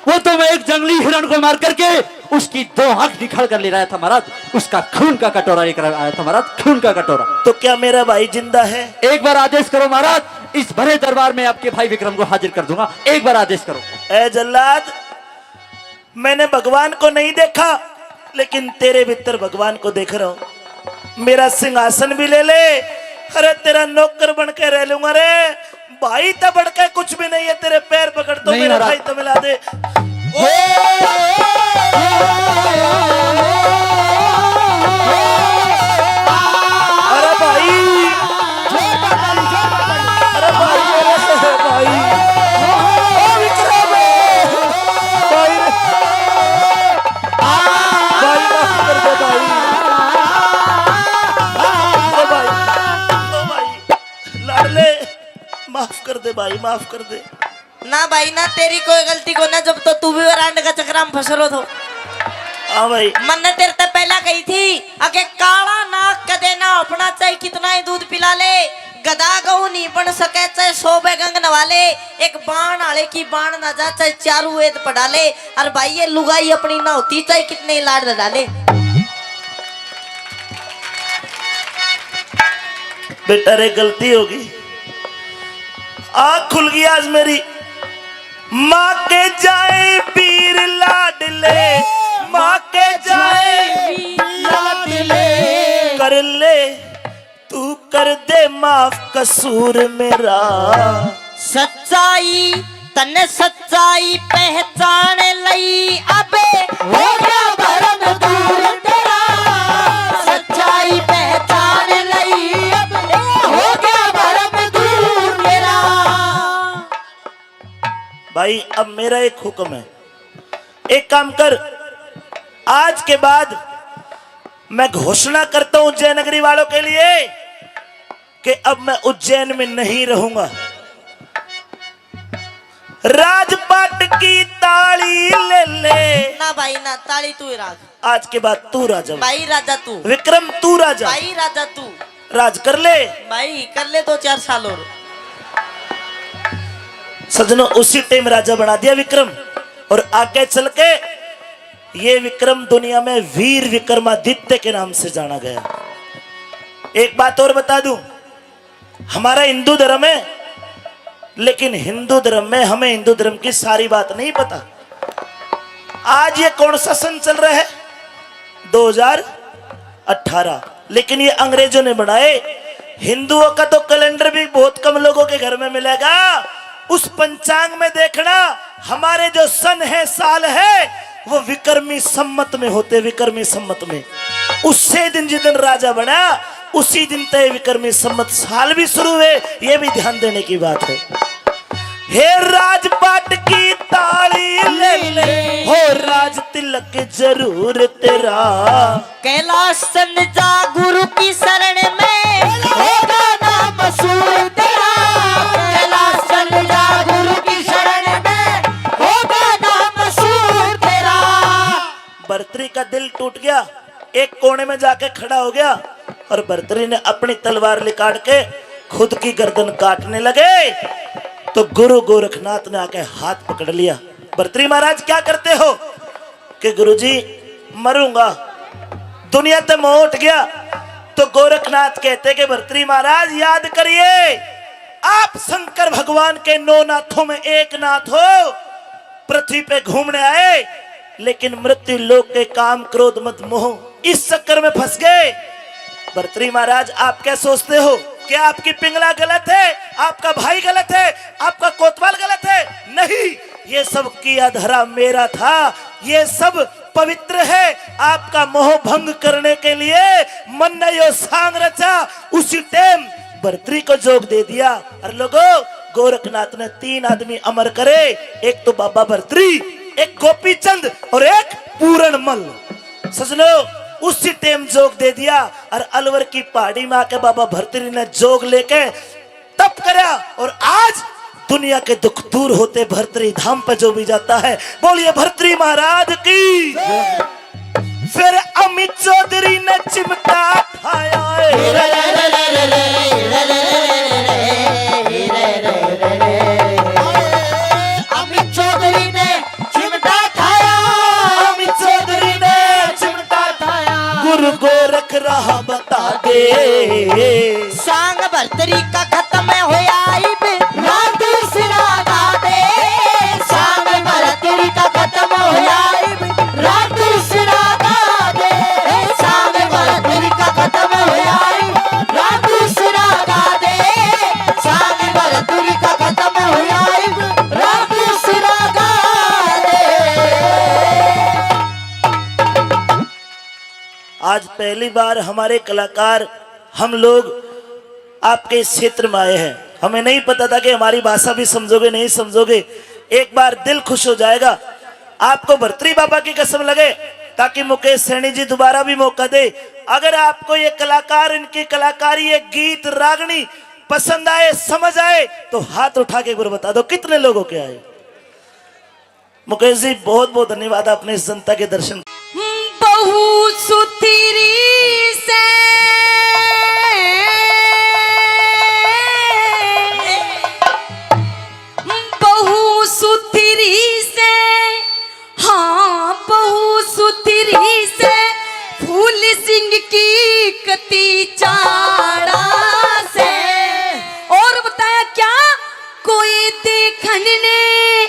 वो तो मैं एक जंगली हिरण को मार करके उसकी दो आंख निकाल कर ले रहा था महाराज, उसका खून का कटोरा लेकर आया था महाराज, खून का कटोरा। तो क्या मेरा भाई जिंदा है? एक बार आदेश करो महाराज, इस भरे दरबार में आपके भाई विक्रम को हाजिर कर दूंगा, एक बार आदेश करो। ए जल्लाद, मैंने भगवान को नहीं देखा, लेकिन तेरे भीतर भगवान को देख रहा हूं। मेरा सिंहासन भी ले ले, अरे, तेरा नौकर बन के रह लूंगा रे। भाई तो बढ़ के कुछ भी नहीं है, तेरे पैर पकड़ तो नहीं मेरे महाराज। भाई तो मिला दे। अरे भाई, अरे भाई, अरे भाई, ओ विक्रम, भाई रे। भाई, माफ कर दे भाई। ओ भाई, ओ भाई, लाडले, माफ कर दे भाई, माफ कर दे। ना भाई ना, तेरी कोई गलती को ना, जब तो तू भी वरांड का चक्रा में फंस रो थो। हाँ भाई। मन्ने तेरे ते पहला कही थी, अके काला नाग कदे ना अपना, चाहे कितना ही दूध पिला ले, गधा गऊ नहीं बन सके, चाहे सौ बे गंग नवा ले, एक बाण आले की बाण ना जा, चाहे चारू वेद पढ़ा ले। और भाई, ये लुगाई अपनी ना होती, चाहे कितने ही लाड लड़ा ले। बेटा रे, गलती होगी, आँख खुल गई आज मेरी। माँ के जाए पीर लाडले, माँ के जाए लाडले, कर ले तू, कर दे माफ कसूर मेरा। सच्चाई, तन्ने सच्चाई पहचान लई, अबे हो गया भरम दूर तेरा। सच्चाई पहचान लई, अबे हो गया भरम दूर तेरा। भाई, अब मेरा एक हुक्म है, एक काम कर, आज के बाद मैं घोषणा करता हूं उज्जैन नगरी वालों के लिए कि अब मैं उज्जैन में नहीं रहूंगा। राजपाट की ताली ले ले। ना भाई ना, ताली तू ही राज। आज के बाद तू राजा। भाई राजा तू। विक्रम तू राजा। भाई राजा तू। राज कर ले। भाई कर ले दो चार साल और। सजनों, उसी टाइम राजा बना दिया विक्रम, और आगे चल के ये विक्रम दुनिया में वीर विक्रमादित्य के नाम से जाना गया। एक बात और बता दूं, हमारा हिंदू धर्म है, लेकिन हिंदू धर्म में हमें हिंदू धर्म की सारी बात नहीं पता। आज ये कौन सा सन चल रहा है? दो हज़ार अठारह। लेकिन ये अंग्रेजों ने बनाए। हिंदुओं का तो कैलेंडर भी बहुत कम लोगों के घर में मिलेगा। उस पंचांग में देखना, हमारे जो सन है, साल है, वो विक्रमी संवत में होते, विक्रमी संवत में। उससे दिन, जिस दिन राजा बना, उसी दिन तय विक्रमी संवत साल भी शुरू हुए। ये भी ध्यान देने की बात है। हे राजपाट की ताली ले ले, हो राज तिलक जरूर तेरा। कैलाश चंद जा गुरु की शरण में, होगा नाम मशहूर तेरा। कैलाश चंद जा गुरु की शरण में, होगा नाम मशहूर तेरा। भरतरी का दिल टूट गया, एक कोने में जाके खड़ा हो गया और भरतरी ने अपनी तलवार निकाल के खुद की गर्दन काटने लगे, तो गुरु गोरखनाथ ने आके हाथ पकड़ लिया। भरतरी महाराज, क्या करते हो? कि गुरुजी, मरूंगा, दुनिया ते मोह उठ गया, तो गोरखनाथ कहते कि भर्तृ महाराज, याद करिए, आप शंकर भगवान के नौ नाथों में एक नाथ हो, पृथ्वी पे घूमने आए, लेकिन मृत्यु लोक के काम, क्रोध, मद, मोह, इस चक्कर में फंस गए। भर्तृ महाराज, आप क्या सोचते हो? क्या आपकी पिंगला गलत है? आपका भाई गलत है? आपका कोतवाल गलत है? नहीं, ये सब किया धरा मेरा था, ये सब पवित्र है। आपका मोह भंग करने के लिए मन ने यो सांग रचा, उसी टाइम भर्तरी को जोग दे दिया। और लोगो, गोरखनाथ ने तीन आदमी अमर करे, एक तो बाबा भर्तरी, एक गोपीचंद और एक पूरणमल। सजनो, उसी टाइम जोग दे दिया और अलवर की पहाड़ी में आके बाबा भर्तरी ने जोग लेके तप करा और आज दुनिया के दुख दूर होते भर्तरी धाम पे जो भी जाता है। बोलिए भर्तरी महाराज की। फिर अमित चौधरी ने चिमटा खाया है। अमित चौधरी ने चिमटा खाया, अमित चौधरी ने चिमटा खाया। गुरु गोरख राह बता दे। सांग भर्तरी का खत्म होया इब, रात सिरा गा दे। सांग भर्तरी का खत्म होया इब, रात सिरा गा दे। सांग भर्तरी का खत्म होया इब, रात सिरा गा दे। सांग भर्तरी का खत्म होया इब, रात सिरा गा दे। आज पहली बार हमारे कलाकार, हम लोग आपके इस क्षेत्र में आए हैं। हमें नहीं पता था कि हमारी भाषा भी समझोगे, नहीं समझोगे। एक बार दिल खुश हो जाएगा। आपको भर्तरी बाबा की कसम लगे, ताकि मुकेश सैनी जी दोबारा भी मौका दे। अगर आपको ये कलाकार, इनकी कलाकारी, ये गीत, रागनी पसंद आए, समझ आए, तो हाथ उठा के एक बार बता दो, कितने लोगों के आए? मुकेश जी, बहुत बहुत धन्यवाद, आपने इस जनता के दर्शन। बहु सुथरी से, बहु सुथरी से, हाँ, बहु सुथरी से, फूल सिंह की कती चाड़ा से। और बताया क्या? कोई देखण ने,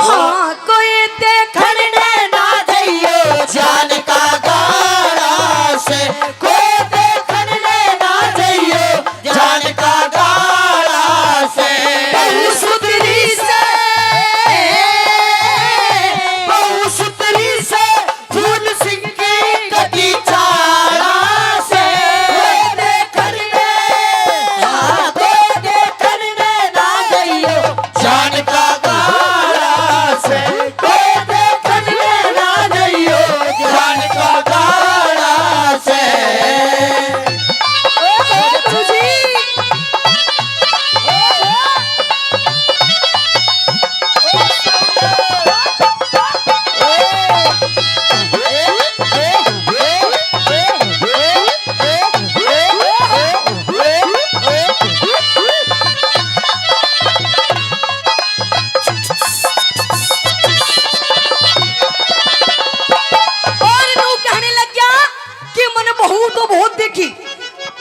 हाँ, कोई देखण ने ना जइयो जान का गाड़ा से, कोई देखण ने ना जइयो जान का गाड़ा से। बहु सुथरी से, बहु सुथरी से, फूल सिंह की कती चाला से। कोई देखण ने, हाँ, कोई देखण ने ना जइयो जान का गाड़ा से। कोई देखण ने ना जइयो जान का गाड़ा से। और नू कहने लग गया कि मैंने बहू तो बहुत देखी,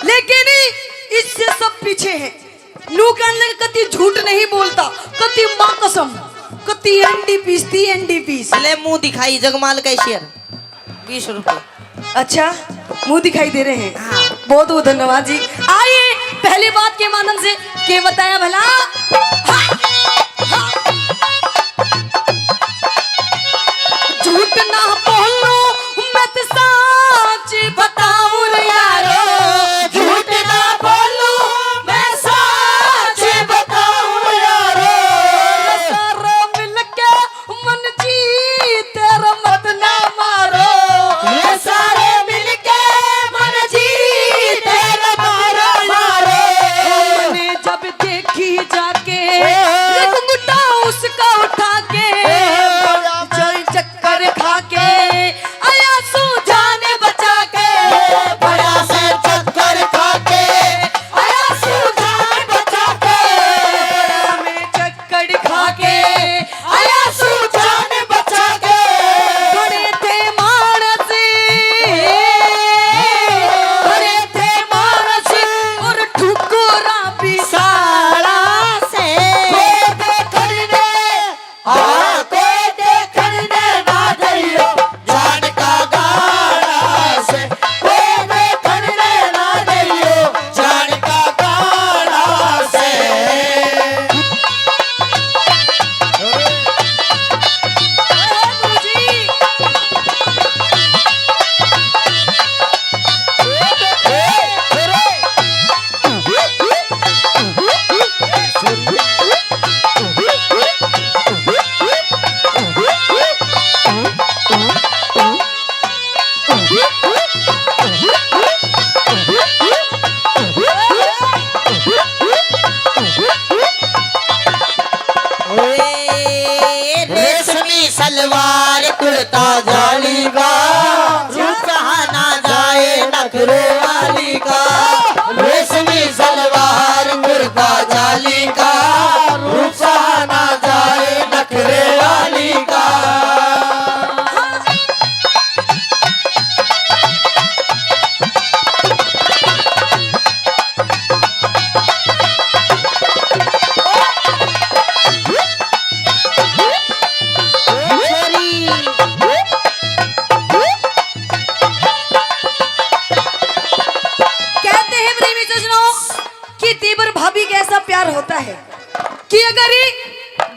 लेकिन इससे सब पीछे है। नू कहने लगा, "कती झूठ नहीं बोलता, कती माँ कसम, कती एनडीपीस थी, एनडीपीस।" ले मुंह दिखाई जगमाल कैशियर, बीस रुपए। अच्छा, मुंह दिखाई दे रहे हैं। हाँ। बहुत बहुत धन्यवाद जी। आइए, पहली बात के माध्यम से के बताया भला? हाँ, हाँ। झूठ ना बोलूं, मैं तो सच बताऊं रे यारो। झूठ ना बोलूं, मैं सच बताऊं यारो। सारे मिलके मन जी तेरा मत ना मारो। ये सारे मिलके मन जी तेरा मारो, मारो। मैंने जब देखी जाके, ओ। ये घुंघटा सलवार कुर्ता जाली का, रूप कहाँ ना जाए नखरे वाली का। रेशमी सलवार कुर्ता जाली का, रूप कहाँ ना जाए नखरे वाली का। कहते हैं प्रेमी सज्जनों कि देवर भाभी का ऐसा प्यार होता है कि अगर ये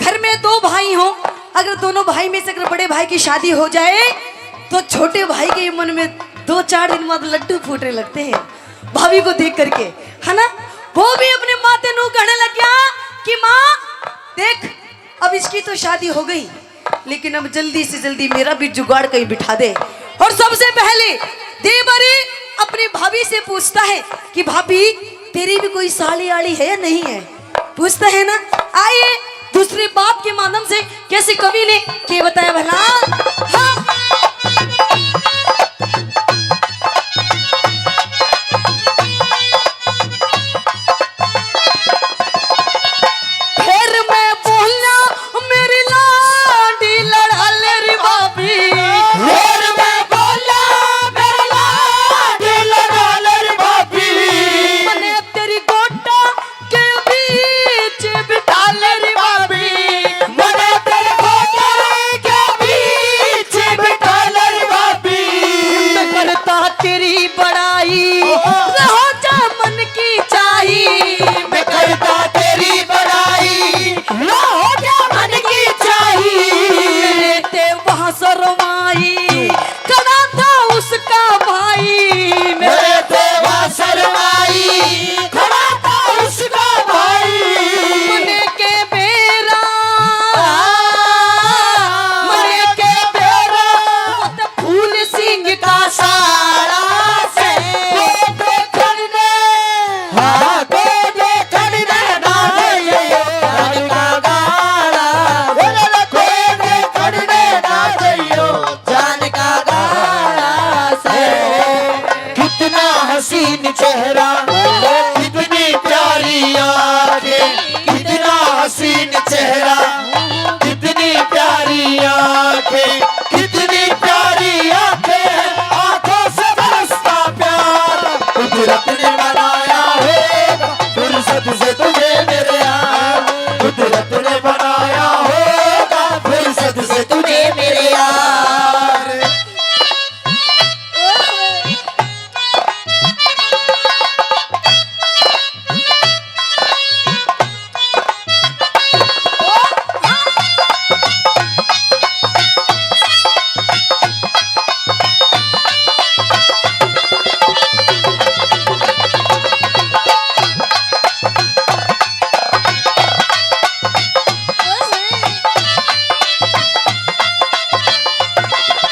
घर में दो भाई हों, अगर दोनों भाई में से अगर बड़े भाई की शादी हो जाए तो छोटे भाई के मन में दो चार दिन बाद लड्डू फूटने लगते हैं भाभी को देख करके, है ना। वो भी अपने माँ ते नू कहने लग गया कि माँ, देख, अब इसकी तो शादी हो गई, लेकिन अब जल्दी से जल्दी मेरा भी जुगाड़ कहीं बिठा दे। और सबसे पहले देवर अपनी भाभी से पूछता है कि भाभी, तेरी भी कोई साली आली है या नहीं है? पूछता है ना। आइए, दूसरे बात के माध्यम से कैसे कवि ने के बताया भला। हाँ। फिर मैं बोला, मेरी लाडी लड़ा ले री भाभी। फिर मैं बोला, मेरी लाडी लड़ा ले री भाभी। मने तेरी गोटा के बीच बिठा ले री भाभी। मने तेरे गोटा के बीच बिठा ले री भाभी। मैं करता तेरी बड़ाई, ओहो। रहो जा मन की चाही। मैं करता तेरी बड़ाई, रहो जा मन की चाही। मेरे ते वहाँ शर्माई, खड़ा था उसका भाई। मेरे ते वहाँ शर्माई, खड़ा था उसका भाई। मने के बेरा, मने के बेरा, फूल सिंह का साला से। कोई देखण ने, हाँ, कोई देखण ने ना जइयो, जान का गाला। कोई देखण ने ना जइयो, जान का गाला से। कितना हसीन चेहरा, कितनी प्यारी आंखें, कितना हसीन चेहरा, कितनी प्यारी आंखें, कितनी प्यारी आंखें, आंखों से बरसता प्यार। कुदरत ने बनाया होगा फुर्सत से तुझे मेरे यार, कुदरत ने बनाया होगा फुर्सत से तुझे मेरे यार।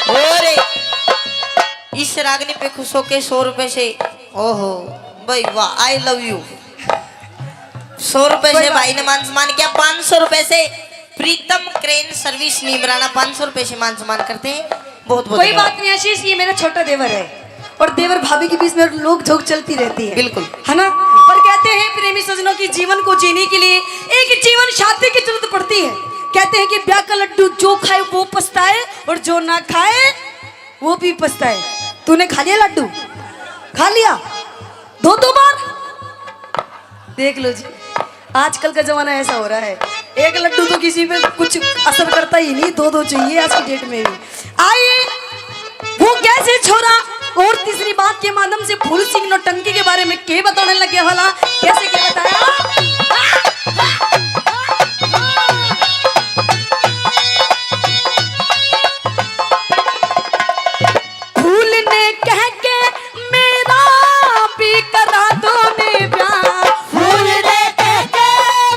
और इस रागनी पे खुश होके सौ रुपए से, ओहो भाई वाह, आई लव यू। सौ रुपए से भाई ने मान सम्मान किया, पाँच सौ रुपए से प्रीतम क्रेन सर्विस नीमराना पाँच सौ रुपए से मान सम्मान करते हैं। बहुत बहुत कोई धन्यवाद। बात नहीं आशीष, ये मेरा छोटा देवर है और देवर भाभी के बीच में लोग झोंक चलती रहती है, बिल्कुल। है ना? पर कहते हैं प्रेमी सज्जनों की जीवन को जीने के लिए एक जीवन साथी की जरूरत पड़ती है। कहते हैं कि ब्याह का लड्डू जो खाए वो पछताए और जो ना खाए वो भी पछताए। तूने खा लिया लड्डू? खा लिया? दो दो बार? देख लो जी, आजकल का जमाना ऐसा हो रहा है, एक लड्डू तो किसी पे कुछ असर करता ही नहीं, दो दो चाहिए आज की डेट में भी। आइए, वो कैसे छोरा। और तीसरी बात के माध्यम से फूल सिंह नौटंकी के बारे में के बताने लगे वाला, कैसे के बताया? फूल ने कह के मेरा भी करा दो ने ब्याह। फूल ने कह के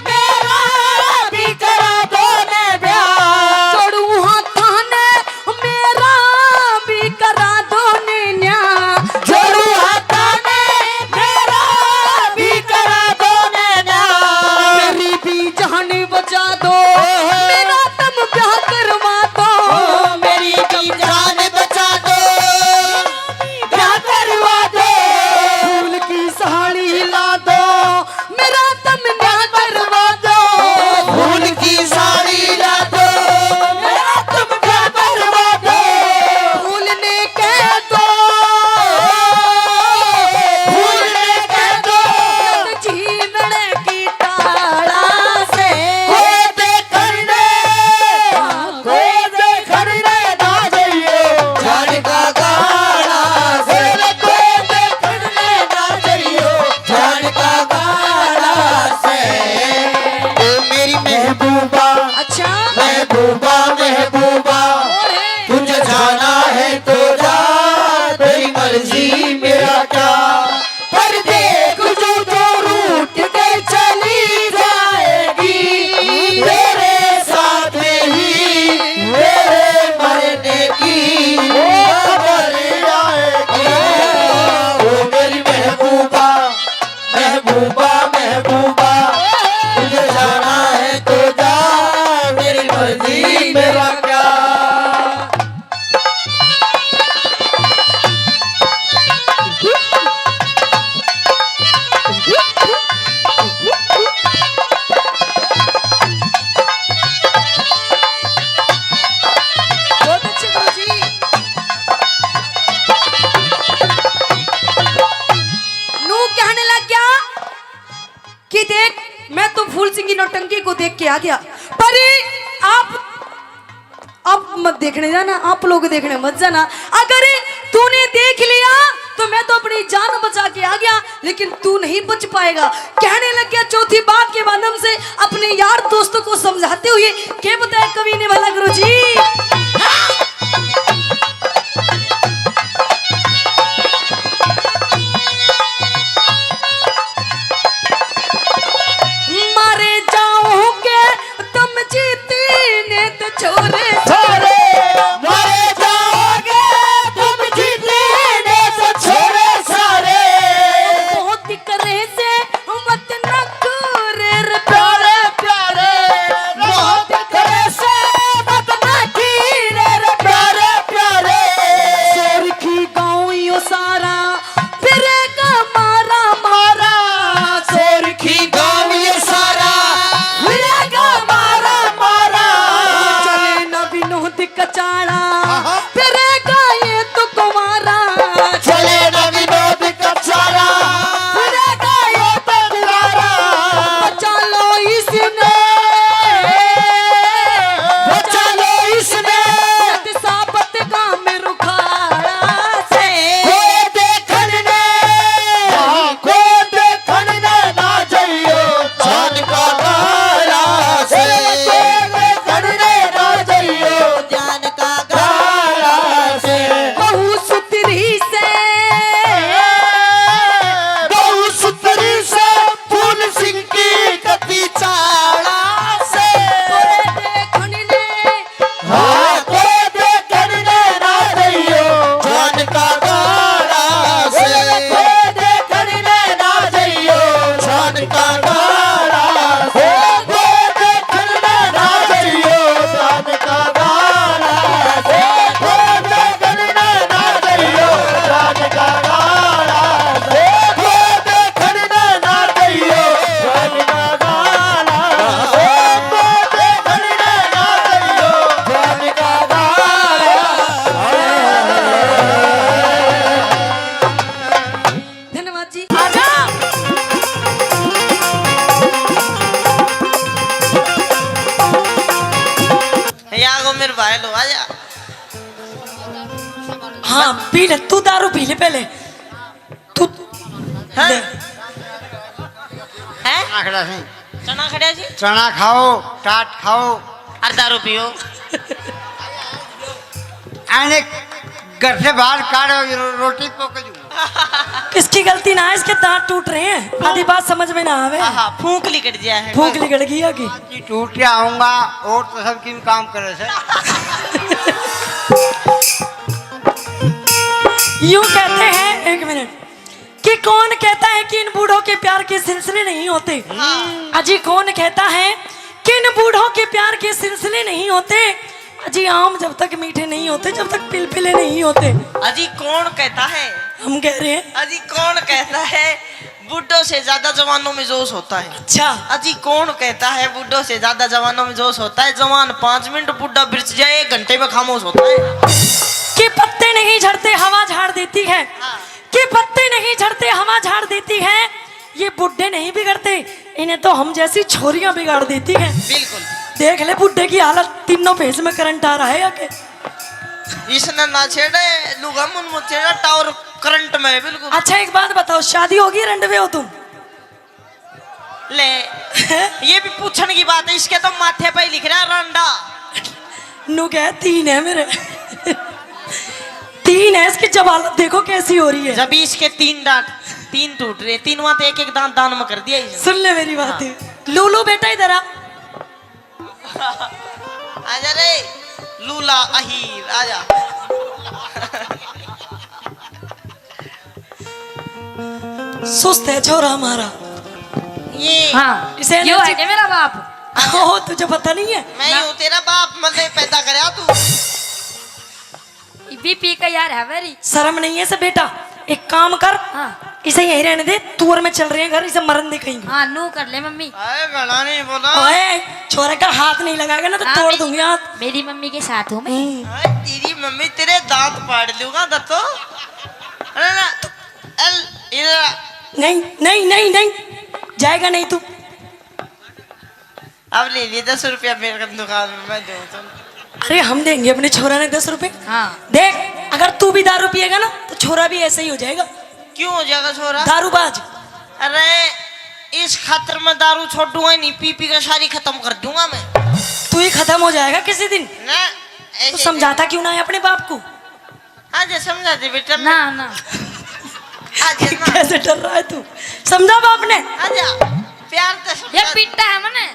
मेरा भी करा दो ने ब्याह। जोड़ू हाथां ने मेरा भी करा दो ने न्या। जोड़ू हाथां ने मेरा भी करा दो ने न्या। महबूबा, महबूबा, तुझे जाना है तो जा, तेरी मर्जी मेरा क्या। पर देख, जो तो रूठ के चली जाएगी, तेरे साथ ही तेरे मरने की खबर आएगी। ओ मेरी महबूबा, महबूबा, महबूबा, तुझे जाना है तो जा, मेरी मर्जी मेरा क्या। बहुत अच्छे गुरुजी। नू कहने लग गया कि देख, मैं तो फूल सिंह की नौटंकी को देख के आ गया, पर आप, आप मत देखने जाना, आप लोग देखने मत जाना। अगर तूने देख लिया तो मैं तो अपनी जान बचा के आ गया, लेकिन तू नहीं बच पाएगा। कहने लग गया चौथी बात के माध्यम से अपने यार दोस्तों को समझाते हुए, के बताया कवि ने भला गुरुजी? मारे जाओगे तुम जीती ने तो छोरे सारे, मारे जाओगे तुम जीती ने तो छोरे सारे। बहुत करे से मत ना करे रे प्यारे प्यारे, बहुत करे से मत ना की रे प्यारे प्यारे। सोरखी गाँव यो सारा फिरेगा मारा मारा, सोरखी गाँव ये सारा फिरेगा मारा मारा। चले ना विनोद कचाड़ा, फिरेगा ये तो कुमारा। चले ना विनोद कचाड़ा, फिरेगा ये तो कुमारा। बचा लो इसने, बचा लो इसने। साबत गाम रुखाड़ा से। कोई देखण ने, हाँ, कोई देखण ने ना जइयो, जान का गाला से। कोई देखण ने ना जइयो, जान का गाला से। बहू सुथरी से, बहू सुथरी से, फूल सिंह की कती चाला से। कोई देखण ने हाँ, कोई देखण ने ना जइयो, जान का गाला से। कोई देखण ने ना जइयो, जान का गाला से। कोई देखण ने ना जइयो, जान का गाला से। कोई देखण ने ना जइयो, जान का गाला से। कोई देखण ने ना जइयो, जान का गाला से। कोई देखण ने ना जइयो, जान का गाला। धन्यवाद जी। आजा। या गो मेरे भाई लो, आजा। हाँ, पी ले, तू दारू पी ले पहले। तू हैं? ले। हैं? चना खड़ा है। चना खड़ा जी? चना खाओ, टाट खाओ। और दारू पियो। आने घर से बाहर काढ़ो, रो-, रोटी पक जू। किसकी गलती ना है, इसके दांत टूट रहे हैं, आधी बात समझ में ना आवे। आहा, फूंक लिकड़ गया है। फूंक लिकड़ गई है कि? टूट के आऊंगा और तो सब किन काम करे से। यूं कहते हैं, एक मिनट, कि कौन कहता है कि इन बूढ़ों के प्यार के सिलसिले नहीं होते? हाँ। अजी, कौन कहता है कि इन बूढ़ों के प्यार के सिलसिले नहीं होते? अजी, आम जब तक मीठे नहीं होते, जब तक पिलपिले नहीं होते। अजी, कौन कहता है? हम कह रहे हैं। अजी, कौन कहता है बूढ़ों से ज्यादा जवानों में जोश होता है? अच्छा। अजी, कौन कहता है बूढ़ों से ज्यादा जवानों में जोश होता है? जवान पाँच मिनट, बूढ़ा बिरछ जाए, एक घंटे में खामोश होता है। कि पत्ते नहीं झड़ते, हवा झाड़ देती है। हाँ। कि पत्ते नहीं झड़ते, हवा झाड़ देती है। ये बूढ़े नहीं बिगड़ते, इन्हें तो हम जैसी छोरियां बिगाड़ देती हैं। बिल्कुल। देख ले बूढ़े की हालत, तीनों फेज में करंट आ रहा है या के? इसने ना छेड़े, लुगा मुन मत छेड़ा, टावर करंट में है बिल्कुल। अच्छा, एक बात बताओ, शादी होगी, रंडवे हो तुम? ले, ये भी पूछण की बात है, इसके तो माथे पे ही लिख रहा है रंडा। नू कह, "तीन है मेरे।" तीन है, इसकी जब हालत देखो कैसी हो रही है। जब इसके तीन दांत, तीन टूट रहे, तीनों तो एक एक दांत दान में कर दिया इसने। सुन ले मेरी बात। हाँ। लूलू बेटा, इधर आ। आजा रे लूला अहीर, आजा। सुस्त है छोरा हमारा। ये हाँ, इसे यो है क्या मेरा बाप? ओह, तुझे पता नहीं है? मैं ना। ही हूँ तेरा बाप, मैंने पैदा करया तू। ये भी पी के यार है मेरी। शर्म नहीं है इसे बेटा, एक काम कर, हाँ। इसे यहीं रहने दे, तू और मैं चल रहे हैं घर, इसे मरन दे कहीं। हाँ, नू कर ले मम्मी। अरे घणा नहीं बोला। ओए, छोरे का हाथ नहीं लगाएगा ना तो हाँ, तोड़ मेरी, दूंगी हाथ। मेरी मम्मी के साथ हूँ मैं। हम्म। अरे तेरी मम्मी, तेरे दांत पाड़ लूंगा दत्तो। अरे ना, अल, इधर आ। नहीं, नहीं, नहीं, नहीं, जाएगा नहीं तू। अब ले लिए दस रुपया मेरे दुकान में, मैं दूँ तुम। अरे हम देंगे अपने छोरा ने दस रुपए। हाँ। देख, अगर तू भी दारू पिएगा ना तो छोरा भी ऐसा ही हो जाएगा। क्यों हो जाएगा छोरा? दारूबाज। अरे इस खातर मैं दारू छोड़ूंगा ही नहीं, पी पी के सारी खत्म कर दूंगा मैं। तू ही खत्म हो जाएगा किसी दिन। ना, तू ऐसे समझाता क्यों ना है अपने बाप को? आज समझा दे बेटा। ना, ना। आज ना। कैसे डर रहा है तू? समझा बाप ने? आजा, प्यार तो ये समझा दे। पीटा है मने।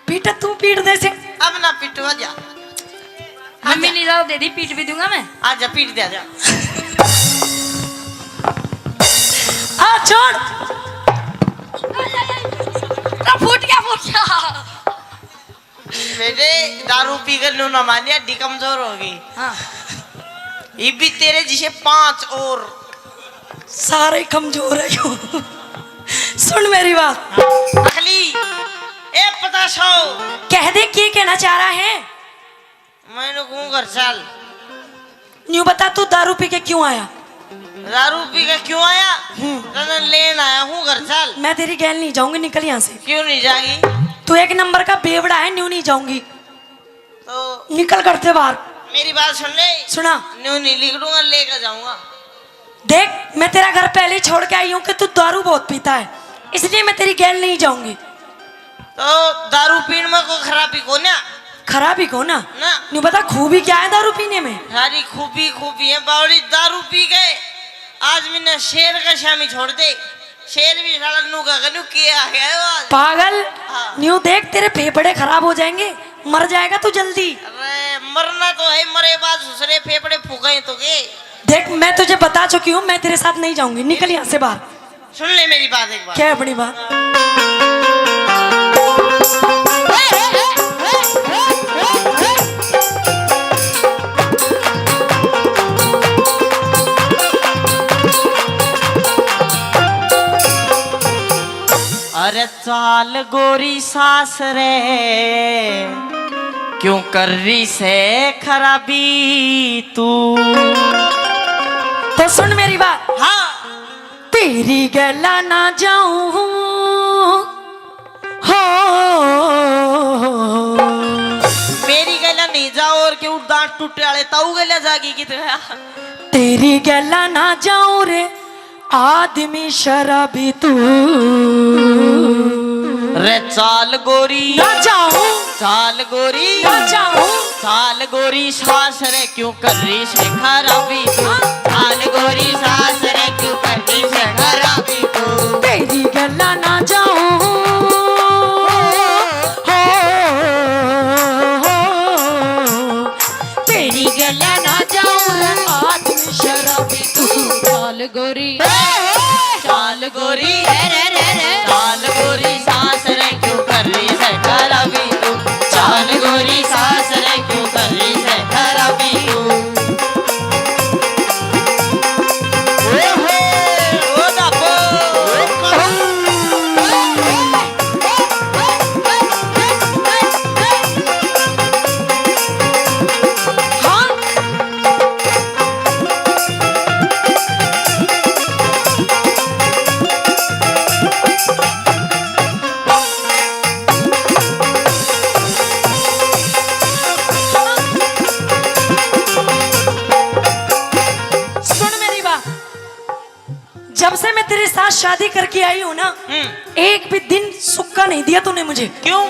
पीटा तू पीट दे से। अब ना पीटू, आजा। मम्मी आजा। नहीं जाओ दे दी, पीट भी दूंगा मैं। आजा, पीट दे, आजा। आ, छोड़। तो फूट गया, फूट गया। बेटे, दारू पी कर न्यू ना मानिया, हड्डी कमजोर होगी। हाँ। ये भी तेरे जिसे पांच और। सारे कमजोर है यो। सुन मेरी बात। अखली, ए पता सौ। कह दे, क्या कहना चाह रहा है? मैंने कहूँ घर चल। न्यू बता, तू दारू पी के क्यों आया? दारू पी के क्यों आया? हम्म। तने लेन आया हूँ, घर चल। मैं तेरी गैल नहीं जाऊंगी, निकल यहाँ से। क्यों नहीं जागी? तू एक नंबर का बेवड़ा है, न्यू नहीं जाऊंगी। तो निकल घर से बाहर। मेरी बात सुन ले। सुना। न्यू नहीं निकलूंगा, लेकर जाऊंगा। देख, मैं तेरा घर पहले ही छोड़ के आई हूँ कि तू दारू बहुत पीता है, इसलिए मैं तेरी गैल नहीं जाऊंगी। तो दारू पीण में कोई खराबी कोन्या? खराबी कोना? ना। न्यू बता, खूबी क्या है दारू पीने में? सारी खूबी, खूबी है बावली। दारू पी के आदमी ने शेर का श्यामी छोड़ दे। शेर भी साला नू का कन्यू के आ गया है आज। पागल, हाँ। न्यू देख, तेरे फेफड़े खराब हो जाएंगे, मर जाएगा तू जल्दी। अरे, मरना तो है, मरे बाद दूसरे फेफड़े फूके तो के। देख, मैं तुझे बता चुकी हूँ, मैं तेरे साथ नहीं जाऊंगी, निकल यहाँ से बाहर। सुन ले मेरी बात एक बार। क्या अपनी बात? अरे चाल गोरी सासरे, क्यों कर रही से खराबी तू? तो सुन मेरी बात। हाँ। तेरी गैला ना जाऊं हो। मेरी गैला नहीं जाओ और क्यों दांत टूटे वाले ताऊ गैला जागी की तरह। तेरी गैला ना जाऊं रे आदमी शराबी तू। रे चाल गोरी ना जाऊं। चाल गोरी ना जाऊं। चाल गोरी सासरे क्यों कर रही से खराबी तू। चाल गोरी सासरे क्यों कर रही से खराबी तू। तेरी गैला ना जाऊं। हो, हो, हो। तेरी गैला ना जाऊं रे आदमी शराबी तू। चाल गोरी, चाल गोरी, रे, रे, रे, रे। चाल गोरी सासरे क्यों कर रही से खराबी तू। चाल गोरी सासरे क्यों कर रही से खराबी तू। ओ हो, ओ दाबो। सुन मेरी बात, जब से मैं तेरे साथ शादी करके आई हूँ ना, हम्म। एक भी दिन सुख का नहीं दिया तूने मुझे। क्यों?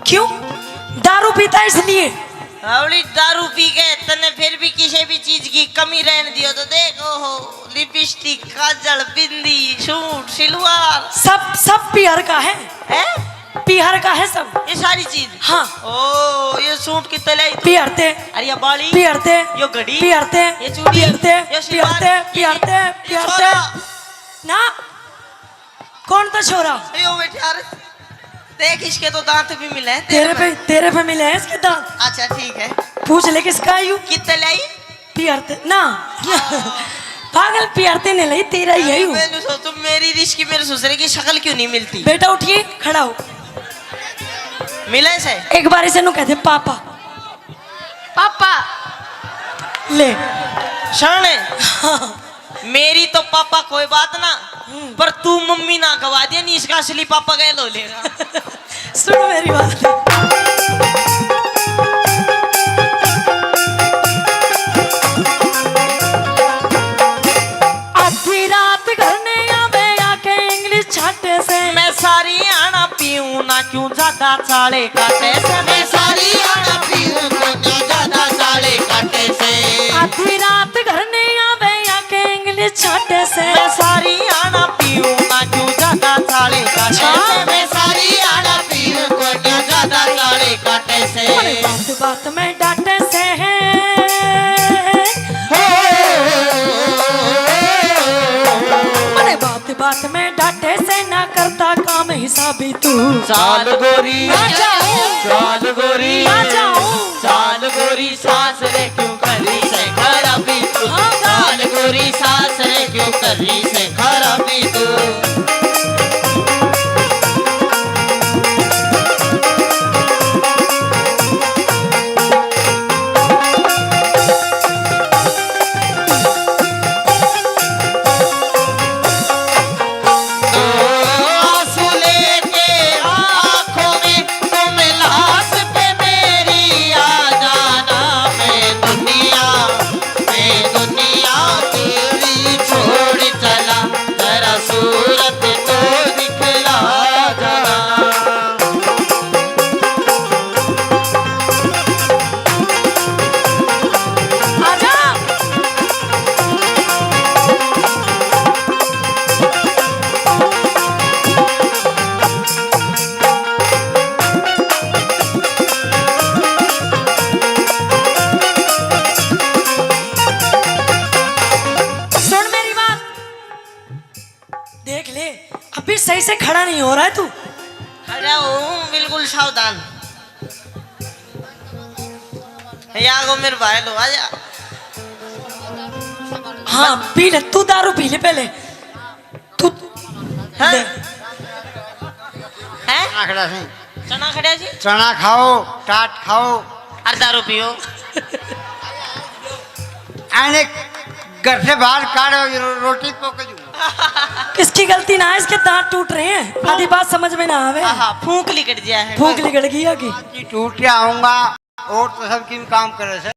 क्यों? दारू पीता है इसलिए। रावली, दारू पी के तन्ने फिर भी किसी भी चीज की कमी रहने दियो तो देख, ओहो, लिपस्टिक, काजल, बिंदी, सूट, सिलवार। सब, सब पीहर का है। हैं? पीहर का है सब। ये सारी चीज? हाँ। ओ, ये सूट कितने लाई तू? पीहर ते। अरे ये बाली? पीहर ते। यो घड़ी? पीहर ते। ये चूड़ी? पीहर ते। ये सिलवार? पीहर ते, ये पीहर ते, ये पीहर ते। छोरा? ना। कौन था छोरा? यो बैठे यार। देख, इसके तो दांत भी मिले हैं, तेरे तेरे पे। पे, तेरे पे मिले हैं इसके दांत। अच्छा, ठीक है। पूछ ले किसका है यू? कितने लाई? पीहर ते ना। पागल, पीहर ते नहीं लाई, तेरा ही है अरे यू। मैंने सोचो, मेरी रिश्की मेरे ससुरे की शक्ल क्यों नहीं मिलती? बेटा उठिए, खड़ा हो। मिले से? एक बार इसे नु कहते पापा। पापा। ले। शरण। हाँ। मेरी तो पापा कोई बात ना, हम्म। पर तू मम्मी ना गवा दे, नहीं इसका असली पापा गैल हो लेगा। सुन मेरी बात। आधी रात घर ने आवे आके इंग्लिश छाटे से। मैं सारी आना पीऊं ना क्यों ज्यादा चाले काटे से। मैं सारी आना पीऊं ना क्यों ज्यादा चाले काटे से। आधी रात घर ने आवे आके इंग्लिश छाटे से। मैं सारी आना पीऊं ना क्यों ज्यादा चाले काटे से। मैं सारी आना पीऊं ना क्यों ज्यादा चाले काटे से। अरे बात बात में डांटे से है। हो। अरे बात बात में डांटे से ना करता काम हिसाबी तू। चाल गोरी, आ जाऊं। चाल गोरी, आ जाऊं। चाल गोरी, सास रे क्यों करी से खराबी तू। हाँ, हाँ। चाल गोरी, सास रे क्यों करी से खराबी तू। आंसू लेके आंखों में तुम लाश पे मेरी आ जाना। मैं दुनिया, मैं दुनिया तेरी छोड़ चला, जरा सूरत तो दिखला जाना। आजा। सुन मेरी बात, देख ले, अभी सही से खड़ा नहीं हो रहा है तू। खड़ा हूँ, बिल्कुल सावधान। या को मेरे भाई लो, आजा। हाँ, पी ले, तू दारू पी ले पहले। तू हैं? ले। हैं? चना खड़ा से। चना खड़ा जी? चना खाओ, टाट खाओ। और दारू पियो। आने घर से बाहर काढ़ो, रो-, रोटी पक जू। किसकी गलती ना है, इसके दांत टूट रहे हैं, आधी बात समझ में ना आवे। हाँ, हाँ, फूंक लिकड़ गया है। फूंक लिकड़ गई है कि? टूट के आऊंगा, और तो सब किन काम करे से।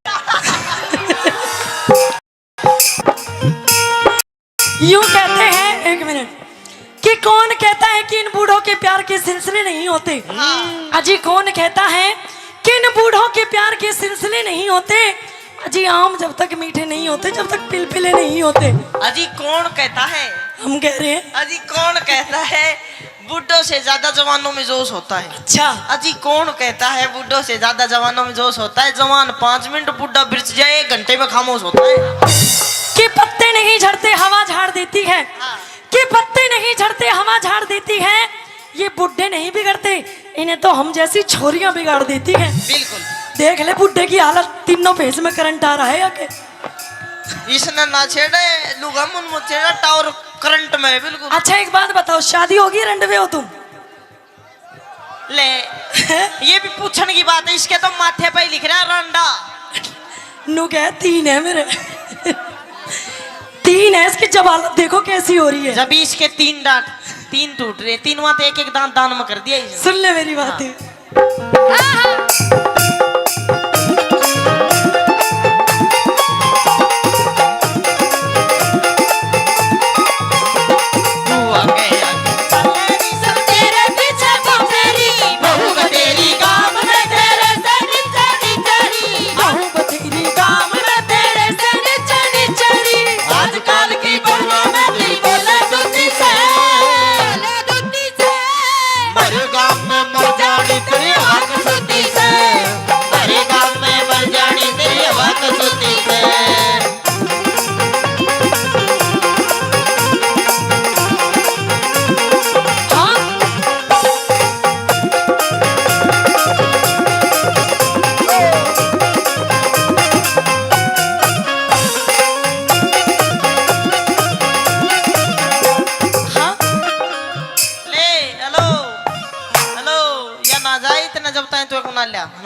यूं कहते हैं, एक मिनट, कि कौन कहता है कि इन बूढ़ों के प्यार के सिलसिले नहीं होते? हाँ। अजी, कौन कहता है कि इन बूढ़ों के प्यार के सिलसिले नहीं होते? अजी, आम जब तक मीठे नहीं होते, जब तक पिलपिले नहीं होते। अजी, कौन कहता है? हम कह रहे हैं। अजी, कौन कहता है बूढ़ों से ज्यादा जवानों में जोश होता है? अच्छा। अजी, कौन कहता है बूढ़ों से ज्यादा जवानों में जोश होता है? जवान पाँच मिनट, बूढ़ा बिरछ जाए, एक घंटे में खामोश होता है। कि पत्ते नहीं झड़ते, हवा झाड़ देती है। हाँ। कि पत्ते नहीं झड़ते, हवा झाड़ देती है। ये बूढ़े नहीं बिगड़ते, इन्हें तो हम जैसी छोरियां बिगाड़ देती हैं। बिल्कुल। देख ले बूढ़े की हालत, तीनों फेज में करंट आ रहा है या के? इसने ना छेड़े, लुगा मुन मत छेड़ा, टावर करंट में है बिल्कुल। अच्छा, एक बात बताओ, शादी होगी, रंडवे हो तुम? ले, ये भी पूछने की बात है, इसके तो माथे पे ही लिख रहा है रंडा। नु कह, तीन है मेरे। तीन है, इसकी जब हालत देखो कैसी हो रही है। जब इसके तीन दांत, तीन टूट रहे, तीन में तो एक एक दांत दान में कर दिया इसने। सुन ले मेरी बात। हाँ। तू आगे आगे चल रही सब तेरे पीछे घूम रही, बहू का तेरी काम में तेरे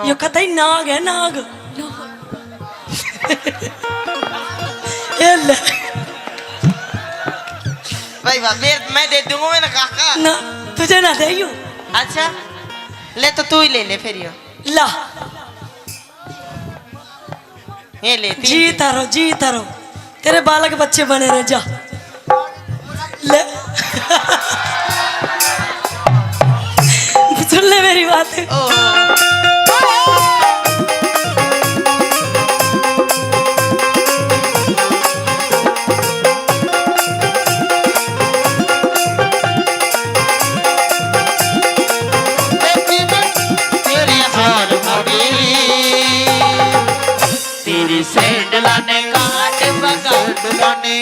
यो कतई नाग है, नाग। ये ले। भाई वाह, फिर मैं दे दूंगा, मैंने कहा। ना, तुझे ना दे यू। अच्छा, ले तो तू ही ले ले फिर यो। ला। ये ले, तीन जी दे। तारो, जी तारो। तेरे बालक बच्चे बने रह जा। ले। सुन ले मेरी बात। ओहो। तेरी सैंडला ने काट बगाई, सैंडला ने,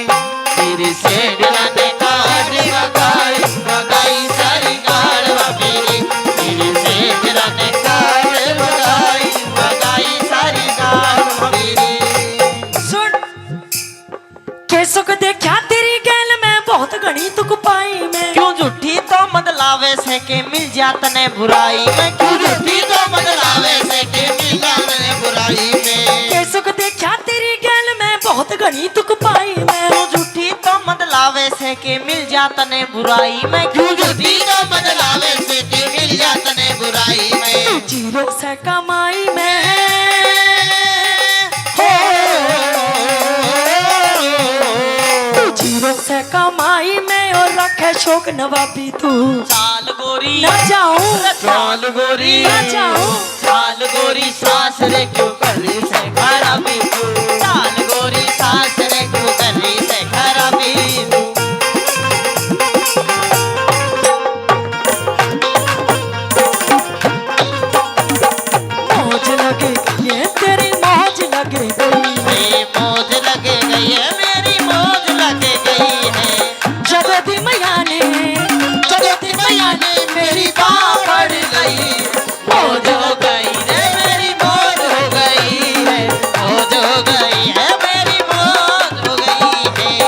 तेरी सैंडला ने काट बगाई, बगाई सारी गाल वा मेरी। तेरी सैंडला ने काट बगाई, बगाई सारी गाल वा मेरी। सुन। के सुख देखा तेरी गैल में, बहुत घणी दुख पाई मैं। क्यों झूठी तो मत लावे से के मिल जा तने बुराई में। क्यों झूठी तो मत लावे से के मिल जा तने बुराई में। के सुख देखा तेरी गैल में, बहुत घणी दुख पाई मैं। क्यों झूठी तो मत लावे से के मिल जा तने बुराई में। क्यों झूठी तो मत लावे से के मिल जा तने बुराई में। तू जीरो से कमाई में। हो। तू जीरो से कमाई में और रखे शौक नवाबी तू। चाल गोरी। ना जाऊं। चाल गोरी। ना जाऊं। चाल गोरी सासरे क्यों करी से खराबी तू। चाल गोरी सासरे क्यों करी से खराबी तू। मौज लग गई है तेरी, मौज लग गई। ए, मौज लग गई है मेरी, मौज लग गई है। जदों दी मैया ने, जदों दी मैया ने मेरी बांह फड़ गई। मौज हो गई रे मेरी, मौज हो गई है, मौज हो गई है मेरी, मौज हो गई है।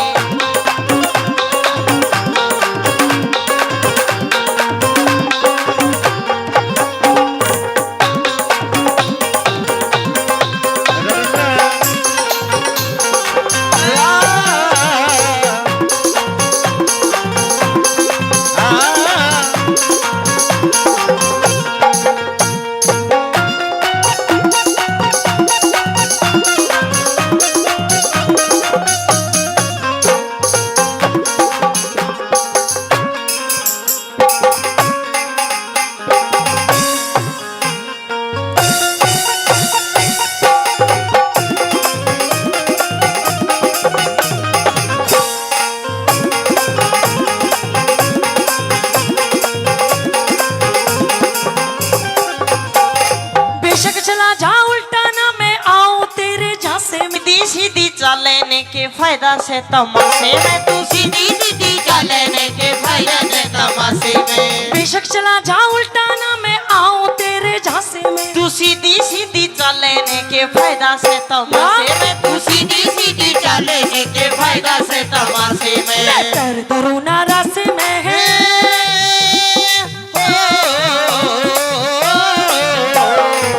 बेशक चला जा उल्टा ना मैं आऊं तेरे झांसे में। सीधी सीधी चाले ने के फायदा से तमाशे में। तू सीधी सीधी चाले ने के फायदा से तमाशे में। बेशक चला जा उल्टा ना मैं आऊं तेरे झांसे में। तू सीधी सीधी चाले ने के फायदा से तमाशे में। तू सीधी सीधी चाले ने के फायदा से तमाशे में। मैं कर धरूं ना रासे में।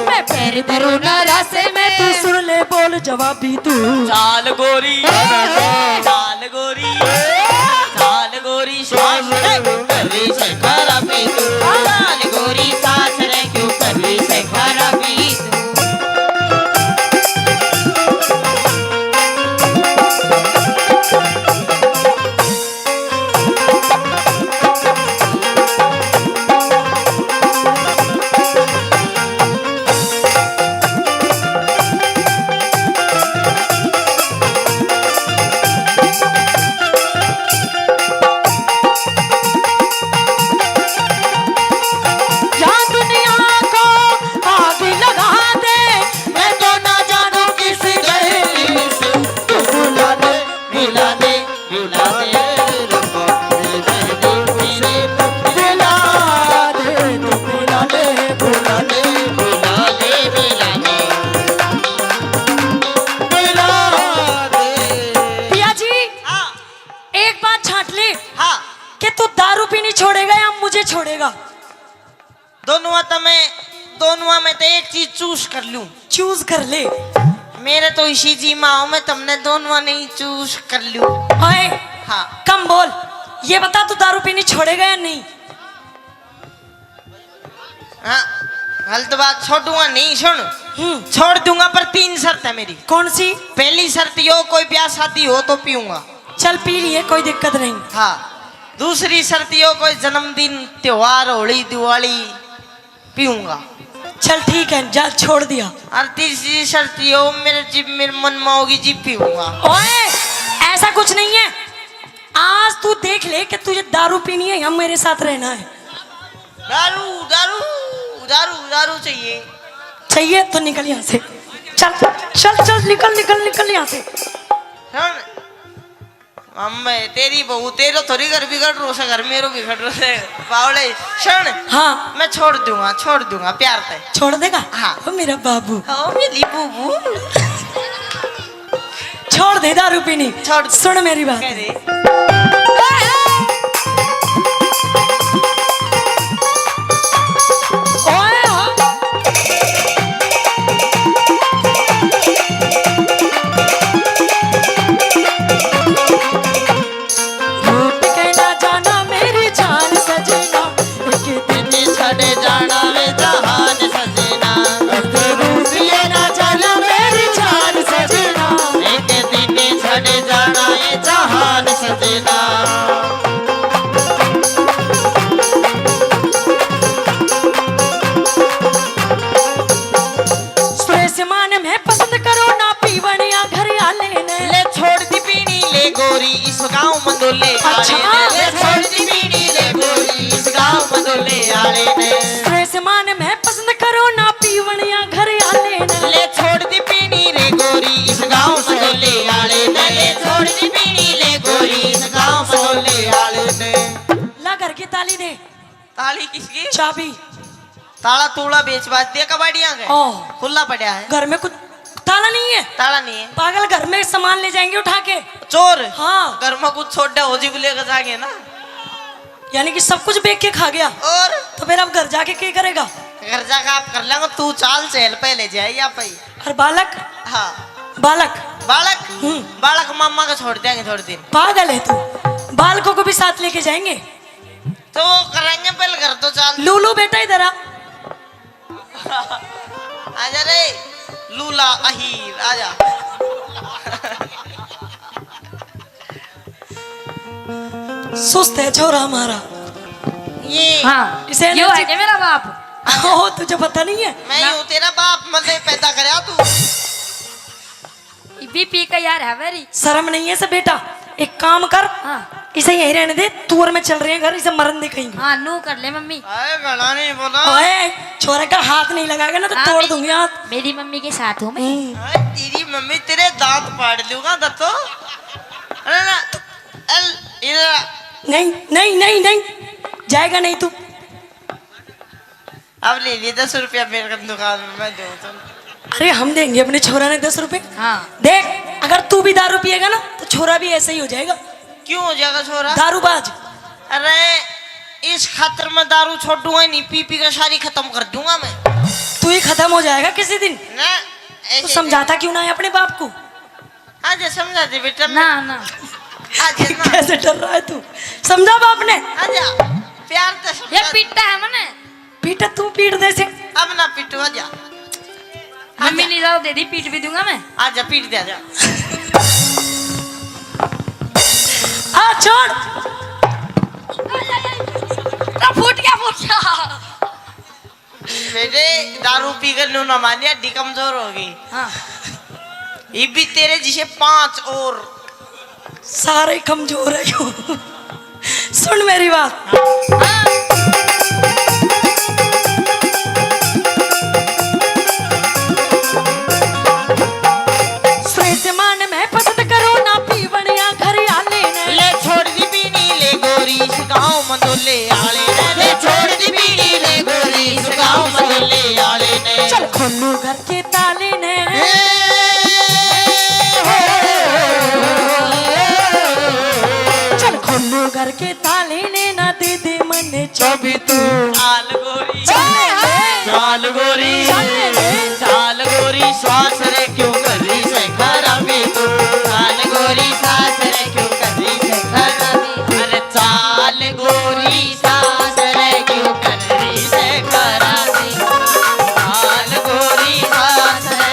मैं पैर धरूं ना रासे में, तू सुन ले बोल जवाबी तू। चाल गोरी, चाल गोरी, चाल गोरी, सास रे क्यों कर रही से खराबी तू। चाल गोरी, सास रे क्यों कर रही से खराबी तू। चूस कर लूं। चूस कर ले। मेरे तो इसी जी में आओ, मैं तुमने दोनों नहीं चूस कर लूं। ओए, हाँ। कम बोल। ये बता, तू दारू पीनी छोड़ेगा या नहीं? हाँ, गलत बात, छोड़ूंगा नहीं। सुन, हम्म। छोड़ दूंगा, पर तीन शर्त है मेरी। कौन सी? पहली शर्त यो, कोई ब्याह शादी हो तो पीऊंगा। चल, पी लिए, कोई दिक्कत नहीं। हाँ, दूसरी शर्त यो, कोई जन्मदिन, त्योहार, होली, दिवाली, पीऊंगा। चल ठीक है, जा, छोड़ दिया। और तीसरी शर्त यो, मेरे जिब मेरे मन में होगी, जिब पीऊंगा। ओए, ऐसा कुछ नहीं है। आज तू देख ले कि तुझे दारू पीनी है या मेरे साथ रहना है। दारू, दारू, दारू, दारू चाहिए। चाहिए तो निकल यहाँ से। चल, चल, चल, निकल, निकल, निकल यहाँ से। सुन, अम्मे, तेरी बहू, तेरो थोड़ी घर बिगड़ रो से, घर मेरो बिगड़ रो से। बावले, सुन। हाँ। मैं छोड़ दूंगा, छोड़ दूंगा, प्यार ते। छोड़ देगा? हाँ। ओ मेरा बाबू। ओ मेरी बूबू। छोड़ दे दारू पीनी। छोड़ दे। सुन मेरी बात। कह दे। ओए हो। रूठ के ना जाना मेरी जान सजना, एक दिन छड़ जाना वे जहान सजना। रूठ के ना जाना मेरी जान सजना, एक दिन छड़ जाना ये जहान सजना। सुरेश मान में पसंद करो ना पीवनिया घर आले ने। ले छोड़ दी पीनी ले गोरी इस गांव मंदोले आले ने। अच्छा। ले छोड़ दी पीनी ले गोरी इस गांव मंदोले आले ने। सुरेश मान में पसंद करो ना पीवनिया घर आले ने। ले छोड़ दी पीनी रे गोरी इस गांव मंदोले आले ने। ले छोड़ दी पीनी ले गोरी इस गांव मंदोले आले ने। ला घर की ताली दे। ताली किसकी? चाबी। ताला तूला बेच बाच दिया कबाड़ियां के। ओ। खुला पड़ा है। घर में कुछ ताला नहीं है? ताला नहीं है। पागल, घर में सामान ले जाएंगे उठा के। चोर? हाँ। घर में कुछ छोड़ा हो जी, लेकर जाएंगे ना। यानी कि सब कुछ बेच के खा गया। और? तो फिर अब घर जाके क्या करेगा? घर जाके आप कर लेंगे, तू चाल चहल पहले जाए या भाई। और बालक? हाँ। बालक? बालक? हम्म। बालक मामा का छोड़ देंगे थोड़े दिन। पागल है तू, बालकों को भी साथ लेके जाएंगे। तो वो करेंगे पहले, घर तो चाल। लूलू बेटा इधर आ। आजा रे लूला अहीर, आजा। सुस्त है छोरा हमारा। ये हाँ, इसे यो है energy क्या मेरा बाप? ओ, तुझे पता नहीं है? मैं ना। ही हूँ तेरा बाप, मजे पैदा करया तू। ये भी पी के यार है मेरी। शर्म नहीं है इसे बेटा, एक काम कर, हाँ। इसे यहीं रहने दे, तू और मैं चल रहे हैं घर, इसे मरन दे कहीं। हाँ, नू कर ले मम्मी। अरे घणा नहीं बोला। ओए, छोरे का हाथ नहीं लगाएगा ना तो हाँ, तोड़ मेरी, दूंगी हाथ। मेरी मम्मी के साथ हूँ मैं। हम्म। अरे तेरी मम्मी, तेरे दांत फाड़ लूंगा दत्तो। अरे ना, अल, इधर आ। नहीं, नहीं, नहीं, नहीं, जाएगा नहीं तू। अब ले लिए दस रुपया मेरे दुकान में, मैं दूं तुम। अरे हम देंगे अपने छोरा ने दस रुपए। हाँ। देख, अगर तू भी दारू पिएगा ना तो छोरा भी ऐसा ही हो जाएगा। क्यों हो जाएगा छोरा? दारूबाज। अरे इस खातर मैं दारू छोड़ूंगा ही नहीं, पी पी के सारी खत्म कर दूंगा मैं। तू ही खत्म हो जाएगा किसी दिन। ना, ऐसे तू समझाता क्यों ना है अपने बाप को? आजा समझा दे बेटा। ना, ना। आजा ना। कैसे डर रहा है तू? समझा बाप ने? आजा, प्यार से समझा ये दे। पीटा है मने। पीटा तू पीट दे से। अब ना पीटू, आजा। मम्मी आजा। नहीं जाओ दे दी, पीट भी दूंगा मैं। आजा, पीट दे, आजा। आ, छोड़। ना, फूट गया, फूट गया। बेटे, दारू पी कर नू ना मानिया, डी कमजोर हो गई। हाँ। ये भी तेरे जिसे पांच और। सारे कमजोर है यो। सुन मेरी बात। सुरेश मान में पसंद करो ना पीवनिया घर आले ने। ले छोड़ दी पीनी ले गोरी इस गांव मंदोले आले ने। ले छोड़ दी पीनी ले गोरी इस गांव मंदोले आले ने। चल खोलू घर के ताले ने। ए, हो, चल खोलू घर के ताले ने, ना दे दे मने चाबी तू। चाल गोरी। चाल। चाल गोरी। चाल रे। सास रे क्यों कर रही से खराबी तू? चाल गोरी सास रे क्यों कर रही से खराबी? अरे चाल गोरी सास रे क्यों कर रही से खराबी? चाल गोरी सास रे।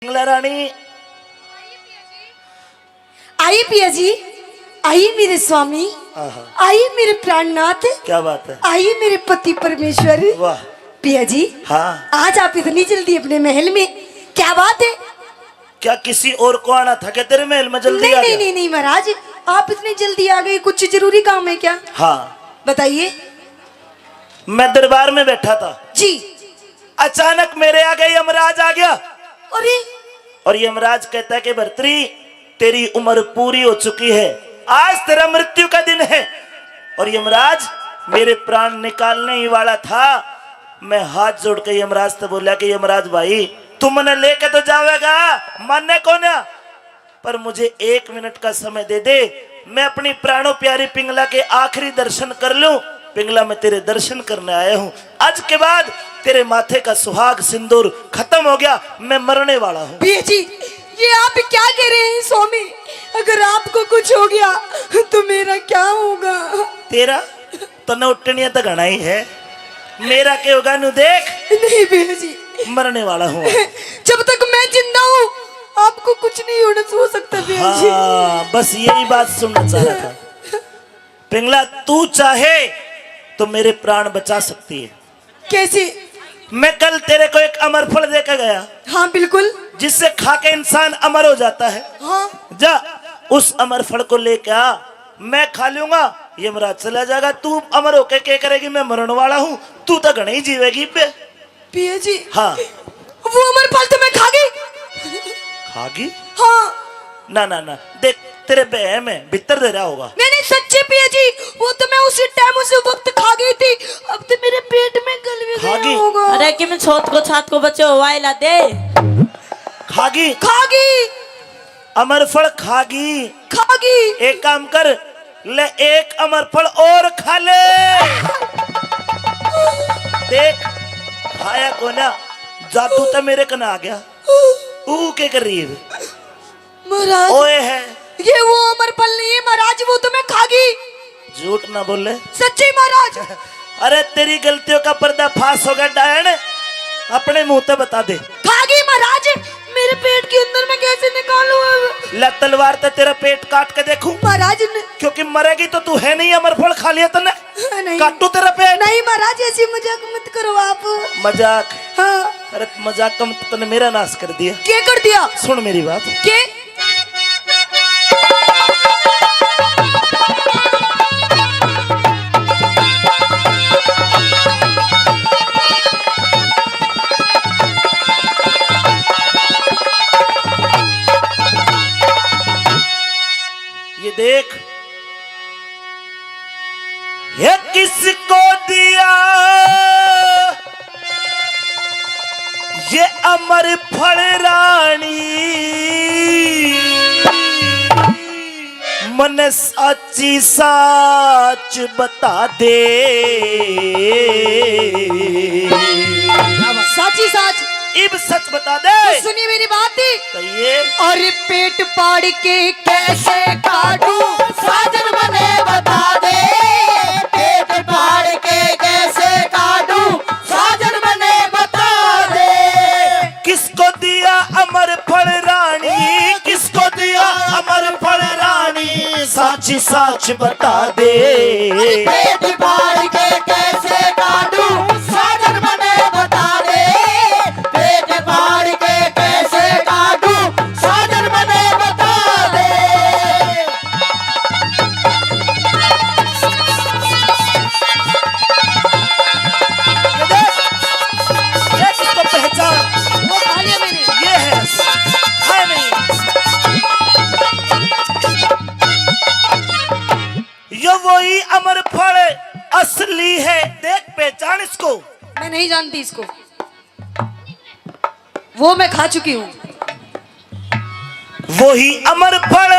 पिंगला रानी। आई पिया जी, आई मेरे स्वामी, आहा। आई मेरे प्राणनाथ, क्या बात है। आई मेरे पति परमेश्वर। वाह। पिया जी, हाँ। आज आप इतनी जल्दी अपने महल में, क्या बात है? क्या किसी और को आना था क्या तेरे महल में? जल्दी नहीं, आ नहीं, गया। नहीं, नहीं महाराज, आप इतनी जल्दी आ गए, कुछ जरूरी काम है क्या? हाँ। बताइए। मैं दरबार में बैठा था जी। अचानक मेरे आगे यमराज आ गया। अरे। और यमराज कहता है कि भर्तरी, तेरी उम्र पूरी हो चुकी है, आज तेरा मृत्यु का दिन है। और यमराज, मेरे प्राण निकालने ही वाला था। मैं हाथ जोड़ के यमराज से बोला कि यमराज भाई, तू मने लेके तो जावेगा, माने कोन्या, पर मुझे एक मिनट का समय दे दे, मैं अपनी प्राणों प्यारी पिंगला के आखिरी दर्शन कर लूं। पिंगला, मैं तेरे दर्शन करने आया हूं। आज के बाद तेरे माथे का सुहाग सिंदूर खत्म हो गया, मैं मरने वाला हूं। पिया जी, ये आप क्या कह रहे हैं स्वामी? अगर आपको कुछ हो गया तो मेरा क्या होगा? तेरा? तन्ने उठनिया तो घणा ही है, मेरा के होगा न्यू देख। नहीं पिया जी। मरने वाला हूँ। जब तक मैं जिंदा हूँ, आपको कुछ नहीं होना हो सकता पिया जी। हाँ, बस यही बात सुनना चाह रहा था। पिंगला, तू चाहे तो मेरे प्राण बचा सकती है। कैसे? मैं कल तेरे को एक अमर फल दे के गया। हाँ, बिल्कुल। जिससे खा के इंसान अमर हो जाता है। हाँ। जा, उस अमर फल को लेके आ, मैं खा लूंगा, यमराज चला जाएगा। तू अमर होके क्या करेगी? मैं मरण वाला हूँ, तू तो घणे ही जीवेगी बे। पिया जी। हाँ। वो अमर फल तो मैं खा गई। खा गई? हाँ। ना, ना, ना, देख, तेरे बहम है, भीतर दे रहा होगा। नहीं, नहीं, सच्ची पिया जी, वो तो मैं उसी टाइम, उसी वक्त खा गई थी। अब तो मेरे पेट में गल भी खा गया गई? होगा। अरे, किम छोत को छात को बचे हो, वायला दे। खा गई? खा गई। अमर फल खा गई? खा गई। एक काम कर, ले, एक अमर फल और खा ले। देख, खाया कोना, जादू तो मेरे कने आ गया। ऊ के कर रही है? महाराज, ओए है। ये वो अमर फल नहीं है महाराज, वो तो मैं खा गई। झूठ ना बोले। सच्ची महाराज। अरे, तेरी गलतियों का पर्दाफाश होगा डायन, अपने मुंह ते बता दे। खा गई महाराज, मेरे पेट के अंदर मैं कैसे निकालूं अब? ले, तलवार ते तेरा पेट काट के देखूं। महाराज न- क्योंकि मरेगी तो तू है नहीं, अमर फल खा लिया तन्ने। नहीं। काटू तेरा पेट। नहीं महाराज, ऐसी मजाक मत करो आप। मजाक? हाँ। अरे, मजाक का मतलब तन्ने मेरा नाश कर दिया। क्या कर दिया? सुन मेरी बात। के? ये देख, ये किसको दिया ये अमर फल रानी, मन साची साच बता दे। साची साच। इब सच बता दे। तो सुनिए मेरी बात। कहिए। और पेट पाड़ के कैसे काटूं, साजन मने बता दे। पेट पाड़ के कैसे काटूं, साजन मने बता दे। किसको दिया अमर फल रानी, किसको दिया अमर फल रानी, साची साच बता दे। पेट पाड़ के कैसे काटूं, साजन मने बता दे। पेट पाड़ के कैसे काटूं, साजन मने बता दे। ये देख, देख इसको पहचान। वो खा लिया मैंने। ये है, है नहीं। ये वही अमर फल असली है। देख, पहचान इसको। मैं नहीं जानती इसको। वो मैं खा चुकी हूँ। वही अमर फल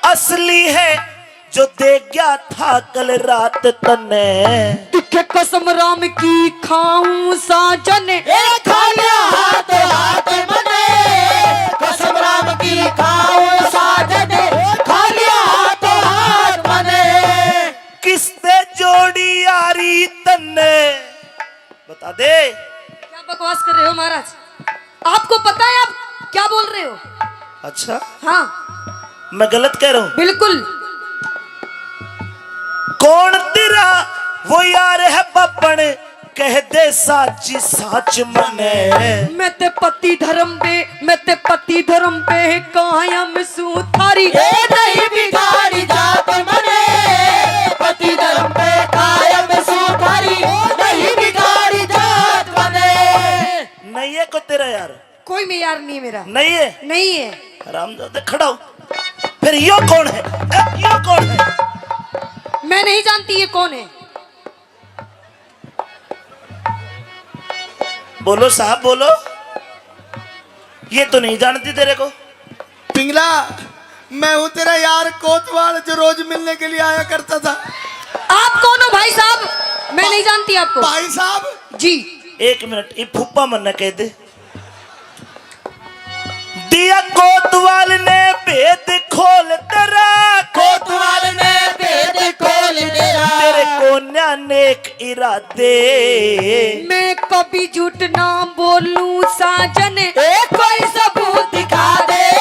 असली है जो दे गया था कल रात तन्ने। दिखे कसम राम की खाऊं साजन। ए खालिया हाथ हाथ मने, कसम राम की खाऊं साजन, खालिया हाथ हाथ मने। किसते जोड़ी यारी तन्ने? बता दे। क्या बकवास कर रहे हो महाराज? आपको पता है आप क्या बोल रहे हो? अच्छा, हाँ। मैं गलत कह रहा हूँ? बिल्कुल। कौन तेरा वो यार है बब्बन, कह दे साची साच मने। मैं ते पति धर्म पे, मैं ते पति धर्म पे कायम सूं थारी। ए नहीं बिगाड़ी जात मने, पति धर्म पे कायम सूं थारी। नहीं बिगाड़ी जात मने। नहीं है को तेरा यार? कोई में यार नहीं है मेरा। नहीं है? नहीं है। हरामजादे, खड़ा हो। फिर यो कौन है? ए, यो कौन है? मैं नहीं जानती ये कौन है। बोलो साहब, बोलो। ये तो नहीं जानती तेरे को। पिंगला, मैं हूँ तेरा यार कोतवाल, जो रोज मिलने के लिए आया करता था। आप कौन हो भाई साहब? मैं नहीं जानती आपको। भाई साहब। जी। एक मिनट, ये फूफा मन्ने कह दे। दिया कोतवाल ने भेद खोल तेरा, कोतवाल ने भेद खोल तेरा। तेरे कोन्या नेक इरादे। मैं कभी झूठ ना बोलूं साजन। ए, कोई सबूत दिखा दे।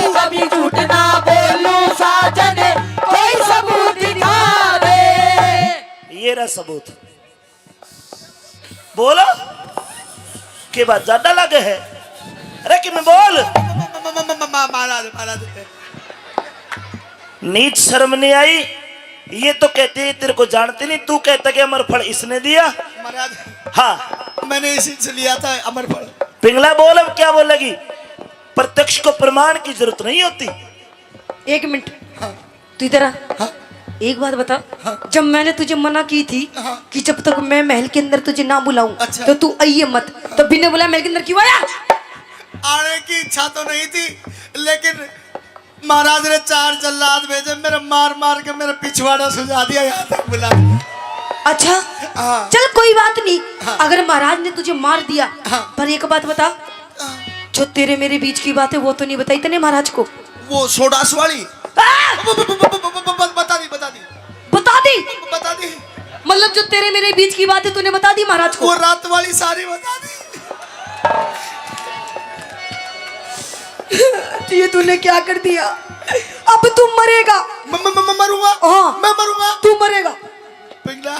कभी झूठ ना बोलूं साजन, कोई सबूत दिखा दे। ये रहा सबूत। बोलो, के बात ज्यादा लगे है? अरे कि मैं बोल। म-, म-, म-, म-, म-, महाराज, महाराज। नीच शर्म नहीं आई? ये तो कहते हैं तेरे को जानते नहीं, तू कहता कि अमर फल इसने दिया। महाराज, हाँ। मैंने इसी से लिया था अमर फल। पिंगला बोल, अब क्या बोलेगी? प्रत्यक्ष को प्रमाण की जरूरत नहीं होती। एक मिनट। हाँ। तू इधर आ। हाँ। एक बात बता। हाँ। जब मैंने तुझे मना की थी, हाँ, कि जब तक मैं महल के अंदर तुझे ना बुलाऊं, अच्छा, तो तू आइए मत, तो बिना बुलाए महल के अंदर क्यों आया? आने की इच्छा तो नहीं थी, लेकिन महाराज ने चार जल्लाद भेजे, मेरे मार मार के मेरा पिछवाड़ा सुजा दिया, यहाँ तक बुला दिया। अच्छा, हाँ। चल कोई बात नहीं, हाँ। अगर महाराज ने तुझे मार दिया, हाँ। पर एक बात बता, हाँ। जो तेरे मेरे बीच की बात है वो तो नहीं बताई तने महाराज को? वो सोडास वाली? आ! ब-, ब-, बता दी, बता दी। बता दी? बता दी। मतलब जो तेरे मेरे बीच की बात है तूने बता दी महाराज को? वो रात वाली सारी बता दी। ये तूने क्या कर दिया? अब तू मरेगा। म-, म-, म-, मरूंगा? हाँ। मैं मरूंगा? तू मरेगा। पिंगला,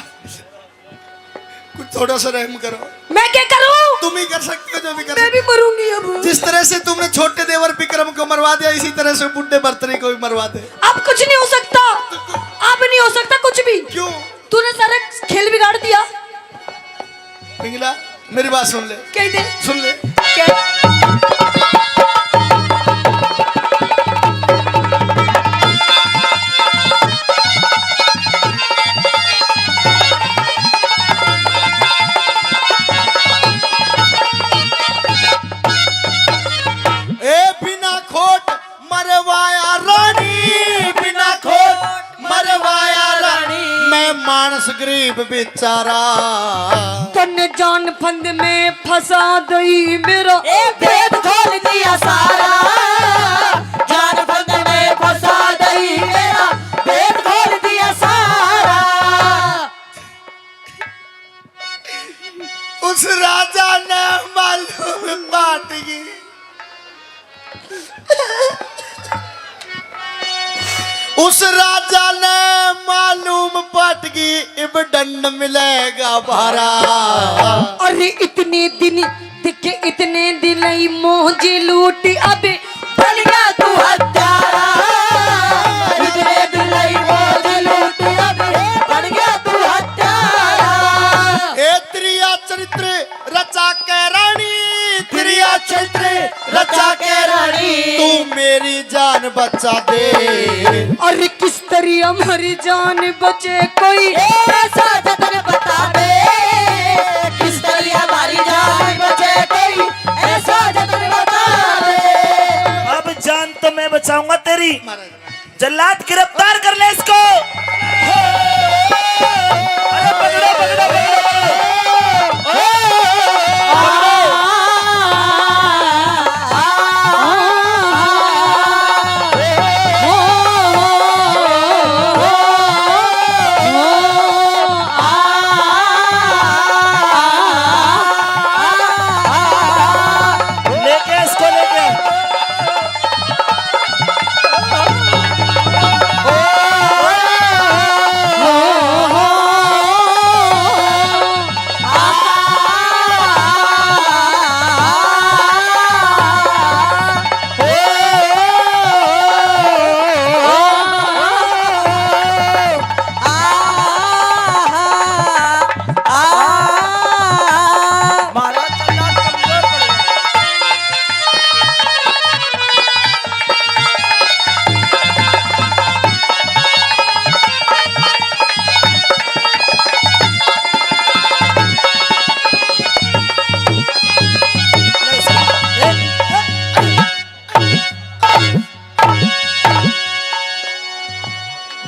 कुछ थोड़ा सा रहम करो। मैं क्या करूं? तुम ही कर सकती हो जो भी कर मैं भी सकती हो। मरूंगी अब। जिस तरह से तुमने छोटे देवर विक्रम को मरवा दिया, इसी तरह से बूढ़े भरतरी को भी मरवा दे। अब कुछ नहीं हो सकता। तो कु- अब नहीं हो सकता कुछ भी। क्यों? तूने सारा खेल बिगाड़ दिया। पिंगला, मेरी बात सुन ले। कह दे। सुन ले। क्या? ए बिना खोट मरवाया रानी, बिना खोट मरवाया रानी। मैं मानस गरीब बेचारा। तन्ने जान फंद में फंसा दई मेरा। ए भेद खोल दिया सारा। जान फंद में फंसा दई मेरा। भेद खोल दिया सारा। उस राजा ने मालूम पाट गई। उस राजा ने मालूम पाट गई, इब दंड मिलेगा भारा। अरे इतने दिन देखे, इतने दिन ही मौज लूटी, अब बन गया तू हत्यारा। इतने दिन ही मौज लूटी, अब बन गया तू हत्यारा। ए त्रिया चरित्र रचा के रानी, त्रिया चरित्र रचा के रानी, तू मेरी जान बचा दे। अरे किस तरी हमारी जान बचे कोई, ऐसा जतन बता दे। किस तरी हमारी जान बचे कोई, ऐसा जतन बता दे। अब जान तो मैं चाहूंगा तेरी। महाराज, महाराज। जल्लाद, गिरफ्तार कर ले इसको। अरे पकड़ो, पकड़ो, पकड़ो, पकड़ो। लेके इसको लेके। महाराज, जल्लाद कमजोर पड़ गया।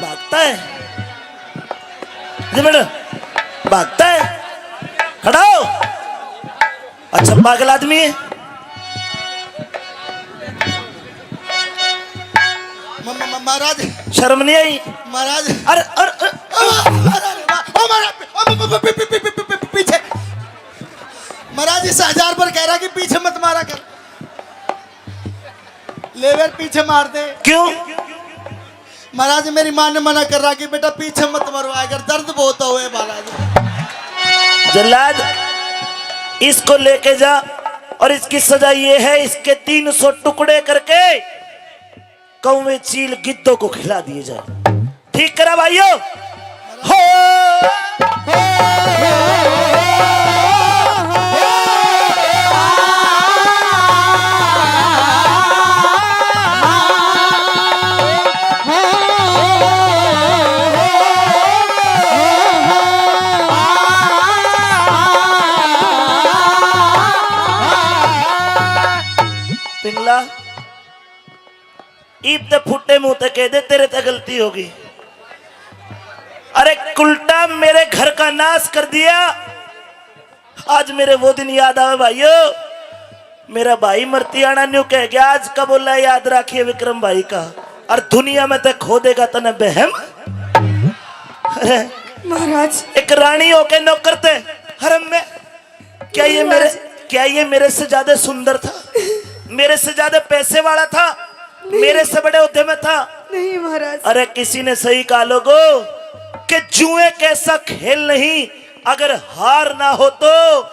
भागता है। ये बेटा, भागता है। खड़ा हो। अच्छा, पागल आदमी है। म-, म-, म-, महाराज। शर्म नहीं आई? महाराज। अरे, अरे, अरे। ओ, अरे, अरे, ओ, महाराज, ओ, पी-, पी-, पी-, पी-, पी-, पी-, पी-, पीछे। महाराज, इस हजार पर कह रहा कि पीछे मत मारा कर। ले यार, पीछे मार दे। क्यों? महाराज, मेरी माँ ने मना कर रहा कि बेटा पीछे मत मरवाया कर, दर्द बहुत होए महाराज। जल्लाद, इसको लेके जा और इसकी सजा ये है, इसके तीन सौ टुकड़े करके कौवे, चील, गिद्धों को खिला दिए जाए। ठीक करा भाइयों। हो। पिंगला, इब ते फुटे मुंह ते कह दे, तेरे ते गलती होगी। अरे कुलटा, मेरे घर का नाश कर दिया। आज मेरे वो दिन याद आवे भाइयों, मेरा भाई मरतियाना न्यू कह गया, आज का बोला याद रखिए विक्रम भाई का, और दुनिया में ते खो देगा तने बहम। अरे महाराज। एक रानी होके नौकर ते हरम में, क्या ये मेरे, महाराज। क्या ये मेरे से ज्यादा सुंदर था, मेरे से ज्यादा पैसे वाला था, नहीं। मेरे से बड़े ओहदे में था? नहीं महाराज। अरे किसी ने सही कहा लोगो कि जुए कैसा खेल नहीं, अगर हार ना हो तो,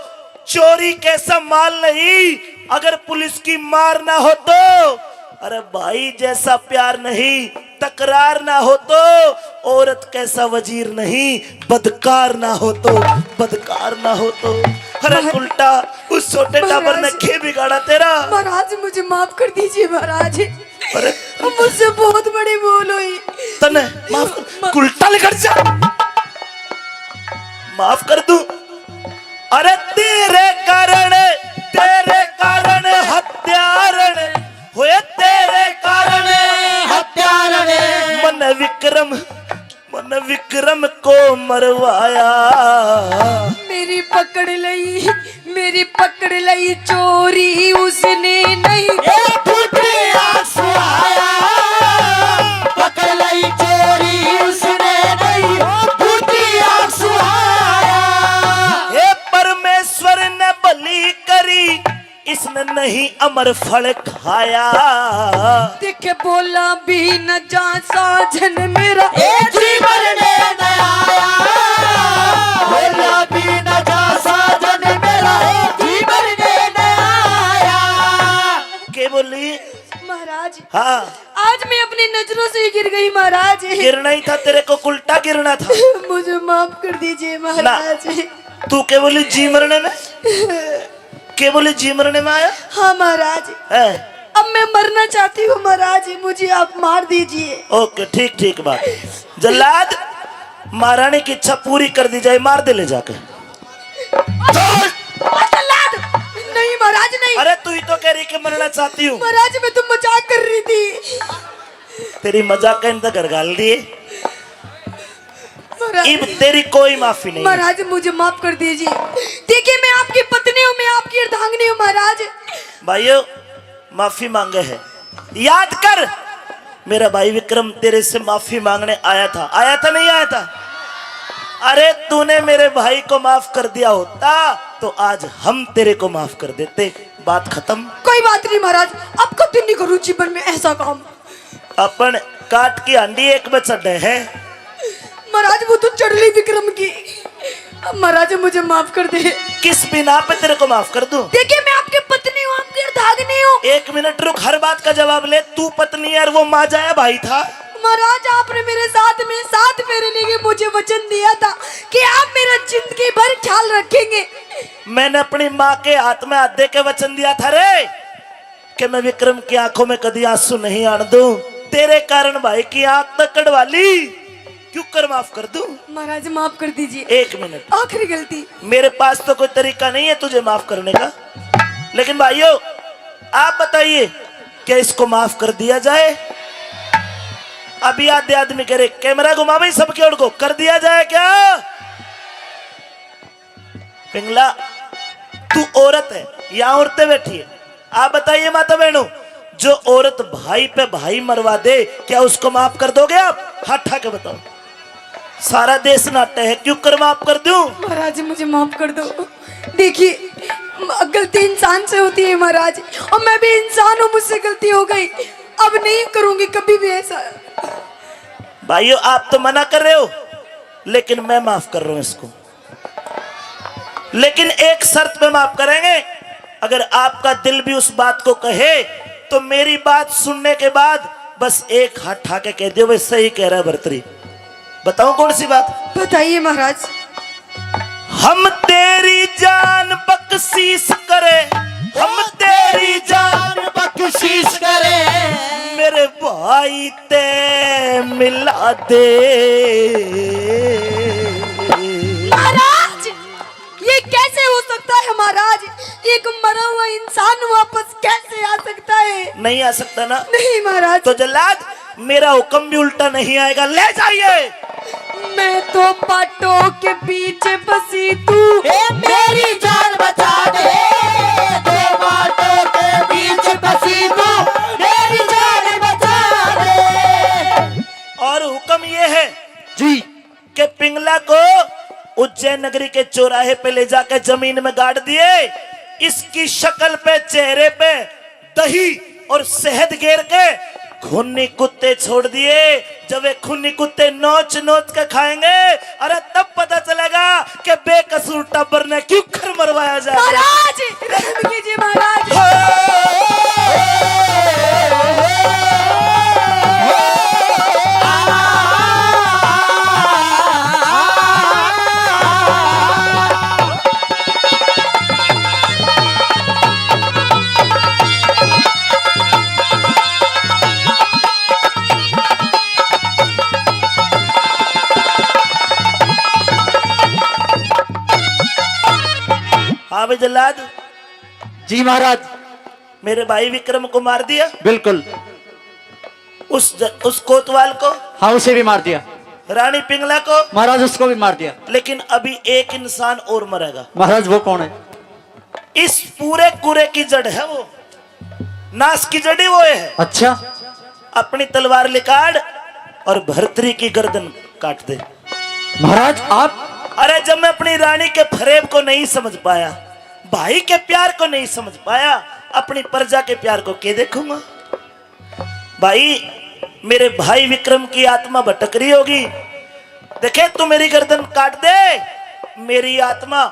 चोरी कैसा माल नहीं, अगर पुलिस की मार ना हो तो, अरे भाई जैसा प्यार नहीं, तकरार ना हो तो, औरत कैसा वजीर नहीं, बदकार ना हो तो, बदकार ना हो तो। अरे महाराज, उल्टा उस छोटे टाबर ने महाराज, खे बिगाड़ा तेरा। महाराज, मुझे माफ कर दीजिए महाराज। अरे मुझसे बहुत बड़ी भूल हुई। तने माफ कर, म- उल्टा लेकर जा। माफ कर दूं। अरे तेरे कारण, तेरे कारण हत्यारण होए, तेरे कारण हत्यारण। मन विक्रम, मन विक्रम को मरवाया। मेरी पकड़ लई, मेरी पकड़ लई चोरी उसने नहीं। ए फूटे आंसू आया, पकड़ लई चोरी उसने नहीं, फूटे आंसू आया। हे परमेश्वर ने भली करी, इसने नहीं अमर फल खाया। देखे बोला भी न जा साजन मेरा, ए जीवन में न आया। बोला भी न जा साजन मेरा, ए जीवन में न आया। के बोली? महाराज, हाँ। आज मैं अपनी नजरों से ही गिर गई महाराज। गिरना ही था, तेरे को उल्टा गिरना था। मुझे माफ कर दीजिए महाराज। तू के बोली जी मरने में? के बोले जी मरने में आया? हाँ महाराज। हैं? अब मैं मरना चाहती हूँ महाराज, मुझे आप मार दीजिए। ओके, ठीक, ठीक बात। जल्लाद, महारानी की इच्छा पूरी कर दी जाए, मार दे ले जाके। ओ जल्लाद, नहीं महाराज, नहीं। अरे तू ही तो कह रही कि मरना चाहती हूँ। महाराज, मैं तो मजाक कर रही थी। तेरी मजाक का इनका घर घाल दिए। महाराज, इब तेरी कोई माफी नहीं। महाराज, मुझे माफ कर दीजिए। देखिए, मैं आपकी पत्नी हूँ, मैं आपकी अर्धांगिनी हूँ महाराज। भाइयों, माफी मांगे है। याद कर, मेरा भाई विक्रम तेरे से माफी मांगने आया था, आया था, नहीं आया था? अरे, तूने मेरे भाई को माफ कर दिया होता तो आज हम तेरे को माफ कर देते। बात खत्म। कोई बात नहीं महाराज, अब कभी नहीं करूँ जीवन में ऐसा काम। अपन काट की हांडी एक में चढ़े है। महाराज, वो तो चढ़ ली विक्रम की। अब महाराज, मुझे माफ कर दे। किस बिना पे तेरे को माफ कर दूं? देखिए, मैं आपकी पत्नी हूँ, आपकी अर्धांगिनी हूँ। एक मिनट रुक, हर बात का जवाब ले। तू पत्नी है और वो माँ जाया भाई था। महाराज, आपने मेरे साथ में सात फेरे लेके मुझे वचन दिया था कि आप मेरा जिंदगी भर ख्याल रखेंगे। मैंने अपनी माँ के हाथ में हाथ दे के वचन दिया था रे, कि मैं विक्रम की आंखों में कदी आंसू नहीं आन दूं। तेरे कारण भाई की आंख तक कढ़वा ली। क्यों कर माफ कर दूं? महाराज, माफ कर दीजिए। एक मिनट। आखिरी गलती। मेरे पास तो कोई तरीका नहीं है तुझे माफ करने का, लेकिन भाइयों, आप बताइए, क्या इसको माफ कर दिया जाए? अभी आधे आदमी कह रहे, कैमरा घुमा भाई, सबके ओर को, कर दिया जाए क्या? पिंगला, तू औरत है, यहाँ औरतें बैठी है, आप बताइए माता बहनों, जो औरत भाई पे भाई मरवा दे, क्या उसको माफ कर दोगे आप? हाथ उठा के बताओ। सारा देश नाटे है, क्यों कर माफ कर दूं? महाराज, मुझे माफ कर दो। देखिए, म-, गलती इंसान से होती है महाराज, और मैं भी इंसान हूँ, मुझसे गलती हो गई, अब नहीं करूंगी कभी भी ऐसा। भाइयों, आप तो मना कर रहे हो, लेकिन मैं माफ कर रहा हूं इसको। लेकिन एक शर्त पे माफ करेंगे, अगर आपका दिल भी उस बात को कहे, तो मेरी बात सुनने के बाद बस एक हाथ उठा के कह दियो, "भाई, सही कह रहा है भरतरी।" बताऊं कौन सी बात? बताइए महाराज। हम तेरी जान बख्शीश करें, हम तेरी जान बख्शीश करें, मेरे भाई ते मिला दे। महाराज, ये कैसे हो सकता है महाराज? एक मरा हुआ इंसान वापस कैसे आ सकता है? नहीं आ सकता ना? नहीं महाराज। तो जल्लाद, मेरा हुक्म भी उल्टा नहीं आएगा, ले जाइए। मैं दो पाटों के बीच फंसी तू, ए, मेरी जान बचा दे। दो पाटों के बीच फंसी तू, मेरी जान बचा दे। और हुक्म ये है जी। के पिंगला को उज्जैन नगरी के चौराहे पे ले जाकर जमीन में गाड़ दिए। इसकी शक्ल पे, चेहरे पे दही और शहद गेर के खूनी कुत्ते छोड़ दिए। जब वे खूनी कुत्ते नोच नोच के खाएंगे, अरे, तब पता चलेगा कि बेकसूर टब्बर ने क्यों खर मरवाया जाए। महाराज, रहम कीजिए महाराज। हाँ भाई जल्लाद। जी महाराज। मेरे भाई विक्रम को मार दिया। बिल्कुल। उस ज-, उस कोतवाल को। हाँ, उसे भी मार दिया। रानी पिंगला को। महाराज, उसको भी मार दिया। लेकिन अभी एक इंसान और मरेगा। महाराज, वो कौन है? इस पूरे कूड़े की जड़ है वो, नाश की जड़ ही वो है। अच्छा। अपनी तलवार निकाल और भरतरी की गर्दन काट दे। महाराज, आप? अरे, जब मैं अपनी रानी के फरेब को नहीं समझ पाया, भाई के प्यार को नहीं समझ पाया, अपनी प्रजा के प्यार को के देखूंगा? भाई, मेरे भाई विक्रम की आत्मा भटक रही होगी। देखे, तू मेरी गर्दन काट दे, मेरी आत्मा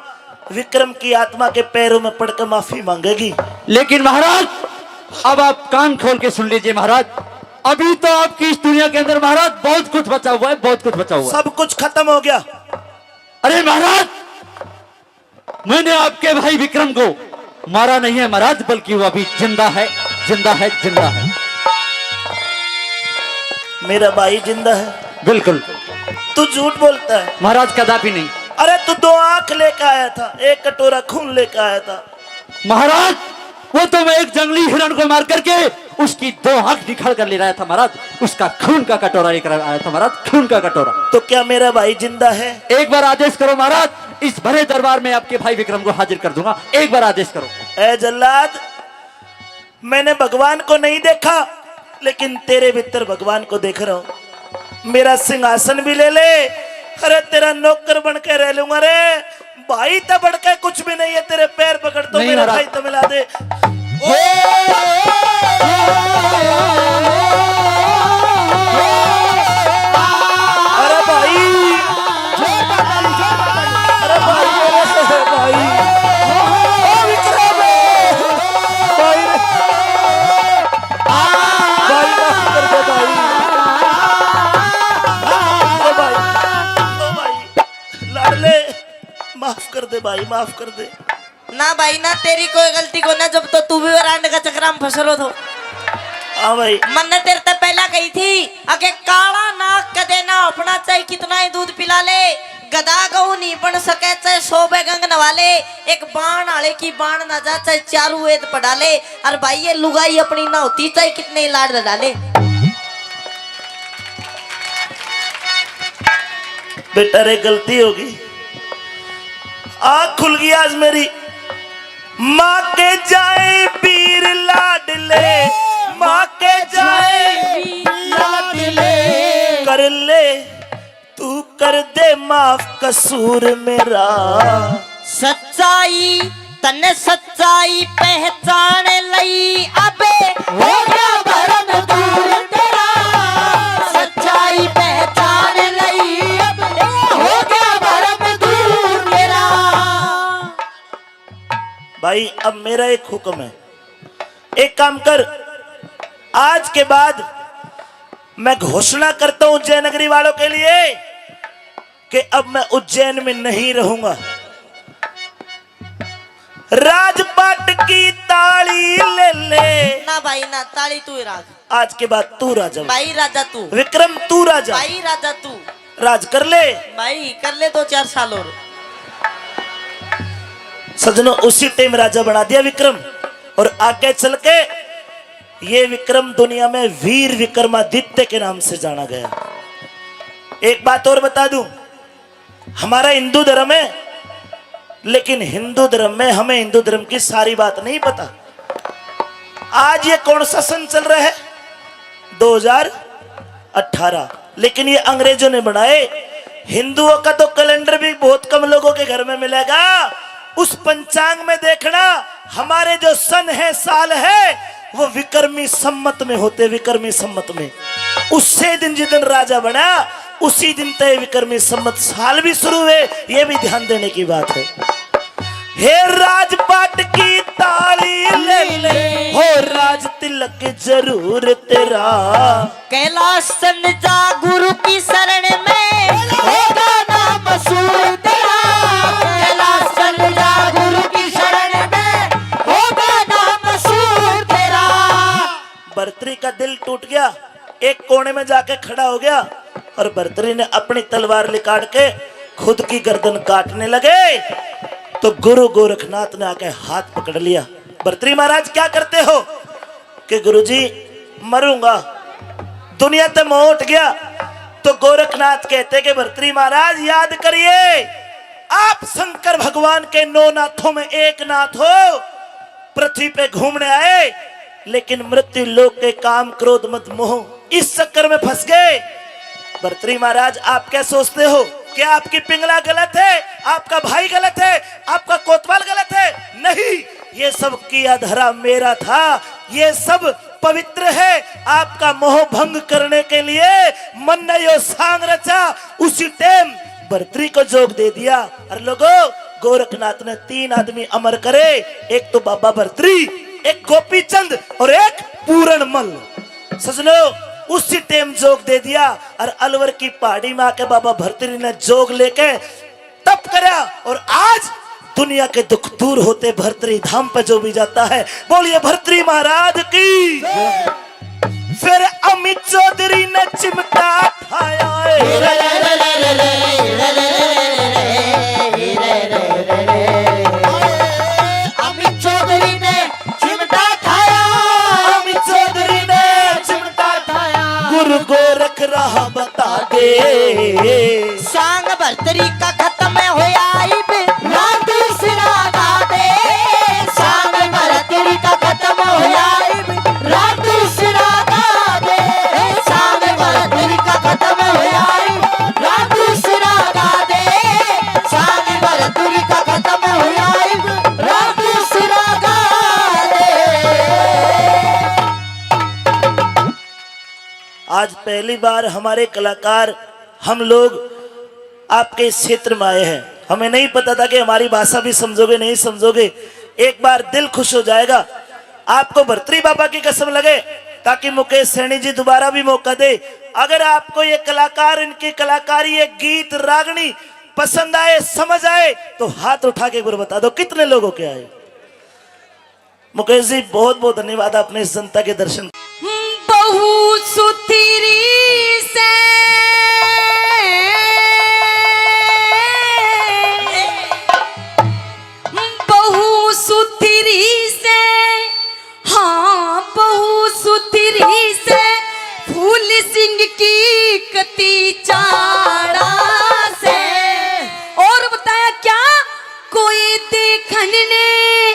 विक्रम की आत्मा के पैरों में पड़ के माफी मांगेगी। लेकिन महाराज, अब आप कान खोल के सुन लीजिए महाराज, अभी तो आपकी इस दुनिया के अंदर महाराज बहुत कुछ बचा हुआ है, बहुत कुछ बचा हुआ है। सब कुछ खत्म हो गया। अरे महाराज, मैंने आपके भाई विक्रम को मारा नहीं है महाराज, बल्कि वो अभी जिंदा है, जिंदा है, जिंदा है। मेरा भाई जिंदा है? बिल्कुल। तू झूठ बोलता है। महाराज, कदापि नहीं। अरे, तू दो आंख लेकर आया था, एक कटोरा खून लेकर आया था। महाराज, वो तो मैं एक जंगली हिरण को मार करके उसकी दो आंख निकाल कर ले आया था महाराज। उसका खून का कटोरा लेकर आया था महाराज, खून का कटोरा। तो क्या मेरा भाई जिंदा है? एक बार आदेश करो महाराज, इस भरे दरबार में आपके भाई विक्रम को हाजिर कर दूंगा। एक बार आदेश करो। ए जल्लाद, मैंने भगवान को नहीं देखा, लेकिन तेरे भीतर भगवान को देख रहा हूँ। मेरा सिंहासन भी ले ले, अरे तेरा नौकर बन के रह लूंगा रे। भाई तो बढ़ के कुछ भी नहीं है, तेरे पैर पकड़ तो नहीं मेरे महाराज। भाई तो मिला दे। ओ! अरे भाई, अरे भाई, अरे भाई, ओ विक्रम, भाई रे, भाई माफ कर दे भाई, ओ भाई, ओ भाई, लाडले, माफ कर दे भाई, माफ कर दे। ना भाई ना, तेरी कोई गलती को ना, जब तो तू भी वरांड का चक्रा में फंस रो थो। हाँ भाई। मन्ने तेरे ते पहला कही थी, अके काला नाग कदे ना अपना, चाहे कितना ही दूध पिला ले, गधा गऊ नहीं बन सके, चाहे सौ बेगंग नवा ले, एक बाण आले की बाण ना जा, चाहे चारू वेद पढ़ा ले। और भाई, ये लुगाई अपनी ना होती, चाहे कितने ही लाड लड़ा ले। बेटा रे, गलती होगी, आँख खुल गई आज मेरी। माँ के जाए पीर लाडले, माँ के जाए लाडले, कर ले तू, कर दे माफ कसूर मेरा। सच्चाई, तन्ने सच्चाई पहचान लई, अबे हो गया भरम दूर तेरा। सच्चाई पहचान लई, अबे हो गया भरम दूर तेरा। भाई, अब मेरा एक हुक्म है, एक काम कर, आज के बाद मैं घोषणा करता हूं उज्जैन नगरी वालों के लिए कि अब मैं उज्जैन में नहीं रहूंगा। राजपाट की ताली ले ले। ना भाई ना, ताली तू ही राज। आज के बाद तू राजा बन। भाई राजा तू। विक्रम तू राजा। भाई राजा तू। राज कर ले। भाई कर ले दो चार साल और। सजनों, उसी टाइम राजा बना दिया विक्रम, और आगे चल के ये विक्रम दुनिया में वीर विक्रमादित्य के नाम से जाना गया। एक बात और बता दूं, हमारा हिंदू धर्म है, लेकिन हिंदू धर्म में हमें हिंदू धर्म की सारी बात नहीं पता। आज ये कौन सा सन चल रहा है? दो हज़ार अठारह। लेकिन ये अंग्रेजों ने बनाए। हिंदुओं का तो कैलेंडर भी बहुत कम लोगों के घर में मिलेगा। उस पंचांग में देखना, हमारे जो सन है, साल है, वो विक्रमी संवत में होते, विक्रमी संवत में। उससे दिन, जिस दिन राजा बना, उसी दिन तय विक्रमी संवत साल भी शुरू हुए। ये भी ध्यान देने की बात है। हे राजपाट की ताली ले ले, हो राज तिलक जरूर तेरा। कैलाश चंद जा गुरु की शरण में, होगा नाम मशहूर तेरा। कैलाश चंद जा गुरु की शरण में, होगा नाम मशहूर तेरा। भर्तरी का दिल टूट गया, एक कोने में जाके खड़ा हो गया और भर्तरी ने अपनी तलवार निकाल के खुद की गर्दन काटने लगे, तो गुरु गोरखनाथ ने आके हाथ पकड़ लिया। भर्तरी महाराज, क्या करते हो? कि गुरुजी, मरूंगा, दुनिया ते मोह उठ गया। तो गोरखनाथ कहते कि भर्तरी महाराज, याद करिए, आप शंकर भगवान के नौ नाथों में एक नाथ हो, पृथ्वी पे घूमने आए, लेकिन मृत्यु लोक के काम, क्रोध, मद, मोह, इस चक्कर में फंस गए। भर्तरी महाराज, आप क्या सोचते हो? क्या आपकी पिंगला गलत है? आपका भाई गलत है? आपका कोतवाल गलत है? नहीं, ये सब किया धरा मेरा था, ये सब पवित्र है। आपका मोह भंग करने के लिए मन ने यो सांग रचा, उसी टाइम भर्तरी को जोग दे दिया। और लोगो, गोरखनाथ ने तीन आदमी अमर करे, एक तो बाबा भर्तरी, एक गोपीचंद और एक पूरणमल। सजनो, उसी टाइम जोग दे दिया और अलवर की पहाड़ी में आके बाबा भर्तरी ने जोग लेके तप करा और आज दुनिया के दुख दूर होते भर्तरी धाम पे जो भी जाता है। बोलिए भर्तरी महाराज की। फिर अमित चौधरी ने चिमटा ठाया है। अमित चौधरी ने चिमटा सांग भरतरी का खत्म होया इब, रात सिरा गा दे। सांग भरतरी का खत्म होया इब, रात सिरा गा दे। सांग भरतरी का खत्म होया इब, रात सिरा गा दे। सांग भरतरी का खत्म होया इब, रात सिरा गा दे। आज पहली बार हमारे कलाकार, हम लोग आपके इस क्षेत्र में आए हैं। हमें नहीं पता था कि हमारी भाषा भी समझोगे, नहीं समझोगे। एक बार दिल खुश हो जाएगा। आपको भरतरी बाबा की कसम लगे, ताकि मुकेश सैनी जी दोबारा भी मौका दे। अगर आपको ये कलाकार, इनकी कलाकारी, ये गीत, रागनी पसंद आए, समझ आए, तो हाथ उठा के एक बार बता दो, कितने लोगों के आए? मुकेश जी, बहुत बहुत धन्यवाद, आपने इस जनता के दर्शन। बहू सुथरी से, बहू सुथरी से, हाँ, बहू सुथरी से, फूल सिंह की कती चाड़ा से। और बताया क्या? कोई देखण ने,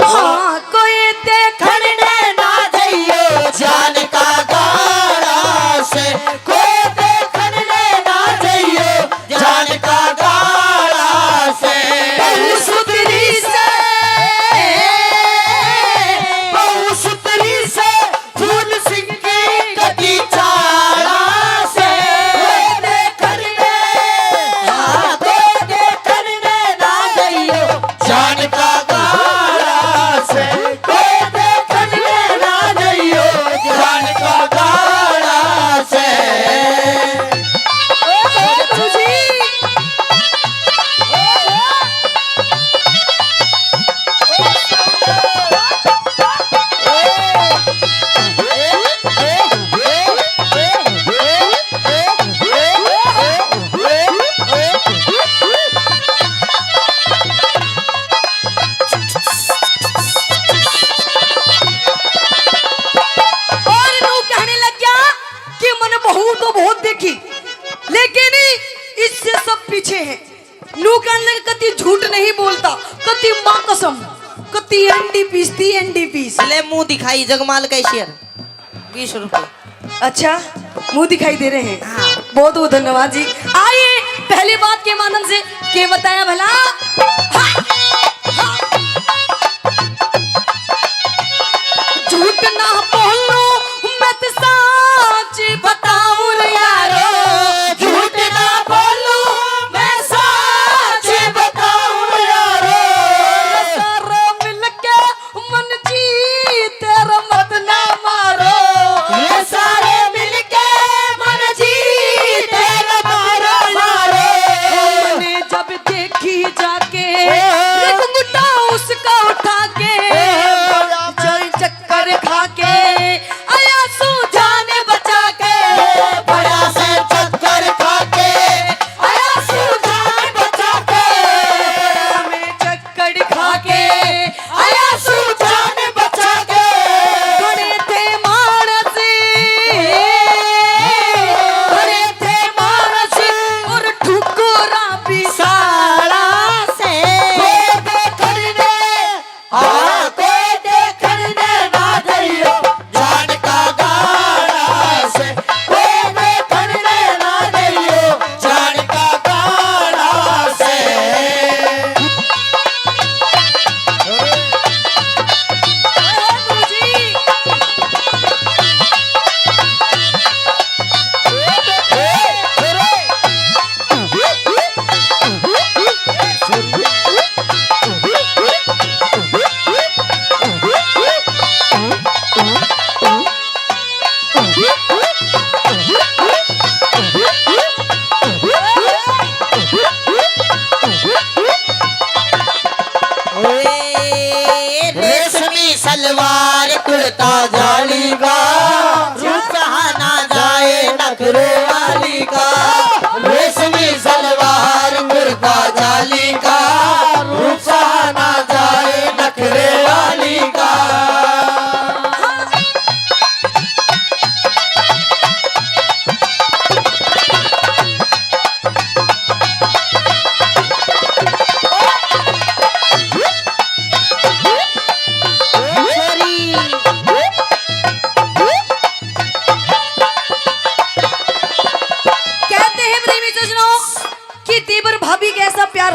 हाँ, कोई देखण ने ना जइयो, जान का गाड़ा से। कोई देखण ने ना जइयो, जान का गाड़ा से। बहू सुथरी से, बहू सुथरी से, फूल सिंह की कती चाला से। कोई देखण ने, हाँ, कोई देखण ने ना जइयो, जान का गाड़ा से। कोई देखण ने ना जइयो, जान का गाड़ा से। और नू कहने लग गया कि मैंने बहू तो बहुत देखी, लेकिन इससे सब पीछे है। नू कहने लगे, "कती झूठ नहीं बोलता, कती माँ कसम, कती एनडीपीस थी, एनडीपीस।" ले मुंह दिखाई जगमाल कैशियर, बीस रुपए। अच्छा, मुंह दिखाई दे रहे हैं। हाँ। बहुत बहुत धन्यवाद जी। आइए, पहली बात के माध्यम से के बताया भला? हाँ, हाँ। झूठ ना बोलूं, मैं तो साच बताऊं रे यारो। झूठ ना बोलूं, मैं साच बताऊं यारो। सारे मिलके मन जी तेरा मत ना मारो। ये सारे मिलके मन जी तेरा मारो, मारो। मैंने जब देखी जाके, देखो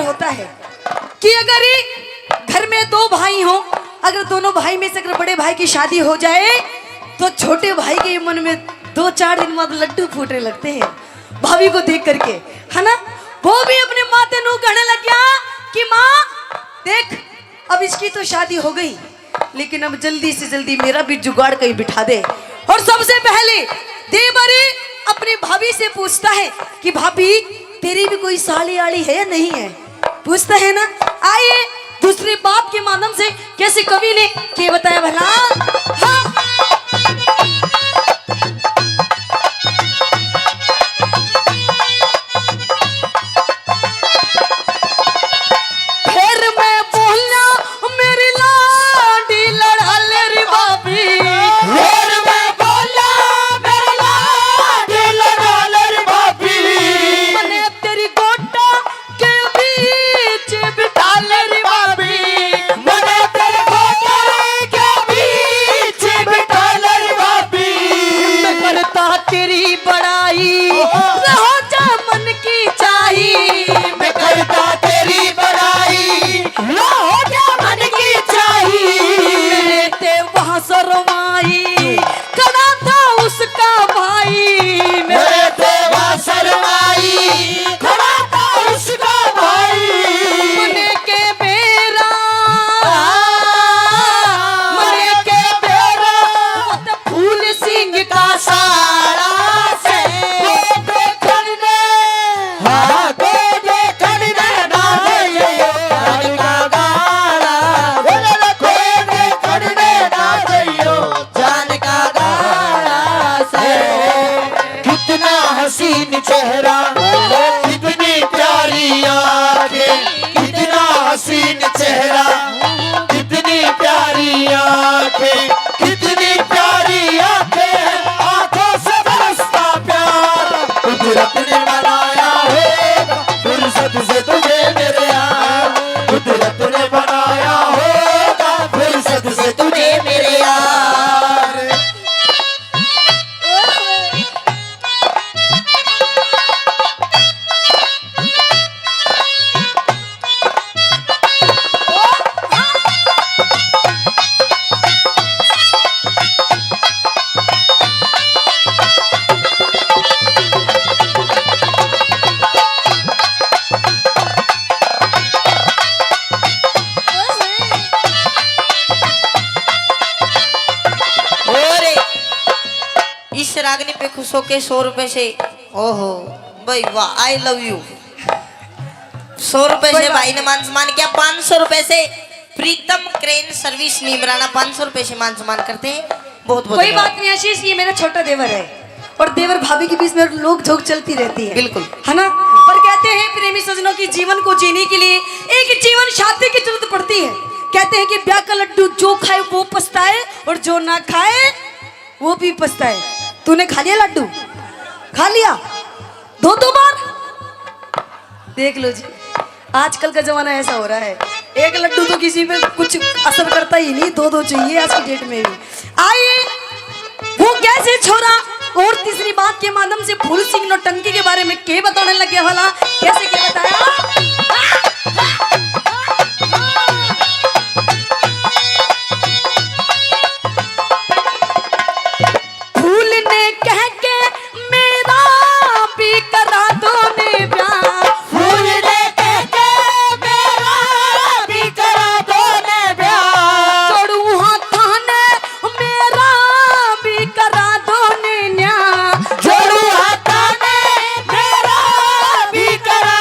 होता है कि अगर ये घर में दो भाई हों, अगर दोनों भाई में से अगर बड़े भाई की शादी हो जाए, तो छोटे भाई के मन में दो चार दिन बाद लड्डू फूटने लगते हैं भाभी को देख करके, है ना? वो भी अपने माँ ते नू कहने लग गया कि माँ, देख, अब इसकी तो शादी हो गई, लेकिन अब जल्दी से जल्दी मेरा भी जुगाड़ कहीं बिठा दे। और सबसे पहले देवर अपनी भाभी से पूछता है कि भाभी, तेरी भी कोई साली आली है या नहीं है? पूछता है ना। आइए, दूसरी बात के माध्यम से कैसे कवि ने के बताया भला। हाँ। फिर मैं बोला, मेरी लाडी लड़ा ले रे भाभी। फिर मैं बोला, मेरी लाडी लड़ा ले रे भाभी। मने तेरी गोटा के बीच बिठा ले रे भाभी। मने तेरे गोटा के बीच बिठा ले रे भाभी। मैं करता तेरी बड़ाई, ओहो। रहो जा मन की चाही। मैं करता तेरी बड़ाई, रहो जा मन की चाही। मेरे ते वहाँ शर्माई, खड़ा था उसका भाई। मेरे ते वहाँ शर्माई, खड़ा था उसका भाई। मने के बेरा, मने के बेरा, वो तो फूल सिंह का साला से। कोई देखण ने, हाँ, कोई देखण ने ना जइयो, जान का गाला। कोई देखण ने ना जइयो, जान का गाला से। कितना हसीन चेहरा, कितनी प्यारी आंखें, कितना हसीन चेहरा, कितनी प्यारी आंखें, कितनी प्यारी आंखें, आंखों से बरसता प्यार। कुदरत ने बनाया होगा फुर्सत से तुझे मेरे यार, कुदरत ने बनाया होगा फुर्सत से तुझे मेरे यार। और इस रागनी पे खुश होके सौ रुपए से, ओहो भाई वाह, आई लव यू। सौ रुपए से भाई ने मान सम्मान किया, पाँच सौ रुपए से प्रीतम क्रेन सर्विस नीमराना पाँच सौ रुपए से मान सम्मान करते हैं। बहुत बहुत कोई धन्यवाद। बात नहीं आशीष, ये मेरा छोटा देवर है और देवर भाभी के बीच में नोक झोंक चलती रहती है, बिल्कुल। है ना? पर कहते हैं प्रेमी सज्जनों की जीवन को जीने के लिए एक जीवन साथी की जरूरत पड़ती है। कहते हैं कि ब्याह का लड्डू जो खाए वो पछताए और जो ना खाए वो भी पछताए। तूने खा लिया लड्डू? खा लिया? दो दो बार? देख लो जी, आजकल का जमाना ऐसा हो रहा है, एक लड्डू तो किसी पे कुछ असर करता ही नहीं, दो दो चाहिए आज की डेट में भी। आइए, वो कैसे छोरा, और तीसरी बात के माध्यम से फूल सिंह नौटंकी के बारे में के बताने लग गया भला, कैसे के बताया? फूल ने कह के मेरा भी करा दो ने ब्याह। फूल ने कह के मेरा भी करा दो ने ब्याह। जोड़ू हाथा ने मेरा भी करा दो ने न्या। जोड़ू हाथा ने मेरा भी करा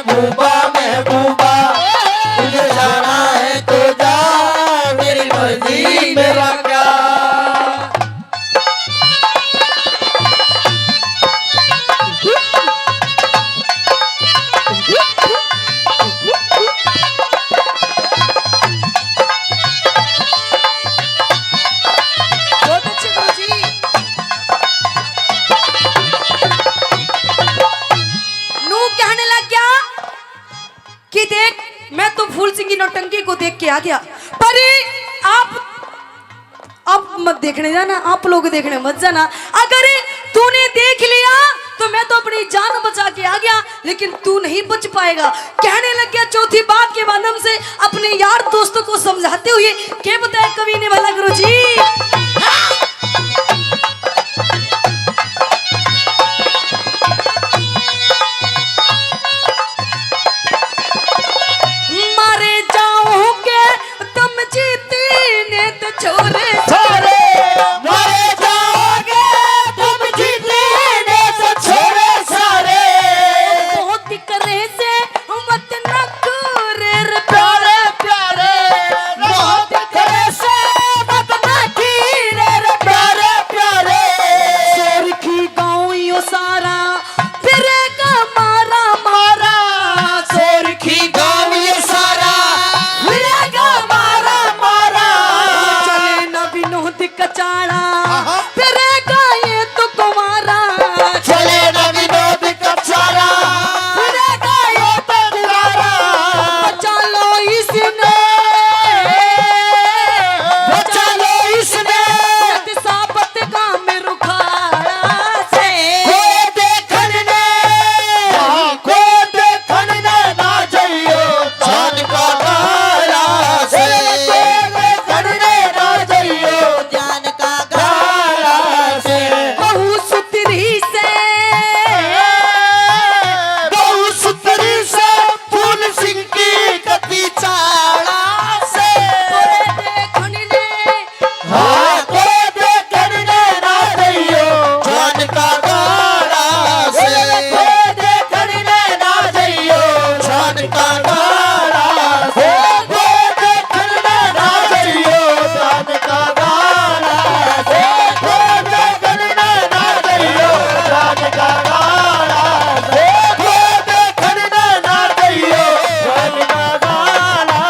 महबूबा, महबूबा, तुझे जाना है तो जा, मेरी मर्जी, मेरा क्या। बहुत अच्छे गुरुजी। नू कहने लग गया कि देख, मैं तो फूल सिंह की नौटंकी को देख के आ गया, पर आप, आप मत देखने जाना, आप लोग देखने मत जाना। अगर तूने देख लिया तो मैं तो अपनी जान बचा के आ गया, लेकिन तू नहीं बच पाएगा। कहने लग गया चौथी बात के माध्यम से अपने यार दोस्तों को समझाते हुए, के बताया कवि ने भला गुरुजी? मारे जाओगे तुम जीती ने तो छोरे सारे, मारे जाओगे तुम जीती ने तो छोरे सारे। बहुत करे से मत ना करे रे प्यारे, प्यारे, बहुत करे से मत ना करे रे प्यारे, प्यारे। सोरखी गाँव यो सारा फिरेगा मारा, मारा। सोरखी गाँव ये सारा फिरेगा मारा, मारा। चले ना विनोद कचाड़ा, हाँ, हाँ। फिरेगा ये तो कुमारा। चले ना विनोद कचाड़ा, फिरेगा ये तो कुमारा। बचा लो इसने, बचा लो इसने। यदि साबत का मेरू खाड़ा से। कोई देखण ने, कोई देखण ने ना जाइयो, जान का गाला से। कोई देखण ने ना जाइयो, जान का गाला से। बहू सुतरी से, बहू सुतरी से, फूल सिंह की कती चाला से। कोई देखण ने हाँ, कोई देखण ने ना जाइयो, जान का गाला से। कोई देखण ने ना जाइयो, जान का गाला से। कोई देखण ने ना जाइयो, जान का गाला से। कोई देखण ने ना जाइयो, जान का गाला से। कोई देखण ने ना जाइयो, जान का गाला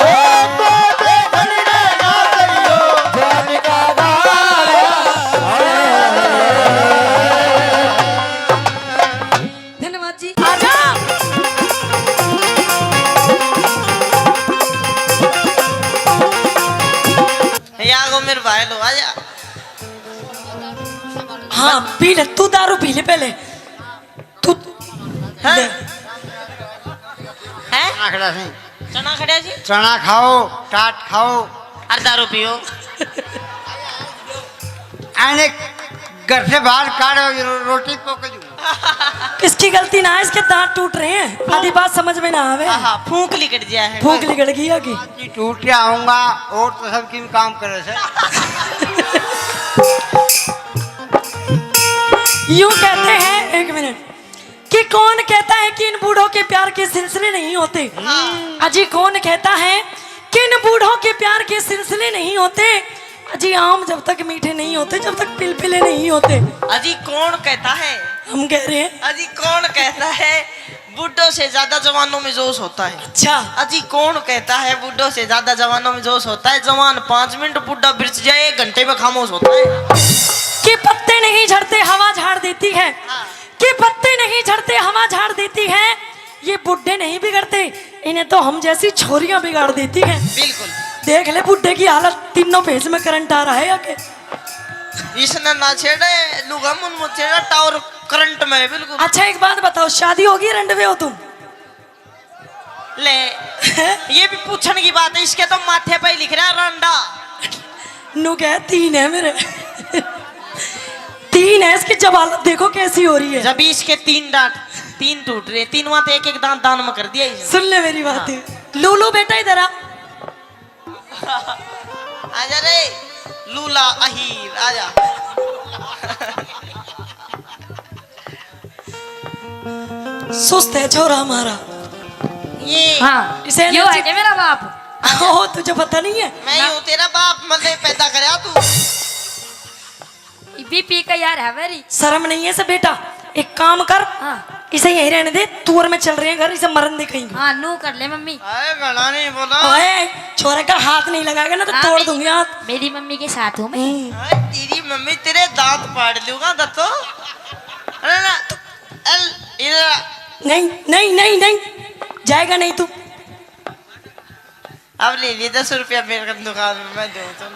से। कोई देखण ने ना जाइयो, जान का गाला। धन्यवाद जी। आजा। या गो मेरे भाई लो, आजा। हाँ, पी ले, तू दारू पी ले पहले। तू हैं? ले। हैं? चना खड़ा सिंह। चना खड़ा जी? चना खाओ, टाट खाओ। और दारू पियो। आने घर से बाहर काढ़ो, रो-, रोटी पोक जू। इसकी गलती ना है, इसके दांत टूट रहे हैं। आधी बात समझ में ना आवे। हाँ, हाँ, फूंक लिकड़ दिया है। फूंक लिकड़ गई आगे। टूट के आऊंगा और तो सब किम काम करे से। यूं कहते हैं, एक मिनट, कि कौन कहता है कि इन बूढ़ों के प्यार के सिलसिले नहीं होते? हाँ। अजी कौन कहता है कि इन बूढ़ों के प्यार के सिलसिले नहीं होते? अजी आम जब तक मीठे नहीं होते, जब तक पिलपिले नहीं होते। अजी कौन कहता है? हम कह रहे हैं। अजी कौन कहता है बूढ़ों से ज्यादा जवानों में जोश होता है? अच्छा। अजी कौन कहता है बूढ़ों से ज्यादा जवानों में जोश होता है? जवान पाँच मिनट, बूढ़ा बिरछ जाए एक घंटे में खामोश होता है। कि पत्ते नहीं झड़ते, हवा झाड़ देती है। हाँ। कि पत्ते नहीं झड़ते, हवा झाड़ देती है। ये बुढ़े नहीं बिगड़ते, इन्हें तो हम जैसी छोरियां बिगाड़ देती हैं। बिल्कुल। देख ले बुढ़े की हालत, तीनों फेज में करंट आ रहा है या के? इसने ना छेड़े, लुगा मुन मत छेड़ा, टावर करंट में है बिल्कुल। अच्छा एक बात बताओ, शादी होगी, रंडवे हो तुम? ले, ये भी पूछण की बात है, इसके तो माथे पे ही लिख रहा है रंडा। नू कह तीन है मेरे। तीन है, इसकी जब हालत देखो कैसी हो रही है। जब इसके तीन दांत, तीन टूट रहे, तीन में तो एक एक दांत दान में कर दिया इसने। सुन ले मेरी बात। हाँ। लूलू बेटा इधर आ। आजा रे लूला अहीर, आजा। सुस्त है छोरा हमारा। ये हाँ, इसे यो है क्या मेरा बाप? ओह, तुझे पता नहीं है? मैं ही हूँ तेरा बाप, मने पैदा करया तू। ये भी पी का यार है मेरी। शर्म नहीं है इसे बेटा, एक काम कर, हाँ। इसे यहीं रहने दे, तू और मैं चल रहे हैं घर, इसे मरन दे कहीं। हाँ, नू कर ले मम्मी। अरे घना नहीं बोला। ओए, छोरे का हाथ नहीं लगाएगा ना तो हाँ, तोड़ मेरी, दूंगी हाथ। मेरी मम्मी के साथ हूँ मैं। हम्म। अरे तेरी मम्मी, तेरे दांत पाड़ दूंगा दत्तो। अरे ना, अल, इधर आ। नहीं, नहीं, नहीं, नहीं, जाएगा नहीं तू। अब ले लिए दस रुपया मेरे को दुकान में, मैं दूँ तुम।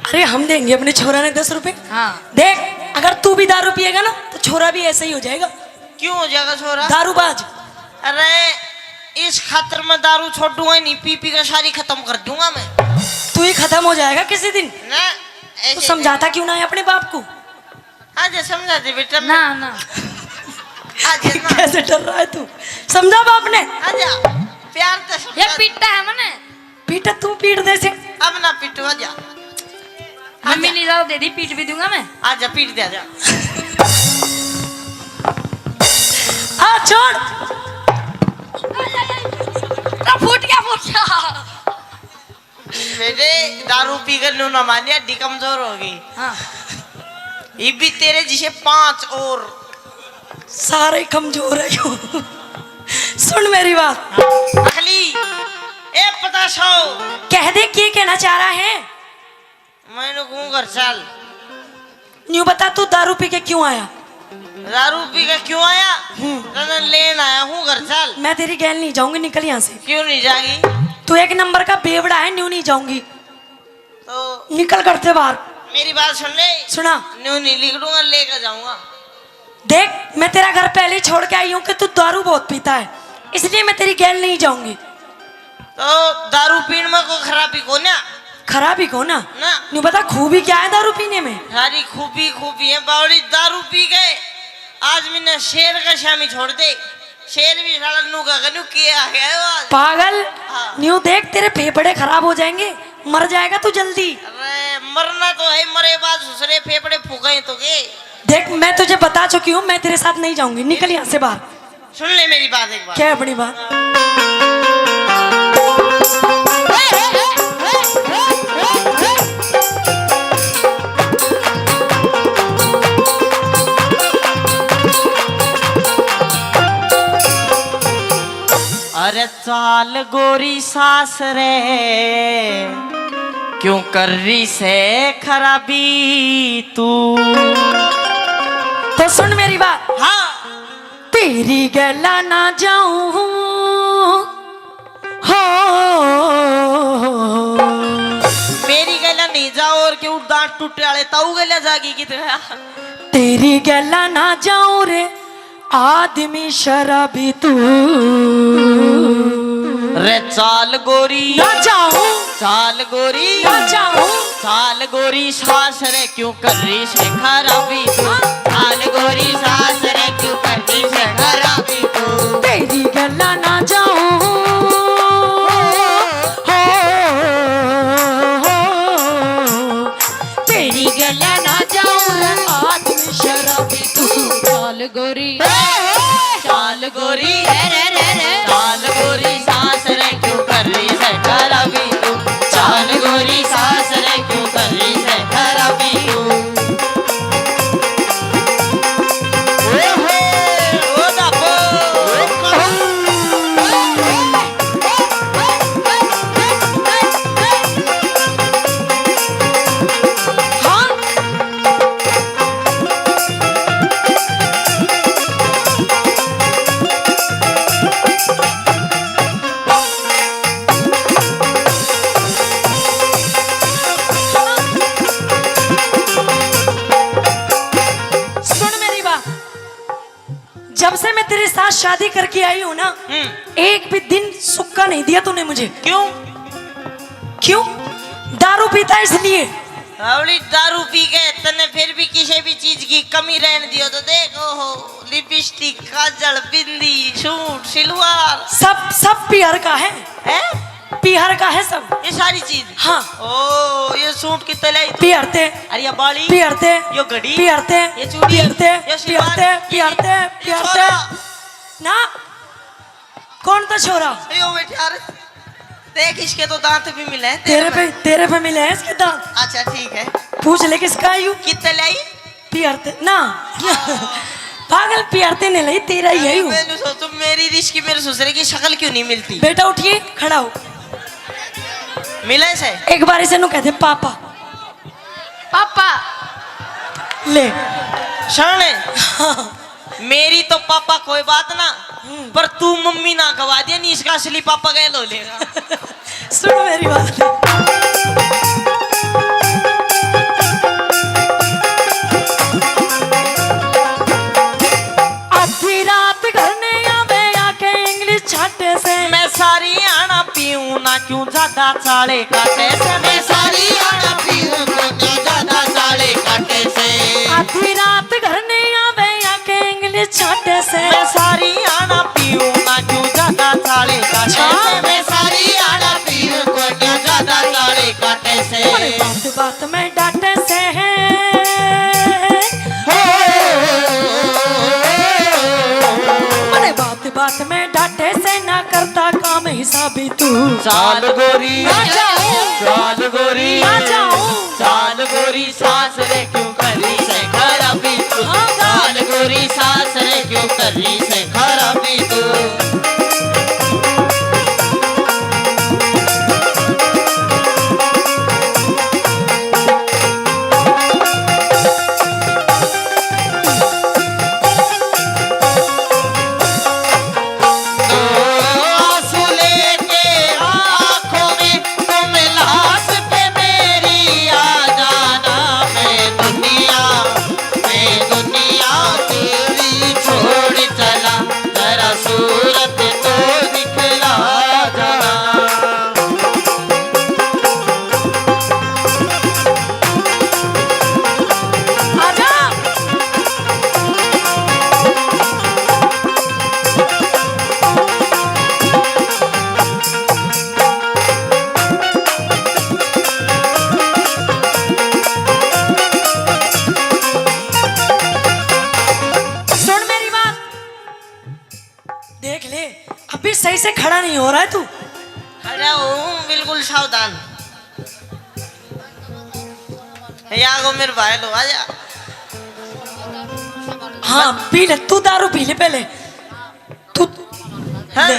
अरे हम देंगे अपने छोरा ने दस रुपए। हाँ। देख, अगर तू भी दारू पिएगा ना तो छोरा भी ऐसा ही हो जाएगा। क्यों हो जाएगा छोरा? दारूबाज। अरे इस खातर मैं दारू छोड़ूंगा ही नहीं, पी पी के सारी खत्म कर दूंगा मैं। तू ही खत्म हो जाएगा किसी दिन। ना, तू ऐसे समझाता क्यों ना है अपने बाप को? आजा समझा दे बेटा। ना, ना। आजा ना। कैसे डर रहा है तू? समझा बाप ने? आजा, प्यार तो समझा ये दे। पीटा है मने। पीटा तू पीट दे से। अब ना पीटू, आजा। मम्मी आजा। नहीं जाओ दे दी, पीट भी दूंगा मैं। आजा, पीट दे, आजा। आ, छोड़। आ, फूट गया, फूट गया। बेटे, दारू पी कर नू ना मानिया, हड्डी कमजोर होगी। हाँ। ये भी तेरे जिसे पांच और। सारे कमजोर है क्यों? सुन मेरी बात। अखली, ए पता सौ। कह दे, क्या कहना चाह रहा है? मैंने कहूँ घर चल। न्यू बता, तू दारू पी के क्यों आया? दारू पी के क्यों आया? हम्म। तने लेन आया हूँ, घर चल। मैं तेरी गैल नहीं जाऊंगी, निकल यहाँ से। क्यों नहीं जागी? तू एक नंबर का बेवड़ा है, न्यू नहीं जाऊंगी। तो निकल घर से बाहर। मेरी बात सुन ले। सुना। न्यू नहीं निकलूंगा, लेकर जाऊंगा। देख, मैं तेरा घर पहले ही छोड़ के आई हूँ कि तू दारू बहुत पीता है, इसलिए मैं तेरी गैल नहीं जाऊंगी। तो दारू पीण में कोई खराबी कोन्या? खराबी कोन्या? ना। न्यू बता, खूबी क्या है दारू पीने में? सारी खूबी खूबी है बावड़ी। दारू पी के आदमी ने शेर का श्यामी छोड़ दे, शेर भी साला नू का कन्यू के आ गया है वो आज। पागल। हाँ। न्यू देख, तेरे फेफड़े खराब हो जाएंगे, मर जाएगा तू जल्दी। अरे मरना तो है, मरे बाद दूसरे फेफड़े फूके तो के। देख, मैं तुझे बता चुकी हूँ, मैं तेरे साथ नहीं जाऊंगी, निकल यहाँ से बाहर। सुन ले मेरी बात एक बार। क्या अपनी बात? अरे चाल गोरी सासरे, क्यों कर रही से खराबी तू? तो सुन मेरी बात। हाँ। तेरी गैला ना जाऊं हो। मेरी गैला नहीं जाओ और क्यों दांत टूटे वाले ताऊ गैला जागी कित गया? तेरी गैला ना जाऊं रे आदमी शराबी तू। रे चाल गोरी ना जाऊं। चाल गोरी ना जाऊं। चाल गोरी सासरे क्यों कर रही से खराबी तू? चाल गोरी सासरे क्यों कर रही से खराबी तू? तेरी गैला ना जाऊं। हो, हो, हो, तेरी गैला ना जाऊं रे आदमी शराबी तू। चाल गोरी, चाल गोरी, रे, रे, रे, रे। चाल गोरी सासरे क्यों कर रही से खराबी तू? चाल गोरी सासरे क्यों कर रही से खराबी तू? ओहो, ओ बापो। हाँ। सुन मेरी बात, जब से मैं तेरे साथ शादी करके आई हूँ ना, हम्म। एक भी दिन सुक्का नहीं दिया तूने मुझे। क्यों? क्यों? दारू पीता है इसलिए। अवली दारू पी के तन्ने फिर भी किसी भी चीज की कमी रहने दियो तो देख, ओहो, लिपस्टिक, काजल, बिंदी, सूट, सिलवार। सब, सब पीहर का है। हैं? पीहर का है सब। ये सारी चीज? हाँ। ओ, ये सूट कितने लाई तू? पीहर ते। अरे ये बाली? पीहर ते। यो घड़ी? पीहर ते। ये चूड़ी? पीहर ते। ये सिलवार? पीहर ते, पीहर ते, ये पीहर ते। छोरा? ना। कौन था छोरा? यो बैठा रे। देख, इसके तो दांत भी मिले हैं, तेरे पे, तेरे पे मिले हैं इसके दांत। अच्छा, ठीक है। पूछ ले, किसका है यू? कितने लाई? पियरते ना। पागल, पियरते नहीं लाई, तेरा ही है यू। मैंने सोचो, मेरी रिश्की मेरे ससुरे की शक्ल क्यों नहीं मिलती? बेटा उठिए, खड़ा हो। मिले से? एक बार इसे नु कहते पापा। पापा। ले। शाणे। हाँ। मेरी तो पापा कोई बात ना, हम्म। पर तू मम्मी ना गवा दिया, नहीं इसका असली पापा गैल हो लेगा। सुन मेरी बात। आधी रात घर ने आवे आके इंग्लिश छाटे से। मैं सारी आना पीऊं ना क्यों ज्यादा चाले काटे से। मैं सारी आना पीऊं ना क्यों ज्यादा चाले काटे से। आधी रात घर ने आवे आके इंग्लिश छाटे से। मैं सारी आना पीऊं ना क्यों ज्यादा चाले काटे से। मैं सारी आना पीऊं ना क्यों ज्यादा चाले काटे से। अरे बात बात में डांटे से है। अरे बात बात में डांटे से ना करता काम हिसाबी तू। चाल गोरी, आ जाओ। चाल गोरी, आ जाओ। चाल गोरी सास रे क्यों करी से खराबी तू। हाँ, हाँ। चाल गोरी सास रे क्यों करी से खराबी तू। सुन मेरी बात, देख ले, अभी सही से खड़ा नहीं हो रहा है तू। खड़ा हूँ, बिल्कुल सावधान। या को मेरे भाई लो, आजा। हाँ, पी ले, तू दारू पी ले पहले। तू हैं? ले।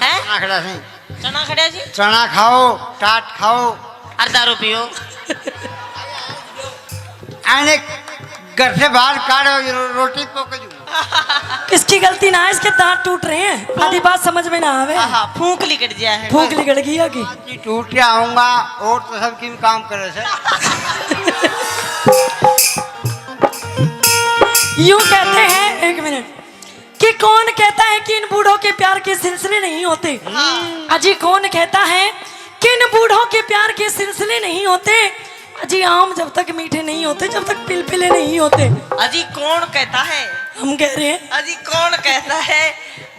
हैं? चना खड़ा सी। चना खड़ा सी? चना खाओ, टाट खाओ। और दारू पियो। आने घर से बाहर काढ़ो, रो-, रोटी पोके दूंगा। इसकी गलती ना है, इसके दांत टूट रहे हैं। आधी बात समझ में ना आवे। हाँ, हाँ, फूंक लिकड़ गया है। फूंक लिकड़ गई है कि? टूट के आऊंगा और तो सब किम काम करे से। यूं कहते हैं, एक मिनट, कि कौन कहता है कि इन बूढ़ों के प्यार के सिलसिले नहीं होते? हाँ। अजी कौन कहता है कि इन बूढ़ों के प्यार के सिलसिले नहीं होते? अजी आम जब तक मीठे नहीं होते, जब तक पिलपिले नहीं होते। अजी कौन कहता है? हम कह रहे हैं। अजी कौन कहता है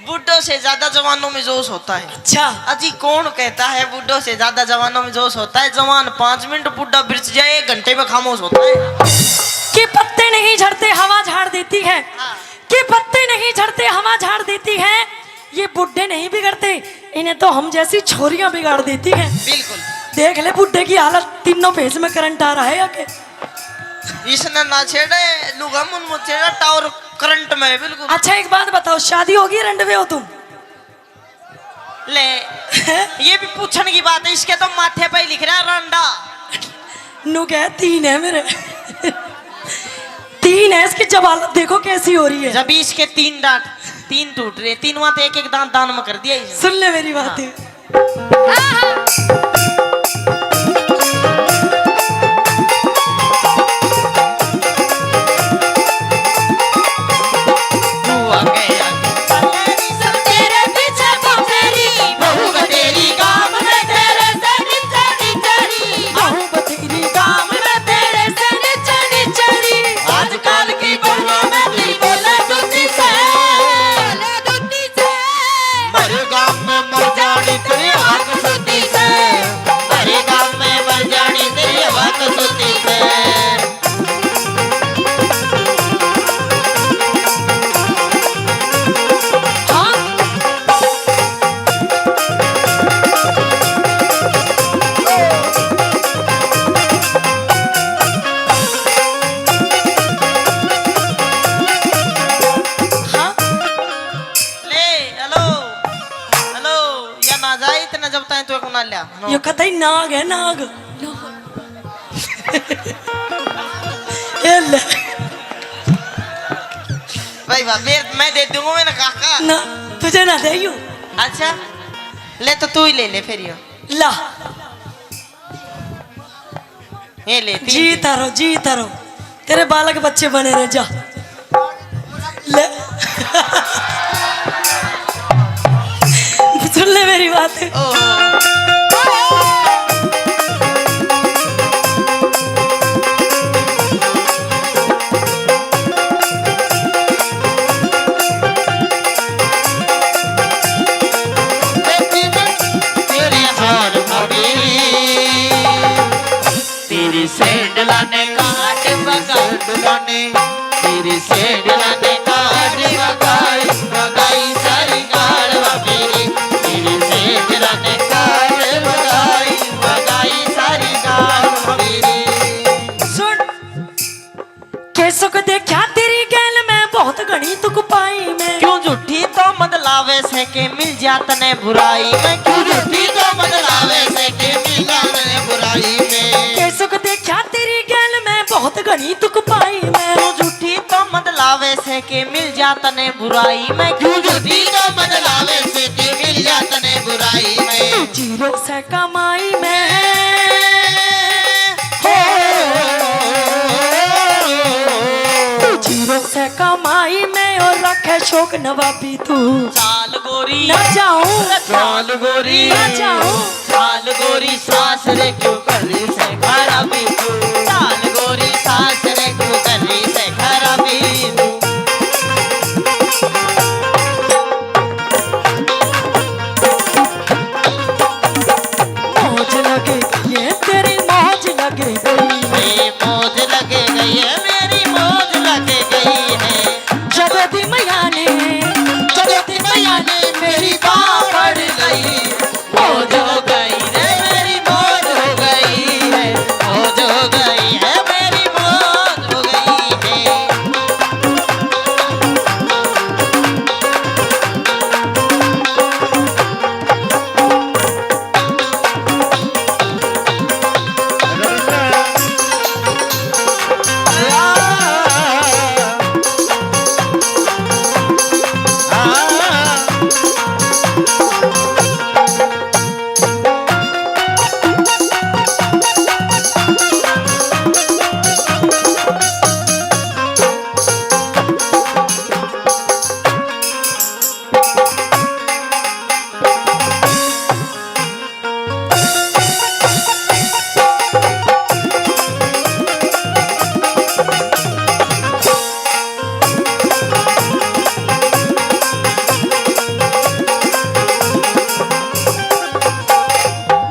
बूढ़ों से ज्यादा जवानों में जोश होता है? अच्छा। अजी कौन कहता है बूढ़ों से ज्यादा जवानों में जोश होता है? जवान पाँच मिनट, बूढ़ा बिरछ जाए एक घंटे में खामोश होता है। कि पत्ते नहीं झड़ते, हवा झाड़ देती है। हाँ। कि पत्ते नहीं झड़ते, हवा झाड़ देती है। ये बुड्ढे नहीं बिगड़ते, इन्हें तो हम जैसी छोरियां बिगाड़ देती हैं। बिल्कुल। देख ले बुड्ढे की हालत, तीनों फेस में करंट आ रहा है या के? इसने ना छेड़े, लुगा मुन मत छेड़ा, टावर करंट में है बिल्कुल। अच्छा एक बात बताओ, शादी होगी, रंडवे हो तुम? ले, ये भी पूछण की बात है, इसके तो माथे पे ही लिख रहा है रंडा। नु कह तीन है मेरे। तीन है, इसकी जब हालत देखो कैसी हो रही है। जब इसके तीन दांत, तीन टूट रहे, तीनवां तो एक एक दांत दान में कर दिया इसने। सुन ले मेरी बात। हाँ। लिया। यो कतई नाग है, नाग। ये ले। भाई वाह, मैं, मैं दे दूंगा, मैंने काका। ना, तुझे ना दे यू। अच्छा, ले तो तू ही ले ले फिर यो। ला। ये ले, तीन जी तीन। तारो, जी तारो, तेरे बालक बच्चे बने रहे, जा। ले। सुन ले मेरी बात। ओहो। तेरे हार भाभी, तेरी सैंडला ने काट बगाई, सैंडला ने, तेरी सैंडला ने काट बगाई, बगाई सारी गाल वा मेरी, तेरी सैंडला ने काट बगाई, बगाई सारी गाल वा मेरी। सुन, के सुख देखा तेरी गैल में, बहुत घणी दुख पाई मैं। क्यों झूठी तो मत लावे से के मिल जा तने बुराई में, क्यों झूठी तो मत लावे से के मिल जा तने बुराई में। के सुख देखा तेरी गैल में, बहुत घणी दुख पाई मैं। क्यों झूठी तो मत लावे से के मिल जा तने बुराई में, क्यों झूठी तो मत लावे से के मिल जा तने बुराई में। तू जीरो से कमाई में। हो। तू जीरो से कमाई में और रखे शौक नवाबी तू। चाल गोरी। ना जाऊं। चाल गोरी। ना जाऊं। चाल गोरी सास रे क्यों कर रही से खराबी तू। चाल गोरी सास रे क्यों कर रही से खराबी तू। मौज लग गई है तेरी, मौज लग गई। मेरी मौज लग गई है, मेरी मौज लग गई है। जदों दी मैया ने, जदों दी मैया ने मेरी बांह फड़ गई। मौज हो गई रे, मेरी मौज हो गई है, मौज हो गई है, मेरी मौज हो गई है।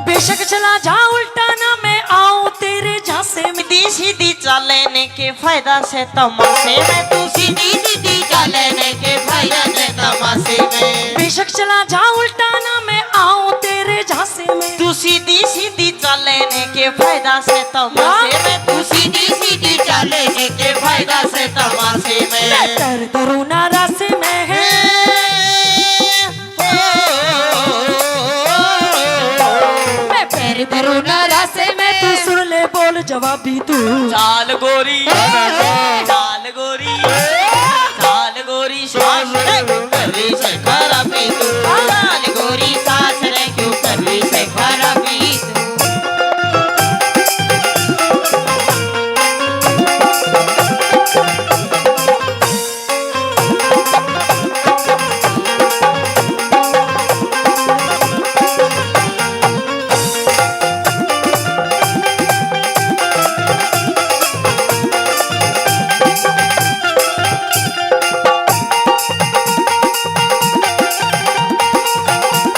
बेशक चला जा उल्टा ना मैं आऊं तेरे झांसे में। सीधी सीधी चाले ने के फायदा से तमाशे में, तू सीधी सीधी चाले ने के फायदा से तमाशे में। बेशक चला जा उल्टा ना मैं आऊं तेरे झांसे में। तू सीधी सीधी चाले ने के फायदा से तमाशे में, तू सीधी सीधी चाले ने के फायदा से तमाशे में। मैं कर धरूं ना रासे में है। मैं पैर धरूं ना रासे में, तू सुन ले बोल जवाबी तू। चाल गोरी, चाल गोरी, चाल गोरी सास रे क्यों कर रही से खराबी तू। चाल गोरी सास रे क्यों कर रही से खराबी तू।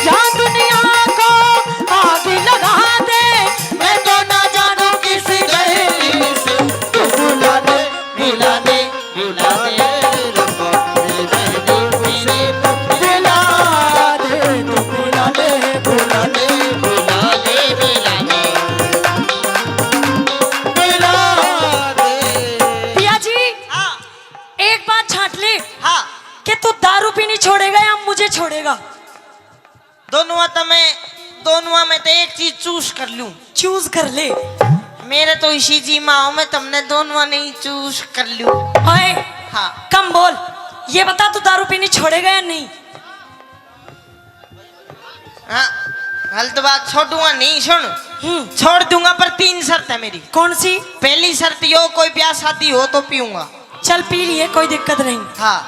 या दुनिया को आग लगा दे, मैं तो ना जानू किस गली से तू बुला दे, बुला दे, बुला दे। बुला दे, तू बुला दे, बुला दे, बुला दे, बुला दे। बुला दे। पिया जी, हाँ। एक बात छांट ले, हाँ। कि तू दारू पीनी छोड़ेगा या मुझे छोड़ेगा? दोनों हाथ में दोनों में तो एक चीज चूज कर लूं। चूज कर ले। मेरे तो इसी जी में आओ, मैं तुमने दोनों नहीं चूज कर लूं। ओए, हाँ। कम बोल। ये बता, तू दारू पीनी छोड़ेगा या नहीं? हाँ, हाल तो बात छोड़ूंगा नहीं, सुन। हम्म। छोड़ दूंगा, पर तीन शर्त है मेरी। कौन सी? पहली शर्त यो, कोई ब्याह शादी हो तो पीऊंगा। चल, पी लिए, कोई दिक्कत नहीं। हाँ,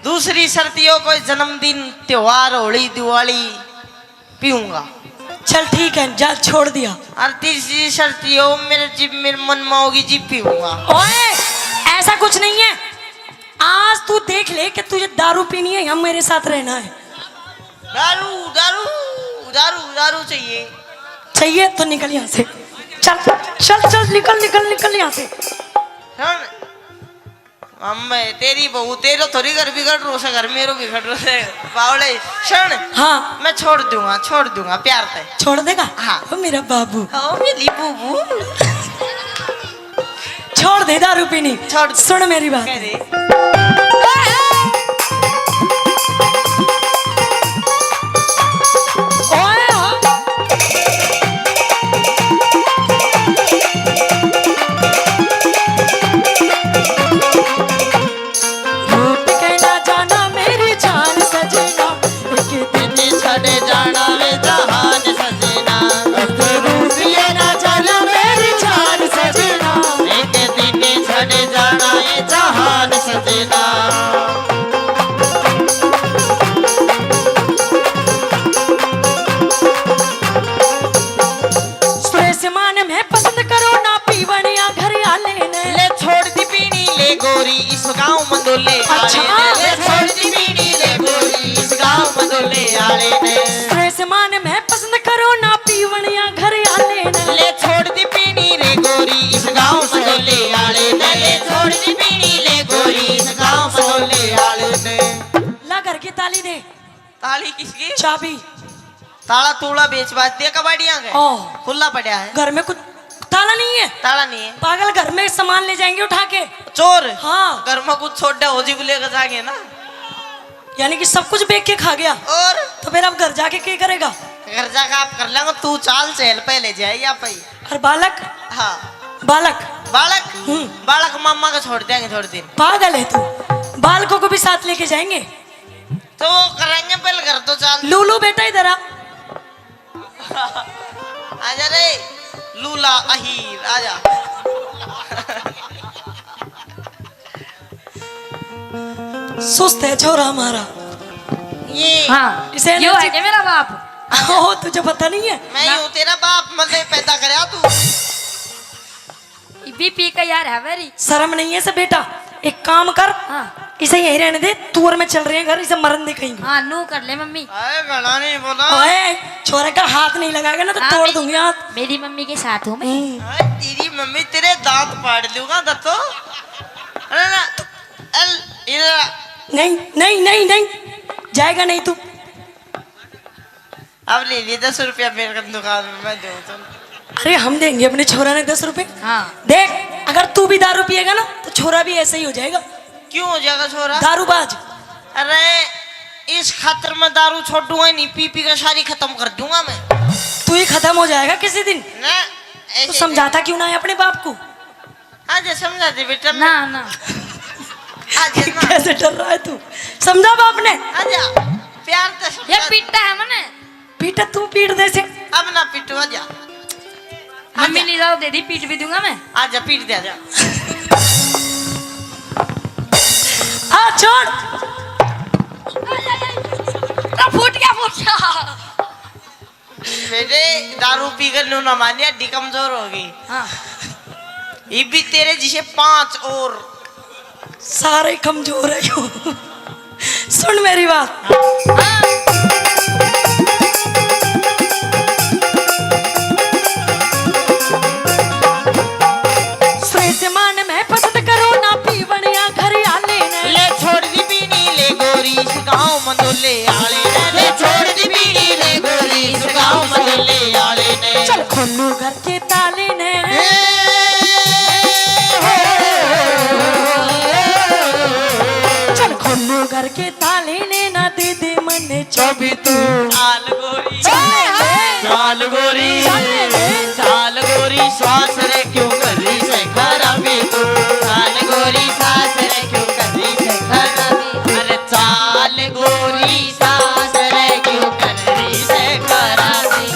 दूसरी शर्त यो, कोई जन्मदिन, त्योहार, होली, दिवाली, पीऊंगा। चल, ठीक है, जा, छोड़ दिया। और तीसरी शर्त यो, मेरे जिब, मेरे मन में होगी जी, पीऊंगा। ओए, ऐसा कुछ नहीं है। आज तू देख ले कि तुझे दारू पीनी है या मेरे साथ रहना है। दारू, दारू, दारू, दारू चाहिए। चाहिए तो निकल यहाँ से। चल, चल, चल, निकल, निकल, निकल यहाँ से। सुन, अम्मे, तेरी बहू, तेरो थोड़ी घर बिगड़ रो से, घर मेरो बिगड़ रो से। बावले, सुन। हाँ। मैं छोड़ दूंगा, छोड़ दूंगा, प्यार से। छोड़ देगा? हाँ। ओ मेरा बाबू। ओ मेरी बूबू। छोड़ दे दारू पीनी। छोड़ दे। सुन मेरी बात। कह दे। ओए हो। रूठ के ना जाना मेरी जान सजना, एक दिन छड़ जाना वे जहान सजना। रूठ के ना जाना मेरी जान सजना, एक दिन छड़ जाना वे जहान सजना। सुरेश मान में पसंद करो ना पीवनिया घर आले ने। ले छोड़ दी पीनी ले गोरी इस गांव मंदोले अच्छा। आले ने। ले छोड़ दी पीनी ले गोरी इस गांव मंदोले आले ने। सुरेश मान में पसंद करो ना पीवनिया घर आले ने। ले छोड़ दी पीनी रे गोरी इस गांव मंदोले आले ने। ले छोड़ दी पीनी ले गोरी इस गांव मंदोले आले ने। ला घर की ताली दे। ताली किसकी? चाबी। ताला तूला बेच बाच दिया कबाड़ियां के। ओह। खुला पड़ा है। घर में कुछ ताला नहीं है? ताला नहीं है। पागल, घर में सामान ले जाएंगे उठा के। चोर? हाँ। घर में कुछ छोड़ा हो जी, लेकर जाएंगे ना। यानी कि सब कुछ बेच के खा गया। और? तो फिर अब घर जाके क्या करेगा? घर जाकर आप कर लेंगे, तू चाल चहल पहले जाए या भाई। और बालक? हाँ। बालक? बालक? हम्म। बालक मामा को छोड़ देंगे थोड़े दिन। पागल है तू, बालकों को भी साथ लेके जाएंगे। तो वो करेंगे पहले, घर तो चाल। लूलू बेटा इधर आ। आजा रे लूला अहीर, आजा। सुस्त है छोरा हमारा। ये हाँ, इसे यो energy है क्या मेरा बाप? ओ, तुझे पता नहीं है? मैं ना। यूं तेरा बाप, मतलब पैदा करया तू। बीपी का यार है मेरी। शर्म नहीं है इसे बेटा, एक काम कर, हाँ। इसे यहीं रहने दे, तू और मैं चल रहे हैं घर, इसे मरन दे कहीं। हाँ, नू कर ले मम्मी। अरे घना नहीं बोला। ओए, छोरे का हाथ नहीं लगाएगा ना तो हाँ, तोड़ मेरी, दूंगी हाथ। मेरी मम्मी के साथ हूँ मैं। हम्म। अरे तेरी मम्मी तेरे दांत पाड़ दूंगा दत्तो। अरे ना, अल, इधर आ। नहीं, नहीं, नहीं, नहीं, जाएगा नहीं तू। अब ले लिए दस रुपया मेरे को दुकान में, मैं दूँ तुम। अरे हम देंगे अपने छोरा ने दस रुपए। हाँ। देख, अगर तू भी दारू पिएगा ना तो छोरा भी ऐसा ही हो जाएगा। क्यों हो जाएगा छोरा? दारूबाज। अरे इस खातर मैं दारू छोड़ूंगा ही नहीं, पी पी के सारी खत्म कर दूंगा मैं। तू ही खत्म हो जाएगा किसी दिन। ना, तो ऐसे समझाता क्यों ना है अपने बाप को? आजा समझा दे बेटा। ना, ना। आजा ना। कैसे डर रहा है तू? समझा बाप ने? आजा, प्यार से ये समझा दे। पीटा है मने। पीटा तू पीट दे से। अब ना पीटू, आजा। मम्मी आजा। नहीं जाओ दे दी, पीट भी दूंगा मैं। आजा, पीट दे, आजा। आ, छोड़। आ, फूट गया, फूट गया। बेटे, दारू पी कर न्यू ना मानिया, हड्डी कमजोर हो गई। हाँ। ये भी तेरे जिसे पांच और। सारे कमजोर है क्यों? सुन मेरी बात। सुरेश मान में पसंद करो ना पीवनिया घर आले ने। ले छोड़ दी पीनी ले गोरी इस गांव मंदोले आले ने। ले छोड़ दी पीनी ले गोरी इस गांव मंदोले आले ने। चल खोलू घर के ताले ने। ए, हो, हो, हो, हो। चल खोलू घर के ताले ने ना दे दे चाबी तू। चाल गोरी, चाल गोरी, चाल गोरी, सांस रे क्यों कर रही से खराबी तू। चाल गोरी, सांस रे क्यों कर रही से खराबी। अरे चाल गोरी, सांस रे क्यों कर रही से खराबी।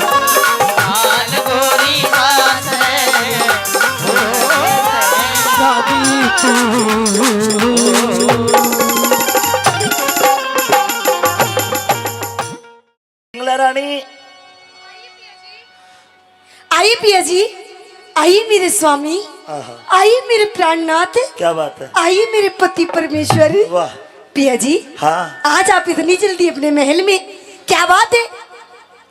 चाल गोरी, सांस रे। पिंगला रानी। आई पिया जी, आई मेरे स्वामी, आहा। आई मेरे प्राणनाथ, क्या बात है? आई मेरे पति परमेश्वर। वाह। पिया जी, हाँ। आज आप इतनी जल्दी अपने महल में, क्या बात है?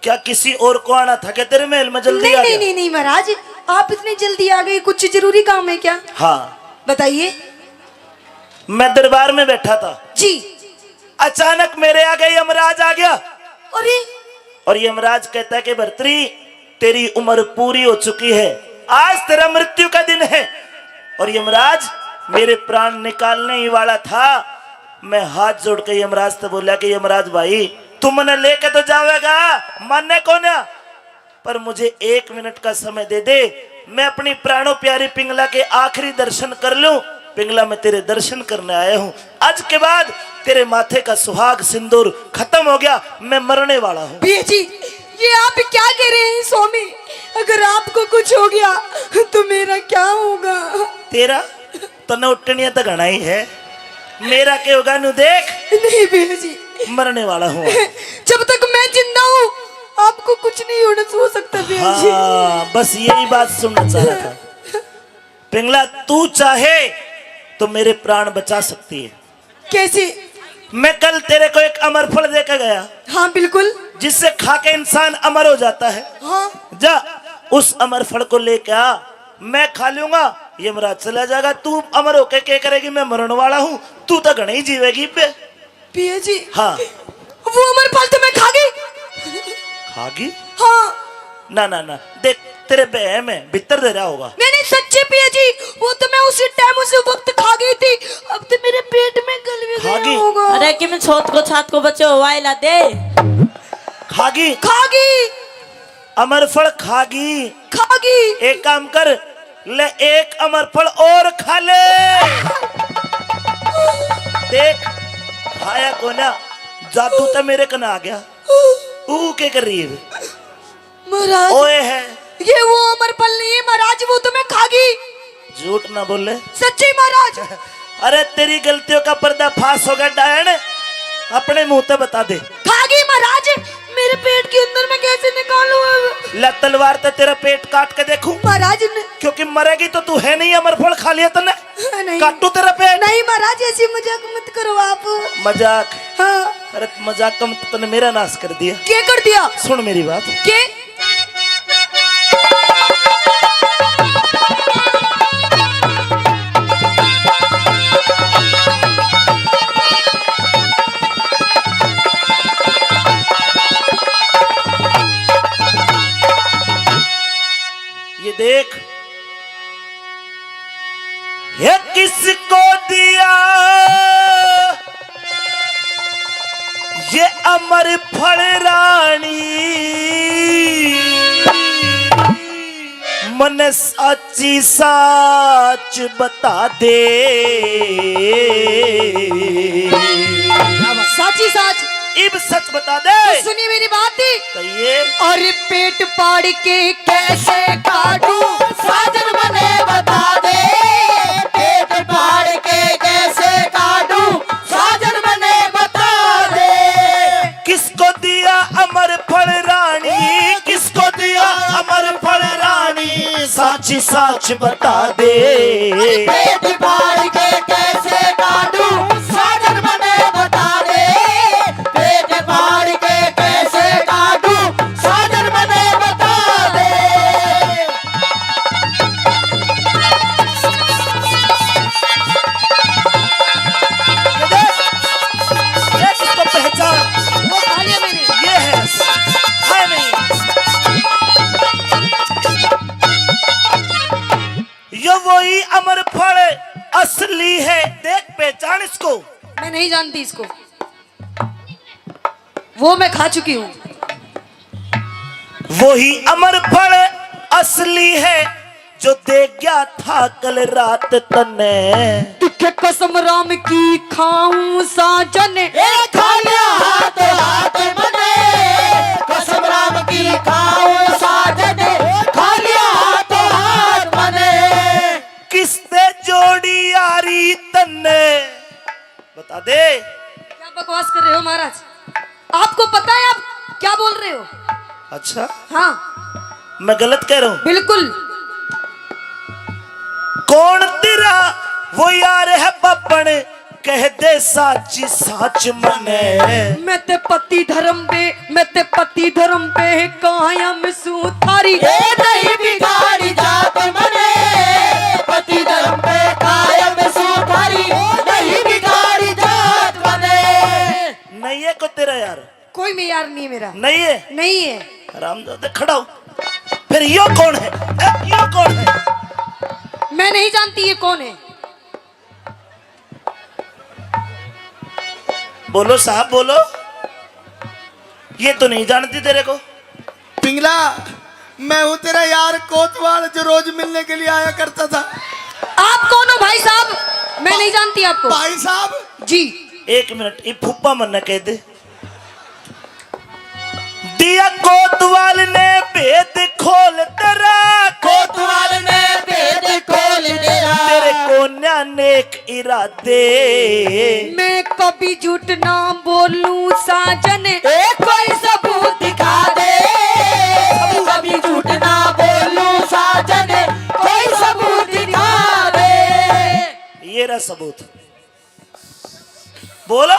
क्या किसी और को आना था क्या तेरे महल में? जल्दी नहीं, आ नहीं, गया? नहीं, नहीं महाराज, आप इतनी जल्दी आ गए, कुछ जरूरी काम है क्या? हाँ। बताइए। मैं दरबार में बैठा था जी। अचानक मेरे आगे यमराज आ गया। अरे। और यमराज कहता है कि भर्तरी, तेरी उम्र पूरी हो चुकी है, आज तेरा मृत्यु का दिन है। और यमराज, मेरे प्राण निकालने ही वाला था। मैं हाथ जोड़ के यमराज से बोला कि यमराज भाई, तू मने लेके तो जावेगा, माने को ना, पर मुझे एक मिनट का समय दे दे, मैं अपनी प्राणों प्यारी पिंगला के आखिरी दर्शन कर लूं। पिंगला, मैं तेरे दर्शन करने आया हूं। आज के बाद तेरे माथे का सुहाग सिंदूर खत्म हो गया, मैं मरने वाला हूं। पिया जी, ये आप क्या कह रहे हैं स्वामी? अगर आपको कुछ हो गया तो मेरा क्या होगा? तेरा तन्ने उठनिया तो घना ही है, मेरा के होगा नु देख। नहीं भैया जी। मरने वाला हूँ। जब तक मैं जिंदा हूँ, आपको कुछ नहीं होना, हो सकता भैया जी। हाँ, बस यही बात सुनना चाह रहा था। पिंगला, तू चाहे तो मेरे प्राण बचा सकती है। कैसे? मैं कल तेरे को एक अमर फल देकर गया। हाँ, बिल्कुल। जिससे खा के इंसान अमर हो जाता है। हाँ। जा, उस अमर फल को लेके आ, मैं खा लूंगा, यमराज चला जाएगा। तू अमर होके क्या करेगी? मैं मरण वाला हूँ, तू तो घणे ही जीवेगी बे। पिया जी। हाँ। वो अमर फल तो मैं खा गई। खा गई? हाँ। ना, ना, ना, देख, तेरे बहम है, भीतर दे रहा होगा। नहीं, नहीं, सच्चे पिया जी, वो तो मैं उसी टाइम, उसी वक्त खा गई थी। अब तो मेरे पेट में गल भी खा गया गई? होगा। अरे, किम छोत को छात को बचे हो, वायला दे। खा गई? खा गई। अमर फल खा गई? खा गई। एक काम कर, ले एक अमर फल और खा ले। देख, खाया को ना, जादू तो मेरे कने आ गया। ऊ के कर रही है? महाराज, ओए है। ये वो अमर फल नहीं है महाराज, वो तो मैं खा गई। झूठ ना बोले। सच्ची महाराज। अरे, तेरी गलतियों का पर्दाफाश हो गया डायन, अपने मुंह ते बता दे। खा गई महाराज, मेरे पेट के अंदर मैं कैसे निकालूं अब? ले तलवार ते तेरा पेट काट के देखूं। महाराज न- क्योंकि मरेगी तो तू है नहीं, अमर फल खा लिया तन्ने। नहीं। काटू तेरा पेट। नहीं महाराज, ऐसी मजाक मत करो आप। मजाक? हाँ। अरे मजाक का मतलब तूने मेरा नाश कर दिया। क्या कर दिया? सुन मेरी बात। के? ये देख, ये किसको दिया ये अमर फल रानी? मन साची साच बता दे। साची साच। इब सच बता दे। तो सुनिए मेरी बात। कहिए। और पेट पाड़ के कैसे काटूं, साजन मने बता दे। पेट पाड़ के कैसे काटूं, साजन मने बता दे। किसको दिया अमर फल रानी, किसको दिया अमर फल रानी, साची साच बता दे। अरे पेट फाड़ के कैसे काटूं, साजन मने बता दे। पेट फाड़ के कैसे काटूं, साजन मने बता दे। ये देख, देख इसको पहचान। वो खा लिया मैंने। ये है रस, है नहीं। ये वही अमर फल असली है। देख, पहचान इसको। मैं नहीं जानती इसको। वो मैं खा चुकी हूँ। वही अमर फल असली है, जो दे गया था कल रात तन्ने। तिखे कसम राम की खाऊं साजन। ए खालिया हाथ हाथ मने, कसम राम की खाऊं साजन, खालिया हाथ हाथ मने। किसने जोड़ी यारी तन्ने? बता दे। क्या बकवास कर रहे हो महाराज? आपको पता है आप क्या बोल रहे हो? अच्छा, हाँ। मैं गलत कह रहा हूँ? बिल्कुल। कौन तेरा वो यार है बापन, कह दे साची साच मने। मैं ते पति धर्म पे, मैं ते पति धर्म पे कायम सू थारी। ए नहीं बिगाड़ी जात मने, पति धर्म पे कायम सू थारी। नहीं बिगाड़ी जात मने। नहीं है को तेरा यार? कोई में यार नहीं मेरा। नहीं है? नहीं है। हरामजादे, खड़ा हो। फिर यो कौन है? ए, यो कौन है? मैं नहीं जानती ये कौन है। बोलो साहब, बोलो। ये तो नहीं जानती तेरे को। पिंगला, मैं हूँ तेरा यार कोतवाल, जो रोज मिलने के लिए आया करता था। आप कौन हो भाई साहब? मैं नहीं जानती आपको। भाई साहब। जी। एक मिनट, ये फूफा मन्ने कह दे। दिया कोतवाल ने भेद खोल तेरा, कोतवाल ने भेद खोल तेरा। तेरे कोन्या नेक इरादे। मैं कभी झूठ ना बोलूं साजन। ए कोई सबूत दिखा दे। कभी झूठ ना बोलूं साजन, कोई सबूत दिखा दे। ये रहा सबूत। बोलो,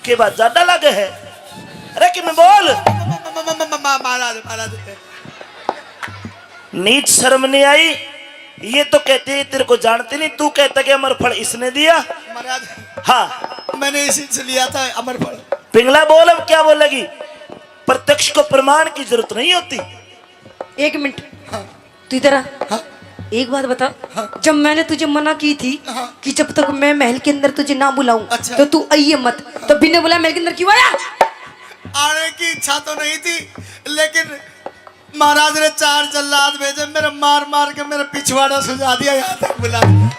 के बात ज्यादा लगे है? अरे कि मैं बोल। म-, म-, म-, म-, म-, म-, महाराज, महाराज। नीच शर्म नहीं आई? ये तो कहते हैं तेरे को जानते नहीं, तू कहता कि अमर फल इसने दिया। महाराज, हाँ। मैंने इसी से लिया था अमर फल। पिंगला बोल, अब क्या बोलेगी? प्रत्यक्ष को प्रमाण की जरूरत नहीं होती। एक मिनट। हाँ। तू इधर आ। हाँ। एक बात बता, हाँ। जब मैंने तुझे मना की थी, हाँ। कि जब तक मैं महल के अंदर तुझे ना बुलाऊं, अच्छा। तो तू आइए मत, तो बिना बुलाए महल के अंदर क्यों आया? आने की इच्छा तो नहीं थी, लेकिन महाराज ने चार जल्लाद भेजे, मेरे मार मार के मेरा पिछवाड़ा सुजा दिया, यहाँ तक बुला दिया।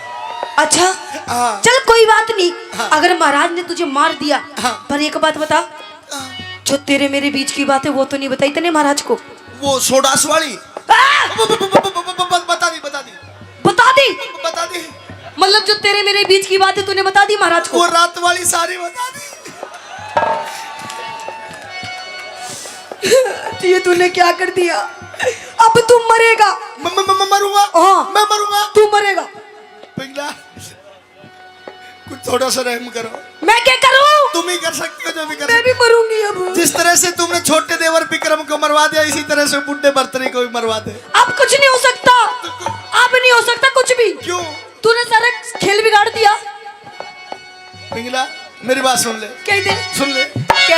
अच्छा, हाँ। चल कोई बात नहीं, हाँ। अगर महाराज ने तुझे मार दिया, हाँ। पर एक बात बता, हाँ। जो तेरे मेरे बीच की बात है वो तो नहीं बताई तने महाराज को? वो सोडास वाली? आ! ब-, ब-, ब-, बता दी, बता दी। बता दी? ब-, बता दी। मतलब जो तेरे मेरे बीच की बात है तूने बता दी महाराज को? वो रात वाली सारी बता दी। ये तूने क्या कर दिया? अब तू मरेगा। म-, म-, म-, म-, मरूंगा? हाँ। मैं मरूंगा? तू मरेगा। पिंगला, कुछ थोड़ा सा रहम करो। मैं क्या करूं? तुम ही कर सकती हो जो भी कर मैं भी सकती हो। मरूंगी अब। जिस तरह से तुमने छोटे देवर विक्रम को मरवा दिया, इसी तरह से बूढ़े भरतरी को भी मरवा दे। अब कुछ नहीं हो सकता। तो क्यों? अब नहीं हो सकता कुछ भी। क्यों? तूने सारा खेल बिगाड़ दिया। पिंगला, मेरी बात सुन ले। कह दे। सुन ले। क्या?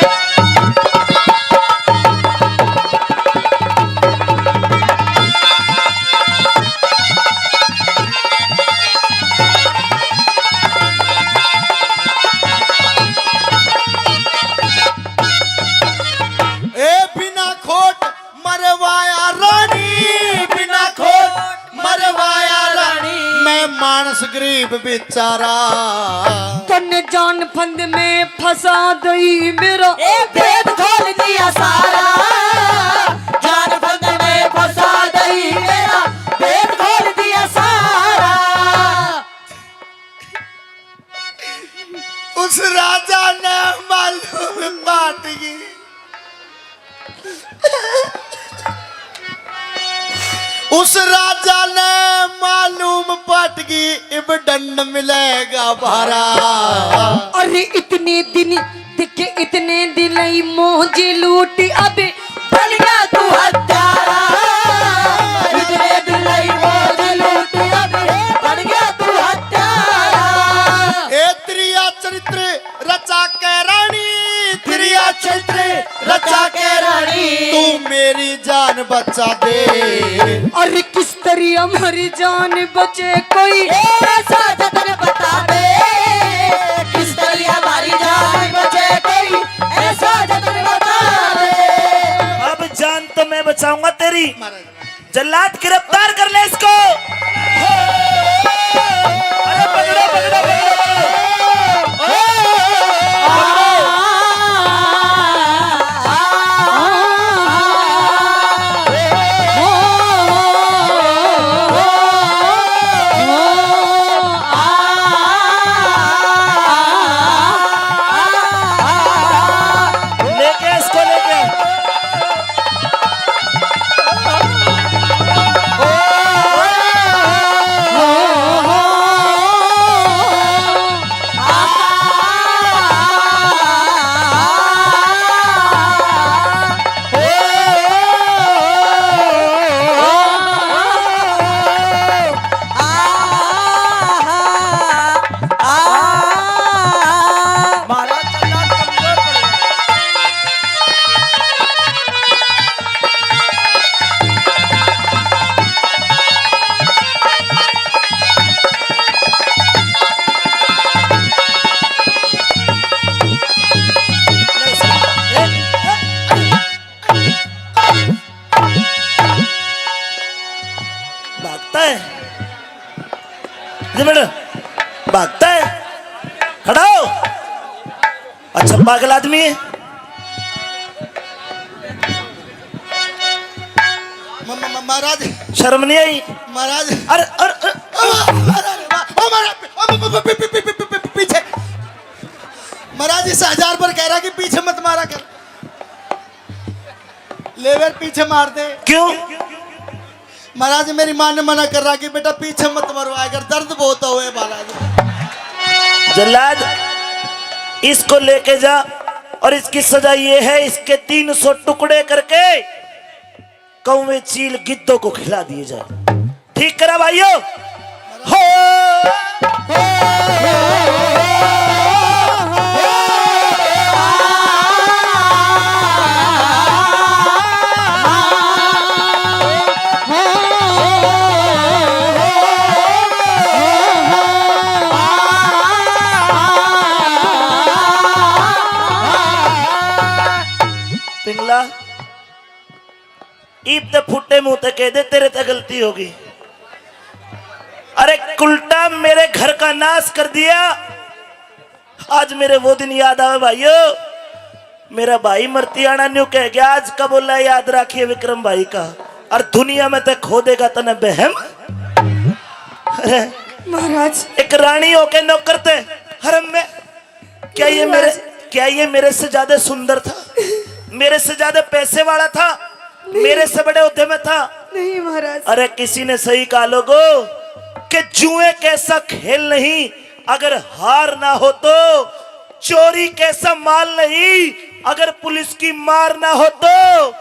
ए बिना खोट मरवाया रानी, बिना खोट मरवाया रानी। मैं मानस गरीब बेचारा। तन्ने जान फंद में फंसा दई मेरा। ए भेद खोल दिया सारा। जान फंद में फंसा दई मेरा। भेद खोल दिया सारा। उस राजा ने मालूम पाट गई। उस राजा ने मालूम पाट गई, इब दंड मिलेगा भारा। अरे इतने दिन देखे, इतने दिन ही मौज लूट, अब बन गया तू हत्यारा। इतने दिन ही मौज लूट, अब बन गया तू हत्यारा। ए त्रिया चरित्र रचा के रानी, त्रिया चरित्र रचा के रानी, तू मेरी जान बचा दे। अरे किस तरी हमारी जान बचे कोई, ए, ऐसा जतन बता दे। किस तरी हमारी जान बचे कोई, ऐसा चाहूंगा तेरी। महाराज। जल्लाद, गिरफ्तार कर ले इसको। अरे पकड़ो, पकड़ो, पकड़ो, पकड़ो। लेके इसको लेके। महाराज, जल्लाद कमजोर पड़ गया। भागता है। ये बेटा, भागता है। खड़ा हो। अच्छा, पागल आदमी है। म-, म-, म-, महाराज। शर्म नहीं आई? महाराज। अरे, अरे, अरे। ओ, अरे, अरे, ओ, महाराज, ओ, पी-, पी-, पीछे। महाराज, इस हजार पर कह रहा कि पीछे मत मारा कर। ले बेर पीछे मार दे। क्यों? महाराज, मेरी माँ ने मना कर रहा कि बेटा पीछे मत मरवाया कर, दर्द बहुत होए महाराज। जल्लाद, इसको लेके जा और इसकी सजा ये है, इसके तीन सौ टुकड़े करके कौवे, चील, गिद्धों को खिला दिए जाए। ठीक करा भाइयों। हो। पिंगला, ईब ते फुटे मुंह ते कह दे, तेरे ते गलती होगी। अरे कुलटा, मेरे घर का नाश कर दिया। आज मेरे वो दिन याद आवे भाइयों, मेरा भाई मरतियाना न्यू कह गया, आज का बोला याद रखिए विक्रम भाई का, और दुनिया में ते खो देगा तने बहम। अरे महाराज। एक रानी होके नौकर ते हरम में, क्या ये मेरे, क्या ये मेरे से ज्यादा सुंदर था, मेरे से ज्यादा पैसे वाला था, मेरे से बड़े ओहदे में था? नहीं महाराज। अरे किसी ने सही कहा लोगो कि जुए कैसा खेल नहीं, अगर हार ना हो तो, चोरी कैसा माल नहीं, अगर पुलिस की मार ना हो तो,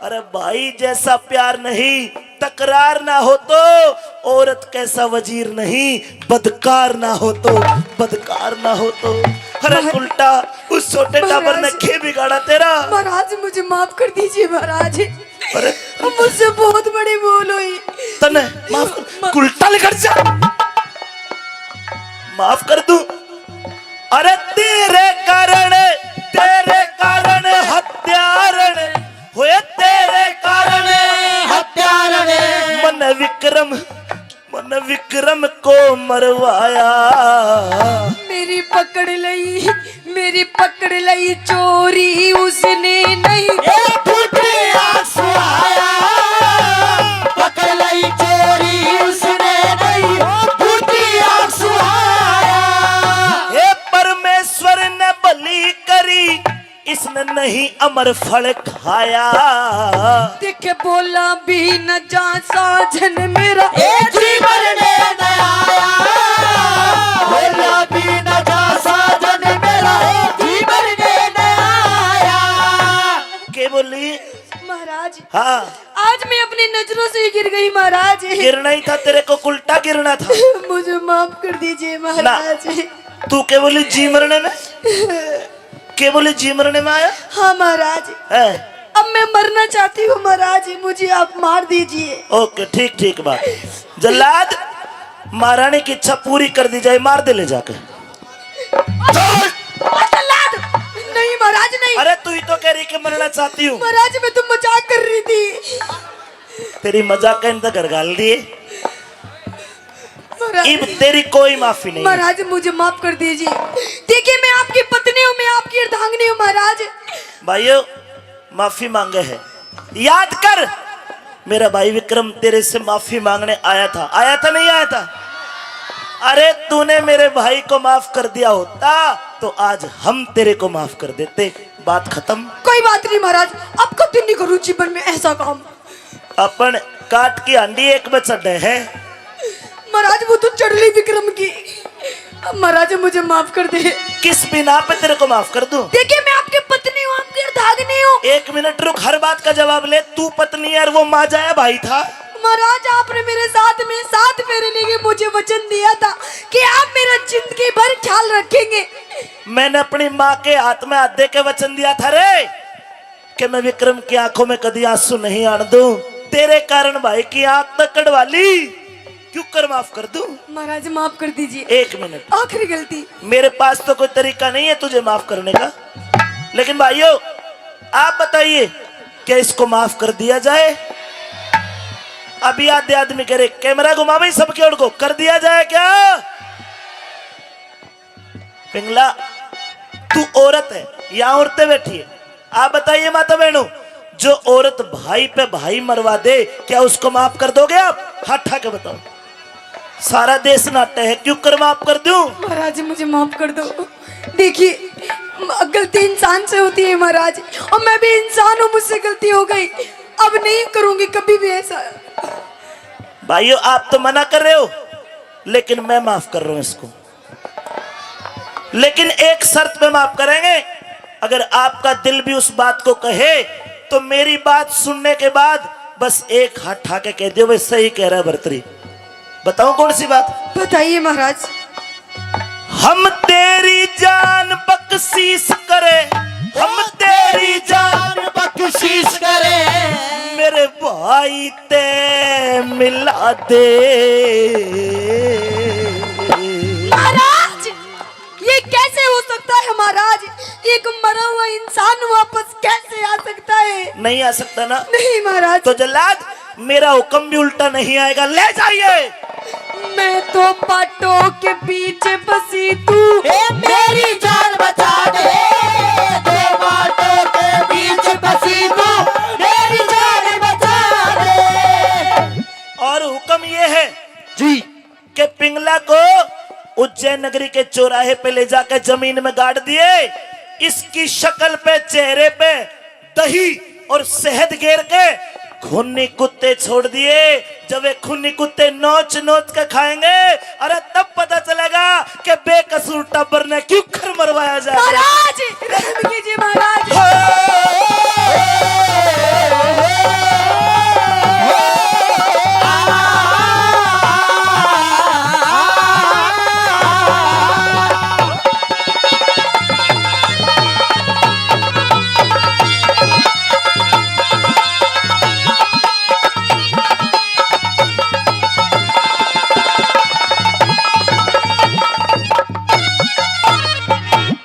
अरे भाई जैसा प्यार नहीं, तकरार ना हो तो, औरत कैसा वजीर नहीं, बदकार ना हो तो, बदकार ना हो तो। अरे महाराज, उल्टा उस छोटे टाबर ने महाराज, खे बिगाड़ा तेरा। महाराज, मुझे माफ कर दीजिए महाराज। अरे मुझसे बहुत बड़ी भूल हुई। तने माफ कर, म- उल्टा लेकर जा। माफ कर दूं। अरे तेरे कारण, तेरे कारण हत्यारण होए, तेरे कारण हत्यारण। मन विक्रम, मन विक्रम को मरवाया। मेरी पकड़ लई, मेरी पकड़ लई चोरी उसने नहीं। ए फूटे आंसू आया, पकड़ लई चोरी उसने नहीं, फूटे आंसू आया। हे परमेश्वर ने भली करी, इसने नहीं अमर फल खाया। देख बोला भी न जा साजन मेरा, ए जीवन में न आया। बोला भी न जा साजन मेरा, ए जीवन में न आया। के बोली? महाराज, हाँ। आज मैं अपनी नजरों से ही गिर गई महाराज। गिरना ही था तेरे को, उल्टा गिरना था। मुझे माफ कर दीजिए महाराज। तू के बोली, जी मरने में? के बोले, जी मरने में आया? हाँ महाराज। हैं? अब मैं मरना चाहती हूँ महाराज, मुझे आप मार दीजिए। ओके, ठीक, ठीक बात। जल्लाद, महारानी की इच्छा पूरी कर दी जाए, मार दे ले जाके। ओ जल्लाद, न नहीं महाराज, नहीं। अरे, तू ही तो कह रही कि मरना चाहती हूँ। महाराज, मैं तो मजाक कर रही थी। तेरी मजाक का इनका घर घाल दिए। महाराज, इब तेरी कोई माफी नहीं। महाराज, मुझे माफ कर दीजिए। देखिए, मैं आपकी पत्नी हूँ, मैं आपकी अर्धांगिनी हूँ महाराज। भाइयों, माफी मांगे है। याद कर, मेरा भाई विक्रम तेरे से माफी मांगने आया था, आया था, नहीं आया था? अरे, तूने मेरे भाई को माफ कर दिया होता तो आज हम तेरे को माफ कर देते। बात खत्म। कोई बात नहीं महाराज, अब कभी नहीं करूँ जीवन में ऐसा काम। अपन काट की हांडी एक में चढ़े है। महाराज, वो तो चढ़ली विक्रम की। महाराज, मुझे माफ कर दे। किस बिना पे तेरे को माफ कर दूं? देखिए, मैं आपकी पत्नी हूँ, आपकी अर्धांगिनी हूँ। एक मिनट रुक, हर बात का जवाब ले। तू पत्नी है और वो माजा है, भाई था। महाराज, आपने मेरे साथ में सात फेरे लेके मुझे वचन दिया था कि आप मेरा जिंदगी भर ख्याल रखेंगे। मैंने अपनी माँ के हाथ में हाथ दे के वचन दिया था रे, कि मैं विक्रम की आंखों में कदी आंसू नहीं आन दूं। तेरे कारण भाई की आंख तक कढ़वा ली, क्यों कर माफ कर दूं? महाराज, माफ कर दीजिए। एक मिनट, आखिरी गलती। मेरे पास तो कोई तरीका नहीं है तुझे माफ करने का, लेकिन भाइयों, आप बताइए, क्या इसको माफ कर दिया जाए? अभी आधे आदमी कह रहे, कैमरा घुमा भाई, सबके ओर को कर दिया जाए क्या? पिंगला, तू औरत है, यहाँ औरतें बैठी है। आप बताइए माता बहनों, जो औरत भाई पे भाई मरवा दे, क्या उसको माफ कर दोगे आप? हाथ उठा के बताओ। सारा देश नाटे है, क्यों कर माफ कर दूं? महाराज, मुझे माफ कर दो। देखिए, गलती इंसान से होती है महाराज, और मैं भी इंसान हूँ, मुझसे गलती हो गई, अब नहीं करूंगी कभी भी ऐसा। भाइयों, आप तो मना कर रहे हो, लेकिन मैं माफ कर रहा हूं इसको। लेकिन एक शर्त पे माफ करेंगे, अगर आपका दिल भी उस बात को कहे, तो मेरी बात सुनने के बाद बस एक हाथ उठा के कह दियो, "भाई, सही कह रहा है भरतरी।" बताऊं कौन सी बात? बताइए महाराज। हम तेरी जान बख्शीश करें, हम तेरी जान बख्शीश करें, मेरे भाई ते मिला दे। महाराज, ये कैसे हो सकता है महाराज? एक मरा हुआ इंसान वापस कैसे आ सकता है? नहीं आ सकता ना? नहीं महाराज। तो जल्लाद, मेरा हुक्म भी उल्टा नहीं आएगा, ले जाइए। मैं तो बाटों के बीच फंसी तू, ए, मेरी जान बचा दे। दो बाटों के बीच फंसी तू, मेरी जान बचा दे। और हुक्म ये है जी। के पिंगला को उज्जैन नगरी के चौराहे पे ले जाकर जमीन में गाड़ दिए। इसकी शक्ल पे, चेहरे पे दही और शहद गेर के खूनी कुत्ते छोड़ दिए। जब वे खूनी कुत्ते नोच नोच के खाएंगे, अरे तब पता चलेगा कि बेकसूर टब्बर ने क्यों खर मरवाया जा रहा है। महाराज, रहम कीजिए महाराज।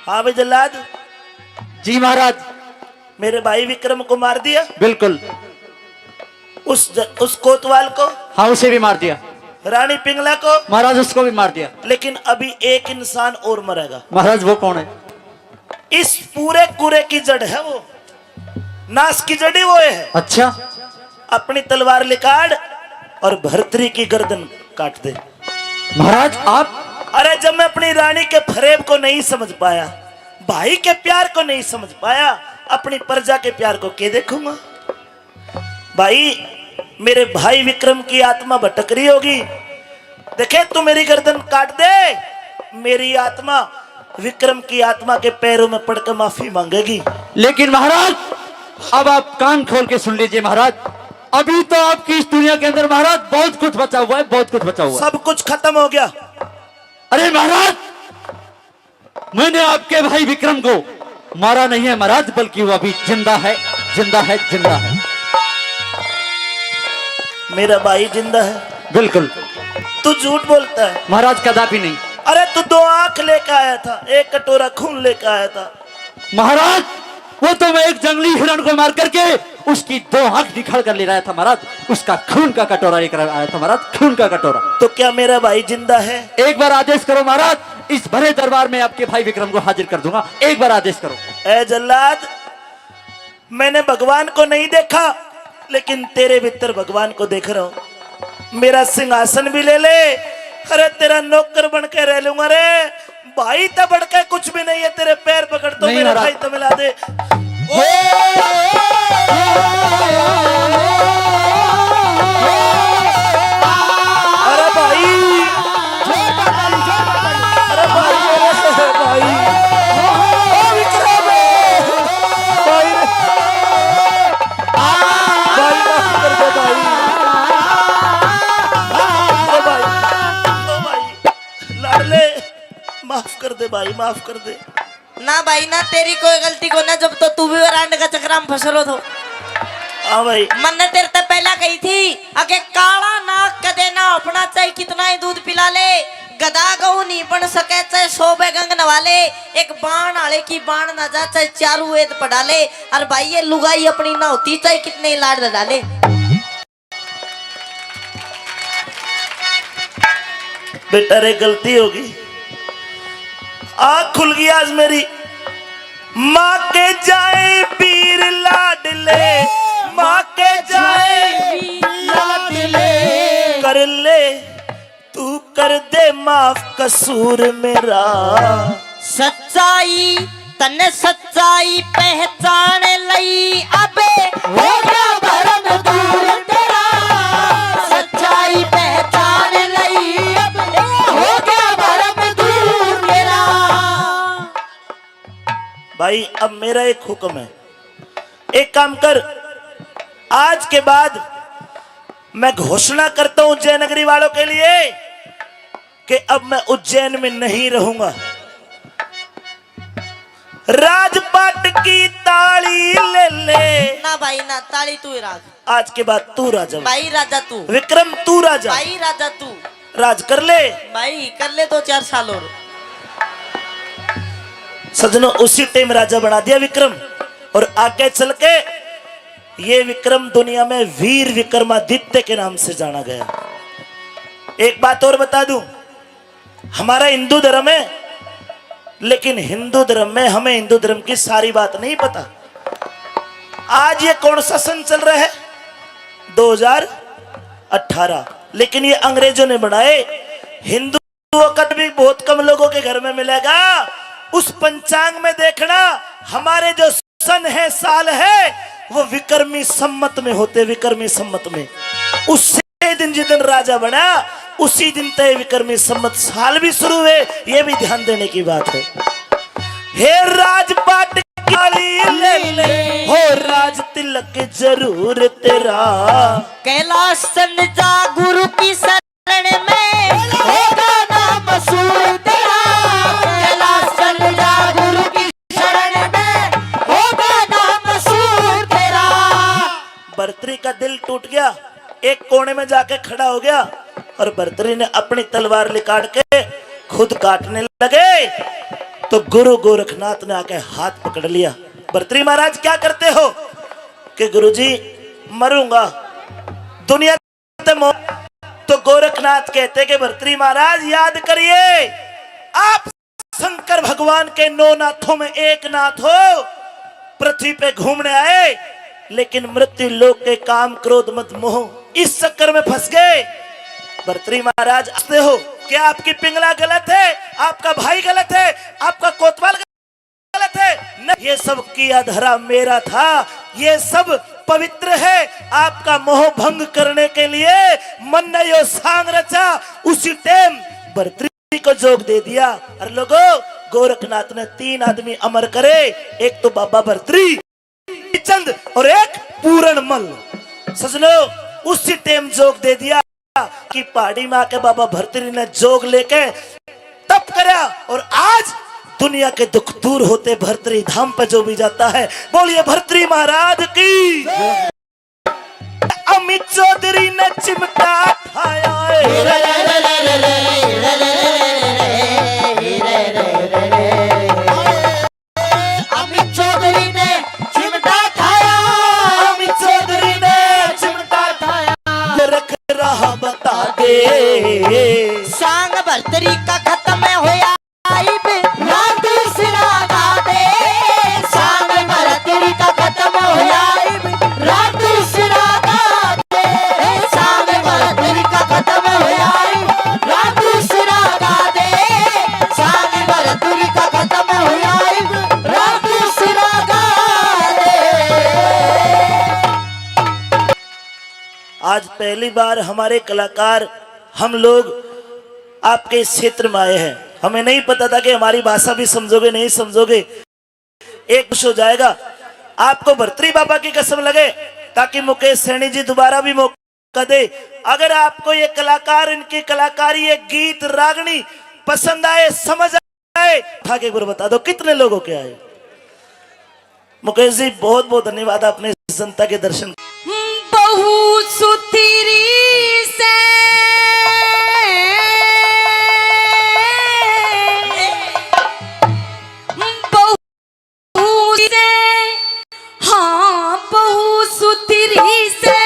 हाँ भाई जल्लाद। जी महाराज। मेरे भाई विक्रम को मार दिया। बिल्कुल। उस ज-, उस कोतवाल को। हाँ, उसे भी मार दिया। रानी पिंगला को। महाराज, उसको भी मार दिया। लेकिन अभी एक इंसान और मरेगा। महाराज, वो कौन है? इस पूरे कुरे की जड़ है वो, नाश की जड़ ही वो है। अच्छा। अपनी तलवार निकाल और भरतरी की गर्दन काट दे। महाराज, आप? अरे, जब मैं अपनी रानी के फरेब को नहीं समझ पाया, भाई के प्यार को नहीं समझ पाया, अपनी प्रजा के प्यार को के देखूंगा? भाई, मेरे भाई विक्रम की आत्मा भटक रही होगी। देखे, तू मेरी गर्दन काट दे, मेरी आत्मा विक्रम की आत्मा के पैरों में पड़ के माफी मांगेगी। लेकिन महाराज, अब आप कान खोल के सुन लीजिए महाराज, अभी तो आपकी इस दुनिया के अंदर महाराज बहुत कुछ बचा हुआ है, बहुत कुछ बचा हुआ है। सब कुछ खत्म हो गया। अरे महाराज, मैंने आपके भाई विक्रम को मारा नहीं है महाराज, बल्कि वो अभी जिंदा है, जिंदा है, जिंदा है। मेरा भाई जिंदा है? बिल्कुल। तू झूठ बोलता है। महाराज, कदापि नहीं। अरे, तू दो आंख लेकर आया था, एक कटोरा खून लेकर आया था, महाराज, वो तो मैं एक जंगली हिरण को मार करके उसकी दो आंख निकाल कर ले आया था महाराज, उसका खून का कटोरा लेकर आया था महाराज, खून का कटोरा। तो क्या मेरा भाई जिंदा है? एक बार आदेश करो महाराज, इस भरे दरबार में आपके भाई विक्रम को हाजिर कर दूंगा, एक बार आदेश करो। ए जल्लाद, मैंने भगवान को नहीं देखा, लेकिन तेरे भीतर भगवान को देख रहा हूँ। मेरा सिंहासन भी ले ले, अरे तेरा नौकर बन के रह लूंगा रे। भाई तो बढ़ के कुछ भी नहीं है, तेरे पैर पकड़ तो नहीं मेरे महाराज। भाई तो मिला दे। अरे भाई, अरे भाई, अरे भाई, ओ विक्रम, भाई रे, भाई माफ कर दे भाई, ओ भाई, ओ भाई, लाडले, माफ कर दे भाई, माफ कर दे। ना भाई ना, तेरी कोई गलती को ना, जब तो तू भी वरांड का चक्रा में फंस रो थो। हाँ भाई। मन्ने तेरे ते पहला कही थी, अके काला नाग कदे ना अपना, चाहे कितना ही दूध पिला ले, गधा गऊ नहीं बन सके, चाहे सौ बेगंग नवा ले, एक बाण आले की बाण ना जा, चाहे चारू वेद पढ़ा ले। और भाई ये लुगाई अपनी ना होती, चाहे कितने ही लाड लड़ा ले। बेटा रे, गलती होगी, आँख खुल गई आज मेरी। माँ के जाए पीर लाडले, माँ के जाए लाडले, कर ले तू, कर दे माफ कसूर मेरा। सच्चाई, तन्ने सच्चाई पहचान लई, अबे हो गया भरम दूर तेरा। सच्चाई पहचान लई, अबे हो गया भरम दूर तेरा। भाई, अब मेरा एक हुक्म है, एक काम कर, आज के बाद मैं घोषणा करता हूं उज्जैन नगरी वालों के लिए कि अब मैं उज्जैन में नहीं रहूंगा। राजपाट की ताली ले ले। ना भाई ना, ताली तू ही राख। आज के बाद तू राजा। भाई राजा तू। विक्रम तू राजा। भाई राजा तू। राज कर ले। भाई कर ले दो चार साल और। सजनों, उसी टाइम राजा बना दिया विक्रम, और आगे चल के ये विक्रम दुनिया में वीर विक्रमादित्य के नाम से जाना गया। एक बात और बता दूं, हमारा हिंदू धर्म है, लेकिन हिंदू धर्म में हमें हिंदू धर्म की सारी बात नहीं पता। आज ये कौन सा सन चल रहा है? दो हज़ार अठारह। लेकिन ये अंग्रेजों ने बनाए। हिंदुओं का भी बहुत कम लोगों के घर में मिलेगा। उस पंचांग में देखना, हमारे जो सन है, साल है, वो विक्रमी संवत में होते, विक्रमी संवत में। उससे दिन, जिस दिन राजा बना, उसी दिन तय विक्रमी संवत साल भी शुरू हुए, ये भी ध्यान देने की बात है। हे राजपाट की ताली ले ले, हो राज तिलक जरूर तेरा। कैलाश चंद जा गुरु की शरण में, होगा नाम मशहूर तेरा। कैलाश चंद जा गुरु की शरण में, होगा नाम मशहूर तेरा। भर्तरी का दिल टूट गया, एक कोने में जाके खड़ा हो गया और भर्तरी ने अपनी तलवार निकाल के खुद काटने लगे, तो गुरु गोरखनाथ ने आके हाथ पकड़ लिया। भर्तरी महाराज, क्या करते हो? कि गुरुजी, मरूंगा, दुनिया ते मो-, तो गोरखनाथ कहते कि भर्तरी महाराज, याद करिए, आप शंकर भगवान के नौ नाथों में एक नाथ हो, पृथ्वी पे घूमने आए, लेकिन मृत्यु लोक के काम, क्रोध, मद, मोह, इस चक्कर में फंस गए। भर्तरी महाराज, हंसते हो, क्या आपकी पिंगला गलत है, आपका भाई गलत है, आपका कोतवाल गलत है? नहीं, ये सब किया धरा मेरा था, ये सब पवित्र है। आपका मोह भंग करने के लिए मन ने यो सांग रचा। उसी टाइम भर्तरी को जोग दे दिया। और लोगो, गोरखनाथ ने तीन आदमी अमर करे, एक तो बाबा भर्तरी चंद और एक पूरण मल। सजनो, उसी टाइम जोग दे दिया कि पहाड़ी में आके बाबा भर्तरी ने जोग लेके तप करया और आज दुनिया के दुख दूर होते भर्तरी धाम पे जो भी जाता है। बोलिए भर्तरी महाराज की। अमित चौधरी ने चिमटा ठाया है। अमित सांग भर तरीका खत्म होया, इब रात दूसरा गा दे। सांग भर तरीका खत्म होया, इब रात दूसरा गा दे। सांग भर तरीका खत्म होया, इब रात दूसरा गा दे। सांग भर तरीका खत्म होया, इब रात दूसरा गा दे। आज पहली बार हमारे कलाकार, हम लोग आपके इस क्षेत्र में आए हैं। हमें नहीं पता था कि हमारी भाषा भी समझोगे, नहीं समझोगे। एक खुश हो जाएगा। आपको भरतरी बाबा की कसम लगे, ताकि मुकेश सैनी जी दोबारा भी मौका दे। अगर आपको ये कलाकार, इनकी कलाकारी, ये गीत, रागनी पसंद आए, समझ आए, उठा के एक बार बता दो, कितने लोगों के आए? मुकेश जी, बहुत बहुत धन्यवाद, आपने इस जनता के दर्शन। बहू सुथरी से, बहू से, हाँ, बहू सुथरी से,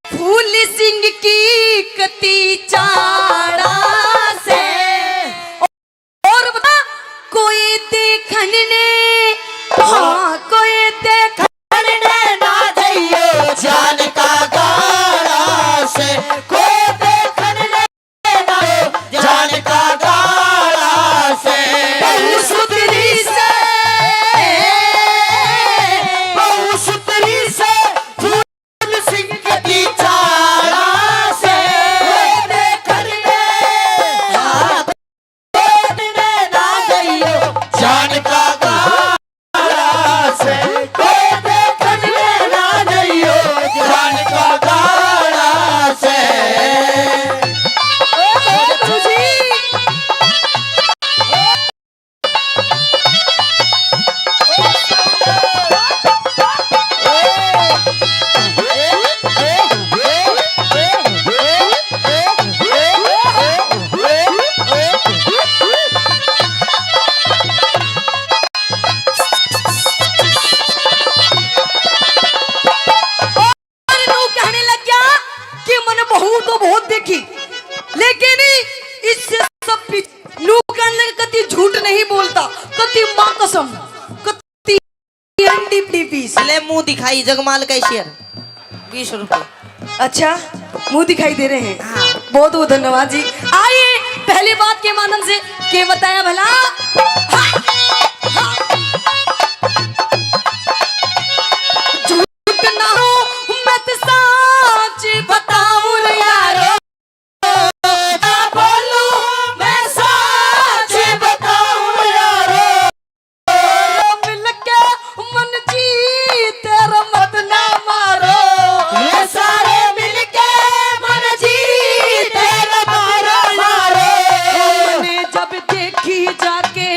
फूल सिंह की कती चाड़ा से। और बता, कोई देखण ने, हाँ, कोई देखण ने ना जइयो जान का गाला से, कोई देखण ने ना जान का गाला से। बहू सुथरी से, बहू सुथरी से, फूल सिंह की चाला से, कोई देखण ने, हाँ, कोई देखण ने ना जइयो जान का गाला से, कोई देखण ने ना जइयो जान का गाला से। और नू कहने लग गया कि मैंने बहू तो बहुत देखी, लेकिन इससे सब पीछे नू कहने लगा, कती झूठ नहीं बोलता, कती माँ कसम, कती एनडीपीस। ले मुंह दिखाई जगमाल कैशियर, बीस रुपए। अच्छा, मुंह दिखाई दे रहे हैं। हाँ। बहुत बहुत धन्यवाद जी। आइए, पहली बात के माध्यम से के बताया भला? हाँ, हाँ। झूठ ना हो, मैं तो सच बताऊं रे यारो। ना बोलूं, मैं सच बताऊं यारो। मिलके मन जी तेरा मत ना मारो। ये सारे मिलके मन जी तेरा मारो, मारो। मैंने जब देखी जाके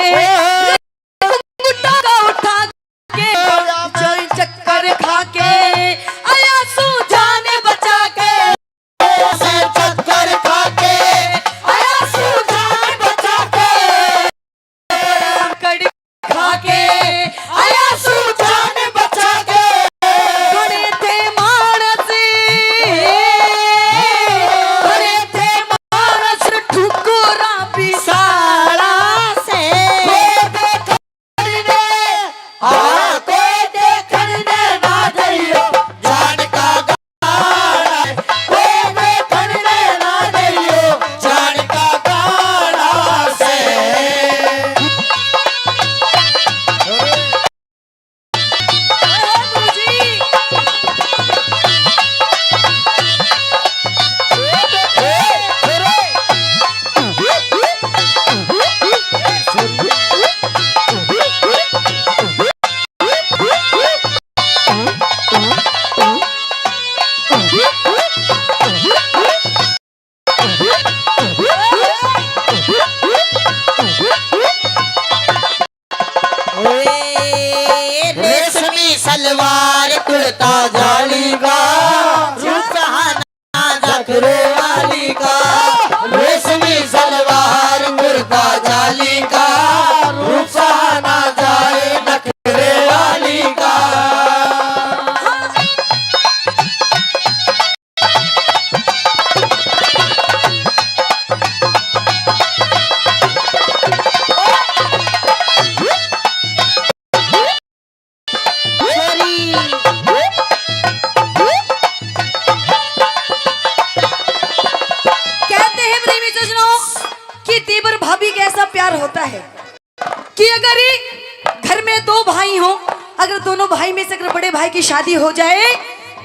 दोनों भाई में से अगर बड़े भाई की शादी हो जाए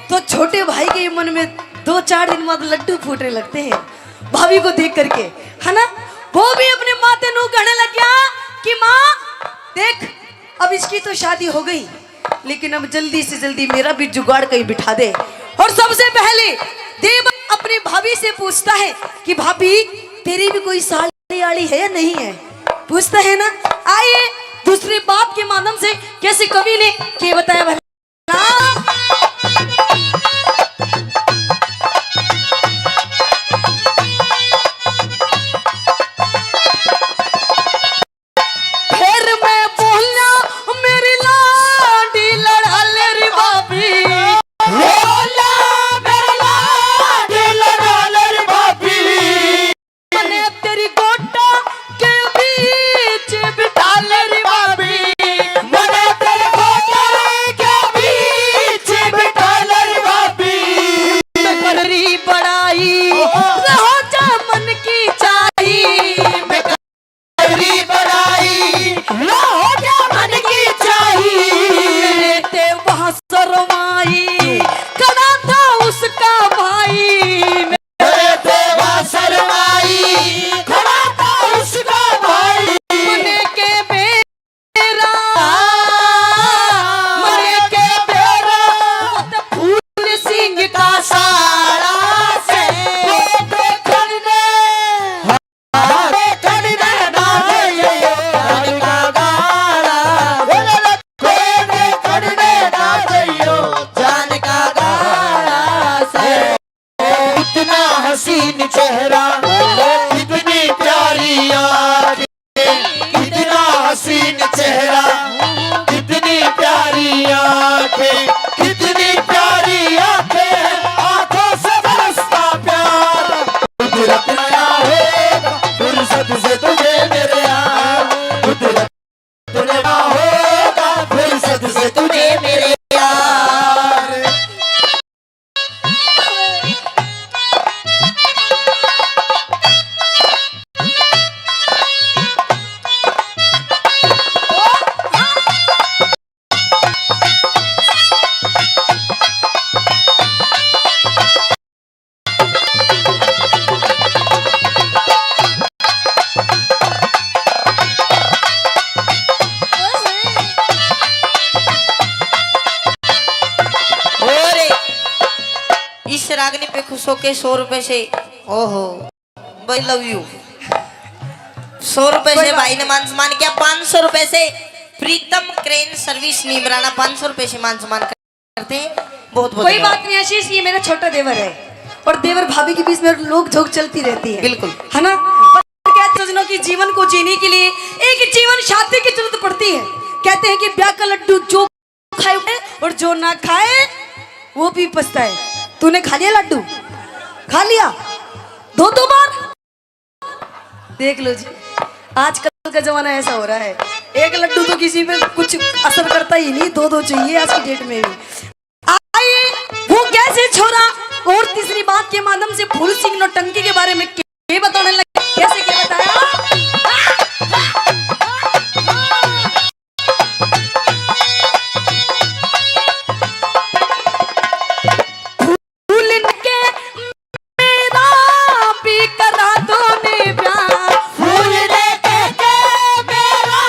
तो छोटे भाई के मन में दो चार दिन बाद लड्डू फूटने लगते हैं भाभी को देख करके, है ना? वो भी अपने माँ ते नू कहने लग गया कि माँ, देख, अब इसकी तो शादी हो गई, लेकिन अब जल्दी से जल्दी मेरा भी जुगाड़ कहीं बिठा दे। और सबसे पहले देवर अपनी भाभी से पूछता है कि भाभी, तेरी भी कोई साली आली है या नहीं है? पूछता है ना। आइए, दूसरे बाप के माध्यम से कैसे कवि ने के बताया भला। फिर मैं बोला, मेरी लाडी लड़ा ले रे भाभी। बोला, मेरी लाडी लड़ा ले रे भाभी। मने तेरी गोटा के बीच बिठा ले रे भाभी। मने तेरी गोटा के बीच बिठा ले रे भाभी। मैं कर री बड़ाई, रहो जा मन की चाही। मैं कर री बड़ाई, रहो जा मन की चाही। मेरे ते वहाँ शर्माई, खड़ा था उसका भाई। मेरे ते वहाँ शर्माई, खड़ा था उसका भाई। मने के बेरा, मने के बेरा, फूल सिंह का साला से, वो देखण ने, हाँ, देखण ने ना जइयो, जान का गाला से, कोई देखण ने ना जइयो, जान का गाला से। कितना हसीन चेहरा, कितनी प्यारी आंखें, कितना हसीन चेहरा, कितनी प्यारी आंखें, कितनी प्यारी आंखें, आंखों से बरसता प्यार। कुदरत नया होगा फुर्सत से तुझे मेरे यार, कुदरत नया होगा फुर्सत से तुझे मेरे यार। और इस रागनी पे खुश होके सौ रुपए से, ओहो, I love you। सौ रुपए से भाई ने मान सम्मान किया, पाँच सौ रुपए से प्रीतम क्रेन सर्विस नीमराना पाँच सौ रुपए से मान सम्मान करते हैं। बहुत बहुत कोई धन्यवाद। बात नहीं आशीष, ये मेरा छोटा देवर है और देवर भाभी के बीच में नोक झोंक चलती रहती है, बिल्कुल। है ना? पर क्या सज्जनों की जीवन को जीने के लिए एक जीवन साथी की जरूरत पड़ती है। कहते हैं कि ब्याह का लड्डू जो खाए उठे और जो ना खाए वो भी पछताए। तूने खा लिया लड्डू? खा लिया? दो दो बार? देख लो जी, आजकल का जमाना ऐसा हो रहा है, एक लड्डू तो किसी पे कुछ असर करता ही नहीं, दो दो चाहिए आज की डेट में भी। आइए, वो कैसे छोरा और तीसरी बात के माध्यम से फूल सिंह नौटंकी के बारे में के बताने लगे, कैसे के बताया? फूल के मेरा भी करा दो ने ब्याह। फूल ने कह के मेरा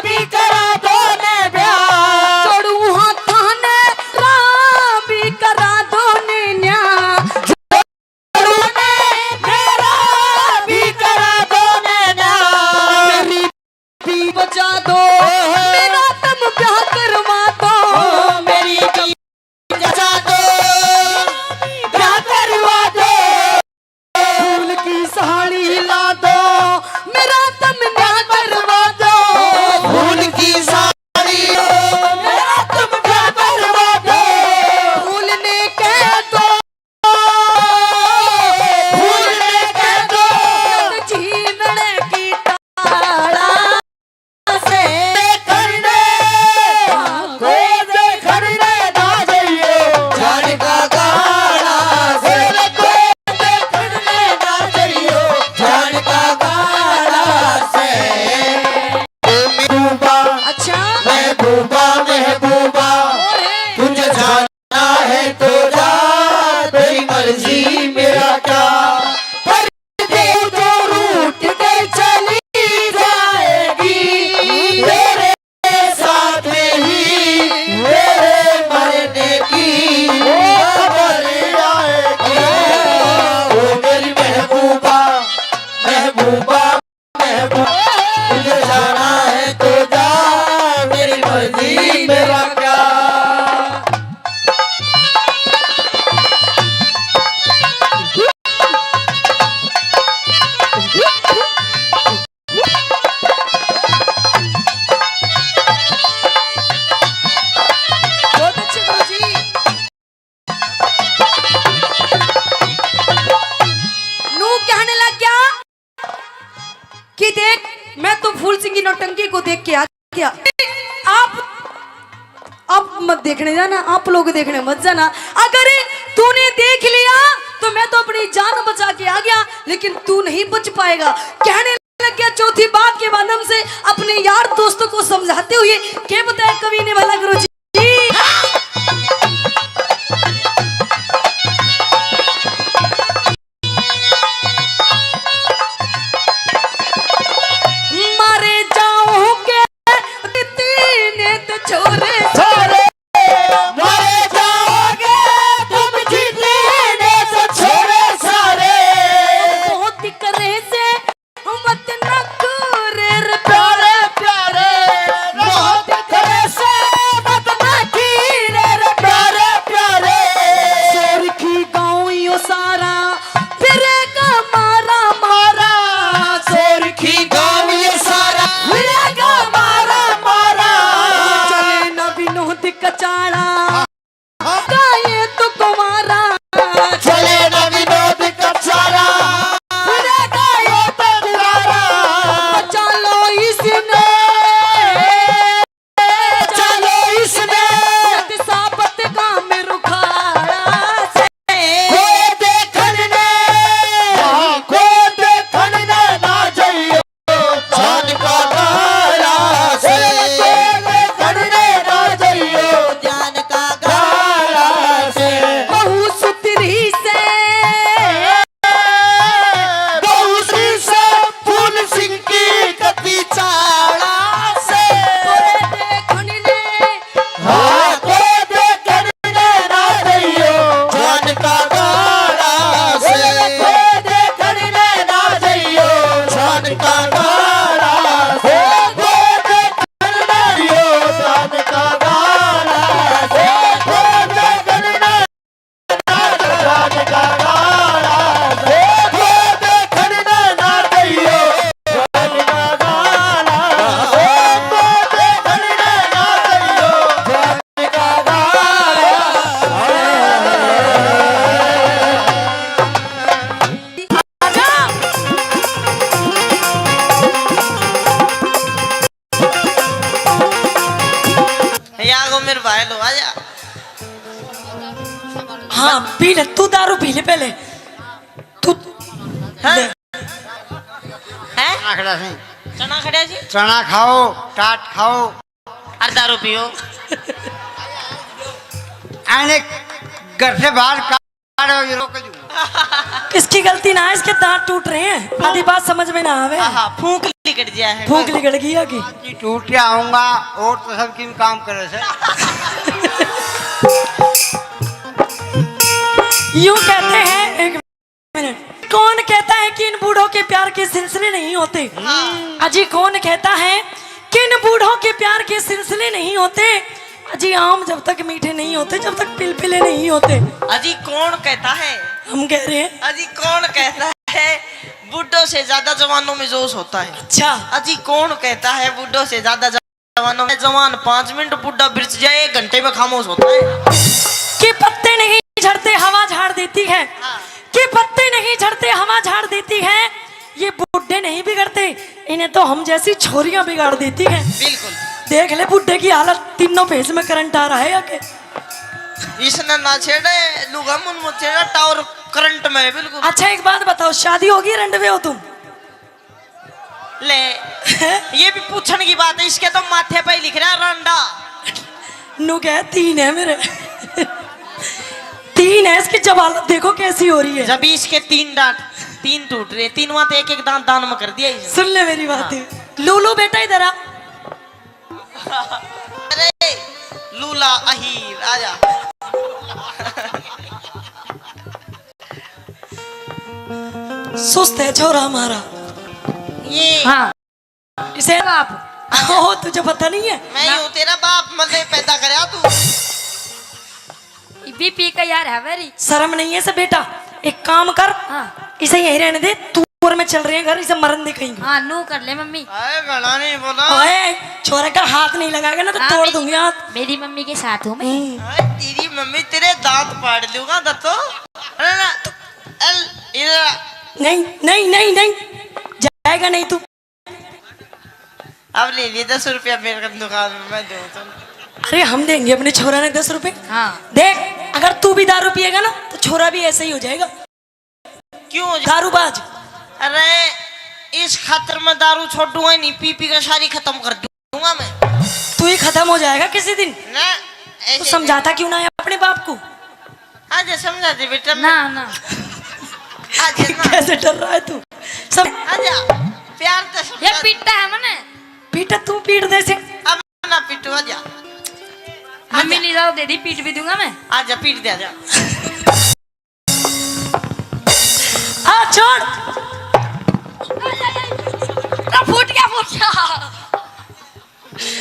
भी करा दो ने ब्याह। जोड़ू हाथां ने रा भी करा दो ने न्याह। जोड़ू ने मेरा तो जा, तेरी मर्जी, मेरा क्या। पर तू तो रूठ के चली जाएगी, तेरे साथ ही तेरे मरने की खबर आएगी। ओ मेरी महबूबा, महबूबा, महबूबा, तुझे जाना है तो जा, मेरी मर्जी, मेरा क्या। बहुत अच्छे गुरुजी। नू कहने लग गया कि देख, मैं तो फूल सिंह की नौटंकी को देख के आ गया। आप, आप मत देखने जाना, आप लोग देखने मत जाना। अगर तूने देख लिया तो मैं तो अपनी जान बचा के आ गया, लेकिन तू नहीं बच पाएगा। कहने लग गया, चौथी बात के माध्यम से अपने यार दोस्तों को समझाते हुए, के बताया कवि ने भला गुरु जी? मारे जाऊं के तीन तो छोरे, छोरे, मारे जाओगे तुम जितने तो छोरे सारे। बहुत करे से मत ना घूरे रे प्यारे, प्यारे, बहुत करे से मत ना घूरे रे प्यारे, प्यारे। सोरखी गाँव यो सारा फिरेगा मारा, मारा। सोरखी गाँव यो सारा फिरेगा मारा, मारा। चले ना विनोद कचाला, गाए तो कुमारा। चले ना विनोद कचाला, फिरेगा ये तो कुमारा। बचा लो इसने, चलो इसने। साबत का मेरू खाला से। कोई देखण ने, हाँ, कोई देखण ने ना जाइयो जान का गाला से। कोई देखण ने ना जाइयो जान का गाला से। बहू सुतरी से। बहू सी से फूल सिंह की कती चाला से। कोई देखण ने, हाँ, कोई देखण ने ना जाइयो जान का गाला से। कोई देखण ने ना जाइयो जान का गाला से। कोई देखण ने ना जाइयो जान का गाला से। कोई देखण ने यहाँ को मेरे भाई लो, आजा। हाँ, पी ले, तू दारू पी ले पहले। तू हाँ? ले। हैं? चना खड़ा सिंह। चना खड़ा जी। चना खाओ, टाट खाओ। और दारू पियो। आने घर से बाहर काढ़ो, ये रोक दूंगा। इसकी गलती ना है, इसके दांत टूट रहे हैं, आधी बात समझ में ना आवे। हाँ, हाँ, फूंक लिकड़ गया है। फूंक लिकड़ गई है कि? टूट के आऊंगा और तो सब किम काम करे से। यूं कहते हैं, एक मिनट, कौन कहता है कि इन बूढ़ों के प्यार के सिलसिले नहीं होते? अजी, कौन कहता है कि इन बूढ़ों के प्यार के सिलसिले नहीं होते? अजी, आम जब तक मीठे नहीं होते, जब तक पिलपिले नहीं होते। अजी, कौन कहता है? हम कह रहे हैं। अजी, कौन कहता है बूढ़ों से ज्यादा जवानों में जोश होता है? अच्छा। अजी, कौन कहता है बूढ़ों से ज्यादा जवानों में? जवान पाँच मिनट, बूढ़ा बिरछ जाए, एक घंटे में खामोश होता है। कि पत्ते नहीं झड़ते, हवा झाड़ देती है। हाँ। कि पत्ते नहीं झड़ते, हवा झाड़ देती है। ये बूढ़े नहीं बिगड़ते, इन्हें तो हम जैसी छोरियां बिगाड़ देती हैं। बिल्कुल। देख ले बूढ़े की हालत, तीनों फेज में करंट आ रहा है या के? इसने ना छेड़े, लुगा मुन मत छेड़ा, टावर करंट में है बिल्कुल। अच्छा, एक बात बताओ, शादी होगी, रंडवे हो तुम? ले, ये भी पूछण की बात है, इसके तो माथे पे ही लिख रहा है रंडा। नु कह तीन है मेरे। भैंस की जब हालत देखो कैसी हो रही है। जब इसके तीन दांत, तीन टूट रहे, तीनों तो एक एक दांत दान में कर दिया इसने। सुन ले मेरी बात। हाँ। लूलू बेटा इधर आ। अरे लूला अहीर आजा। सुस्त है छोरा हमारा। ये हाँ। इसे बाप। ओ, तुझे पता नहीं है? मैं ही हूँ तेरा बाप, मजे पैदा करया तू। बीपी का यार है वेरी। शर्म नहीं है इसे बेटा, एक काम कर, हाँ। इसे यहीं रहने दे, तू और मैं चल रहे हैं घर, इसे मरन दे कहीं। हाँ, नू कर ले मम्मी। आए घना नहीं बोला। ओए, छोरे का हाथ नहीं लगाएगा ना तो हाँ, तोड़ मेरी, दूंगी हाथ। मेरी मम्मी के साथ हूँ मैं। हम्म। आए, तेरी मम्मी तेरे दांत पाड़ दूंगा दत्तो। अरे ना, अल, इधर आ। नहीं, नहीं, नहीं, नहीं, जाएगा नहीं तू। अब ले लिए दस रुपया मेरे को दुकान में, मैं दूँ तुम। अरे हम देंगे अपने छोरा ने दस रुपए। हाँ। देख, अगर तू भी दारू पिएगा ना तो छोरा भी ऐसे ही हो जाएगा। क्यों हो जा- दारूबाज। अरे इस खातर मैं दारू छोड़ूंगा ही नहीं, पी पी के सारी खत्म कर दूंगा मैं। तू ही खत्म हो जाएगा किसी दिन। ना, ऐसे तू समझाता क्यों ना है अपने बाप को? आजा समझा दे बेटा। ना, ना। आजा ना। कैसे डर रहा है तू? सब आजा, प्यार तो समझा ये दे। पीटा है मने। पीटा तू पीट दे से। अब ना पीटू, आजा। मम्मी आजा। नहीं जाओ दे दी, पीट भी दूंगा मैं। आजा, पीट दे, आजा। आ, छोड़। आ, फूट गया, फूट गया।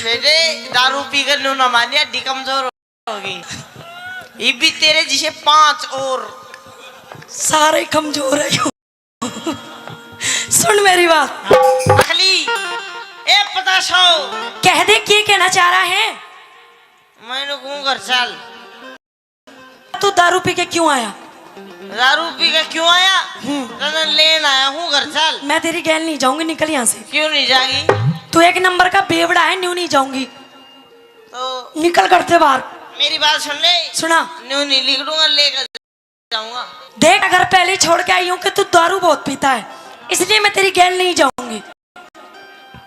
बेटे, दारू पी कर नू ना मानिया, हड्डी कमजोर होगी। ये भी तेरे जिसे पांच और। सारे कमजोर है। सुन मेरी बात। अखली, ए पता सौ। कह दे, क्या कहना चाह रहा है? मैंने कहूँ घर चल। तू दारू पी के क्यों आया? दारू पी के क्यों आया? हम्म। तने लेन आया हूँ, घर चल। मैं तेरी गैल नहीं जाऊंगी, निकल यहाँ से। क्यों नहीं जाएगी? तू एक नंबर का बेवड़ा है, न्यू नहीं जाऊंगी। तो निकल घर से बाहर। मेरी बात सुन ले। सुना। न्यू नहीं निकलूंगा, लेकर जाऊंगा। देख, अगर पहले छोड़ के आई हूँ कि तू दारू बहुत पीता है, इसलिए मैं तेरी गैल नहीं जाऊंगी।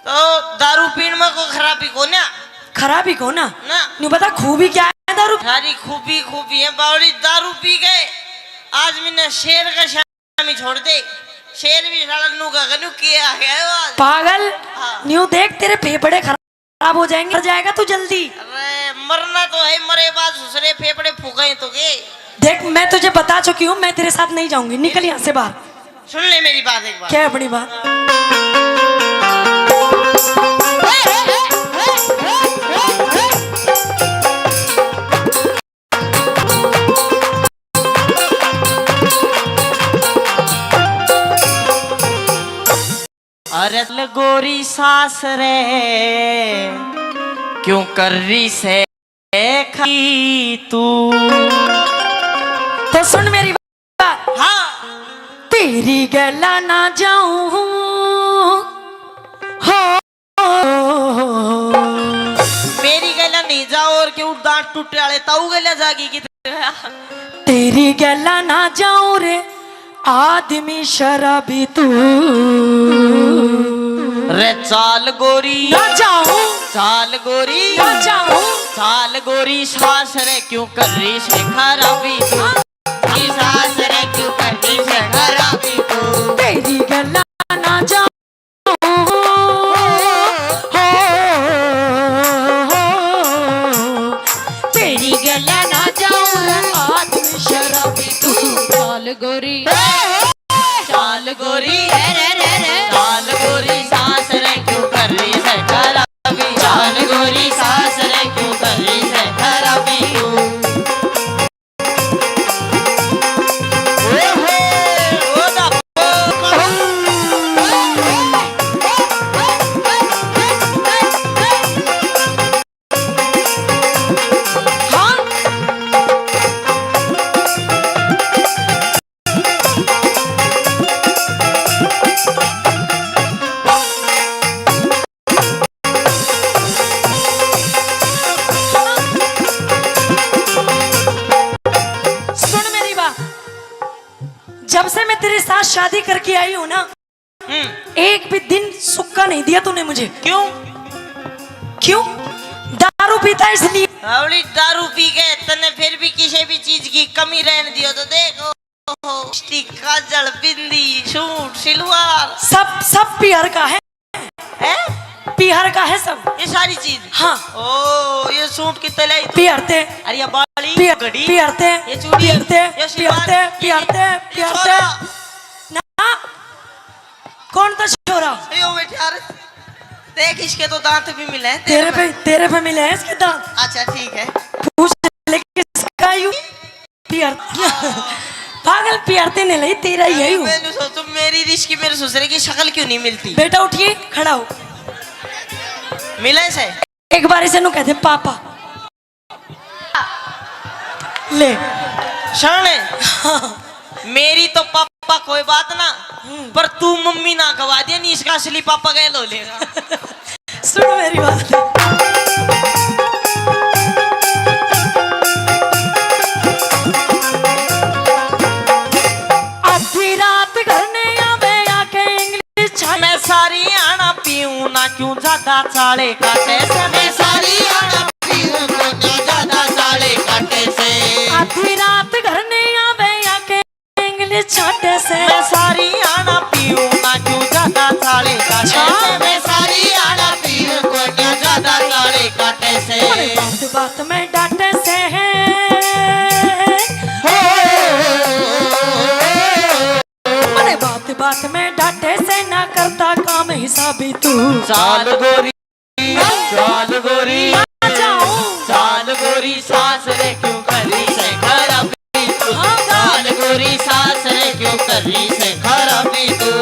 तो दारू पीण में कोई खराबी को ना? खराबी को ना? ना। न्यू बता, खूबी क्या है दारू? सारी खूबी, खूबी है बावड़ी। दारू पी के आदमी ने शेर का शामी छोड़ दे। शेर भी साला नू का कनू के आ गया है वो आज। पागल। हाँ। न्यू देख, तेरे फेफड़े खराब हो जाएंगे, मर जाएगा तू जल्दी। अरे मरना तो है, मरे बाद दूसरे फेफड़े फूके तो के। देख, मैं तुझे बता चुकी हूँ, मैं तेरे साथ नहीं जाऊंगी, निकल यहाँ से बाहर। सुन ले मेरी बात एक बार। क्या अपनी बात? अरे चल गोरी सासरे, क्यों कर रही से खी तू? तो सुन मेरी बात। हाँ। तेरी गैला ना जाऊं, हो। मेरी गैला नहीं जाओ और क्यों दांत टूटे वाले ताऊ गैला जागी की। तेरी गैला ना जाऊं रे आदमी शराबी तू। रे चाल गोरी ना जाऊं, चाल गोरी ना जाऊं, चाल गोरी सासरे क्यों कर रही से खराबी तू। सासरे क्यों कर रही से खराबी तू। तेरी गैला ना जाऊं। तेरी गैला ना जाऊं रे आदमी शराबी तू। चाल गोरी, चाल गोरी, रे रे रे रे। चाल गोरी सासरे क्यों कर रही से खराबी। चाल गोरी सासरे क्यों कर रही से खराबी तू। सुन मेरी बात, जब से मैं तेरे साथ शादी करके आई हूँ ना, हम्म। एक भी दिन सुख का नहीं दिया तूने मुझे। क्यों? क्यों? दारू पीता इसलिए। बावली, दारू पी के तन्ने फिर भी किसी भी चीज की कमी रहने दियो तो देख, ओहो, लिपस्टिक, काजल, बिंदी, सूट, सलवार। सब, सब पीहर का है। हैं? पीहर का है सब। ये सारी चीज? हाँ। ओ, ये सूट कितने लाई तू? पीहर ते। अरे ये बाली, पीहर, घड़ी, पीहर ते, ये चूड़ी, पीहर ते, ये पीहर ते, पीहर ते, ये पीहर ते। छोरा। ना। कौन था छोरा? ये वो बैठे यार। देख, इसके तो दांत भी मिले हैं, तेरे पे, तेरे पे मिले हैं इसके दांत। अच्छा, ठीक है। पूछ ले किसका यू? पीहर। पागल, पीहर ते नहीं लाई, तेरा ही है यू। मैंने सोचो, मेरी रिश्क की मेरे ससुरे की शक्ल क्यों नहीं मिलती? बेटा उठिए, खड़ा हो। मिले से? एक बार इसे नु कहते पापा। ले। शाणे, मेरी तो पापा कोई बात ना, हम्म। पर तू मम्मी ना गवा दे, नहीं इसका असली पापा गैल हो लेगा। सुन मेरी बात। आधी रात घर ने आवे आके इंग्लिश छाट। मैं सारी आना पीऊं ना क्यों ज्यादा चाले काटे से। मैं सारी आना पीऊं ना क्यों ज्यादा चाले काटे से। आधी रात घर ने आवे आके इंग्लिश छाटे से। मैं सारी आना पीऊं ना क्यों ज्यादा चाले काटे से। मैं सारी आना पीऊं ना क्यों ज्यादा चाले काटे से। अरे बात बात में डांटे से है। हो। अरे बात बात में डांटे से ना करता काम हिसाबी तू। चाल गोरी, चाल गोरी, आ जाऊं। चाल गोरी सास रे क्यों करी से खराबी तू। हाँ, हाँ। चाल गोरी सास रे क्यों करी से खराबी तू।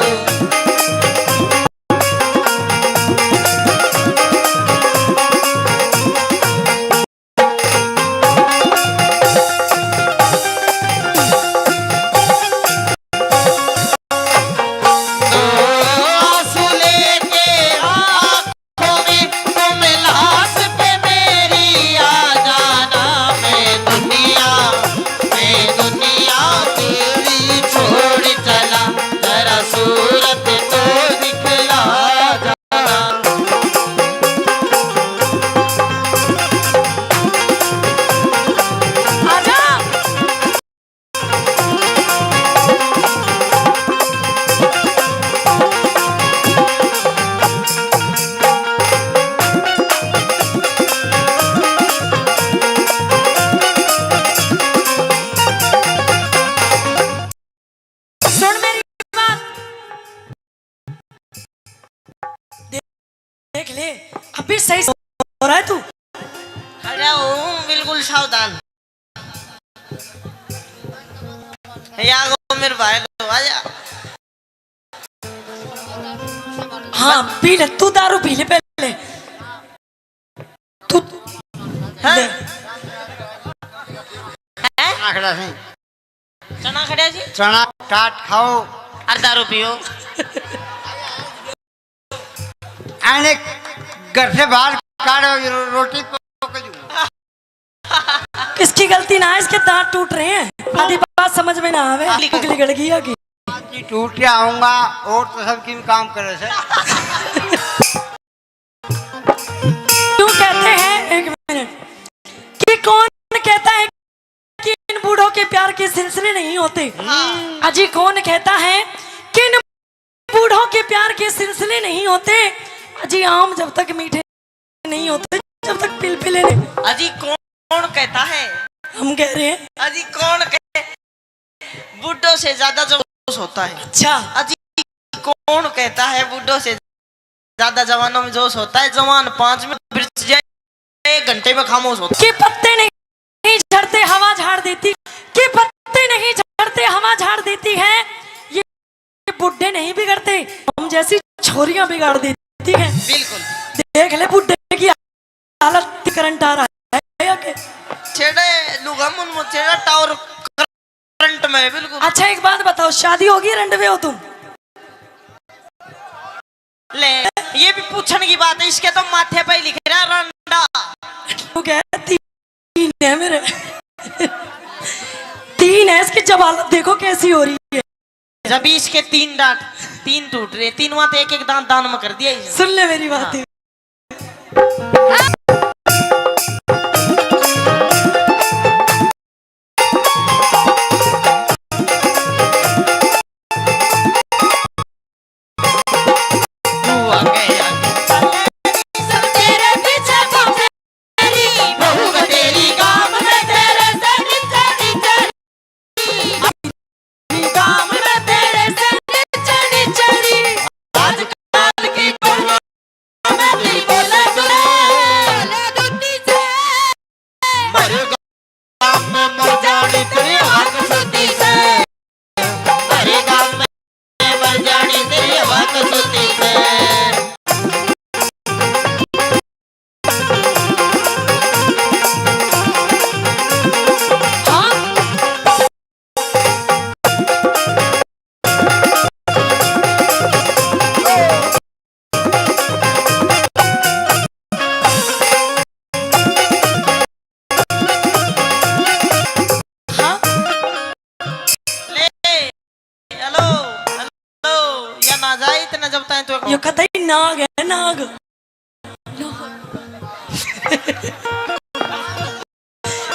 सुन मेरी बात। देख ले, अभी सही हो रहा है तू। खड़ा हूँ, बिल्कुल सावधान। या गो मेरे भाई, लो, आजा। हाँ, पी ले, तू दारू पी ले पहले। तू हाँ? ले। हैं? आखड़ा से। चना खड़े जी? चना टाट खाओ। और दारू पियो। आने घर से बाहर काढ़ो, रो-, रोटी पक जूंगा। किसकी गलती ना है, इसके दांत टूट रहे हैं। आधी बात समझ में ना आवे। निकल गई आगे। टूट के आऊंगा और तो सब किन काम करे से। क्यों कहते हैं, एक मिनट, कि कौन कहता है कि इन बूढ़ों के प्यार के सिलसिले नहीं होते? हाँ। अजी कौन कहता है कि इन बूढ़ों के प्यार के सिलसिले नहीं होते? अजी आम जब तक मीठे नहीं होते, जब तक पिलपिले नहीं। अजी कौन कहता है? हम कह रहे हैं। अजी कौन कहे बूढ़ों से ज्यादा जोश होता है? अच्छा। अजी कौन कहता है बूढ़ों से ज्यादा जवानों में जोश होता है? जवान पाँच मिनट बिरछ जाए, एक घंटे में खामोश होता है। के पत्ते नहीं झड़ते, हवा झाड़ देती, के पत्ते नहीं झड़ते, हवा झाड़ देती है। ये बूढ़े नहीं बिगड़ते, हम जैसी छोरियां बिगाड़ देती हैं। बिल्कुल। देख ले बूढ़े की हालत, करंट आ रहा है या के? छेड़े लुगा मुन मुन छेड़ा टावर करंट में है, बिल्कुल। अच्छा, एक बात बताओ, शादी होगी, रंडवे हो तुम? ले, ये भी पूछने की बात है, इसके तो माथे पे ही लिख रहा रंडा। तू कह, तीन है मेरे। तीन है, इसकी जब हालत देखो कैसी हो रही है। जब इसके तीन दांत, तीन टूट रहे, तीनवां तो एक एक दांत दान में कर दिया इसने। सुन ले मेरी बात। हाँ। है तो यो कतई नाग है, नाग।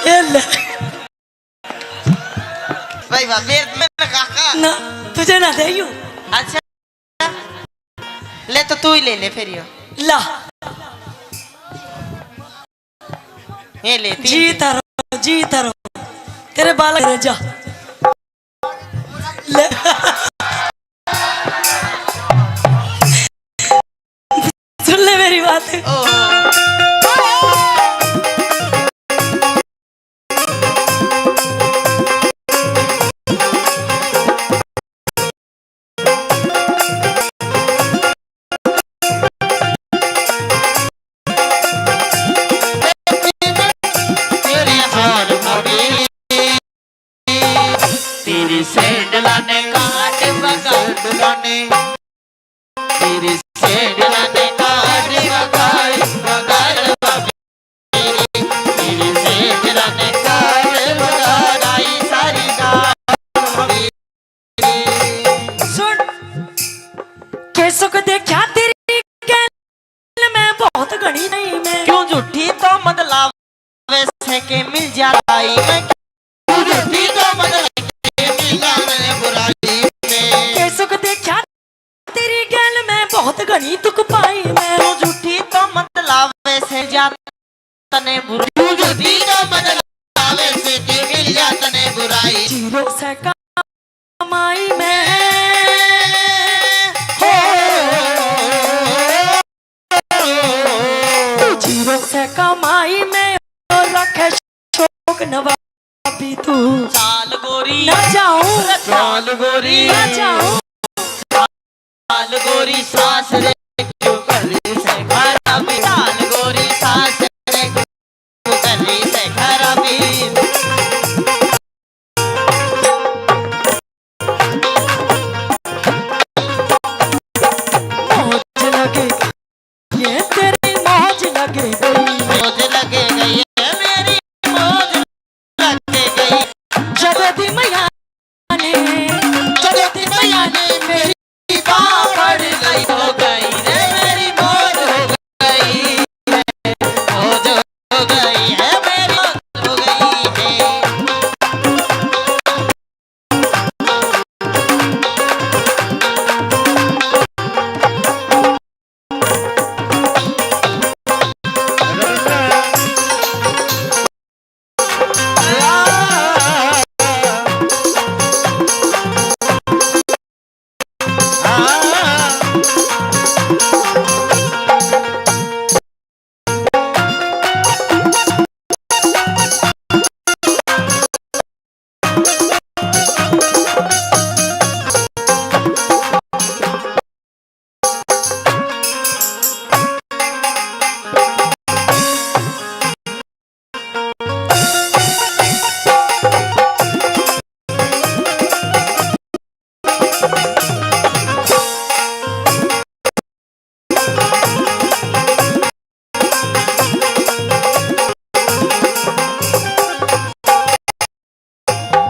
ए ले। भाई वाह, फिर मैं काका। ना, तुझे ना दे यूं। अच्छा, ले तो तू ही ले ले फिर यो। ला। ये ले, तीन, जी तीन। तारो, जी तारो। तेरे बालक रह जा। ले। सुन ले मेरी बात। ओहो। तेरे हार मोड़ी, तेरी सैंडला ने काट बगाड़, सैंडला ने, तेरी सैंडला ने काट बगाड़, बगाड़। सुन, के सुख देखा तेरी गैल में बहुत घणी नहीं मैं। क्यों झूठी तो मतलब वैसे के मिल जाई मैं। क्यों झूठी तो मतलब के मिल जाए बुराई में। के सुख देखा तेरी गैल में बहुत घणी दुख पाई मैं। तू झूठी तो मतलब वैसे जा तने बुराई। तू झूठी तो मतलब वैसे के मिल जा तने बुराई। जीरो से कमाई में। हो। तू जीरो से कमाई में और रखे शौक नवाबी तू। चाल गोरी। ना जाऊं। चाल गोरी। ना जाऊं। चाल गोरी सास रे क्यों कर रही से खराबी। चाल गोरी सास रे क्यों कर रही से खराबी। मौज लगे, ये तेरी मौज लगे गई। मौज लगे गई है मेरी, मौज लगे गई। जब दी मैया ने, जब दी मैया ने मेरी बांह पकड़ ली, हो गई रे मेरी मौज हो गई है, मौज हो गई है मेरी, मौज हो गई है।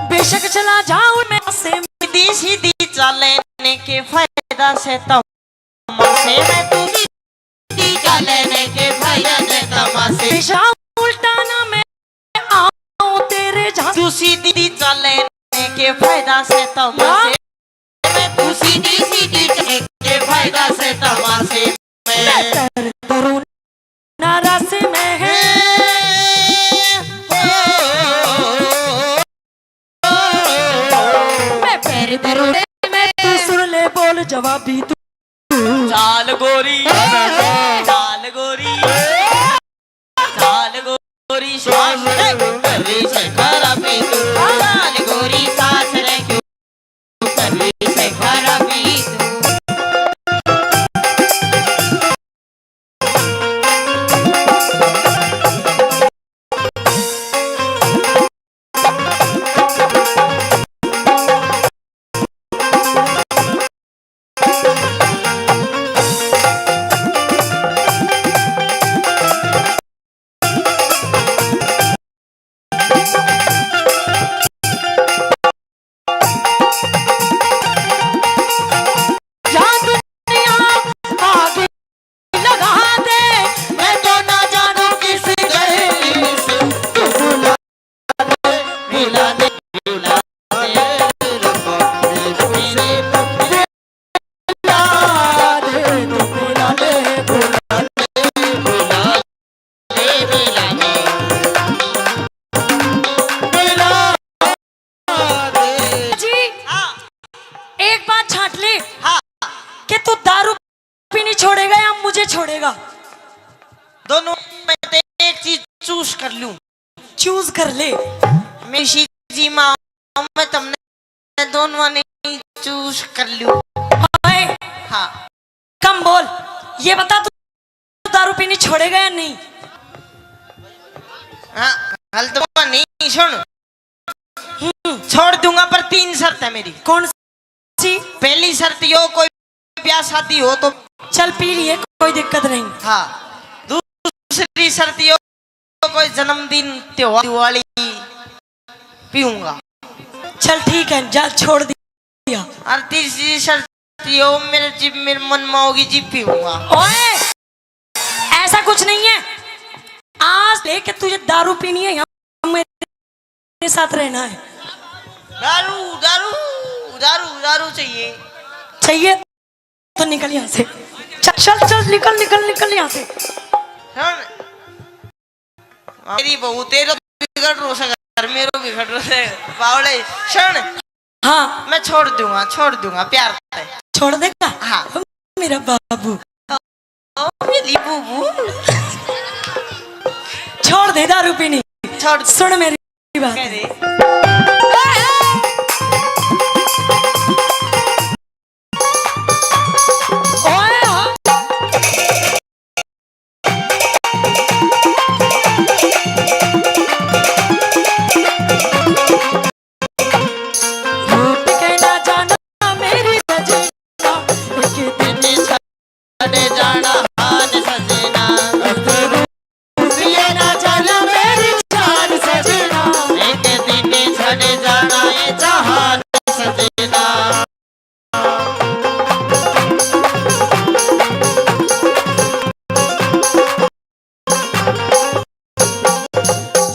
बेशक चला जाऊं मैं से। सीधी सीधी चालने के फायदा से तमाशे में, तू सीधी चालने के फायदा से तमाशे। पेशा उल्टा ना मैं आऊं तेरे झांसे। तू सीधी चालने के फायदा से तमाशे में, तू सीधी सीधी चालने के फायदा से तमाशे में। मैं तेरे दरूं ना रस में है। मैं पैर धरूं में, तू सुन ले बोल जवाबी तू। चाल गोरी, चाल गोरी, चाल गोरी, सास रे क्यों कर रही से खराबी तू। चाल गोरी, सास रे क्यों कर रही से खराबी तू। मुझे छोड़ेगा? दोनों में से एक चीज चूज कर लूं? चूज कर ले। मैं ऋषि जी माँ, मैं तुमने दोनों ने चूज कर लूं। ओए, हाँ। कम बोल, ये बता, तू दारू पीनी छोड़ेगा या नहीं? हाँ, हल तो नहीं, सुन। हम्म। छोड़ दूंगा, पर तीन शर्त है मेरी। कौन सी? पहली शर्त यो, कोई ब्याह शादी हो तो। चल, पी लिए, कोई दिक्कत नहीं। हाँ, दूसरी शर्त यो, कोई जन्मदिन, त्योहार, दिवाली पीऊंगा। चल, ठीक है, जा, छोड़ दिया। और तीसरी शर्त यो, मेरे जिब मेरे मन में होगी, जिब पीऊंगा। ओए, ऐसा कुछ नहीं है। आज लेके तुझे दारू पीनी है, यहाँ मेरे साथ रहना है। दारू, दारू, दारू, दारू चाहिए। चाहिए तो निकल यहाँ से। चल, चल, चल, निकल, निकल, निकल यहाँ से। सुन, मेरी बहू तेरो बिगड़ रो से, घर मेरो बिगड़ रो से, बावले। सुन, हाँ। मैं छोड़ दूंगा, छोड़ दूंगा प्यार से। छोड़ देगा? हाँ। मेरा बाबू। ओ मेरी बूबू। छोड़ दे दारू पीनी। छोड़ दे। सुन मेरी बात। कह दे। ओए हो। रूठ के ना जाना मेरी सजना, एक दिन छड़ जाना हाल सजना। रूठ के ना जाना मेरी जान सजना, एक दिन छड़ जाना ये जहान सजना।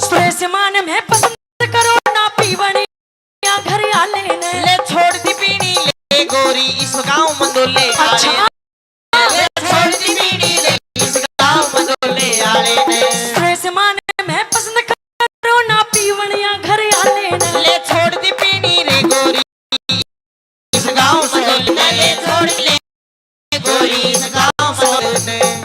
सुरेश मान में पसंद करो ना पीवण या घर आले ने। ले छोड़ दी पीनी ले गोरी इस गांव मंदोले आले। अच्छा। ले छोड़ दी पीनी ले इस गांव मंदोले आले ने। सुरेश मान में पसंद करो ना पीवण या घर आले ने। ले छोड़ दी पीनी रे गोरी इस गांव मंदोले ने। ले छोड़ ले गोरी इस गांव मंदोले ने।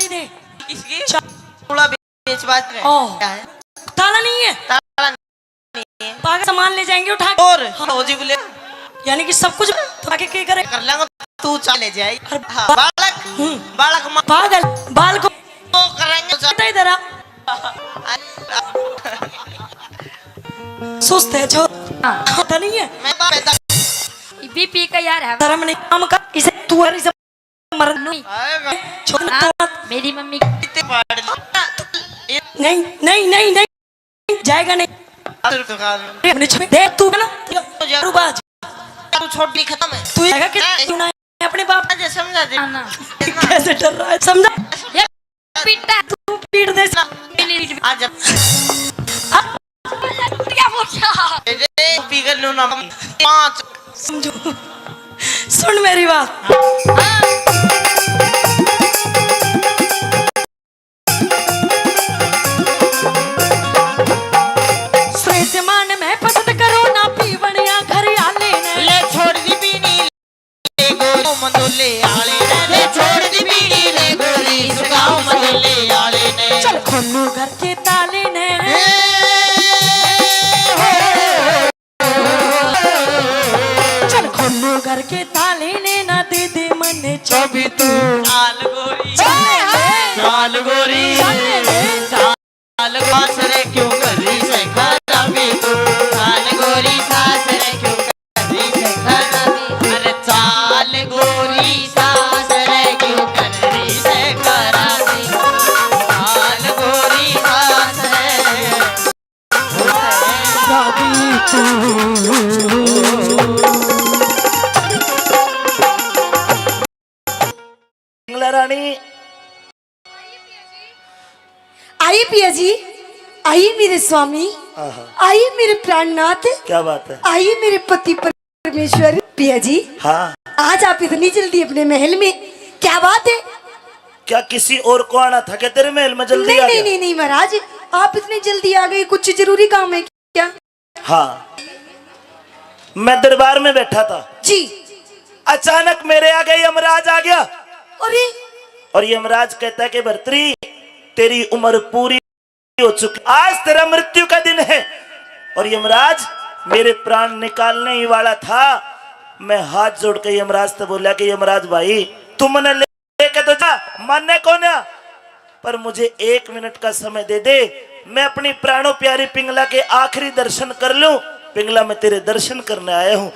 ले दे। इसकी चा- थोड़ा बेच बात है। ओह। क्या है? ताला नहीं है। ताला नहीं है। पागल, सामान ले जाएंगे उठा के। और हाँ। हो जी बोले। यानी कि सब कुछ तो आके के करे? कर लेंगे, तू चले जाए। अरे हाँ, बा- बालक, हम्म। बालक माँ पागल, बाल को वो करेंगे, चल। इधर आ। सुस्त है जो हाँ। पता नहीं है। मैं बाप है। ये बीपी का यार है। शर्म नहीं, काम कर, इसे तू और इसे मरन नहीं। आएगा। छोड़ हाँ, तो मत। मेरी मम्मी कितने पाड़ दी। नहीं, नहीं, नहीं, नहीं, जाएगा नहीं। आदर तो खा लो। हमने छुपे, देख तू है ना, दारूबाज। तू छोटी खत्म है। तू ये है कि हाँ। तू ना अपने बाप अजय समझा दे। हाँ ना। कैसे डर रहा है, समझा? ये पीटा। तू पीट दे। नहीं, नहीं, नहीं। आ जा। अब क्या बोल रहा? ए, ए, पी कर लो ना। पाँच। समझो। सुन मेरी बात। सुरेश मान में पसंद करो ना पीवण या घर आले ने। ले छोड़ दी पीनी ले गोरी मंदोले आले ने। ले छोड़ दी पीनी ले गोरी इस गांव मंदोले आले ने। चल खोलू घर के ताले ने। ए, हो, हो, हो। चल खोलू घर के ताले ने, ना दे दे मन्ने चाबी तू। चाल गोरी, चाल गोरी, चाल गोरी, सासरे क्यों कर रही से खराबी तू? चाल गोरी, सासरे क्यों कर रही से खराबी? अरे चाल गोरी, सासरे क्यों कर रही से खराबी? चाल गोरी, सासरे सिंगला रानी। आई पिया जी, आई मेरे स्वामी, आहा। आई मेरे प्राणनाथ, क्या बात है। आई मेरे पति परमेश्वर। पिया जी, हाँ। आज आप इतनी जल्दी अपने महल में, क्या बात है? क्या किसी और को आना था क्या तेरे महल में? जल्दी नहीं, आ नहीं, गया? नहीं, नहीं महाराज, आप इतनी जल्दी आ गए, कुछ जरूरी काम है क्या? हाँ, मैं दरबार में बैठा था जी। अचानक मेरे आगे यमराज आ गया। अरे, और यमराज कहता है कि भर्तरी, तेरी उम्र पूरी हो चुकी, आज तेरा मृत्यु का दिन है। और यमराज, मेरे प्राण निकालने ही वाला था। मैं हाथ जोड़ के यमराज से बोला कि यमराज भाई, तू मने लेके तो जा, माने कोन्या, पर मुझे एक मिनट का समय दे दे, मैं अपनी प्राणों प्यारी पिंगला के आखिरी दर्शन कर लूं। पिंगला, मैं तेरे दर्शन करने आया हूं।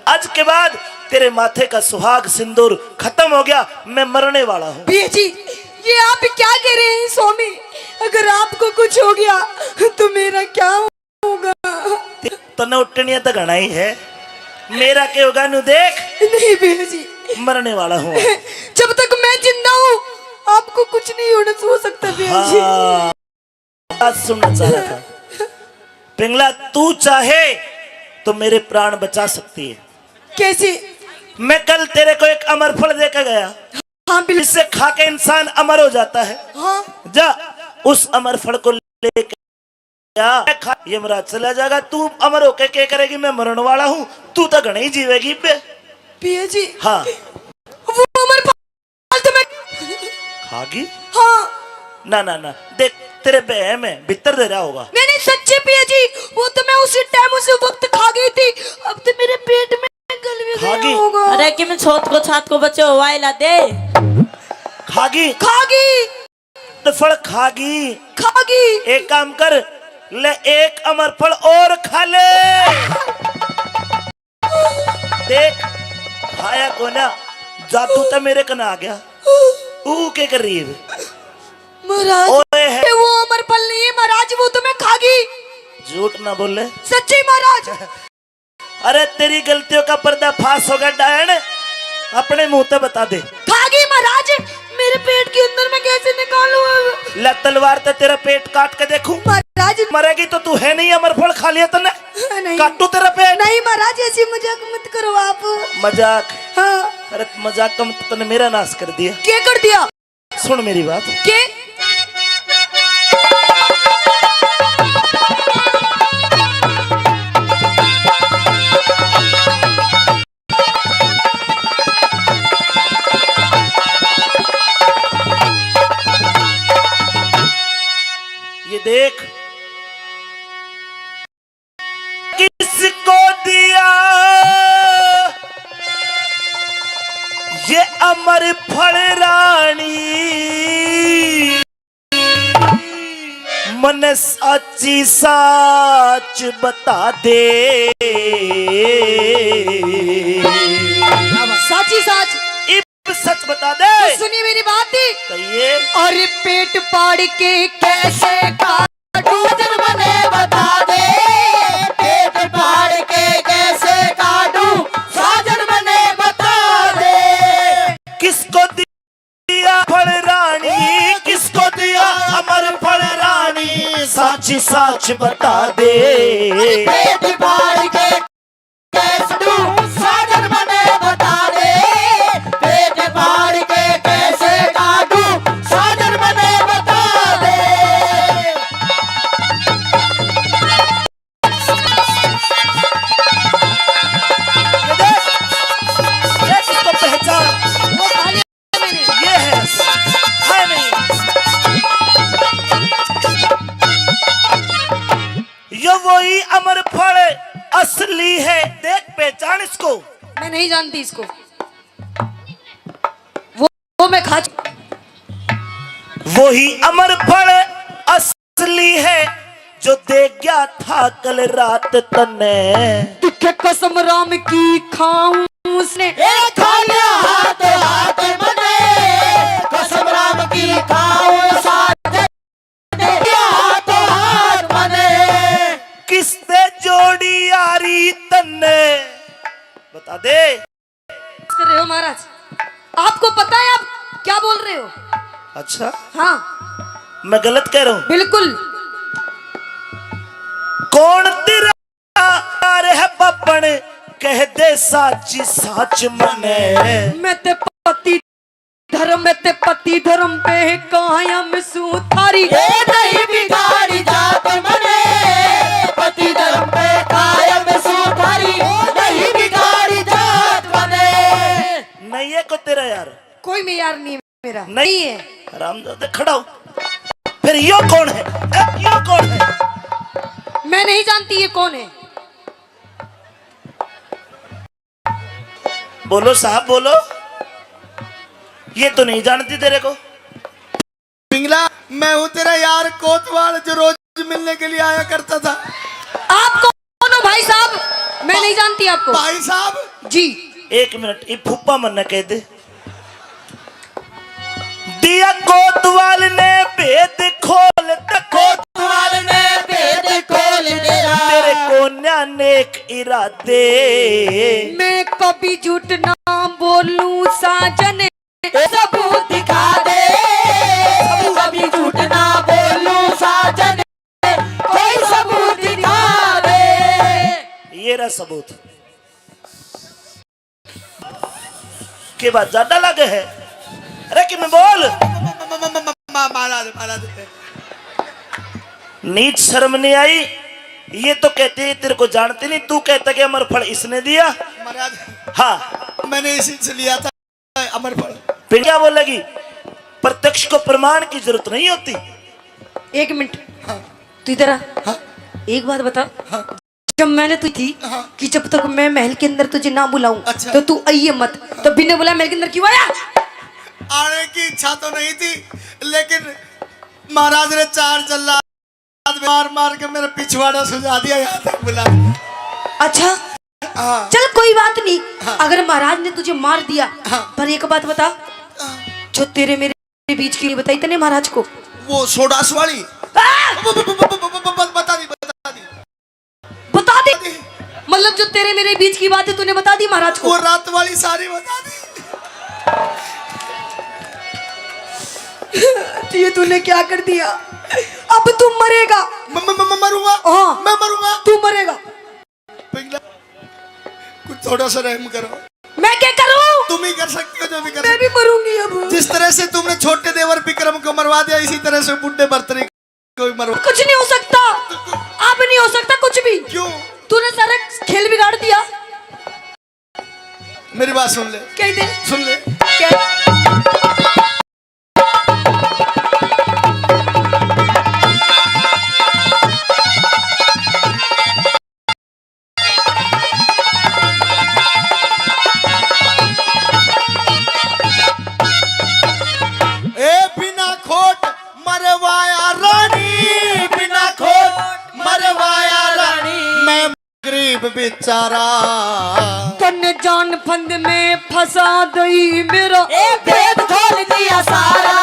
आज के बाद तेरे माथे का सुहाग सिंदूर खत्म हो गया, मैं मरने वाला हूँ। पिया जी, ये आप क्या कह रहे हैं स्वामी? अगर आपको कुछ हो गया तो मेरा क्या होगा? तन्ने उठनिया तो घणा ही है, मेरा के होगा नु देख। नहीं पिया जी, मरने वाला हूँ। जब तक मैं जिंदा हूँ आपको कुछ नहीं होना, हो सकता पिया जी। हाँ। बात सुनना चाह रहा था। पिंगला, तू चाहे तो मेरे प्राण बचा सकती है। कैसे? मैं कल तेरे को एक अमर फल देकर गया। हाँ, बिल्कुल। इससे खा के इंसान अमर हो जाता है। हाँ। जा, उस अमर फल को लेके आ, खा, यमराज चला जाएगा। तू अमर होके क्या करेगी? मैं मरण वाला हूँ, तू तो घणे ही जीवेगी बे। पिया जी। हाँ। वो अमर फल तो मैं खागी? हाँ। ना, ना, ना, देख, तेरे बहम है, भीतर दे रहा होगा। नहीं, नहीं, सच्ची पिया जी, वो तो मैं उसी टाइम, उसी वक्त खा गई थी। अब तो मेरे पेट में गल भी गया खागी? होगा। अरे, किम छोत को छात को बच्चो वायला दे। खागी? खागी। तो फल खागी? खागी। एक काम कर, ले, एक अमर फल और खा ले। देख, खाया कोना, जादू तो मेरे कने आ गया। ऊ के कर रही है? महाराज, ओए है। ये वो अमर फल नहीं है महाराज, वो तो मैं खागी। झूठ ना बोले। सच्ची महाराज। अरे, तेरी गलतियों का पर्दाफाश होगा डायन, अपने मुंह ते बता दे। खागी महाराज, मेरे पेट के अंदर मैं कैसे निकालूं अब? ले, तलवार ते तेरा पेट काट के देखूं। महाराज। मरेगी तो तू है नहीं, अमर फल खा लिया तन्ने। नहीं। काटू तेरा पेट। नहीं महाराज, ऐसी मजाक मत करो आप। मजाक? हाँ। अरे मजाक कम तो तन्ने मेरा नाश कर दिया। क्या कर दिया? सुन मेरी बात। के? ये देख, किसको दिया ये अमर फल रानी, मने साची साच बता दे। साची साच। इब सच बता दे। तो सुनिए मेरी बात। कहिए। और पेट पाड़ के कैसे काटूं, साजन मने बता दे। पेट पाड़ के कैसे काटूं, साजन मने बता दे। किसको दिया फल रानी, किसको दिया अमर फल रानी, साची साच बता दे। पेट पाड़ के कैसे काटूं, साजन मने बता दे। पेट फाड़ के कैसे काटूं, साजन मने बता दे। ये देख, देख इसको पहचान। ये है रस, है नहीं? यो वही अमर फल असली है। देख, पहचान इसको। मैं नहीं जानती इसको। वो, वो मैं खा चु- वही अमर फल असली है जो दे गया था कल रात तन्ने। तिखे कसम राम की खाऊं उसने। ए खाया हाथ हाथ मने, कसम राम की खाऊं साथ। किसने जोड़ी यारी तन्ने? बता दे। कर रहे हो महाराज, आपको पता है आप क्या बोल रहे हो? अच्छा, हाँ। मैं गलत कह रहा हूँ? बिल्कुल। कौन तेरा यार है बापन, कह दे साची साच मने। मैं ते पति धर्म ते पति धर्म पे कायम सूं थारी। ए नहीं बिगाड़ी जात मने, पति धर्म पे कायम सूं थारी। नहीं बिगाड़ी जात मने। नहीं है को तेरा यार? कोई मेरा यार नहीं। मेरा नहीं है। हरामजादे, खड़ा हो। फिर यो कौन है? ए, यो कौन है? मैं नहीं जानती ये कौन है। बोलो साहब, बोलो। ये तो नहीं जानती तेरे को। पिंगला, मैं हूँ तेरा यार कोतवाल, जो रोज मिलने के लिए आया करता था। आप कौन हो भाई साहब? मैं नहीं जानती आपको। भाई साहब। जी। एक मिनट, ये फूफा मन्ने कह दे। दिया कोतवाल ने भेद खोल, कोतवाल ने भेद खोल दिया। तेरे कोन्या नेक इरादे। मैं कभी झूठ ना बोलूं साजन। सबूत दिखा दे। कभी झूठ ना बोलूं साजन। कोई सबूत दिखा दे। ये रहा सबूत। के बात ज्यादा लगे है? अरे कि मैं बोल। म-, म-, म-, म-, म-, म-, महाराज, महाराज। नीच शर्म नहीं आई? ये तो कहते हैं तेरे को जानते नहीं, तू कहता कि अमर फल इसने दिया। महाराज, हाँ। मैंने इसी से लिया था अमर फल। फिर क्या बोलेगी? प्रत्यक्ष को प्रमाण की जरूरत नहीं होती। एक मिनट। हाँ। तू इधर आ। हाँ। एक बात बता। हाँ। जब मैंने तू थी हाँ। कि जब तक मैं महल के अंदर तुझे ना बुलाऊं अच्छा। तो तू आइए मत। हाँ। तो बिना बुलाए महल के अंदर क्यों आया? आने की इच्छा तो नहीं थी, लेकिन महाराज ने चार जल्लाद मार मार के मेरा पिछवाड़ा सुजा दिया, यहाँ तक बुला दिया। अच्छा। हाँ। चल कोई बात नहीं, हाँ। अगर महाराज ने तुझे मार दिया, हाँ। पर एक बात बता, हाँ। जो तेरे मेरे बीच की नहीं बताई तने महाराज को? वो सोडास वाली? आ! वो, वो, वो, वो, वो, वो, वो, बता दी, बता दी। बता दी? मतलब जो तेरे मेरे बीच की बात है तूने बता दी महाराज को? वो रात वाली सारी बता दी। ये तूने क्या कर दिया? अब तू मरेगा। म-, म-, म-, म-, मरूंगा। हाँ। मैं मरूंगा। तू मरेगा। पिंगला, कुछ थोड़ा सा रहम करो। मैं क्या करूं? तुम ही कर सकते हो जो भी कर मैं सकते भी मरूंगी अब। जिस तरह से तुमने छोटे देवर विक्रम को मरवा दिया, इसी तरह से बूढ़े भरतरी को भी मरवा। कुछ नहीं हो सकता। अब नहीं हो सकता कुछ भी। क्यों? तूने सारा खेल बिगाड़ दिया। मेरी बात सुन ले। कह दे। सुन ले। क्या? ए बिना खोट मरवाया रानी, बिना खोट मरवाया रानी। मैं गरीब बेचारा। तन्ने जान फंद में फंसा दई मेरा। ए भेद खोल दिया सारा।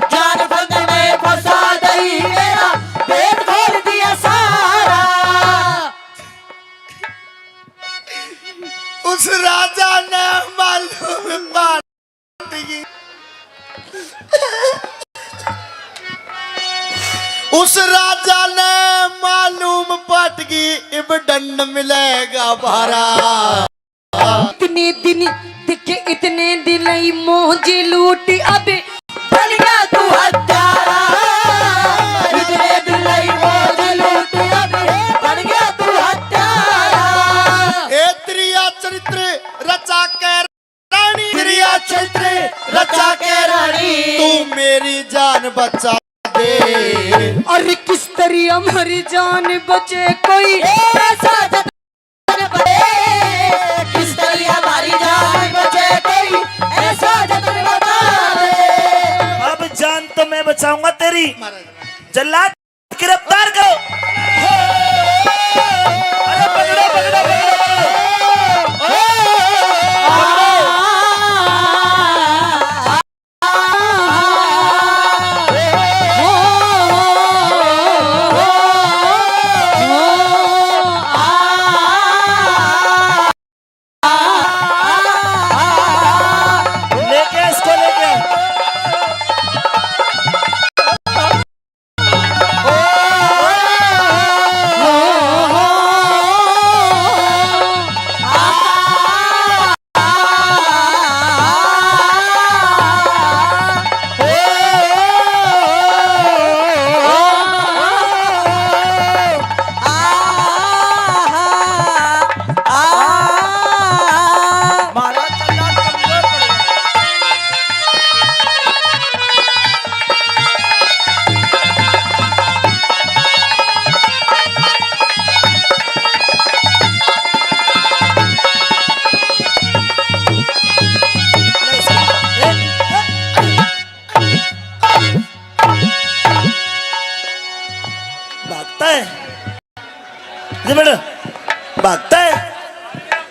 जान फंद में फंसा दई मेरा। भेद खोल दिया सारा। उस राजा ने मालूम पाट गई। उस राजा ने मालूम पाट गई, इब दंड मिलेगा भारा। इतने दिन देखे, इतने दिन ही मौज लूट, अब बन गया तू हत्यारा। इतने दिन ही मौज लूट, अब बन गया तू हत्यारा। ए त्रिया चरित्र रचा के रानी, त्रिया चरित्र रचा के रानी, तू मेरी जान बचा दे। अरे किस तरी हमारी जान बचे कोई ऐसा जतन बचे, किस तरी हमारी जान बचे कोई ऐसा जतन बता दे। अब जान तो मैं बचाऊंगा तेरी। जल्लाद गिरफ्तार करो। अरे पकड़ो, पकड़ो, पकड़ो, पकड़ो। लेके इसको लेके।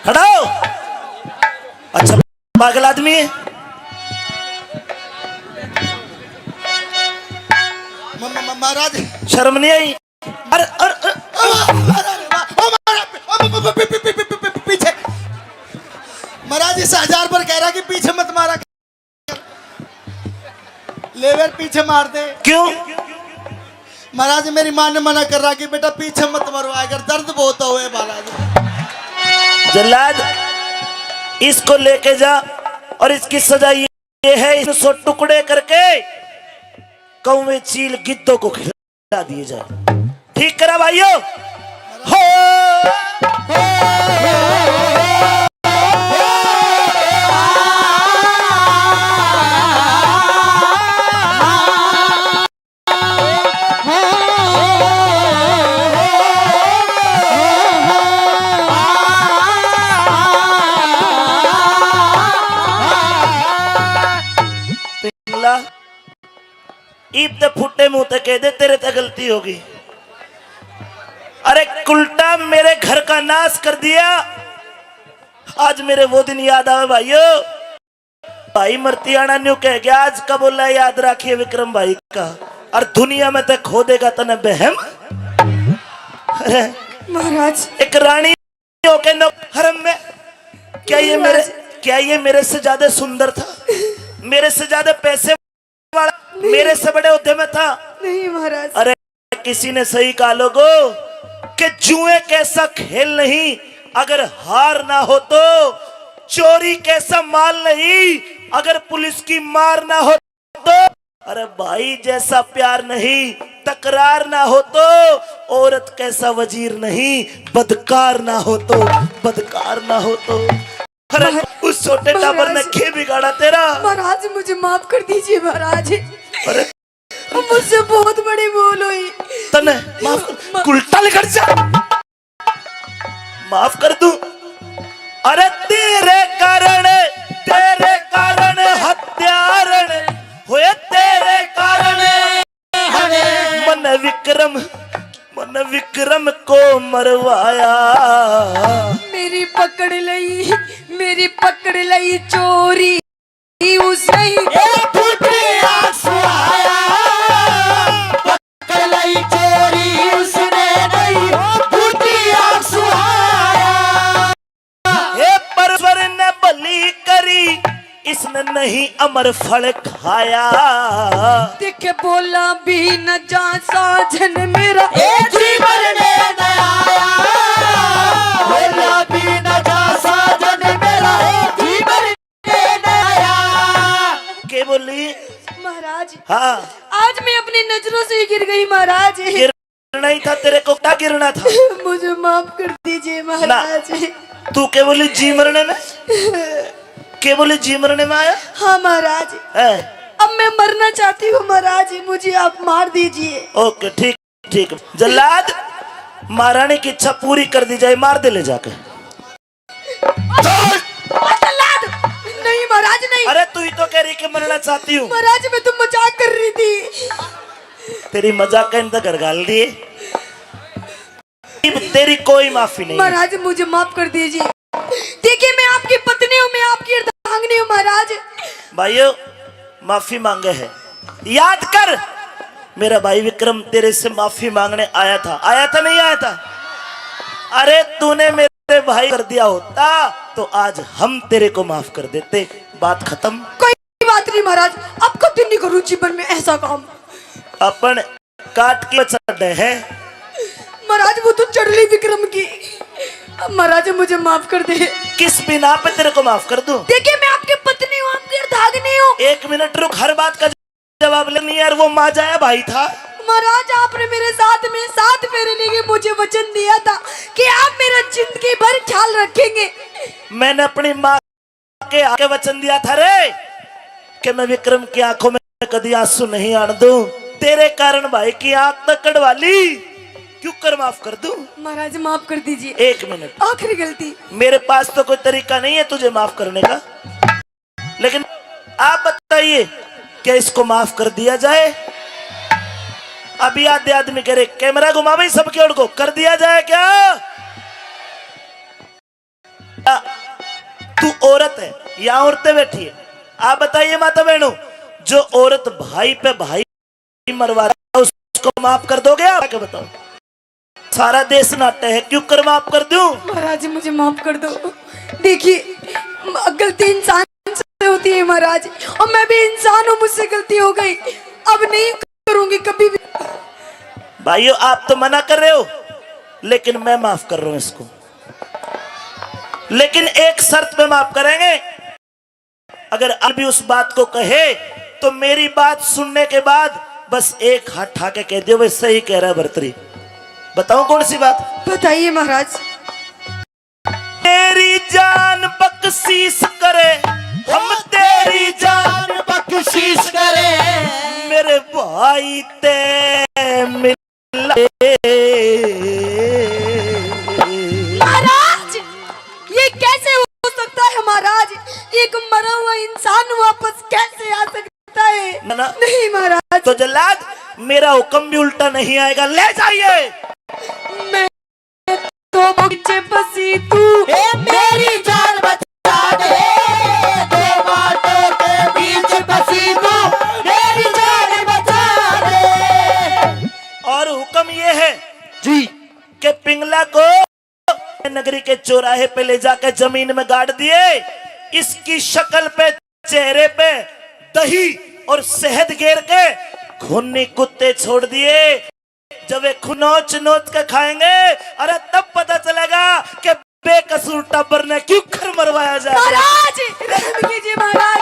हटाओ। अच्छा, पागल आदमी है। म-, म-, म-, महाराज। शर्म नहीं आई? अरे, अरे, अरे, ओ, अरे, अरे, ओ, महाराज, ओ, पी-, पी-, पीछे। महाराज, इस हजार पर कह रहा कि पीछे मत मारा। लेवर पीछे मार दे। क्यों? महाराज, मेरी माँ ने मना कर रहा कि बेटा पीछे मत मरो, अगर दर्द बहुत होए महाराज। जल्लाद, इसको लेके जा और इसकी सजा ये है, इसको टुकड़े करके कौवे चील गिद्धों को खिला दिए जाए। ठीक करा भाइयों। हो। पिंगला, ईब ते फुटे मुंह ते कह दे, तेरे ते गलती होगी। अरे कुलटा, मेरे घर का नाश कर दिया। आज मेरे वो दिन याद आवे भाइयों। भाई मर्तियाना न्यू कह गया, आज का बोला याद रखिए विक्रम भाई का। और दुनिया में ते खो देगा तने बहम। अरे महाराज। एक रानी होके नौ हरम में, क्या ये मेरे, महाराज। क्या ये मेरे से ज्यादा सुंदर था, मेरे से ज्यादा पैसे वाला, नहीं। मेरे से बड़े ओहदे में था? नहीं महाराज। अरे किसी ने सही कहा लोगो कि जुए कैसा खेल नहीं, अगर हार ना हो तो, चोरी कैसा माल नहीं, अगर पुलिस की मार ना हो तो। अरे भाई जैसा प्यार नहीं, तकरार ना हो तो, औरत कैसा वजीर नहीं, बदकार ना हो तो, बदकार ना हो तो। अरे महाराज, उस छोटे टाबर ने महाराज, के बिगाड़ा तेरा? महाराज मुझे माफ कर दीजिए महाराज। अरे मुझसे बहुत बड़ी भूल हुई। तने माफ कर, म- उल्टा लिखड़ जा। माफ कर दूं। अरे तेरे कारण, तेरे कारण हत्यारण होए, तेरे कारण। मन विक्रम, मन विक्रम को मरवाया। मेरी पकड़ लई, मेरी पकड़ लई चोरी। उसने ही ए फूटी आंसू आया, पकड़ लई चोरी उसने नहीं, फूटी आंसू आया। हे परमेश्वर ने भली करी, इसने नहीं अमर फल खाया। देखे बोला भी न जा साजन मेरा, ए जीवन में न आया। बोला भी न जा साजन मेरा, ए जीवन के बोली? महाराज, हाँ। आज मैं अपनी नजरों से ही गिर गई महाराज। गिरना ही था तेरे को, क्या गिरना था? मुझे माफ कर दीजिए महाराज। तू के बोली जी मरने में? के बोली जी मरने में आया? हाँ महाराज। हैं? अब मैं मरना चाहती हूँ महाराज, मुझे आप मार दीजिए। ओके, ठीक, ठीक। जल्लाद, महारानी की इच्छा पूरी कर दी जाए, मार दे ले जाके। ओ जल्लाद! नहीं महाराज, नहीं। अरे तू ही तो कह रही कि मरना चाहती हूँ। महाराज मैं तो मजाक कर रही थी। तेरी मजाक का इनका घर घाल दिए। इब तेरी कोई माफी नहीं। महाराज मुझे माफ कर दीजिए। देखिए मैं आपकी पत्नी हूँ, मैं आपकी अर्धांगिनी हूँ महाराज। भाइयों माफी मांगे है, याद कर मेरा भाई विक्रम तेरे से माफी मांगने आया था, आया था नहीं आया था? अरे तूने मेरे भाई कर दिया होता तो आज हम तेरे को माफ कर देते। बात खत्म। कोई बात नहीं महाराज, अब कभी नहीं करूँ जीवन में ऐसा काम। अपन काट के चढ़े है। महाराज वो तो चढ़ली विक्रम की। महाराज मुझे माफ कर दे। किस बिना पे तेरे को माफ कर दूं? देखिए मैं आपकी पत्नी हूँ, आपकी अर्धांगिनी हूँ। एक मिनट रुक, हर बात का जवाब ले। नहीं यार, वो माजा है भाई था। महाराज आपने मेरे साथ में सात फेरे लेके मुझे वचन दिया था कि आप मेरा जिंदगी भर ख्याल रखेंगे। मैंने अपनी माँ के आके वचन दिया था रे कि मैं विक्रम की आंखों में कदी आंसू नहीं आन दूं। तेरे कारण भाई की आंख तक कढ़वा ली, क्यों कर माफ कर दूं? महाराज माफ कर दीजिए। एक मिनट, आखिरी गलती। मेरे पास तो कोई तरीका नहीं है तुझे माफ करने का, लेकिन आप बताइए क्या इसको माफ कर दिया जाए? अभी आधे आदमी कह रहे, कैमरा घुमा भाई सबके ओर को, कर दिया जाए क्या? तू औरत है या औरतें बैठी है? आप बताइए माता बहनों, जो औरत भाई पे भाई मरवाता है, उसको माफ कर दोगे आप? आके बताओ। सारा देश नाट्य है, क्यों कर माफ कर दूं? महाराज, मुझे माफ कर दो। देखिए, गलती इंसान से होती है महाराज, और मैं भी इंसान हूँ, मुझसे गलती हो गई, अब नहीं करूंगी कभी भी। भाइयों, आप तो मना कर रहे हो, लेकिन मैं माफ कर रहा हूं इसको। लेकिन एक शर्त पे माफ करेंगे, अगर अब भी उस बात को कहे तो मेरी बात सुनने के बाद बस एक हाथ उठा के कह दियो, "वे सही कह रहा है भर्तरी।" बताओ कौन सी बात? बताइए महाराज। तेरी जान बख्शीश करे, हम तेरी जान बख्शीश करे, मेरे भाई ते मिल। महाराज, ये कैसे हो सकता है महाराज? एक मरा हुआ इंसान वापस कैसे आ सकता है? ना, ना। नहीं महाराज। तो जल्लाद, मेरा हुक्म भी उल्टा नहीं आएगा, ले जाइए। मैं तो पीछे फंसी तू, ए मेरी जान बचा दे, दो बातों के बीच फंसी तू, मेरी जान बचा दे। और हुक्म ये है जी कि पिंगला को नगरी के चौराहे पे ले जाकर जमीन में गाड़ दिए। इसकी शक्ल पे, चेहरे पे दही और शहद गेर के खूनी कुत्ते छोड़ दिए। जब वे खून नोच नोच के खाएंगे, अरे तब पता चलेगा कि बेकसूर टाबर ने क्यों खर मरवाया जाए। महाराज, रहम कीजिए महाराज।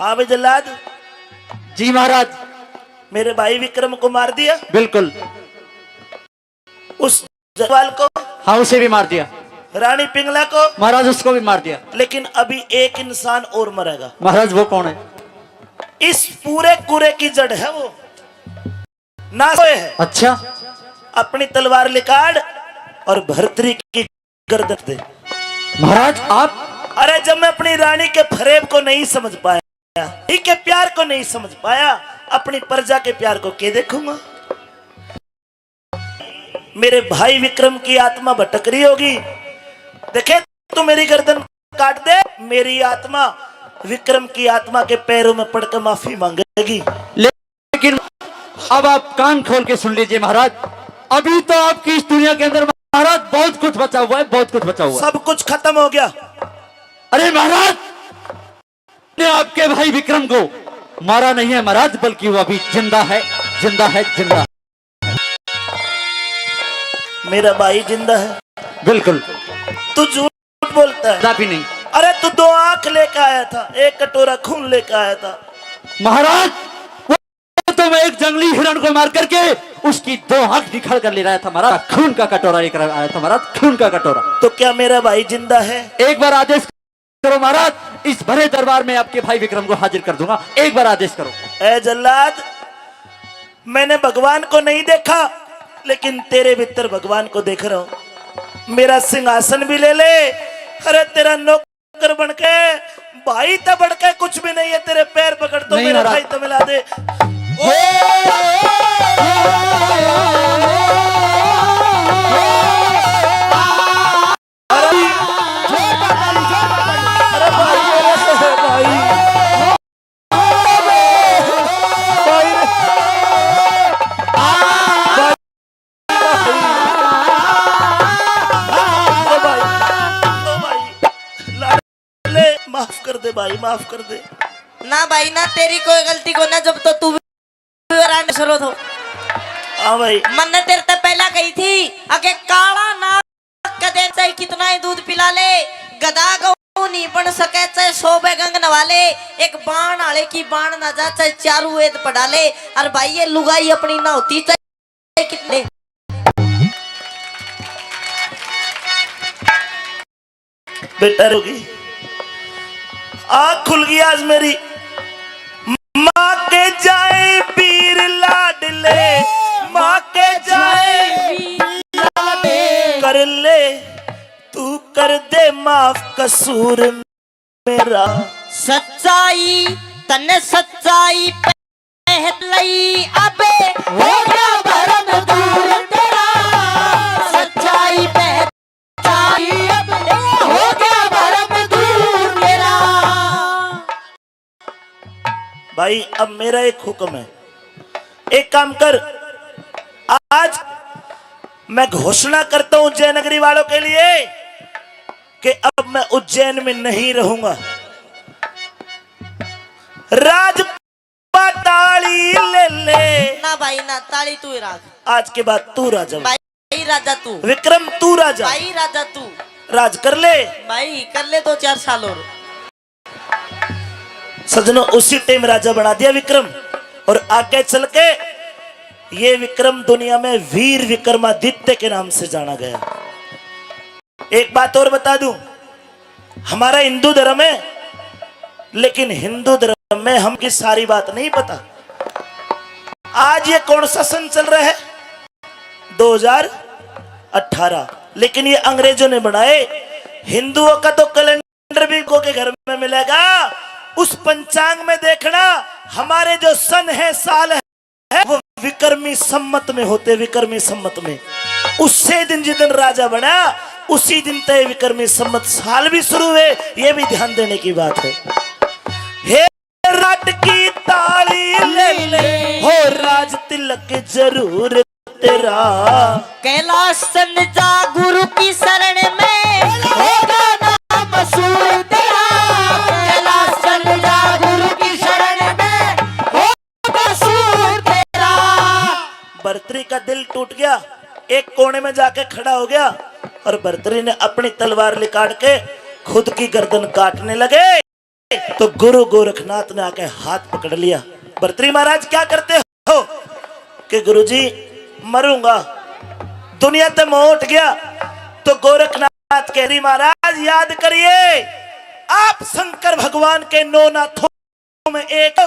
हाँ भाई जल्लाद। जी महाराज। मेरे भाई विक्रम को मार दिया। बिल्कुल। उस जवाल को। हाँ, उसे भी मार दिया। रानी पिंगला को। महाराज, उसको भी मार दिया। लेकिन अभी एक इंसान और मरेगा। महाराज, वो कौन है? इस पूरे कुरे की जड़ है वो। ना सोए है। अच्छा। अपनी तलवार निकाल और भर्तरी की गर्दन दे। महाराज, आप? अरे, जब मैं अपनी रानी के फरेब को नहीं समझ पाया, रानी के प्यार को नहीं समझ पाया, अपनी प्रजा के प्यार को के देखूंगा? मेरे भाई विक्रम की आत्मा भटक रही होगी। देखे, तू मेरी गर्दन काट दे, मेरी आत्मा विक्रम की आत्मा के पैरों में पड़ के माफी मांगेगी। लेकिन अब आप कान खोल के सुन लीजिए महाराज, अभी तो आपकी इस दुनिया के अंदर महाराज बहुत कुछ बचा हुआ है, बहुत कुछ बचा हुआ है। सब कुछ खत्म हो गया। अरे महाराज, ने आपके भाई विक्रम को मारा नहीं है महाराज, बल्कि वो अभी जिंदा है, जिंदा है, जिंदा है। मेरा भाई जिंदा है। बिल्कुल। तू झूठ बोलता है। कदापि नहीं। अरे, तू दो आंख लेके आया था, एक कटोरा खून लेके आया था। महाराज, वो तो मैं एक जंगली हिरण को मार करके उसकी दो आंख निकाल कर ले रहा था महाराज, खून का कटोरा लेकर आया था महाराज, खून का कटोरा। तो क्या मेरा भाई जिंदा है? एक बार आदेश करो महाराज, इस भरे दरबार में आपके भाई विक्रम को हाजिर कर दूंगा, एक बार आदेश करो। ए जल्लाद, मैंने भगवान को नहीं देखा, लेकिन तेरे भीतर भगवान को देख रहा हूं। मेरा सिंहासन भी ले ले, अरे तेरा नौकर बन के, भाई तो बढ़ के कुछ भी नहीं है, तेरे पैर पकड़ तो नहीं मेरे महाराज। भाई तो मिला दे। अरे भाई, अरे भाई, भाई रे। भाई, भाई, भाई, भाई, लाडले, माफ कर दे भाई, माफ कर दे। ना भाई ना, तेरी कोई गलती को ना, जब तो तू भी रांड सरो थो। हाँ भाई। मन्ने तेरे ते पहला कही थी, अके काला ना कदे चाहे कितना ही दूध पिला ले, गधा गऊ नहीं बन सके, चाहे सौ बैगंग नवा ले, एक बाण आले की बाण ना जा, चाहे चारू वेद पढ़ा ले। और भाई, ये लुगाई अपनी ना होती, चाहे कितने बेटा रोगी। आँख खुल गई आज मेरी। माँ के जाए पीर लाडले, माँ के जाए कर ले, तू कर दे माफ कसूर मेरा। सच्चाई, तन्ने सच्चाई पहल लई अबे हो गया भरम दूर तेरा। सच्चाई पहचाई अबे हो गया भरम दूर तेरा। भाई, अब मेरा एक हुक्म है, एक काम कर, आज मैं घोषणा करता हूं उज्जैन नगरी वालों के लिए कि अब मैं उज्जैन में नहीं रहूंगा। राजपा ताली ले ले। ना भाई ना, ताली तू ही राज। आज के बाद तू राजा। भाई राजा तू। विक्रम तू राजा। भाई राजा तू। राज कर ले। भाई कर ले दो चार साल और। सजनों, उसी टाइम राजा बना दिया विक्रम, और आगे चल के ये विक्रम दुनिया में वीर विक्रमादित्य के नाम से जाना गया। एक बात और बता दूं, हमारा हिंदू धर्म है, लेकिन हिंदू धर्म में हमकी सारी बात नहीं पता। आज ये कौन सा सन चल रहा है? दो हज़ार अठारह। लेकिन ये अंग्रेजों ने बनाए। हिंदुओं का तो कैलेंडर भी को के घर में मिलेगा। उस पंचांग में देखना, हमारे जो सन है, साल है, वो विक्रमी संवत में होते, विक्रमी संवत में। उससे दिन जिस दिन राजा बना, उसी दिन तय विक्रमी संवत साल भी शुरू हुए। ये भी ध्यान देने की बात है। हे राट की ताली ले ले, हो राज तिलक जरूर तेरा। कैलाश चंद जा गुरु की शरण में, होगा नाम मशहूर तेरा। कैलाश चंद जा गुरु की शरण में, होगा मशहूर तेरा। भर्तरी का दिल टूट गया, एक कोने में जाके खड़ा हो गया और भर्तरी ने अपनी तलवार निकाल के खुद की गर्दन काटने लगे। तो गुरु गोरखनाथ ने आके हाथ पकड़ लिया। भर्तरी महाराज, क्या करते हो? कि गुरुजी, मरूंगा, दुनिया ते मोह उठ गया। तो गोरखनाथ कह रही, महाराज, याद करिए, आप शंकर भगवान के नौ नाथों में एक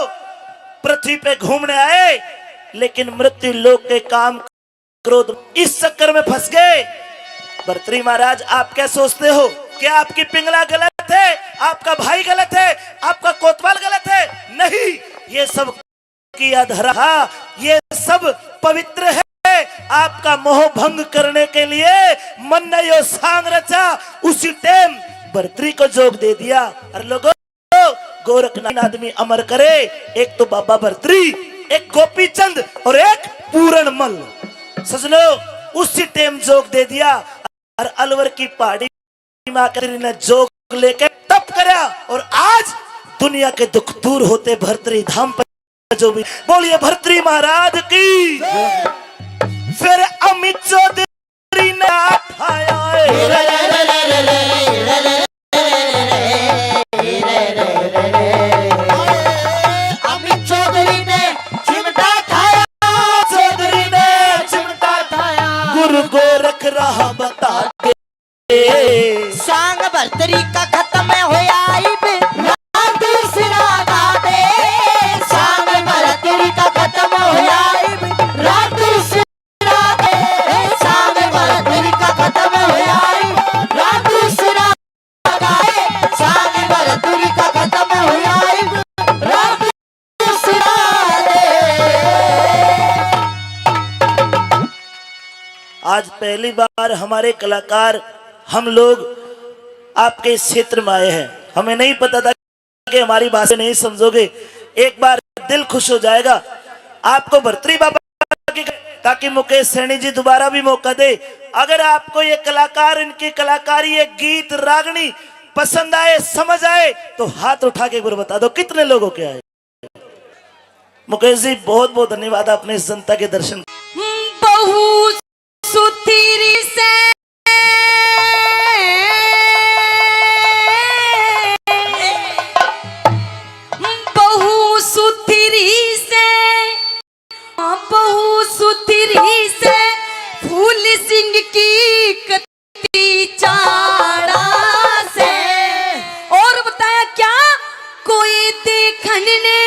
पृथ्वी पे घूमने आए, लेकिन मृत्यु लोक के काम क्रोध, इस चक्कर में फंस गए। भर्तरी महाराज, आप क्या सोचते हो? क्या आपकी पिंगला गलत है? आपका भाई गलत है? आपका कोतवाल गलत है? नहीं, ये सब की अधरा, ये सब पवित्र है। आपका मोह भंग करने के लिए मन ने यो सांग रचा, उसी टाइम भर्तरी को जोग दे दिया। और लोगों, गोरखनाथ आदमी अमर करे, एक तो बाबा भर्तरी, एक गोपी चंद और एक पूरण मल। सजनो, उसी टाइम जोग दे दिया। और अलवर की पहाड़ी माँ भर्तरी ने जोग लेके तप करया और आज दुनिया के दुख दूर होते भर्तरी धाम पर। जो भी बोलिए भर्तरी महाराज की। फिर अमित चौधरी ने ठाया है। अमित चौधरी ने चिमटा ठाया, चौधरी ने चिमटा ठाया। गुरु गोरख राह बता दे। सांग भर्तरी का खत्म होया इब, रात सिरा गा दे। सांग भर्तरी का खत्म होया इब, रात सिरा गा दे। सांग भर्तरी का खत्म होया इब, रात सिरा गा दे। सांग भर्तरी का खत्म होया इब, रात आज पहली बार हमारे कलाकार, हम लोग आपके इस क्षेत्र में आए हैं। हमें नहीं पता था कि हमारी भाषा नहीं समझोगे। एक बार दिल खुश हो जाएगा। आपको भर्तरी बाबा की, ताकि मुकेश सैनी जी दोबारा भी मौका दे। अगर आपको ये कलाकार, इनकी कलाकारी, ये गीत, रागनी पसंद आए, समझ आए, तो हाथ उठा के एक बार बता दो, कितने लोगों के आए? मुकेश जी, बहुत बहुत धन्यवाद, आपने इस जनता के दर्शन। बहू सुथरी से, बहू सुथरी से, बहू सुथरी से, फूल सिंह की चाड़ा से। और बताया क्या? देखण ने,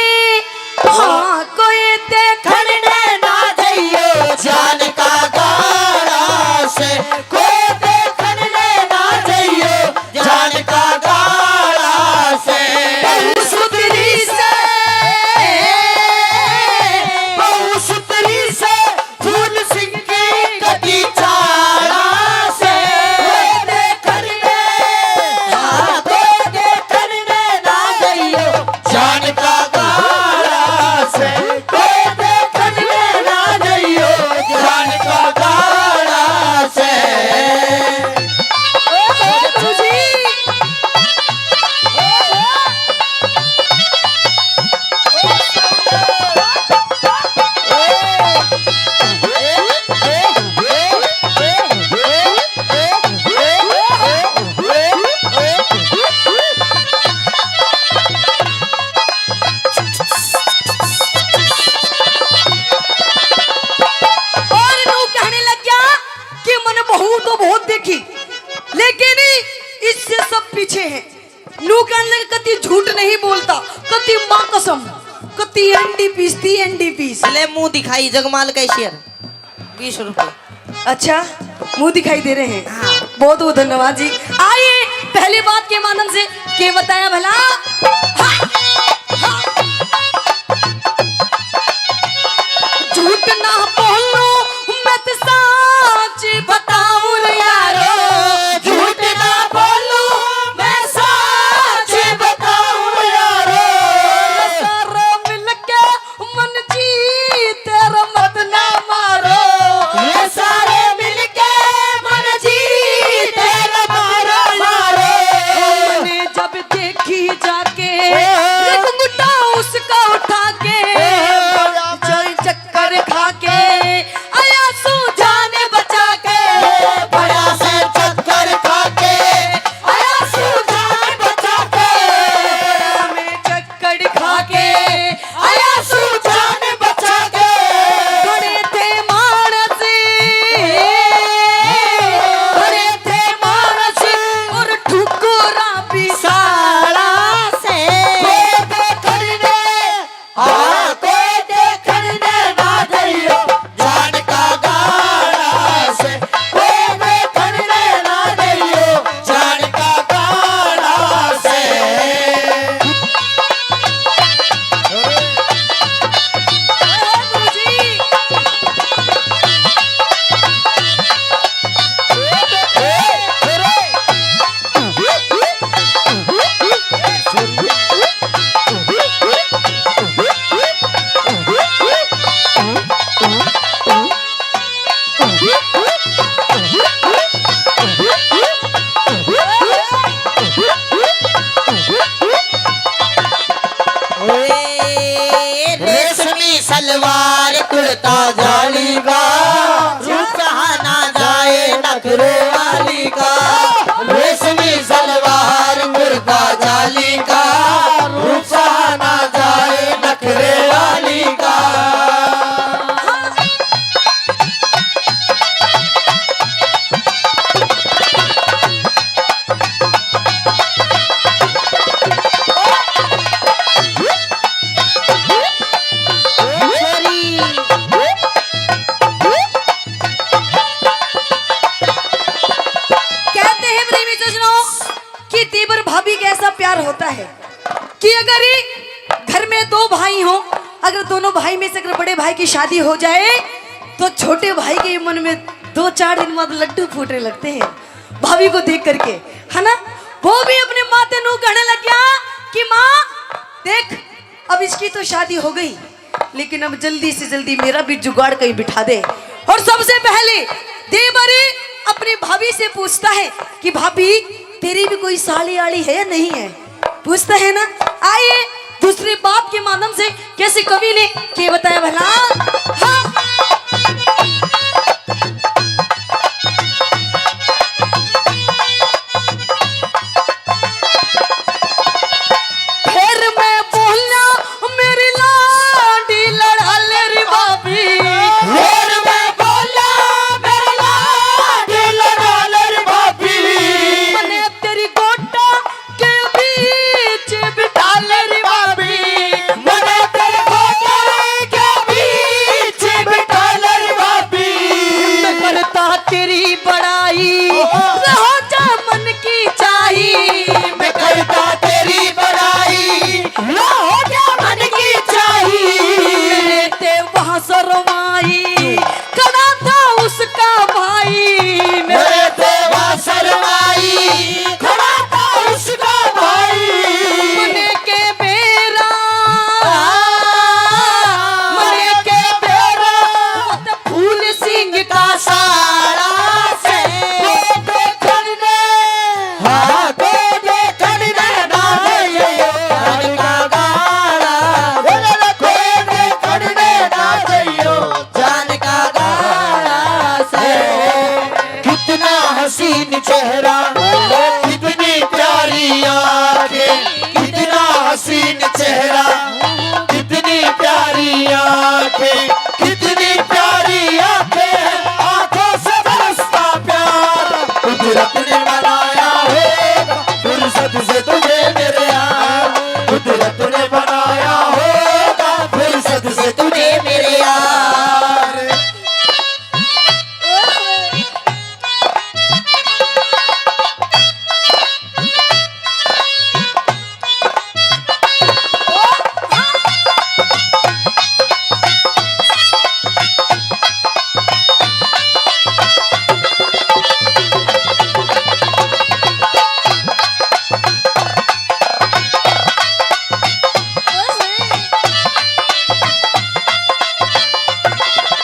हाँ, कोई देखण ने ना जइयो, जान का गाला से। कोई देखण ने ना जइयो, जान का गाला से। बहू सुथरी से, बहू सुथरी से, फूल सिंह की कटी चाला से। कोई देखण ने, हाँ, कोई देखण ने ना जइयो, जान का गाला से। कोई देखण ने ना जइयो, जान का गाला से। ओ, ओ, ओ, ओ। और नू कहने लग गया कि मैंने बहू तो बहुत देखी, लेकिन इससे सब पीछे है। नू कहने लगे, "कती झूठ नहीं बोलता, कती माँ कसम, कती एनडीपीस थी, एनडीपीस।" ले मुंह दिखाई जगमाल कैशियर, बीस रुपए। अच्छा, मुंह दिखाई दे रहे हैं। हाँ। बहुत बहुत धन्यवाद जी। आइए, पहली बात के माध्यम से के बताया भला? हाँ, हाँ। झूठ ना बोलूं, मैं तो साच बताऊं रे यारो। झूठ ना बोलूं, मैं साच बताऊं रे यारो। सारे मिलके मन जी तेरा मत ना मारो। ये सारे मिलके मन जी तेरा मारो, मारो। मैंने जब देखी जाके, ओ। घुंघटा उसका उठा के, ओ। चल चक्कर खा के आया सू जान बचा के। बड़ा से चक्कर खा के आया सू जान बचा के। बड़ा में चक्कर खा के आया सू जान बचा के। खड़े थे मानस, खड़े थे मानस और ठुकरा भी साला से। कोई देखण ने, हाँ, कोई देखण ने ना जइयो, जान का गाला से। कोई देखण ने ना जइयो, जान का गाला से। ओए, रेशमी सलवार कुर्ता जाली का, रूप सहा ना जाए नखरे वाली का। रेशमी सलवार कुर्ता जाली का, रूप सहा ना जाए नखरे वाली का। कहते हैं प्रेमी सज्जनों कि देवर भाभी का ऐसा प्यार होता है कि अगर ये घर में दो भाई हों, अगर दोनों भाई में से अगर बड़े भाई की शादी हो जाए तो छोटे भाई के मन में दो चार दिन बाद लड्डू फूटने लगते हैं भाभी को देख करके, है ना। वो भी अपने माँ ते नू कहने लग गया कि माँ देख, अब इसकी तो शादी हो गई, लेकिन अब जल्दी से जल्दी मेरा भी जुगाड़ कहीं बिठा दे। और सबसे पहले देवर अपनी भाभी से पूछता है कि भाभी, तेरी भी कोई साली आली है या नहीं है? पूछता है ना। आइए, दूसरे बात के माध्यम से कैसे कवि ने के बताया भला? हाँ। फिर मैं बोला, मेरी लाडी लड़ा ले रे भाभी। फिर मैं बोला, मेरी लाडी लड़ा ले रे भाभी। मने तेरी गोटा के बीच बिठा ले रे भाभी। चेहरा, कितनी प्यारी आंखें, कितनी प्यारी आंखें, आंखों से बरसता प्यार। कुदरत ने बनाया होगा फुर्सत से तुझे मेरे यार, कुदरत ने बनाया होगा फुर्सत से तुझे मेरे यार।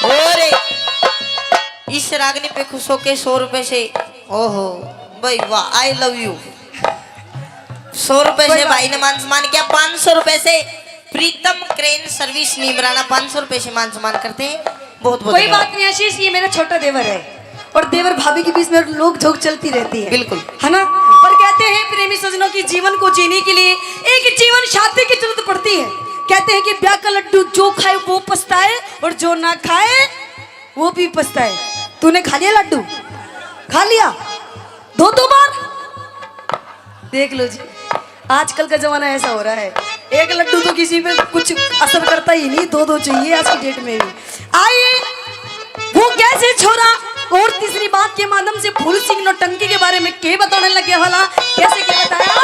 और इस रागनी पे खुश होके सौ रुपए से, ओहो भाई वाह, आई लव यू। सौ रुपए से भाई ने मान सम्मान किया, पाँच सौ रुपए से प्रीतम क्रेन सर्विस नीमराना पाँच सौ रुपए से मान सम्मान करते हैं। बहुत बहुत कोई धन्यवाद। बात नहीं आशीष, ये मेरा छोटा देवर है और देवर भाभी के बीच में नोक झोंक चलती रहती है, बिल्कुल। है ना? पर कहते हैं प्रेमी सज्जनों की जीवन को जीने के लिए एक जीवन साथी की जरूरत पड़ती है। कहते हैं कि ब्याह का लड्डू जो खाए वो पछताए और जो ना खाए वो भी पछताए। तूने खा लिया लड्डू? खा लिया? दो दो बार? देख लो जी, आजकल का जमाना ऐसा हो रहा है, एक लड्डू तो किसी पे कुछ असर करता ही नहीं, दो दो चाहिए आज की डेट में भी। आइए, वो कैसे छोरा और तीसरी बात के माध्यम से फूल सिंह नौटंकी के बारे में के बताने लगे वाला, कैसे के बताया?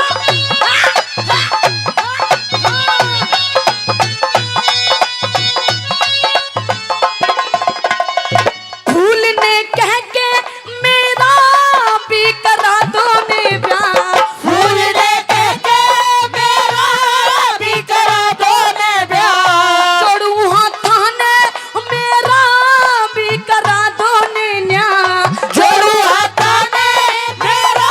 फूल ने कह के मेरा भी करा दो ने ब्याह। फूल ने कह के मेरा भी करा दो ने ब्याह। जोड़ू हाथां ने मेरा भी करा दो ने न्याह। जोड़ू हाथां ने मेरा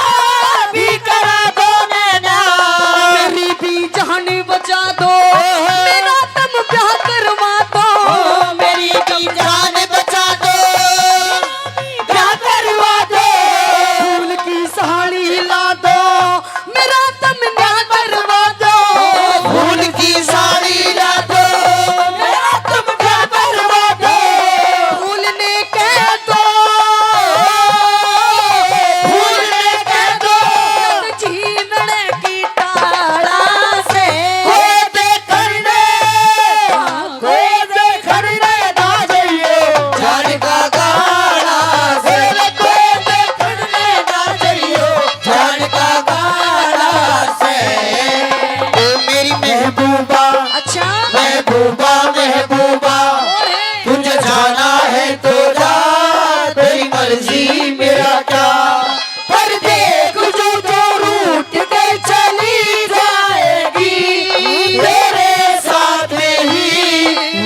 भी करा दो ने न्याह। मेरी भी जान बचा दो, ओहो। मेरा तुम ब्याह करवा दो। ओ, मेरी भी जान बचा दो, ब्याह करवा दो। फूल की साड़ी ला दो, मेरा तुम ब्याह करवा दो। फूल की साड़ी ला दो, मेरा तुम ब्याह करवा दो। फूल ने कह दो, फूल ने कह दो, जीवण की टाला से। कोई देखण ने, कोई देखण ने ना जाइयो, जान का गाला से। कोई देखण ने ना जाइयो, जान का गाला से। ओ मेरी महबूबा, अच्छा। महबूबा, महबूबा, ओए। तुझे जाना है तो जा, तेरी मर्जी मेरा क्या। पर देख जो, जो रूठ के चली जाएगी, तेरे साथ ही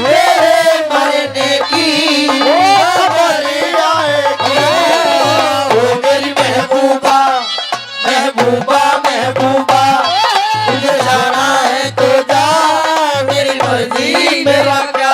तेरे मरने की खबर आएगी। ओ मेरी महबूबा, महबूबा, महबूबा, तुझे जाना है तो जा, मेरी मर्जी मेरा क्या।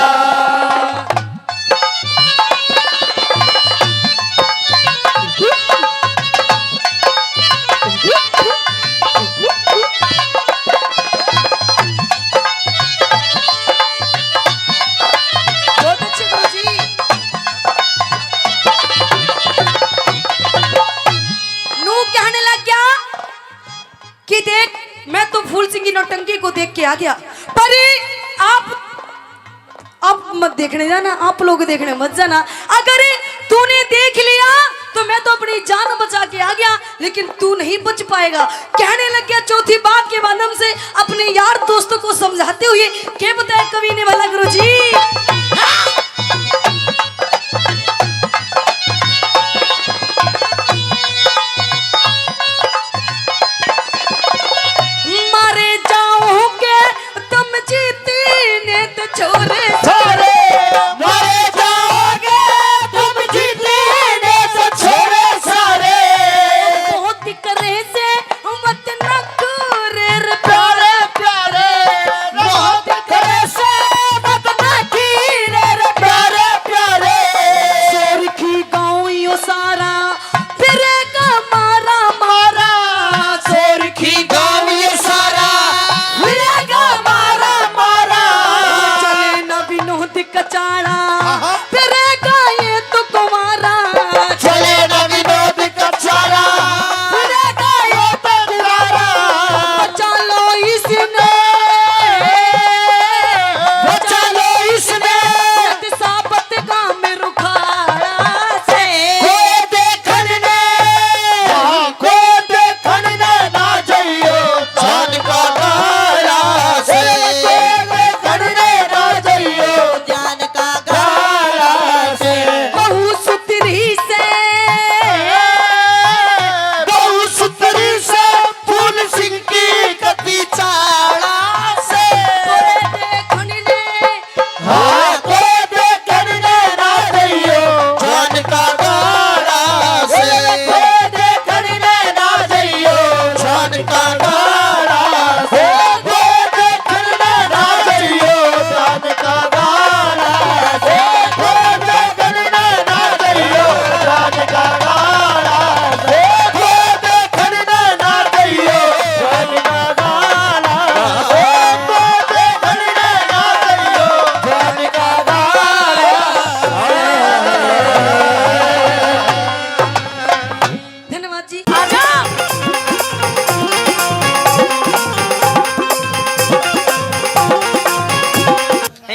बहुत अच्छे गुरु जी। नू कहने लग गया कि देख, मैं तो फूल सिंह की नौटंकी को देख के आ गया, पर आप, आप मत देखने जाना, आप लोग देखने मत जाना। अगर तूने देख लिया तो मैं तो अपनी जान बचा के आ गया, लेकिन तू नहीं बच पाएगा। कहने लग गया चौथी बात के माध्यम से अपने यार दोस्तों को समझाते हुए, के बताया कवि ने भला गुरु जी? मारे जाओगे तुम जीती ने तो छोरे सारे, मारे जाओगे तुम जीती ने तो छोरे सारे। बहुत करे से मत ना करे रे प्यारे प्यारे, बहुत करे से मत ना की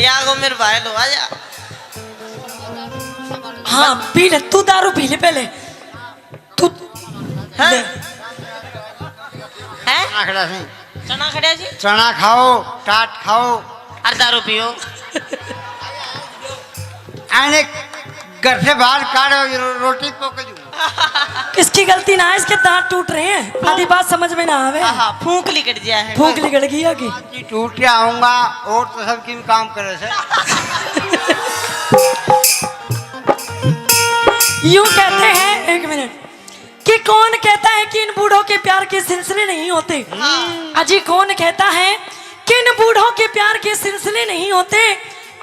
क्या गो मेरे भाई लो, आजा। हाँ, पी ले, तू दारू पी ले पहले। तू हाँ? ले। हैं? चना खड़ा से। चना खड़ा जी? चना खाओ, टाट खाओ। और दारू पियो। आने घर से बाहर काढ़ो, रो-, रोटी पक जू। किसकी गलती ना है, इसके दांत टूट रहे हैं, आधी बात समझ में ना आवे। हाँ, हाँ, फूंक लिकड़ गया है। फूंक लिकड़ गई है कि? टूट के आऊंगा और तो सब किन काम करे से। यूं कहते हैं, एक मिनट, कि कौन कहता है कि इन बूढ़ों के प्यार के सिलसिले नहीं होते? हाँ। अजी, कौन कहता है कि इन बूढ़ों के प्यार के सिलसिले नहीं होते?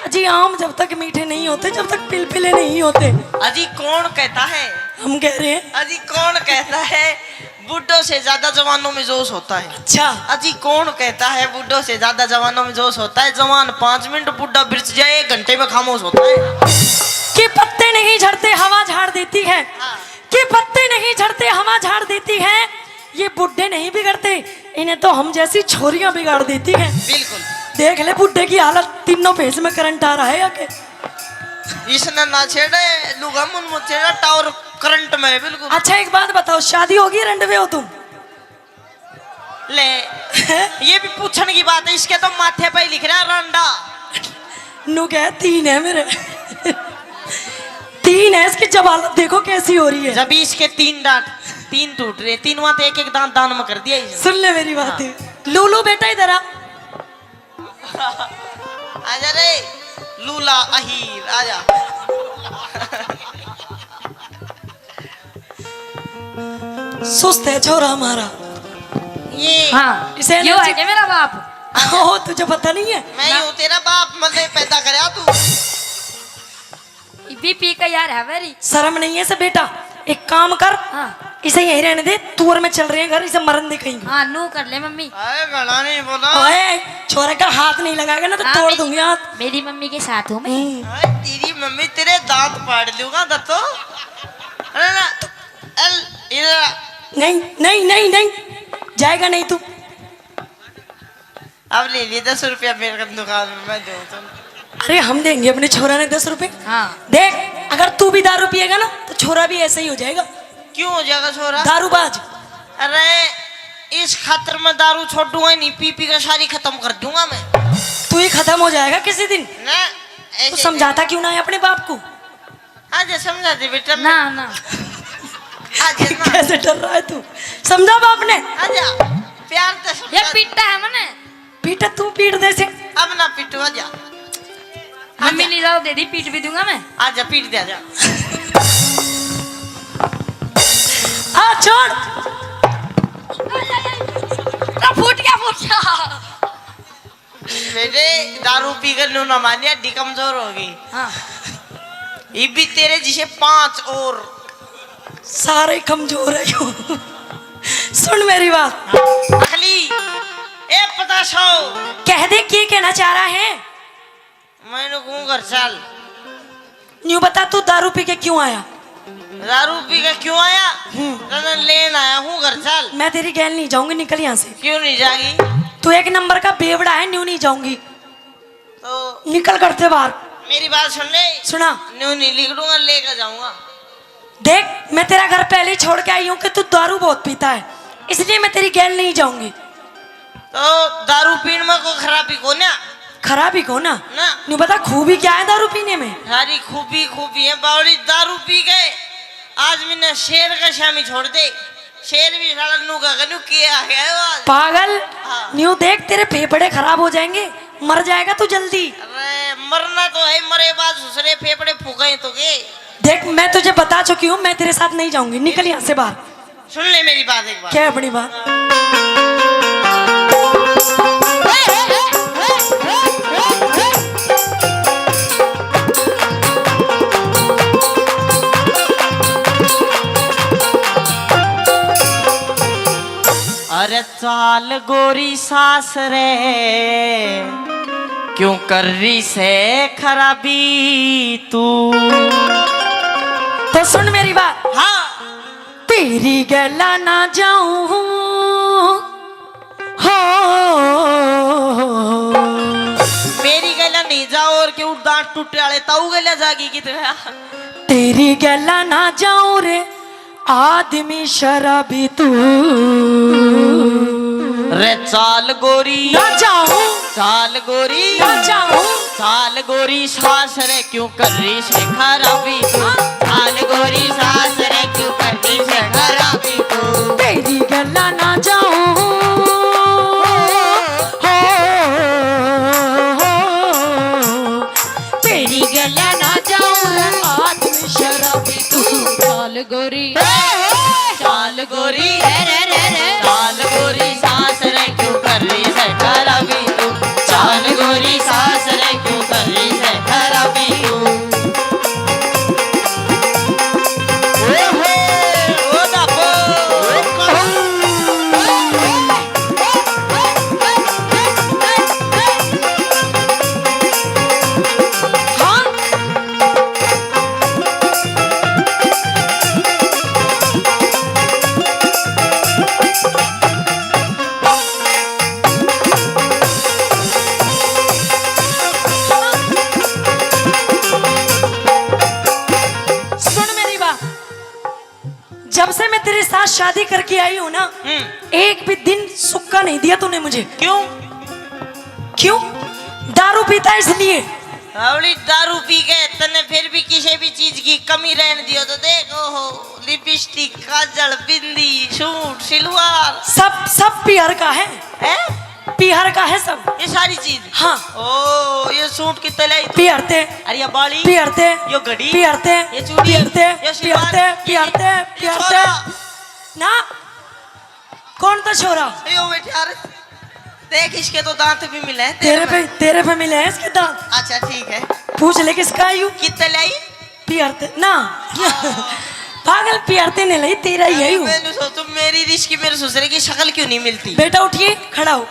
अजी, आम जब तक मीठे नहीं होते, जब तक पिलपिले नहीं होते। अजी, कौन कहता है? हम कह रहे हैं। अजी, कौन कहता है बूढ़ों से ज्यादा जवानों में जोश होता है? अच्छा। अजी, कौन कहता है बूढ़ों से ज्यादा जवानों में जोश होता है? जवान पाँच मिनट, बूढ़ा बिरछ जाए, एक घंटे में खामोश होता है। कि पत्ते नहीं झड़ते, हवा झाड़ देती है। हाँ। कि पत्ते नहीं झड़ते, हवा झाड़ देती है। ये बुढ़े नहीं बिगड़ते, इन्हें तो हम जैसी छोरियां बिगाड़ देती हैं। बिल्कुल। देख ले बुढ़े की हालत, तीनों फेज में करंट आ रहा है या के? इसने ना छेड़े, लुगा मुन मत छेड़ा, टावर करंट में है बिल्कुल। अच्छा, एक बात बताओ, शादी होगी, रंडवे हो तुम? ले, ये भी पूछण की बात है, इसके तो माथे पे ही लिख रहा है रंडा। नु कह, तीन है मेरे। तीन है, इसकी जब हालत देखो कैसी हो रही है। जब इसके तीन दांत, तीन टूट रहे, तीनवां तो एक एक दांत दान में कर दिया इसने। सुन ले मेरी बात। हाँ। लूलू बेटा, इधर आ। आजा रे लूला अहीर, आजा। सुस्त है छोरा हमारा। ये हाँ, इसे यो energy है क्या मेरा बाप? ओ, तुझे पता नहीं है? मैं ना। ही हूँ तेरा बाप, मतलब पैदा करया तू। बीपी का यार है वेरी। शर्म नहीं है इसे बेटा, एक काम कर, हाँ। इसे यहीं रहने दे, तू और मैं चल रहे हैं घर, इसे मरन दे कहीं। हाँ, नू कर ले मम्मी। अरे घना नहीं बोला। ओए, छोरे का हाथ नहीं लगाएगा ना तो हाँ, तोड़ मेरी, दूंगी हाथ। मेरी मम्मी के साथ हूँ मैं। हम्म। अरे तेरी मम्मी, तेरे दांत पाड़ लूंगा दत्तो। अरे ना, अल, इधर आ। नहीं, नहीं, नहीं, नहीं, जाएगा नहीं तू। अब ले लिए दस रुपया मेरे दुकान में, मैं दूँ तुम। अरे हम देंगे अपने छोरा ने दस रुपए। हाँ। देख, अगर तू भी दारू पिएगा ना तो छोरा भी ऐसा ही हो जाएगा। क्यों हो जाएगा छोरा? दारूबाज। अरे इस खातर मैं दारू छोड़ूंगा ही नहीं, पी पी के सारी खत्म कर दूंगा मैं। तू ही खत्म हो जाएगा किसी दिन। ना, ऐसे तू समझाता क्यों ना है अपने बाप को? आजा समझा दे बेटा। ना, ना। आजा ना। कैसे डर रहा है तू? समझा बाप ने? आजा। प्यार से समझा ये दे। पीटा है मने। पीटा तू पीट दे से। अब ना पीटू, आजा। मम्मी आजा। नहीं जाओ दे दी, पीट भी दूंगा मैं। आजा, पीट दे, आजा। आ, छोड़। आ, फूट गया, फूट गया। बेटे, दारू पी कर न्यू ना मानिया, हड्डी कमजोर होगी। हाँ। ये भी तेरे जिसे पांच और। सारे कमजोर है क्यों? सुन मेरी बात। अखली, ए पता सौ। कह दे, क्या कहना चाह रहा है? मैंने कहूँ घर चल। न्यू बता, तू दारू पी के क्यों आया? दारू पी के क्यों आया? हम्म। तने लेन आया हूँ, घर चल। मैं तेरी गैल नहीं जाऊंगी, निकल यहाँ से। क्यों नहीं जाएगी? तू एक नंबर का बेवड़ा है, न्यू नहीं जाऊंगी। तो निकल घर से बाहर। मेरी बात सुन ले। सुना। न्यू नहीं निकलूंगा, लेकर जाऊंगा। देख, मैं तेरा घर पहले ही छोड़ के आई हूँ कि तू दारू बहुत पीता है, इसलिए मैं तेरी गैल नहीं जाऊंगी। तो दारू पीण में कोई खराबी को ना? खराबी को ना? ना। न्यू बता, खूबी क्या है दारू पीने में? सारी खूबी, खूबी है बावड़ी। दारू पी के आदमी ने शेर का श्यामी छोड़ दे। शेर भी साला नू का कन्नू के आ गया है वो आज। पागल। हाँ। न्यू देख, तेरे फेफड़े खराब हो जाएंगे, मर जाएगा तू जल्दी। अरे, मरना तो है, मरे बाद दूसरे फेफड़े फूके तो के। देख, मैं तुझे बता चुकी हूँ, मैं तेरे साथ नहीं जाऊंगी, निकल यहाँ से बाहर। सुन ले मेरी बात एक बार। क्या अपनी बात? अरे चाल गोरी सासरे, क्यों कर रही से खराबी तू? तो सुन मेरी बात। हाँ। तेरी गैला ना जाऊं हो। मेरी गैला नहीं जा और के उड़ दांत टूटे वाले ताऊ गल्या जागी कित गया। तेरी गैला ना जाऊं रे आदमी शराबी तू। रे चाल गोरी ना जाऊं। चाल गोरी ना जाऊं। चाल गोरी सास रे क्यों कर रही से खराबी तू। चाल गोरी सास रे क्यों कर रही से खराबी तू। तेरी गैला ना जाऊं। हो, हो, हो। तेरी गैला ना जाऊं रे आदमी शराबी तू। चाल गोरी, चाल गोरी, रे, रे, रे, रे। चाल गोरी सास रे क्यों कर रही से खराबी तू। चाल गोरी सास रे क्यों कर रही से खराबी तू। ओ हो, ओ दापो। सुन मेरी बात, जब से मैं तेरे साथ शादी करके आई हूँ ना, हम्म। एक भी दिन सुक्का नहीं दिया तूने मुझे। क्यों? क्यों? दारू पीता इसलिए। अबली दारू पी के तन्ने फिर भी किसी भी चीज की कमी रहने दियो तो देख, ओहो, लिपस्टिक, काजल, बिंदी, सूट, सिलवार। सब, सब पीहर का है। हैं? पीहर का है सब। ये सारी चीज? हाँ। ओ, ये सूट कितने लाई तू? पीहर ते। अरे ये बाली? पीहर ते। यो घड़ी? पीहर ते। ये चूड़ी? पीहर ते। ये पीहर ते, सिलवार? पीहर ते, ये पीहर ते। छोरा? ना। कौन था छोरा? यो बैठे यार। देख, इसके तो दांत भी मिले हैं, तेरे तेरे पे, पे। तेरे पे मिले हैं इसके दांत। अच्छा, ठीक है। पूछ ले किसका है यू? कितने लाई? पीहर ते ना। पागल, पीहर ते नहीं लाई, तेरा ही है यू। मैंने सोचो, मेरी रिश्की मेरे ससुरे की शक्ल क्यों नहीं मिलती? बेटा उठिए, खड़ा हो।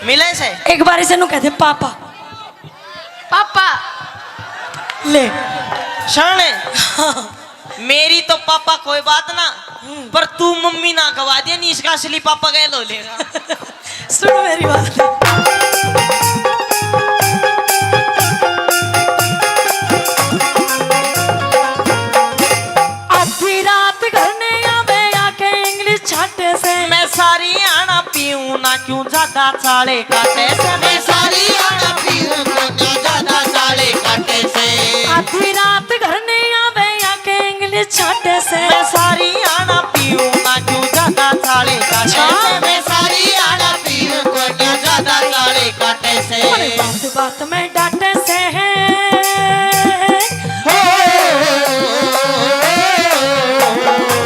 मिले से? एक बार इसे नु कहते पापा। पापा। ले। शरण। हाँ। मेरी तो पापा कोई बात ना, हम्म। पर तू मम्मी ना गवा दे, नहीं इसका असली पापा गैल हो लेगा। सुन मेरी बात। आधी रात घर ने आवे आके इंग्लिश छाटे से। मैं सारी आना पीऊं ना क्यों ज्यादा चाले काटे से। मैं सारी आना पीऊं ना क्यों ज्यादा चाले काटे से। आधी रात घर ने आवे आके इंग्लिश छाटे से। मैं सारी आना पीऊं ना क्यों ज्यादा चाले काटे से। अच्छा। मैं सारी आना पीऊं को क्यों ज्यादा चाले काटे से। अरे बात बात में डांटे से है। हो।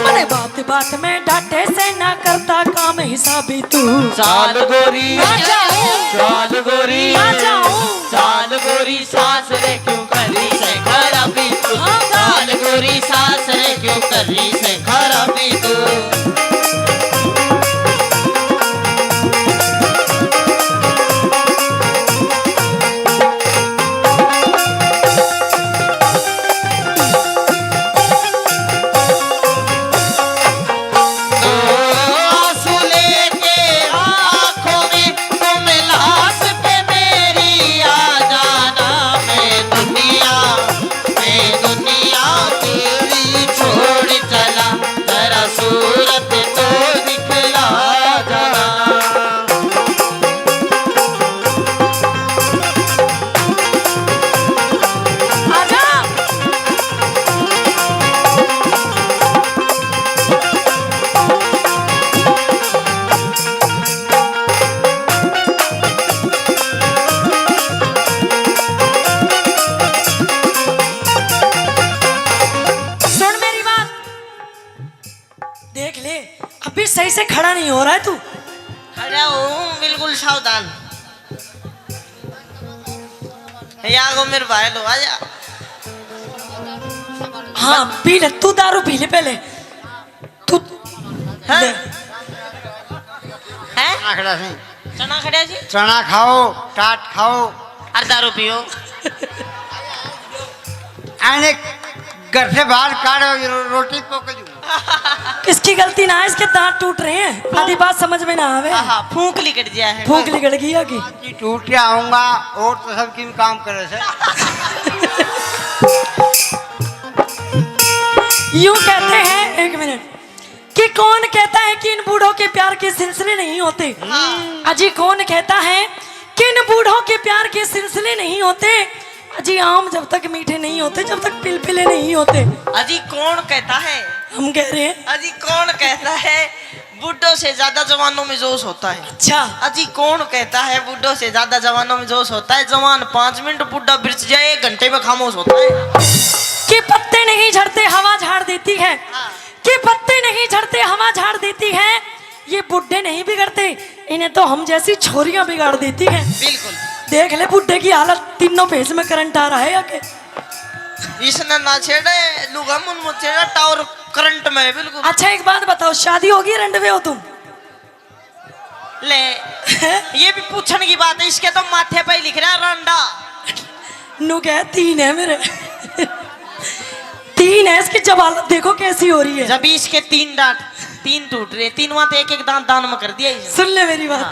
अरे बात बात में डांटे से ना करता काम हिसाबी तू। चाल गोरी, आ जाऊं। चाल गोरी, आ जाऊं। चाल गोरी सास रे क्यों करी से खराबी तू। हाँ, हाँ। चाल गोरी सास रे क्यों करी से खराबी तू। सुन मेरी बात, देख ले, अभी सही से खड़ा नहीं हो रहा है तू। खड़ा हूँ, बिल्कुल सावधान। यहाँ को मेरे भाई लो, आजा। हाँ, पी ले, तू दारू पी ले पहले। तू हाँ? ले। हैं? चना खड़ा सी। चना खड़ा सी? चना खाओ, टाट खाओ। और दारू पियो। आने घर से बाहर काढ़ो, रो-, रोटी पक जू। किसकी गलती ना है, इसके दांत टूट रहे हैं, आधी बात समझ में ना आवे। हाँ, फूंक लिकट गया है। फूंक लिकट गई है कि कि टूट के आऊंगा और तो सब किन काम करे से। यूं कहते हैं, एक मिनट, कि कौन कहता है कि इन बूढ़ों के प्यार के सिलसिले नहीं होते? अजी, कौन कहता है कि इन बूढ़ों के प्यार के सिलसिले नहीं होते? अजी, आम जब तक मीठे नहीं होते, जब तक पिलपिले नहीं होते। अजी, कौन कहता है? हम कह रहे हैं। अजी, कौन कहता है बूढ़ों से ज्यादा जवानों में जोश होता है? अच्छा। अजी, कौन कहता है बूढ़ों से ज्यादा जवानों में जोश होता है? जवान पाँच मिनट, बूढ़ा बिरछ जाए, एक घंटे में खामोश होता है। कि पत्ते नहीं झड़ते, हवा झाड़ देती है। कि पत्ते नहीं झड़ते, हवा झाड़ देती है। ये बुढ़े नहीं बिगड़ते, इन्हें तो हम जैसी छोरियां बिगाड़ देती हैं। बिल्कुल। देख ले बुढ़े की हालत, तीनों फेस में करंट आ रहा है या के? इसने ना छेड़े लुगा, मुन मत छेड़ा, टावर करंट में है बिल्कुल। अच्छा, एक बात बताओ, शादी होगी, रंडवे हो तुम? ले, ये भी पूछण की बात है, इसके तो माथे पे ही लिख रहा है रंडा। नू कह, तीन है मेरे। तीन है, इसकी जब हालत देखो कैसी हो रही है। जब इसके तीन दांत, तीन टूट रहे, तीनों तो एक एक दांत दान में कर दिया इसने। सुन ले मेरी बात।